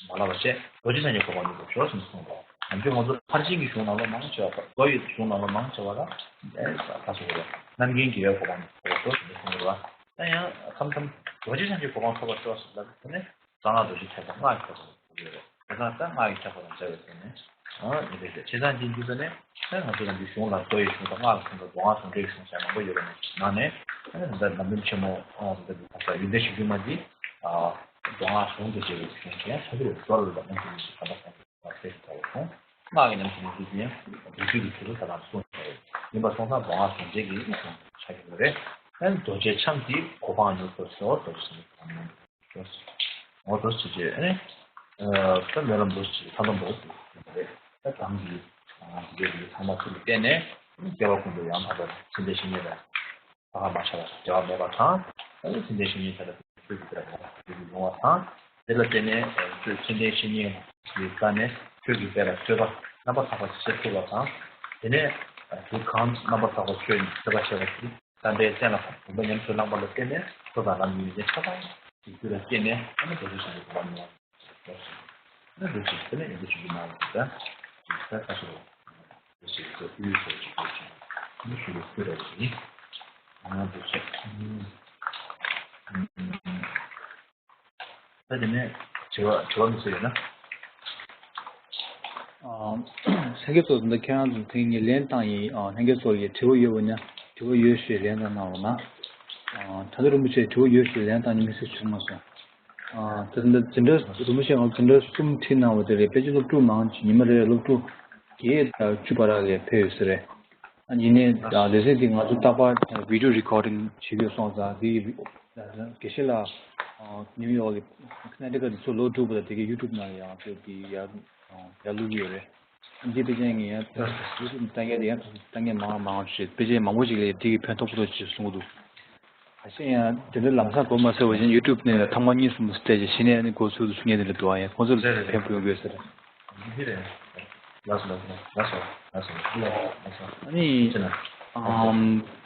མ་ལབ་པ་བྱས། རྡོ་རྗེ་འཆང་གི་གོ་འཕང་ཉིད་དུ་ཞོག་ཟེར་ནས་གསུངས་པ། ནམ་རྒྱུན་ང་ཚོ་ཕར་ཕྱིན་གྱི་གཞུང་ནང་ལོགས་མང་ཆེ་བ། མདོ་ཡི་གཞུང་ནང་ལོགས་མང་ཆེ་བ་ལ་ཨེ་ད་སོ་རེད། རྣམ་མཁྱེན་དགེ་བའི་གོ་འཕང་ཐོབ་པར་ཤོག་ཟེར་ནས་གསུངས་པ་རེད་བ། ད་ཡང་མཚམས་མཚམས་རྡོ་རྗེ་འཆང་གི་གོ་འཕང་ཐོབ་པར་ཤོག་ཟེར་ལབ་དུས་ནས། གསང་སྔགས་རྡོ་རྗེ་ཐེག་པ་སྔགས་ཀྱི་ཐེག་པ་ཡོད་རེད། དེ་ཙང་ད་སྔགས་ཀྱི་ཐེག་པ་དང་སྦྱར་བའི་ཐོག་ནས། ཨ་ནི་རེད། བྱས་ཙང་འདི་འདི་ཚོ་ནི་ད་ང་ཚོ་རང་གི་གཞུང་ལ་མདོ་ཡི་གཞུང་དང་སྔགས་ཀྱི་གཞུང་དང་མདོ་སྔགས་ཟུང་འབྲེལ་གྱི་གཞུང་ཟེར་མང་པོ་ཡོད་པ་ནི་ནང་ནས། ཨ་ནི་ད་ལྟ་ནམ་རིམ་ཆེན་མོ་ཨ་ད་ད་ཡོན་ཏན་བཞི་བཅུ་མ་འདི་ཨ་མདོ་སྔགས་ཟུང་དུ་འབྲེལ་བའི་གཞུང་དེ་ཡང་ཆ་འགྱུར་བའི་མདོ་ལ་ལ་ཨ་ནི་ད་ལྟ་གསུངས་པ་གསལ་ཞིག་ཐོག་ལ་སོང་། སྔགས་ཀྱི་ཉམས་སུ་ལེན་ཚུལ་དེ་ཡང་རྒྱུད་ཀྱི་ཚུལ་དུ་ད་ལྟ་གསུངས་པ་རེད། ཡིན་པ་སོང་ཙང་མདོ་སྔགས་ཟུང་འབྲེལ་གྱི་གཞུང་ཆགས་ཀྱི་ཡོད་རེད། ཨ་ནི་རྡོ་རྗེ་འཆང་གི་གོ་འཕང་མྱུར་ཐོབ་ཤོག་རྡོ་རྗེ་འཆང་གི་གོ་འཕང་མྱུར་ཐོབ་ཤོག་འོ་འདུག་སེ་བྱས་ཨ་ནི། ད་སྨོན་ལམ་འདུག་སེ་བྱས་ཐམ་པ་འདུག་སེ་བྱས་རེད། ད་གང་གི་འདི་འདྲའི་ཚང་མ་ཚུལ་དུ་བསྟན་ནས་སྐྱེ་བ་ཀུན་ཏུ་ཡང་དག་པར་ཚེ་འདས་ཞི་གནས་དང་། ཐ་མ་མ་ཆགས་པ་བདེ་བ་མེད་པ་དང་། ཨ་ནི་ཚེ་འདས་ཞི་གནས་དེ་ལ་ཆོས་ཀྱི་དཔལ་ལ་ཡོང་བ་དང་། དེ་ལ་བརྟེན་ནས་ཆོས་ཚེ་འདས་ཞི་གནས་ཀྱི་རྩ་ནས་ཆོས་ཀྱི་དཔལ་ལ་བསྟོད་པ་རྣམ་པར་དག་པ་ཞིག་བྱེད་ཐུབ་པ་དང་། དེ་ནས་དེ་གང་རྣམ་པར་དག་པ་ཆོས་ནི་བསྟོད་པ་བྱས་པ་དེ། བསམ་པའི་གཏན་ལ་ཕབ། སྒོམ་པ་ཉམས་སུ་བླངས་པ་ལ་བརྟེན་ནས་སོ་དང་ལམ་གཉིས་ཀྱི་ཆ་ཚང་ཞིག་རྒྱུད་ལ་སྐྱེས་ནས་ཨ་ནི་རྡོ་རྗེ་འཆང་གི་གོ་འཕང་མྱོང་བ་ཞིག་ཐོབ་ཟིན། ཨ་ནི་འདུག་ཅིག་དེ་ནས་ཡིན་དུ་ཆུ་གི་མ་ལ་ད་ད་ད་ཞུ་རོགས། འདུག་ཅིག་ད་ཕུལ་ཞུ་ཅིག་འདུག་ཅིག་ཨ་ནི་ཞུ་རོགས་ཕུལ་རོགས་ཞུ་ཡིན། ཨ་འདུག་ཅིག་ད་དེ་ནས་དྲི་བ་དྲི་བ་མི་སུ་ཡོད་ན། ཨ། ལྷན་རྒྱས་ཚོ་འདི་ཁྱེད་རང་ཚོ་དེ་ངས་ལན་བཏང་ཡིན། ཨ། ལྷན་རྒྱས་ཚོ་ཡི་དྲི་བ་ཡོད་པ་ན་དྲི་བ་ཡོད་ཞེས་ལན་དང་གནང་རོགས་གནང་། ཨ། ད་ལྟ་རིན་པོ་ཆེ་དྲི་བ་ཡོད་ཞེས་ལན་བཏང་ནི་མི་སུ་བྱུང་མ་སོང་། ཨ། ད་ལྟ་འཛིན་གྲྭ་རིན་པོ་ཆེ་ང་འཛིན་གྲྭ་གསུམ་ཁྲིད་གནང་བ་དེ་རེད། ཕལ་ཆེར་སློབ་ཕྲུག་མང་ཆེ་ཉི་མ་རེ་རེ་སློབ་ཕྲུག་བརྒྱད་དང་བཅུ་བར་ལ་ཕེབས་ཡོད་ས་རེད། ཨ། ཡིན་ནའི་ཨ། ལས་ཚེགས་འདི་ང་ཚོ་རྟག་པར་video recording བྱེད་དགོས་སོང་ཙང་འདི་དགེ་བཤེས་ལགས་ནིའུ་ཡོག་གི་ཁ་ན་ཌི་ཀ་འདི་ཚོ་ལོ་དྲུག་པ་དང་དེ་གའི་ཡུ་ཊུབ་ནང་ལ་ཡང་ཚོ་འདི་ཡར་ཡར་བླུག་གི་ཡོད་རེད། འདི་དཔེ་ཅན་ངས་ཡང་ཡུ་ཊུབ་ལྟ་མཁན་དེ་ཡང་ལྟ་མཁན་མང་མང་ཞིག་དཔེ་ཅན་མང་པོ་ཞིག་ལ་འདི་གི་ཕན་ཐོགས་པོ་ཏོ་ཅིག་གསུང་གི་འདུག་ཁ་ཤས་ཡང་དེ་འདྲ་ལམ་སང་གོ་མ་སོང་བ་བཞིན་ཡུ་ཊུབ་ནས་ཐེངས་མ་གཉིས་གསུམ་སྤྲད་རྗེས་གཞི་ནས་ནི་གོ་ཚུལ་དུ་གསུང་མཁན་དེ་འདྲ་འདུག་ཨ། ཡང་ཁོང་ཚོ་ལ་ཕན་པོ་ཡོང་གི་ཡོད་ས་རེད། འདི་རེད། ལགས་སོ་ལགས་སོ་ལགས་སོ་ལགས་སོ་ལགས་སོ་ལགས་སོ། ཨ་ནི། ཅི་ན། ཨམ།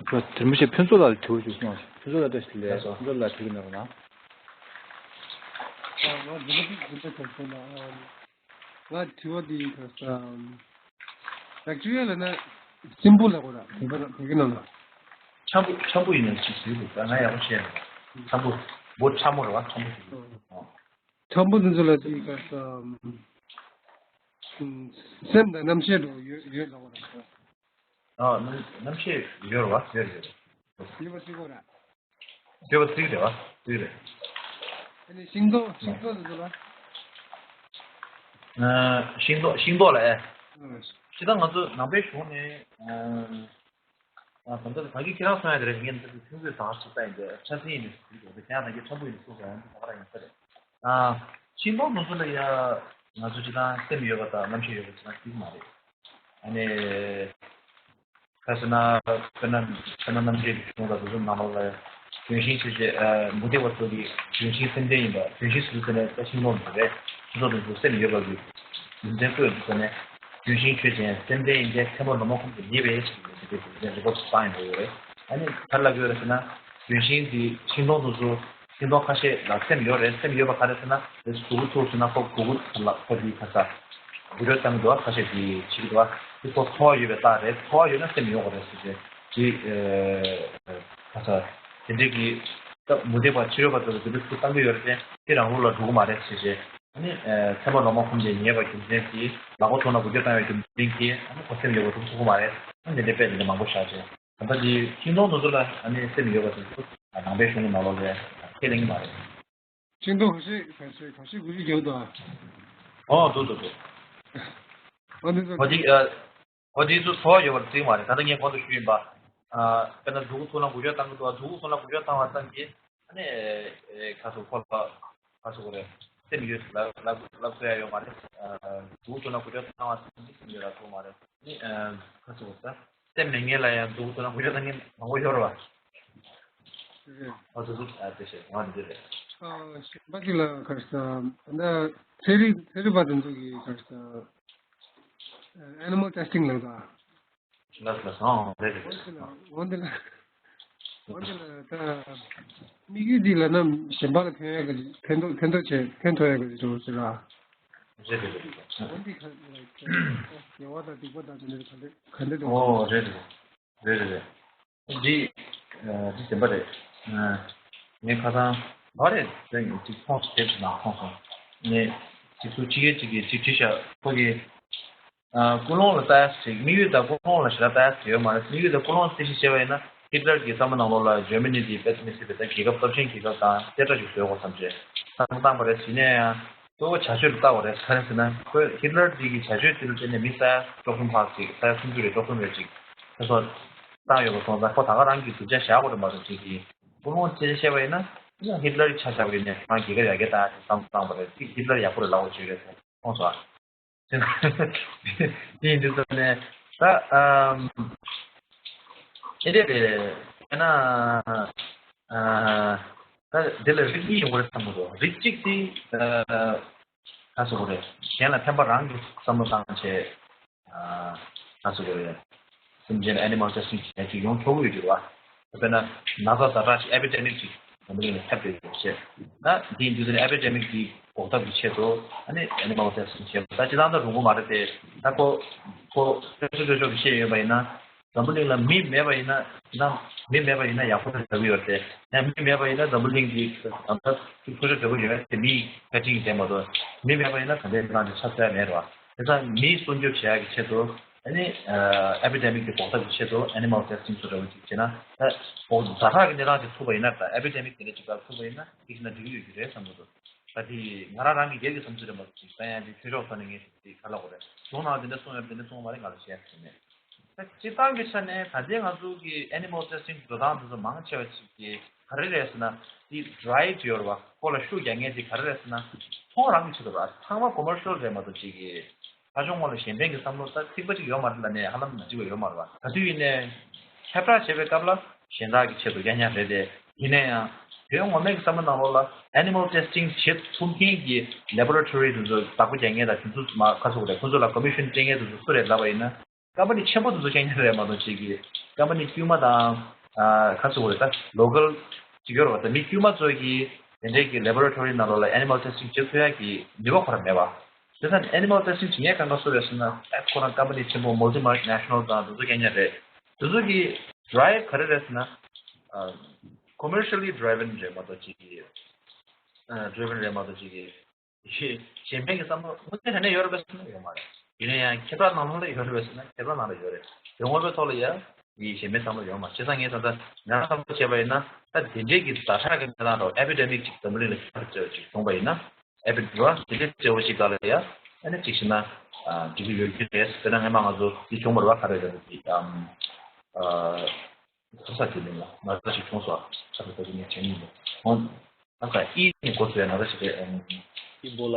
ཁྱོད་དེ་མི་ཤེས་ཕུན་ཚོགས་ལགས་ལ་དྲི་བ་ཞིག་གསུངས། ཕུན་ཚོགས་ལགས་བཀྲ་ཤིས་བདེ་ལེགས། ལགས་སོ། ཕུན་ཚོགས་ལགས་དྲི་གི་ན་རོགས་གནང་། ཨ། ང་འདི་ལ་འདི་འདྲ་དྲི་བ་དྲི་བ་དེ་ཡིན་ད་ས། བེག་ཊི་རི་ཡ་ལབ་ན་སྲིན་འབུ་ལབ་དགོས་ར། དེ་ག་དེ་ག་ནང་ལ། འཁྱམ་པོ་འཁྱམ་པོ་ཡིན་ན་ཅིག་ཟེར་དགོས་ད་ང་ཡག་པོ་ཤེས་མེད། འཁྱམ་པོ། འབུ་འཁྱམ་པོ་རེད་བ། འཁྱམ་པོ་ཟེར་དགོས། ཨོ། འཁྱམ་པོ་འདི་ཚོ་ལ་ཅིག་ག་ས། སེམས་དང་རྣམ་ཤེས་འགྲོ་ཡོད་ཡོད་ལབ་དགོས་ར། ཨ། རྣམ་རྣམ་ཤེས་ཡོད་རེད་བ། ཡོད་རེད་ཡོད་རེད། ཡོད་པ་ཅིག་གོ་ར། ཡོད་པ་ཅིག་རེད་བ། ཅིག་རེད། ཨ་ནི་ཤིང་ཏོག་ཤིང་ཏོག་དེ་ཚོ་ལ། ཨ། ཤིང་ཏོག་ཤིང་ཏོག་ལ་ཨེ། ཨ། ཅི་ད་ང་ཚོ་ནང་པའི་གཞུང་ནས། ཨ། ད་ལྟ་ད་གིན་ཁྱེད་རང་གསུང་ཡ་དེ་རེད། ངས་འདི་ཚོ་ཆུང་དུས་དང་ཞིག་ལྟ་ཡིན་ཏེ་ཆ་ཚིག་ཡིན་ནས་ཟེར་གྱི་འདུག་ཁྱེད་རང་ད་གིན་ཁྱམ་པོ་ཡིན་གསུངས་སོང་། ཡང་འདི་ད་ག་རང་ཡིན་ས་རེད། ཨ། ཤིང་སྡོང་དེ་ཚོ་ལ་ཡ་ང་ཚོ་སྤྱིར་བཏང་སེམས་ཡོད་པ་དང་རྣམ་ཤེས་ཡོད་པ་ཅིག་ན་ཅིག་མ་རེད། ཨ་ནི། ཁ་ཟེར་ན། དཔེར་ན། དཔེར་ན་རྣམ་འགྲེལ་གྱི་གཞུང་དང་དེ་ཚོ་ནང་ལོགས་ལ། ལྗོན་ཤིང་ཆོས་ཅན། ཨ། མུ་སྟེགས་པ་ཚོ་གི་ལྗོན་ཤིང་སེམས་ཅན་ཡིན་པ། ལྗོན་ཤིང་ཟེར་དུས་ཙ་ན་ད་ཤིང་སྡོང་དེ་རེད། ཤིང་སྡོང་དེ་ཚོ་སེམས་ཡོད་པ་གི་རྒྱུ་མཚན་བཀོད་དུས་ཙ་ན། ལྗོན་ཤིང་ཆོས་ཅན། སེམས་ཅན་ཡིན་ཏེ། མཚན་མོ་ལོ་མ་ཁོམ་དུ་ཉེ་བའི་ཞེས་པའི་རྒྱུ་མཚན་རི་བོ་བཏང་ཡོང་གི་ཡོད་རེད། ཨ་ནི་ག་རེ་ལབ་ཀྱི་ཡོད་རེད་ཟེར་ན། ལྗོན་ཤིང་དེ་ཤིང་སྡོང་དེ་ཚོ། ཤིང་སྡོང་ཁ་ཤས་ལ་སེམས་ཡོད་རེད། སེམས་ཡོད་པ་ག་རེ་ཟེར་ན། དེ་སྒུག་གུ་ཚུགས་ཟེར་ན། ཁོ་སྒུག་གུ་ལ་ཁོ་དེའི་ཁ་ས། འགུལ་སྐྱོད་བཏང་གི་འདུག་ཁ་ཤས་དེ་བྱེད་ཀྱི་འདུག་དེ་ཁོ་ཚོར་བ་ཡོད་པའི་རྟགས་རེད། ཚོར་བ་ཡོད་ན་སེམས་ཡོད་དགོས་རེད་ཟེར་ཏེ། དེ། ཁ་ས། དེ་འདྲས་ཀྱི། ད་མུ་སྟེགས་པ་ཕྱི་རོལ་པ་ཚོ་ལ་དེ་འདྲས་ཚུར་བཏང་གི་ཡོད་རེད་དེ། དེ་རང་ལུགས་ལ་འགྲོ་གི་མ་རེད་ཟེར་ཏེ། ཨ་ནི། མཚན་མོ་ལོ་མ་ཁོམ་དུ་ཉེ་བའི་རྒྱུ་མཚན་གྱིས། ལག་པ་ཐོག་ན་འགུལ་སྐྱོད་བཏང་བའི་རྒྱུ་མཚན་གྱིས། ཨ་ནི་ཁོ་སེམས་ཡོད་པ་འགྲོ་ཐུབ་ཀྱི་མ་རེད། ཨ་ནི་དེ་འདྲས་དཔེ་དེ་འདྲས་མང་པོ་བཞག་བྱས། ད་ལྟ་འདི་ཤིང་སྡོང་དེ་ཚོ་ལ་ཨ་ནི་སེམས་ཡོད་པ་དེ་ཚོ་ནང་པའི་གཞུང་གི་ནང་ལོགས་ལ་ཁས་ལེན་གྱི་མ་རེད། ཤིང་སྡོང་ཁ་ཤས་ཁ་ཤས་ཁ་ཤས་འགུལ་སྐྱོད་ཡོད་དོ། ཨོ་འདུག་འདུག་འདུག་འོ་འདི་ཚོ། འོ་འདི་ཨ། འོ་འདི་ཚོ་ཚོར་བ་ཡོད་པར་བརྩི་གི་མ་རེད། ད་ལྟ་ངས་གོང་དུ་ཞུས་ཡིན་པ། ཨ། དཔེར་ན་མཛུ་གུ་ཐུག་ན་འགུལ་སྐྱོད་བཏང་གི་འདུག་མཛུ་གུ་ཐུག་ན་འགུལ་སྐྱོད་བཏང་བ་ཙམ་གྱིས། ཨ་ནི། ཨེ། ཁ་སོ་ཁོ་ལ། ཁ་སོ་ཁོ་རེད། སེམས་ཡོད་ལབ་ལབ་ལབ་ཚོད་ཡ་ཡོད་མ་རེད། ཨ། མཛུ་གུ་ཐུག་ན་འགུལ་སྐྱོད་བཏང་བ་ཙམ་གྱིས་སེམས་ཡོད་ལབ་ཐུབ་མ་རེད། ཨ་ནི། ཨ། ཁ་སོ་ཁོ་ད། སེམས་མེད་མཁན་ལ་ཡང་མཛུ་གུ་ཐུག་ན་འགུལ་སྐྱོད་བཏང་མཁན་མང་པོ་ཡོད་རེད་བ། རེད། ཨ་ཙི་ཙི། ཨ། དེ་བྱས་ང་འདི་རེད། ཨ། གཞན་པ་གཅིག་ལ་ག་རེ་ཟེར། ད་ཚན་རིག་ཚན་རིག་པ་དེ་ཚོ་གིས་ག་རེ་ཟེར། ཨེ། ཨེ་ནི་མལ་ཊེ་སི་ཊིང་ལབ་ད། ལགས་ལགས། ཨོ་རེད་རེད། འོན་ཏེ་ལ་འོན་ཏེ་ལ་འོན་ཏེ་ལ་ད་དམིགས་ཡུལ་འདི་ལབ་ན་གཞན་པ་ལ་ཕན་ཡག་གི་ཕན་ཐོགས་ཕན་ཐོགས་བྱེད་ཕན་ཐོགས་ཡག་གི་འགྲོ་ཟེར་ར། རེད་རེད་རེད། འོན་ཏེ་ག་ལ་དགེ་བ་དང་སྡིག་པ་དང་དེ་འདྲ་ག་འདྲ་ག་འདྲ་འགྲོ། ཨོ་རེད་རེད་རེད་རེད། འདི་ཨ་འདི་བདེན་པ་རེད། ཨ། ངས་ཁ་སང་ལོ་རེ་ཟེར་ངས་ཅིག་མཐོང་སོང་། དེབ་ནང་མཐོང་སོང་། ངས་ཅིག་ཚུར་ཕྱི་རྒྱལ་ཅིག་གིས་ཅིག་བྲིས་ཤག་ཁོ་གིས། ཨ། ཀུན་སློང་ལ་ལྟ་ཡ་ཞིག་དམིགས་ཡུལ་དང་ཀུན་སློང་ལ་ཞེ་དྲག་ལྟ་ཡ་ཞིག་ཡོད་མ་རེད། དམིགས་ཡུལ་དང་ཀུན་སློང་རྩིས་ཞིབ་བྱས་པ་ཡིན་ན། ཧི་ཊ་ལར་གྱི་བསམ་བློ་ནང་ལོགས་ལ་འཇར་མ་ནི་དེ་དཔེ་མི་སྲིད་པའི་ད་རྒྱལ་ཁབ་སྟོབས་ཆེན་རྒྱལ་ཁབ་དང་གཅེས་སྤྲས་ཤིག་བཟོ་དགོས་བསམ་བྱས་བསམ་བློ་བཏང་པ་རེད། ཡིན་ན་ཡང་གཙོ་བོ་བྱ་སྤྱོད་ལ་ལྟ་བ་རེད། ག་རེ་ཟེར་ན། ཁོས་ཧི་ཊ་ལར་དེ་གི་བྱ་སྤྱོད་དེ་ལ་བརྟེན་ནས་མི་ས་ཡ་བཅུ་གསུམ་ལྷག་ཅིག་ས་ཡ་སུམ་ཅུ་རེད། བཅུ་གསུམ་རེད་ཅིག་དེ་ཚོ་བཏང་ཡོད་པ་སོང་ཙང་ཁོ་ད་ག་རང་གི་སྡུག་ཅག་བཞག་དགོས་རེད་མ་གཏོགས། ཅིག་གི་ཀུན་སློང་རྩིས་ཞིབ་བྱས་པ་ཡིན་ན། ཡང་ཧི་ཊ་ལར་གྱི་ཆ་བཞག་པ་ཡིན་ན་རང་རྒྱལ་ཁབ་ཡར་རྒྱས་གཏང་ཡ་དེ་བསམ་བློ་བཏང་པ་རེད། ཅིག་ཧི་ཊ་ལར་ཡག་པོ་རེད་ལབ་དགོས་ཅིག་རེད་མཐོང་སོང་ཨ། དེ་ཡིན་དུས་ཙམ་ནས་ད་ཨམ། ཨེ་འདྲས་རེད། དཔེར་ན་ཨ། ད་འདི་ལ་རིགས་གཉིས་ཡོང་གི་རེད་བསམ་གྱི་འདུག་རིགས་གཅིག་དེ་ཨ། ག་ཟེར་དགོས་རེད། གཞན་ལ་ཕན་པ་རང་གིས་བསམ་བློ་བཏང་བྱས། ཨ། ག་ཟེར་དགོས་རེད། སེམས་ཅན་ལ་ཨེ་ནི་མལ་ཊེ་སི་ཊིང་བྱེད་མཁན་ཅིག་ཡོང་ཆོག་གི་ཡོད་ཀྱི་རེད་བ། དཔེར་ན་ན་ཚ་ཛ་དྲག་ཅིག་ཨེ་པི་ཌེ་མིག་ཅིག་འཛམ་བུ་གླིང་ལ་ཁྱབ་བསྡད་ཡོད་ཅེས། ད་འདིའི་འདུག་ཟེར་ནས་ཨེ་པི་ཌེ་མིག་འདི་འགོག་ཐབས་ཀྱི་ཆེད་དུ་ཨ་ནི་ཨེ་ནི་མལ་ཊེ་སི་ཊིང་བྱས་པ། ད་སྤྱིར་བཏང་ད་རུང་གི་མ་རེད་དེ། ད་ཁོ་ཁོ་ལྟོས་ཤོག་ལྟོས་ཤོག་གི་བཤད་ཡོད་པ་ཡིན་ན། འཛམ་བུ་གླིང་ལ་མི་མེད་པ་ཡིན་ན། ད་མི་མེད་པ་ཡིན་ན་ཡག་པོ་རེད་ལབ་ཀྱི་ཡོད་རེད་དེ། ཡང་མི་མེད་པ་ཡིན་ན་འཛམ་བུ་གླིང་གི་ད་ལྟ་ཚུར་ཤོག་འགྲོ་གི་ཡོད་རེད་དེ། མིའི་ཁ་ཅིག་བསྡད་མ་གཏོགས། མི་མེད་པ་ཡིན་ན་ག་འདྲའི་ནང་དུ་ཆ་ཚད་མེད་རེད་བ། དེ་ཙང་མིའི་སྲུང་སྐྱོབ་བྱེད་ཡག་གི་ཆེད་དུ་ཨ་ནི་ཨེ་པི་ཌེ་མིག་དེ་འགོག་ཐབས་ཀྱི་ཆེད་དུ་ཨེ་ནི་མལ་ཊེ་སི་ཊིང་བཟོ་འདྲ་བོ་ཅིག་བྱས་ན། ད་འགོག་ཛ་དྲག་གི་གནས་སྟངས་དེ་ཐུག་པ་ཡིན་ན། ད་ཨེ་པི་ཌེ་མིག་དེ་འདྲ་ཅིག་ཐུག་པ་ཡིན་ན་དེ་བཞིན་ན་འགྲིག་གི་ཡོད་ཀྱི་རེད་བསམ་གྱི་འདུག་ད་དེ་ང་རང་རང་གི་སྒེར་གྱི་བསམ་ཚུལ་རེད་མ་གཏོགས། ཅིག་ད་ཡང་དེ་ཆོས་ཕྱོགས་ཐོག་ནས་ངས་དེ་ག་རེ་ལབ་དགོས་རེད། གཞུང་ནང་དེ་འདྲ་གསུངས་ཡོད་པ་དེ་འདྲ་གསུངས་པ་མ་རེད། ང་ལ་བཤད་ཟེར་ནས། ད་སྤྱིར་བཏང་གི་ཆ་ནས་ད་ལྟའི་ང་ཚོ་གི་ཨེ་ནི་མལ་ཊེ་སི་ཊིང་འགྲོ་སྟངས་དེ་ཚོ་མང་ཆེ་བ་ཅིག་གིས་ག་རེ་རེད་ཟེར་ན། དེ་ཌ་རའི་ཡོད་རེད་བ། ཁོ་ལ་ཤུགས་རྒྱག་མཁན་དེ་ག་རེ་རེད་ཟེར་ན། ཚོང་རང་གི་ཆེད་དུ་རེད། ཚང་མ་ཀོ་མར་ཤལ་རེད་མ་གཏོགས། ཅིག་གི་ཕར་ཕྱོགས་ངོས་ལ་གཞན་ཕན་གྱི་བསམ་བློ་ད་ཚིག་པ་ཅིག་ཡོད་མ་རེད་ལབ་ནས་ཧ་ལམ་མ་འགྲིག་པ་ཡོད་མ་རེད་བ། ག་དུས་ཡིན་ནའི་ཁྱབ་བསྒྲགས་བྱེད་པའི་སྐབས་ལ་གཞན་དག་གི་ཆེད་དུ་ཡང་ཡང་རེད་དེ། ཡིན་ན་ཡང་དོན་ངོ་མའི་བསམ་བློ་ནང་ལོགས་ལ་ཨེ་ནི་མལ་ཊེ་སི་ཊིང་བྱེད་ཐུབ་མཁན་གྱི་ལེ་བྷོ་ར་ཊོ་རི་དེ་ཚོ་བདག་པོ་རྒྱག་མཁན་དང་དེ་ཚོ་མ་ག་ཚོད་རེད། ཁོ་ཚོ་ལ་ཀོ་མི་ཤན་སྤྲད་མཁན་དེ་ཚོ་སུ་རེད་ལབ་པ་ཡིན་ན། ཀམ་པ་ནི་ཆེན་པོ་དེ་ཚོ་བཤད་མཁན་རེད་མ་གཏོགས། ཅིག་གི་ཀམ་པ་ནི་དཀྱུས་མ་དང་། ཨ། ག་ཚོད་རེད། ད་ལོ་ཀལ་ཅིག་ཡོད་རེད་བ། ད་མི་དཀྱུས་མ་ཚོ་གིས་དེ་འདྲའི་གི་ལེ་བྷོ་ར་ཊོ་རི་ནང་ལོགས་ལ་ཨེ་ནི་མལ་ཊེ་སི་ཊིང་བྱེད་ཐུབ་ཡག་གི་ནུས་པ་ཁོ་རང་མེད་པ། དེ་ཙང་ཨེ་ནི་མལ་ཊེ་སི་ཊིང་བྱེད་མཁན་གང་ག་སུ་རེད་ཟེར་ན། ཨ། ཁོ་རང་ཀམ་པ་ནི་ཆེན་པོ་མལ་ཊི་ནེ་ཤ་ནལ་དང་དེ་ཚོ་བཤད་མཁན་རེད། དེ་ཚོ་གི་ཌ་རའིབ་ག་རེ་རེད་ཟེར་ན། ཨ། ཀོ་མར་ཤལ་ལི་ཌི་རའིབ་བན་རེད་མ་གཏོགས། ཅིག་གི། ཨ། ཌི་རའིབ་བན་རེད་མ་གཏོགས། ཅིག་གི། གཞན་ཕན་གྱི་བསམ་བློ་དངོས་གནས་དྲང་གནས་ཡོད་རེད་པས་ཟེར་ན་ཡོད་མ་རེད། ཡིན་ན་ཡང་ཁྱད་པར་ནང་ལོགས་ལ་ཡོད་རེད་པས་ཟེར་ན་ཁྱད་པར་ནང་ལ་ཡོད་རེད། དོན་དངོས་པོའི་ཐོག་ལ་ཡ་ཡི་གཞན་ཕན་བསམ་བློ་ཡོད་མ་རེད། བྱས་ཙང་ངས་ད་ལྟ་ང་རང་བསམ་བློ་བྱས་པ་ཡིན་ན། ད་དེ་འདྲའི་གི་ཛ་དྲག་གི་གནས་སྟངས་རོ། ཨེ་པི་ཌེ་མིག་ཅིག་འཛམ་བུ་གླིང་ལ་ཁྱབ་ཆེ་བ་ཅིག་བྱུང་བ་ཡིན་ན། ཨེ་པི་ཌེ་མིག་དེ་འདྲའི་གཙོ་བོ་ཞིག་ལ་ཡ་ཨ་ནི་ཅིག་བྱས་ན་འགྲིག་གི་ཡོད་རྒྱུ་རེད། དཔེར་ན་སྔན་མ་ང་ཚོ་འདི་བྱུང་བ་རེད་བ། ག་རེ་རེད་འདི། ཨམ། ཨ། ས་ས་དེ་ནས་ལ་ན་ཚ་ཞིག་བྱུང་སོང་། ས་ས་དེ་ནས་བྱས་ནས་ལ་ཧོན། ཨ་ཁ་ཨི་ནས་འགོ་ཚུགས་ཡ་ན་ཚ་ཞིག་རེད། ཨམ། ཨི་བོ་ལ།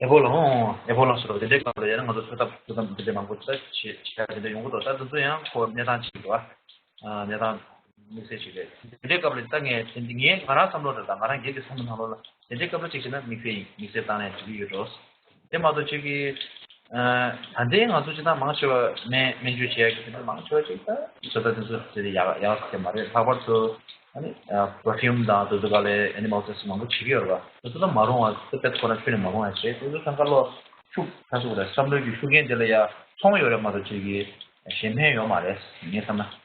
ཨེ་བོ་ལ། ཨོ། ཨེ་བོ་ལ་ཟེར་བ་དེ་འདྲའི་སྐབས་ལ་ཡང་ང་ཚོ་ཚོད་ལྟ་ཚོད་ལྟ་དེ་འདྲའི་མང་པོ་ད་བྱེད་བྱེད་ཡ་དེ་འདྲ་ཡོང་གི་འདུག་ད་དེ་ཚོ་ཡང་ཁོ་གནས་སྟངས་གཅིག་འདུག་ཨ། གནས་སྟངས་དམིགས་བསལ་ཞིག་རེད། དེ་འདྲའི་སྐབས་ལ་ད་ངས་དེ་འདི་ངས་ང་རང་བསམ་བློ་རེད། ད་ང་རང་སྒེར་གྱི་བསམ་བློ་ནང་ལོགས་ལ་དེ་འདྲའི་སྐབས་ལ་གཅིག་བྱས་ན་དམིགས་བསལ་ཡིན། དམིགས་བསལ་བཏང་ནས་འགྲིག་གི་ཡོད་འགྲོ། དེ་མ་གཏོགས་ཁྱེད་ཀྱིས། ད་ལྟའི་ང་ཚོ་སྤྱིར་བཏང་མང་ཆེ་བ་སྨན་སྨན་བཅོས་བྱེད་ཡག་གི་དེ་འདྲ་མང་ཆེ་བ་ཅིག་ད་བཟོ་ལྟ་དེ་ཚོ་དེ་ཡག་ཡག་ཟེར་མ་རེད། ལྷག་པར་དུ་ཨ་ནི་པར་ཕིའུམ་དང་དེ་ཚོ་ག་ལས་ཨེ་ནི་མལ་ཊེ་སི་མང་པོ་བྱེད་ཀྱི་ཡོད་རེད་པ། དེ་ཚོ་ད་མ་རུང་བ་དེ་དཔེ་ཁོ་ན་ཁྱོན་ནས་མ་རུང་བ་བྱེད། དེ་ཚོ་སང་ག་ལོ་ཤུགས་ཁ་ཤུགས་རེད། བསམ་བློའི་གི་ཤུགས་རྐྱེན་དེ་ལ་ཡ་ཚོང་ཡོད་རེད་མ་གཏོགས་ཁྱེད་ཀྱི་གཞན་ཕན་ཡོད་མ་རེད་ངས་བསམ་ན།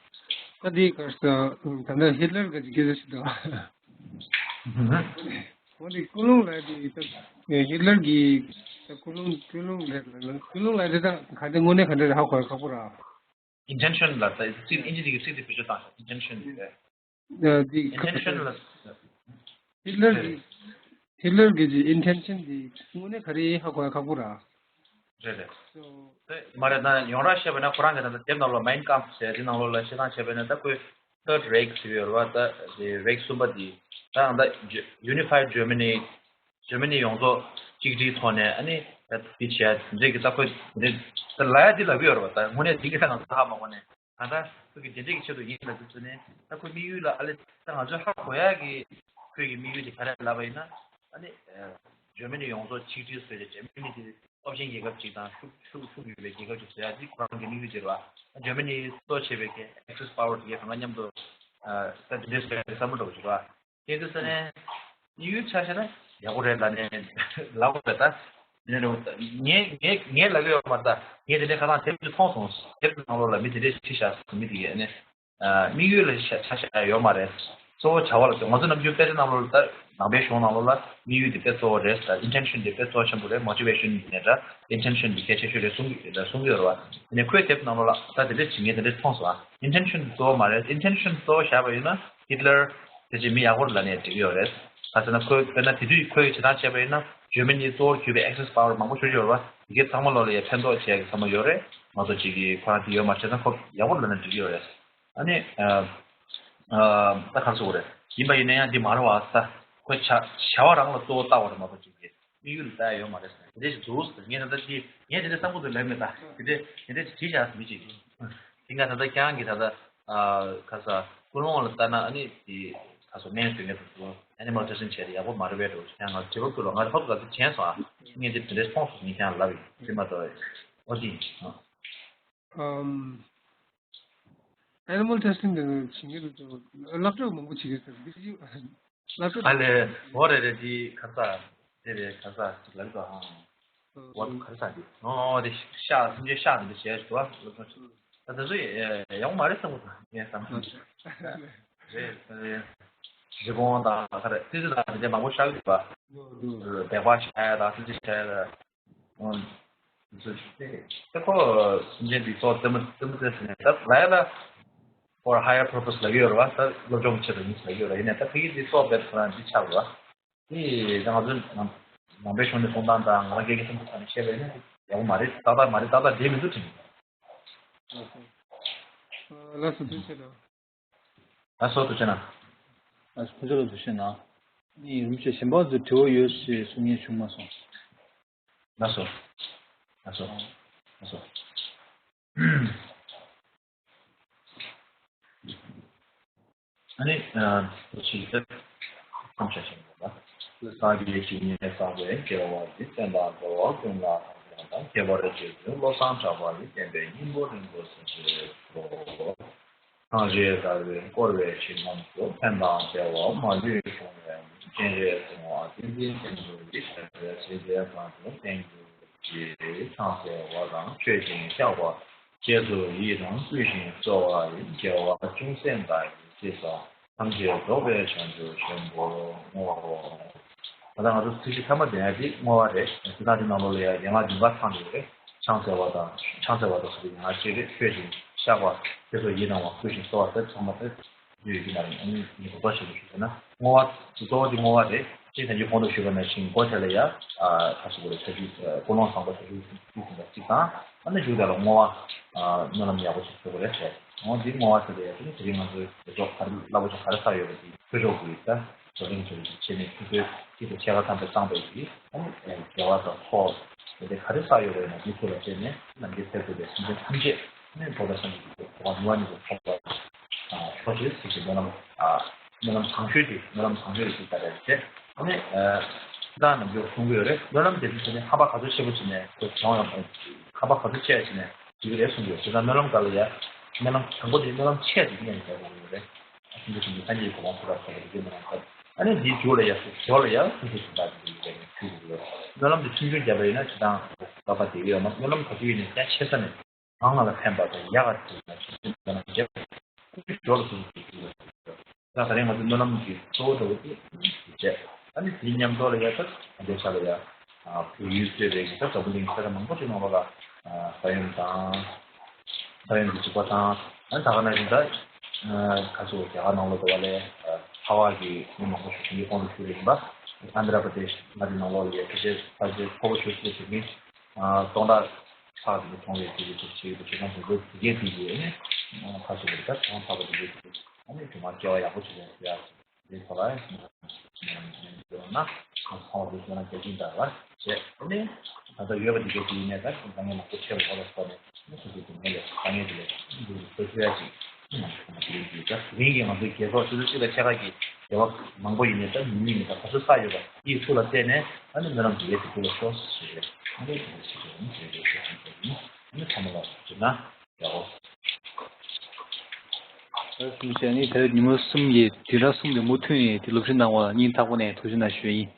ད་འདི་ག་ད་ད་ལྟ་ཧི་ཊ་ལར་ག་ཅིག་སྐད་ཆ་ཞིག་འདུག་འོ་དེ་ཀུན་སློང་ལབ་དེ་ད་ཧི་ཊ་ལར་གྱི་ད་ཀུན་སློང་ཀུན་སློང་ལབ་ཀུན་སློང་ལབ་དེ་ད་ག་དེ་དངོས་གནས་ག་འདྲ་རེད་ཧ་གོ་ཡ་ཁག་པོ་ར། ཨིན་ཊེན་ཤན་ལ་ད་ཚིག་ཨིན་ཇི་གི་ཚིག་དེ་བེད་སྤྱོད་བཏང་ཤག་ཨིན་ཊེན་ཤན་རེད། ཨ་དེ་ཨིན་ཊེན་ཤན་ལ། ཧི་ཊ་ལར་གྱི་ཧི་ཊ་ལར་གྱི་ཨིན་ཊེན་ཤན་དེ་དངོས་གནས་ག་རེ་ཧ་གོ་ཡ་ཁག་པོ་ར། རེད་རེད། དེ་མ་རེད། ད་ཡོངས་གྲགས་བཤད་པ་ན་ཁོ་རང་གི་ད་ལྟ་དེབ་ནང་ལོགས་མེན་ཀམ་ཟེར་དེ་ནང་ལོགས་ལ་བཤད་སྟངས་བྱས་པ་ན་ད་ཁོས་Third Reich་ཟེར་ཡོད་རེད་པ། ད་དེ་རེག་གསུམ་པ་དེ་ད་ད་Unified Germany Germany་ཡོངས་རྫོགས་གཅིག་སྒྲིལ་ཐོག་ནས་ཨ་ནི་ད་དེ་བྱས་འདྲེ་གི་ད་ཁོས་འདྲེ་ད་ལབ་ཡ་དེ་ལབ་ཀྱི་ཡོད་རེད་པ། ད་དངོས་གནས་དེ་གི་ད་ང་ཚོ་ཧ་མ་གོ་ནས་ད་ད་ཁོས་གི་དེ་འདྲེ་གི་ཆེད་དུ་ཡིན་ལབ་དུས་ཚོད་ནས་ད་ཁོའི་དམིགས་ཡུལ་ལ་ཨ་ལེ་ད་ང་ཚོས་ཧ་གོ་ཡ་གི་ཁོས་གི་དམིགས་ཡུལ་དེ་ག་རེ་ལབ་པ་ཡིན་ན་ཨ་ནི་Germany་ཡོངས་རྫོགས་གཅིག་སྒྲིལ་བཟོས་ཏེ་Germany་དེ་སྟོབས་ཆེན་རྒྱལ་ཁབ་ཅིག་དང་ཤུགས་ཤུགས་ཤུགས་ཡོད་པའི་རྒྱལ་ཁབ་ཅིག་བཟོ་ཡ་དེ་ཁོ་རང་གི་དམིགས་ཡུལ་དེ་རེད་པ། Germany་གཙོ་བྱས་པའི་གི་Axis power་དེ་གང་ག་མཉམ་དུ་ད་དེ་འདྲའི་བཟོ་ཡ་གི་བསམ་བློ་འདྲ་པོ་ཅིག་རེད་པ། དེ་དུས་ས་ནས་དམིགས་ཡུལ་ཆ་བཞག་ན་ཡག་པོ་རེད་ལབ་ནས་ལབ་དགོས་རེད་ད། ངས་ངས་ངས་ལབ་ཀྱི་ཡོད་མ་རེད་ད། ངས་དེ་འདྲའི་ཁ་སང་དེབ་ཅིག་མཐོང་སོང་། དེབ་ནང་ལོགས་ལ་མི་དེ་འདྲས་ཅིག་བྲིས་བཞག་སོང་། མི་དེ་གས་ནས་དམིགས་ཡུལ་ལ་ཆ་བཞག་ཡ་ཡོད་མ་རེད། གཙོ་བོ་བྱ་བ་ལ་ང་ཚོ་ནམ་རྒྱུན་དཔེ་ཆ་ནང་ལོགས་ལ་ད་ནང་པའི་གཞུང་ནང་ལོགས་ལ་དམིགས་ཡུལ་དེ་དཔེ་གཙོ་བོ་རེད། ད་ཨིན་ཊེན་ཤན་དེ་དཔེ་གཙོ་ཆེན་པོ་རེད། མོ་ཊི་ཝེ་ཤན་ནས་ད་ཨིན་ཊེན་ཤན་དེ་གལ་ཆེ་ཤོས་རེད་གསུང་གི་གསུང་གི་ཡོད་རེད་པ། དེ་ནས་ཁོའི་དེབ་ནང་ལོགས་ལ་ད་དེ་འདྲས་ཅིག་ངས་དེ་འདྲས་མཐོང་སོང་ཨ། ཨིན་ཊེན་ཤན་དེ་གཙོ་བོ་མ་རེད། ཨིན་ཊེན་ཤན་གཙོ་བོ་བཞག་པ་ཡིན་ན་ཧི་ཊ་ལར་དེ་ཅིག་མི་ཡག་པོ་རེད་ལབ་ནས་འགྲིག་གི་ཡོད་རེད། ག་ཟེར་ན་ཁོས་དཔེར་ན་དེ་དུས་ཁོས་བྱེད་སྟངས་བྱས་པ་ཡིན་ན་ཇར་མ་ནི་གཙོ་བོར་གྱུར་པའི་Axis power་མང་པོ་ཤོར་གྱི་ཡོད་རེད་པ། དེ་གའི་ཚང་མ་ལོག་ལ་ཡ་ཕན་ཐོགས་བྱེད་ཡ་གི་བསམ་བློ་ཡོད་རེད། ང་ཚོ་ཅིག་གིས་ཁོ་རང་དེ་ཡོད་མ་བྱས་ན་ཁོ་ཡག་པོ་ལབ་ན་འགྲིག་གི་ཡོད་རེད། ཨ་ནི་ཨ་ཨ་ད་ག་རེ་ཟེར་དགོས་རེད། ཡིན་པ་ཡིན་ན་ཡང་འདི་མ་རེད་པ། ད་ཁོ་བྱ་བྱ་བ་རང་ལ་གཙོ་བོ་བལྟ་བ་རེད་མ་གཏོགས་ཅིག་གིས་དམིགས་ཡུལ་ལ་ལྟ་ཡ་ཡོད་མ་རེད་ཟེར། དེ་འདྲས་ཞིག་འདུག་ཟེར། ངས་ད་ལྟ་འདི་ངས་དེ་འདྲས་བསམ་གྱི་འདུག་ལབ་མེད། ད་དེ་འདྲས་དེ་འདྲས་བྲིས་བཞག་ཟེར་མི་ཅིག་གིས། དེ་སྔ་ད་ལྟ་ཁྱེད་རང་གིས་ད་ལྟ་ཨ་ག་ས་ཀུན་སློང་ལ་ལྟ་ན་ཨ་ནི་དེ་ག་ས་སྨན་བཟོ་མཁན་དེ་ཚོ་ཨེ་ནི་མལ་ཊེ་སི་ཊིང་བྱས་ཏེ་ཡག་པོ་མ་རེད་པས་འགྲོ། ཁྱེད་རང་ང་དྲི་བ་བསྐུར་ལ་ང་ཧོབ་ག་ཚོད་དྲན་སོང་ཨ། ངས་འདི་དེ་འདྲས་མཐོང་སོང་ངས་ཁྱེད་རང་ལབ་ཡིན་དེ་མ་གཏོགས་ཨོ་དེ་ཡིན་ཨ། ཨམ། Animal testing་དེ་ནི་བྱེད་མཁན་དེ་ཚོ་བསླབ་གྲྭ་མང་པོ་བྱེད་ཀྱི་ཟེར་འདི་བླ་སྤྲོད། ཨ་ལས། འོ་རེད་རེད། འདི་ག་ས་དེ་རེད། ག་ས་ཅིག་ལབ་འདུག་ཨང་། འོ་ག་ས་འདི་འོ་དེ་ཤ་སེམས་ཅན་ཤ་འདི་བྱས་འདུག་ཨ། ད་དེ་ཚོ་ཡག་པོ་མ་རེད་བསམ་གྱི་འདུག་ངས་བསམ། རེད་རེད། རི་བོང་དང་ག་རེ་ཙི་ཙི་དང་དེ་འདྲ་མང་པོ་ཤ་གི་འདུག་པ། སྦལ་པ་ཤ་ཡ་དང་ཙི་ཙི་ཤ་ཡ་དང་། ད་ཁོ་སེམས་ཅན་འདི་ཚོ་ལྟད་མོ་ལྟད་མོ་བྱས་ནས་ད་ལ་ཡ་ལ་for higher purpose་ལབ་ཀྱི་ཡོད་རེད་པ། ད་སློབ་སྦྱོང་གི་ཆེད་དུ་ཡིན་ལབ་ཀྱི་ཡོད་རེད། ཡིན་ནའི་ད་ཕ་གི་འདི་གཙོ་བོ་ཁོ་རང་འདི་ཆགས་རེད་པ། དེ་ད་ང་ཚོ་ནང་ནང་པའི་གཞུང་ནས་གསུང་སྟངས་དང་ང་རང་སྒེར་གྱི་བསམ་ཚུལ་ཐོག་ནས་བཤད་པ་ཡིན་ན་ཡག་པོ་མ་རེད། ཏག་ཏག་མ་རེད། ཏག་ཏག་འགྲིག་མི་འདུག་དྲན་གྱི་འདུག་ལགས་སོ། ཐུགས་རྗེ་ཆེ་གནང་། ལགས་སོ། ཐུགས་རྗེ་གནང་། ལགས་སོ། ཕུན་ཚོགས་ལགས་ཐུགས་རྗེ་གནང་། ཨ་ནི་རིན་པོ་ཆེ་གཞན་པ་ཚོས་དྲི་བ་ཡོད་ཞེས་གསུང་མཁན་བྱུང་མ་སོང་། ལགས་སོ། ལགས་སོ། ལགས་སོ། ཨ་ནི་ཨ་ཞིག་སྟེ། ཁམས་ཆ་ཆེན་པོ་ལ། སངས་རྒྱས་ཇི་སྙེད་བསགས་པའི་དགེ་བ་འདི། བསྟན་དང་འགྲོ་བ་ཀུན་ལ་ཕན་ཕྱིར་དང་། ཁྱད་པར་རྗེ་བཙུན་བློ་བཟང་གྲགས་པ་ཡི། བསྟན་པའི་སྙིང་པོ་རིན་པོ་ཆེ་ཆེན་པོ། སངས་རྒྱས་ཟླ་བས་བསྐོར་བའི་ཞིང་ཁམས་སུ། ཕན་དང་བདེ་བ་མ་ལུས་འབྱུང་བའི་མོད། སྤྱན་རས་གཟིགས་དབང་བསྟན་འཛིན་ཆེན་པོ་ཡི། ཞབས་པད་སྲིད་མཐའི་གང་དུ་བརྟན་གྱུར་ཅིག། ཆང་ཟེར་བ་དང་མཆོད་ཅིང་བཤགས་པ། རྗེས་སུ་ཡི་དམ་བསྐུལ་ཞིང་གསོལ་བ་ཡི། དགེ་བ་ཅུང་ཟད་འདའ་བའི་ཚེ་ས། ཐམས་ཅད་རྫོགས་པའི་བྱང་ཆུབ་ཆེན་པོར་བསྔོའོ། ད་ལྟ་ང་ཚོ་ཚིག་གཞི་ཐ་མ་དེ་ཡང་དེ་བསྔོ་བ་རེད། དེ་དག་དེ་ནང་ལོགས་ལ་ཡང་ཡན་ལག་བདུན་པ་ཚང་བསྡད་ཡོད་རེད། ཆང་ཟེར་བ་དང་ཆང་ཟེར་བ་དང་སོགས་པའི་ཡན་ལག་བཅུ་རེད། མཆོད་ཅིང་བཤགས་པ། རྗེས་སུ་ཡི་དམ་བསྐུལ་ཞིང་གསོལ་བ་དེ་ཚང་མ་དེ་ཡོད་ཀྱི་མ་རེད། ཨ་ནི་ངས་གོ་བ་ཞིག་ཞུ་ཟེར་ན་བསྔོ་བ་གཙོ་བོ་དེ་བསྔོ་བ་རེད། ཅེས་ད་ཅི་གོང་དུ་ཞུས་པ་ནང་བཞིན་སྒོ་དེ་ལ་ཡང་ཨ་ཁ་ཞིག་དགོས་རེད། ཆ་རྒྱུས་ཀུན་སློང་བཟང་པོ་ཆ་རྒྱུས་ཀྱི་ཟིན་པ་གཅིག་དང་། ཨ་ནི་མཇུག་དེ་ལ་བསྔོ་བ་ཨ་སྨོན་ལམ་ཡག་པོ་ཞིག་ཞུ་དགོས་རེད་ཟེར། འོ་འདི་བསྔོ་བ་ཟེར་ཡ་དེ་ནི་དེ་རིང་ང་ཚོའི་དེ་ཚོ་ག་རེ་རླབས་པོ་ཆེ་ག་རེ་ཚར་ཡོད་པ་དེ་ཆོས་ཕྱོགས་ཀྱི་ད་ བགྲོ་གླེང་བྱས་ནས་ཆེད་ནས་ཐུགས་ཁུར་གཅིག་ཏུ་ཕྱེད་ཀ་ཐམ་པ་བཏང་པ་ཡིན། ཨ་ནི་དགེ་བ་དང་ཚོགས་དེ་ག་རེ་བསགས་ཡོད་པ་ཡིན་ན་འདི་ཚོ་ལ་བརྟེན་ནས་ནམ་མཁའི་མཐས་གཏུགས་པའི་སེམས་ཅན་ཐམས་ཅད་ནི་འགྲོ་བའི་སངས་རྒྱས་ཀྱི་གོ་འཕང་མྱུར་བ་ཉིད་དུ་ཐོབ་པར་ཤོག་ཅེས་ཚིག་གི་སྨོན་ལམ། སྨོན་ལམ་བཟང་ཤོས་ཅིག་སྨོན་ལམ་བཟང་ཤོས་ཅིག་ད་རེད་དེ། ཨ་ནི་ཅི་ལྟར་ནམ་རྒྱུན་གསུང་གི་ཡོད་རེད། སྨོན་ལམ་དེ་ཚོ་ནི་ཧམ་པ་ག་ཚོད་ཆེ་པོ་བྱས་ནས་ཁོ་གྱོང་ཡང་ཧམ་པ་ག་ཚོད་ཆེ་བྱས་ནས་འགྲིག་གི་རེད་གསུང་གི་ཡོད། བྱས་ཙང་སྨོན་ལམ་སྐབས་ལ་ཡ་སྨོན་ལམ་དང་པོ་དེ་སྨོན་ལམ་ཆེ་ཅིག་ཡིན་ཡང་བྱས་དགོས་ཀྱི་ཡོད་རེད། ཨ་སེམས་ཅན་ཐམས་ཅད་སངས་རྒྱས་ཀྱི་གོ་འཕང་ཐོབ་པར་བྱ་བའི་རྒྱུ་མ་ཡིན་པ། ཨ་ནི་འདིའི་མཇུག་ལ་ཡ་ཞོར་ལ་ཡ་སེམས་ཅན་སྦྱིན་བདག་དེ་འདྲའི་ཡོད་པའི་ཚུལ་དུ་ཡོད། སྨོན་ལམ་དེ་ཆུང་ཆུང་བརྒྱབ་པ་ཡིན་ན་ཇི་ལྟར་བསླབ་པ་དེ་གི་ཡོད་མ། སྨོན་ལམ་ག་ཚོད་ཡིན་ནའི་ཡ་ཆེ་ས་ནས་གང་ང་ལ་ཕན་པ་དང་ཡག་ག་ཚོད་ན་ཆེ་ས་ནས་བརྒྱབ་ཞོར་ལ་སེམས་ཅན་སྦྱིན་བདག་ད་ད་རེས་ང་ཚོ་སྨོན་ལམ་གྱི་གཙོ་བོ་འདྲ་བོ་དེ་བྱས། ཨ་ནི་དེའི་མཉམ་དུ་ལ་ཡ་ད་ང་ཚོའི་ཆ་ལ་ཡ་བོད་ཡུལ་གཙོས་པའི་གི་ད་འཛམ་བུ་གླིང་ས་ཆ་མང་པོ་ཅིག་ནང་ལོགས་ལ་ས་ཡོམ་དང་། ས་ཡོམ་གྱི་འཇིགས་པ་དང་། ཨ་ནི་ད་ག་ནང་བཞིན་ད་ཁ་ཆེ་བོ་རྒྱ་གར་ནང་ལོགས་དུ་བ་ལས་ཚ་བ་གི་མི་མང་པོ་ཞིག་དེའི་ཁོངས་སུ་ཚུད་རེད་ཡིན་པ། ཨན་དྲ་པ་དེཤ་ང་ཚོའི་ནང་ལོགས་ལ་ཡ་ཁ་ཆེ་ས་ཆ་མཐོ་པོ་ཤོས་ཚོ་ཞིག་ནི་སྟོང་ཕྲག་ལྷག་ཅིག་གི་མཐོང་བའི་དུས་ཚོད་ཅིག་བྱེད་ཀྱི་འདུག་བྱས་ཙང་དུས་ཚོད་དེ་གའི་དུས་ཀྱི་ནི་ཁ་ཆེ་བོ་ད་ཐང་ཐག་པ་དེ་གའི་དུས་ཚོད་ཨ་ནི་ཇོ་མ་སྐྱེ་བ་ཡག་པོ་ཞིག་ཡོང་ཟེར་ཡ། འདི་ཚོ་ལ་ཡང་ཡོད་ན་ཁོང་ཚོ་ཁོང་ཚོ་ཁྱེད་རང་རྒྱལ་ཁྱིམ་དར་བ་བྱས་ནས་ད་ལྟ་ཡོད་པ་འདི་གའི་དུས་ནས་ད་དཀའ་ངལ་མང་པོ་འཕྲད་པ་ཁོ་ལ་སོགས་ནས་ནི་སོ་སོའི་དུས་ནས་ཡོད་དཀའ་ངལ་དེ་ལས་འདི་རུ་བཟོ་ཐུབ་ཡ་ཅིག་ནང་ཁོང་དེ་རིང་གི་ང་ཚོའི་རྒྱལ་ཚོགས་ཆུ་ཚོད་གཅིག་དང་ཕྱེད་ཀ་གི་རྒྱལ་བ་མང་པོ་ཡིན་ནས་ད་མི་ཡིན་ནས་ད་ག་ཚོད་བསགས་ཡོད་པ་དེའི་ཚུལ་ལ་བལྟས་ནས་ཨ་ནི་སྨོན་ལམ་འདི་གའི་དུས་ཚོད་ལ་ཤོག་ཟེར་རེད། ཨ་ནི་དེ་འདྲ་ཞིག་རེད། ཨ་ནི་ཚང་མ་ལ་བྱེད་ན། ཡག་པོ། ད་གསུང་བཤད་ནི་དེ་ཉིན་མོ་གསུམ་གྱི་བདུན་ཕྲག་གསུམ་དེ་མུ་མཐུད་ནས་དེ་སློབ་ཁྲིད་གནང་བ་ལ་སྙིང་ཐག་པ་ནས་ཐུགས་རྗེ་གནང་ཞུ་ཡིན།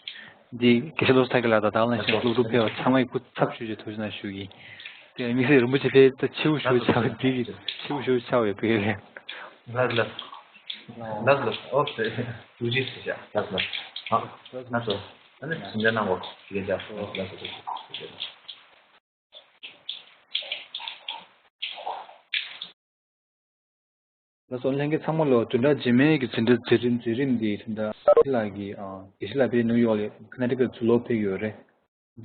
འདི་དགེ་བཤེས་བློ་བཟང་ལགས་དང་ད་ལན་ཞིག་སློབ་ཕྲུག་ཕེབས་པ་ཚང་མ་ཡི་སྐུ་ཚབ་ཞུས་བྱས་ཐུགས་རྗེ་གནང་ཞུ་ཡིན། དེ་དམིགས་བསལ་རིན་པོ་ཆེ་ཕེབས་ད་ཆེ་བོ་ཞུ་ཆགས་འདི་གི་ཆེ་བོ་ཞུ་ཆགས་ཡོད་པའི་ལས། ལགས་ལགས། ལགས་ལགས། ཨོ་ཐུགས་རྗེ་ཆེ་ཞུ། ལགས་ལགས། ཨ་ལགས་སོ། ཨ་ནི་སེམས་ཅན་ནང་གོ་དེ་ག་ལགས་སོ། ལགས་སོ། ལྷན་རྒྱས་ཚང་མ་ལོ་བདུན་ཕྲག་རྗེས་མའི་གི་འཛིན་གྲྭ་འཛིན་རིམ་འཛིན་རིམ་འདི་ད་ལྟ་དགེ་བཤེས་ལགས་ཀྱིས་ཨ་དགེ་བཤེས་ལགས་ཕེབས་ནིའུ་ཡོག་ལ་ཁ་ན་ཊི་ཀ་ཚུར་ལོག་ཕེབས་ཡོད་རེད།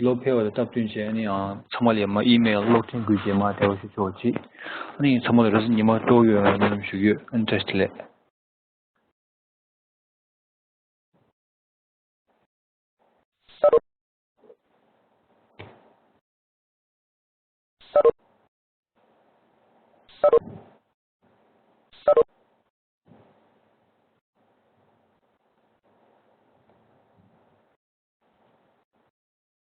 ལོག་ཕེབས་པ་དང་སྟབས་བསྟུན་བྱས་ཨ་ནི་ཨ་ཚང་མ་ལ་མ་ཨི་མེལ་གློག་འཕྲིན་བརྒྱུད་བྱས་མ་བདེ་བ་ཞིག་ཆོག་ཅིག་ཨ་ནི་ཚང་མ་ལ་རེས་གཟའ་ཉི་མ་སྤྲོ་ཡོད་སྨོན་ལམ་ཞུ་གི་ཡོད། ཨ་ནི་བཀྲ་ཤིས་བདེ་ལེགས།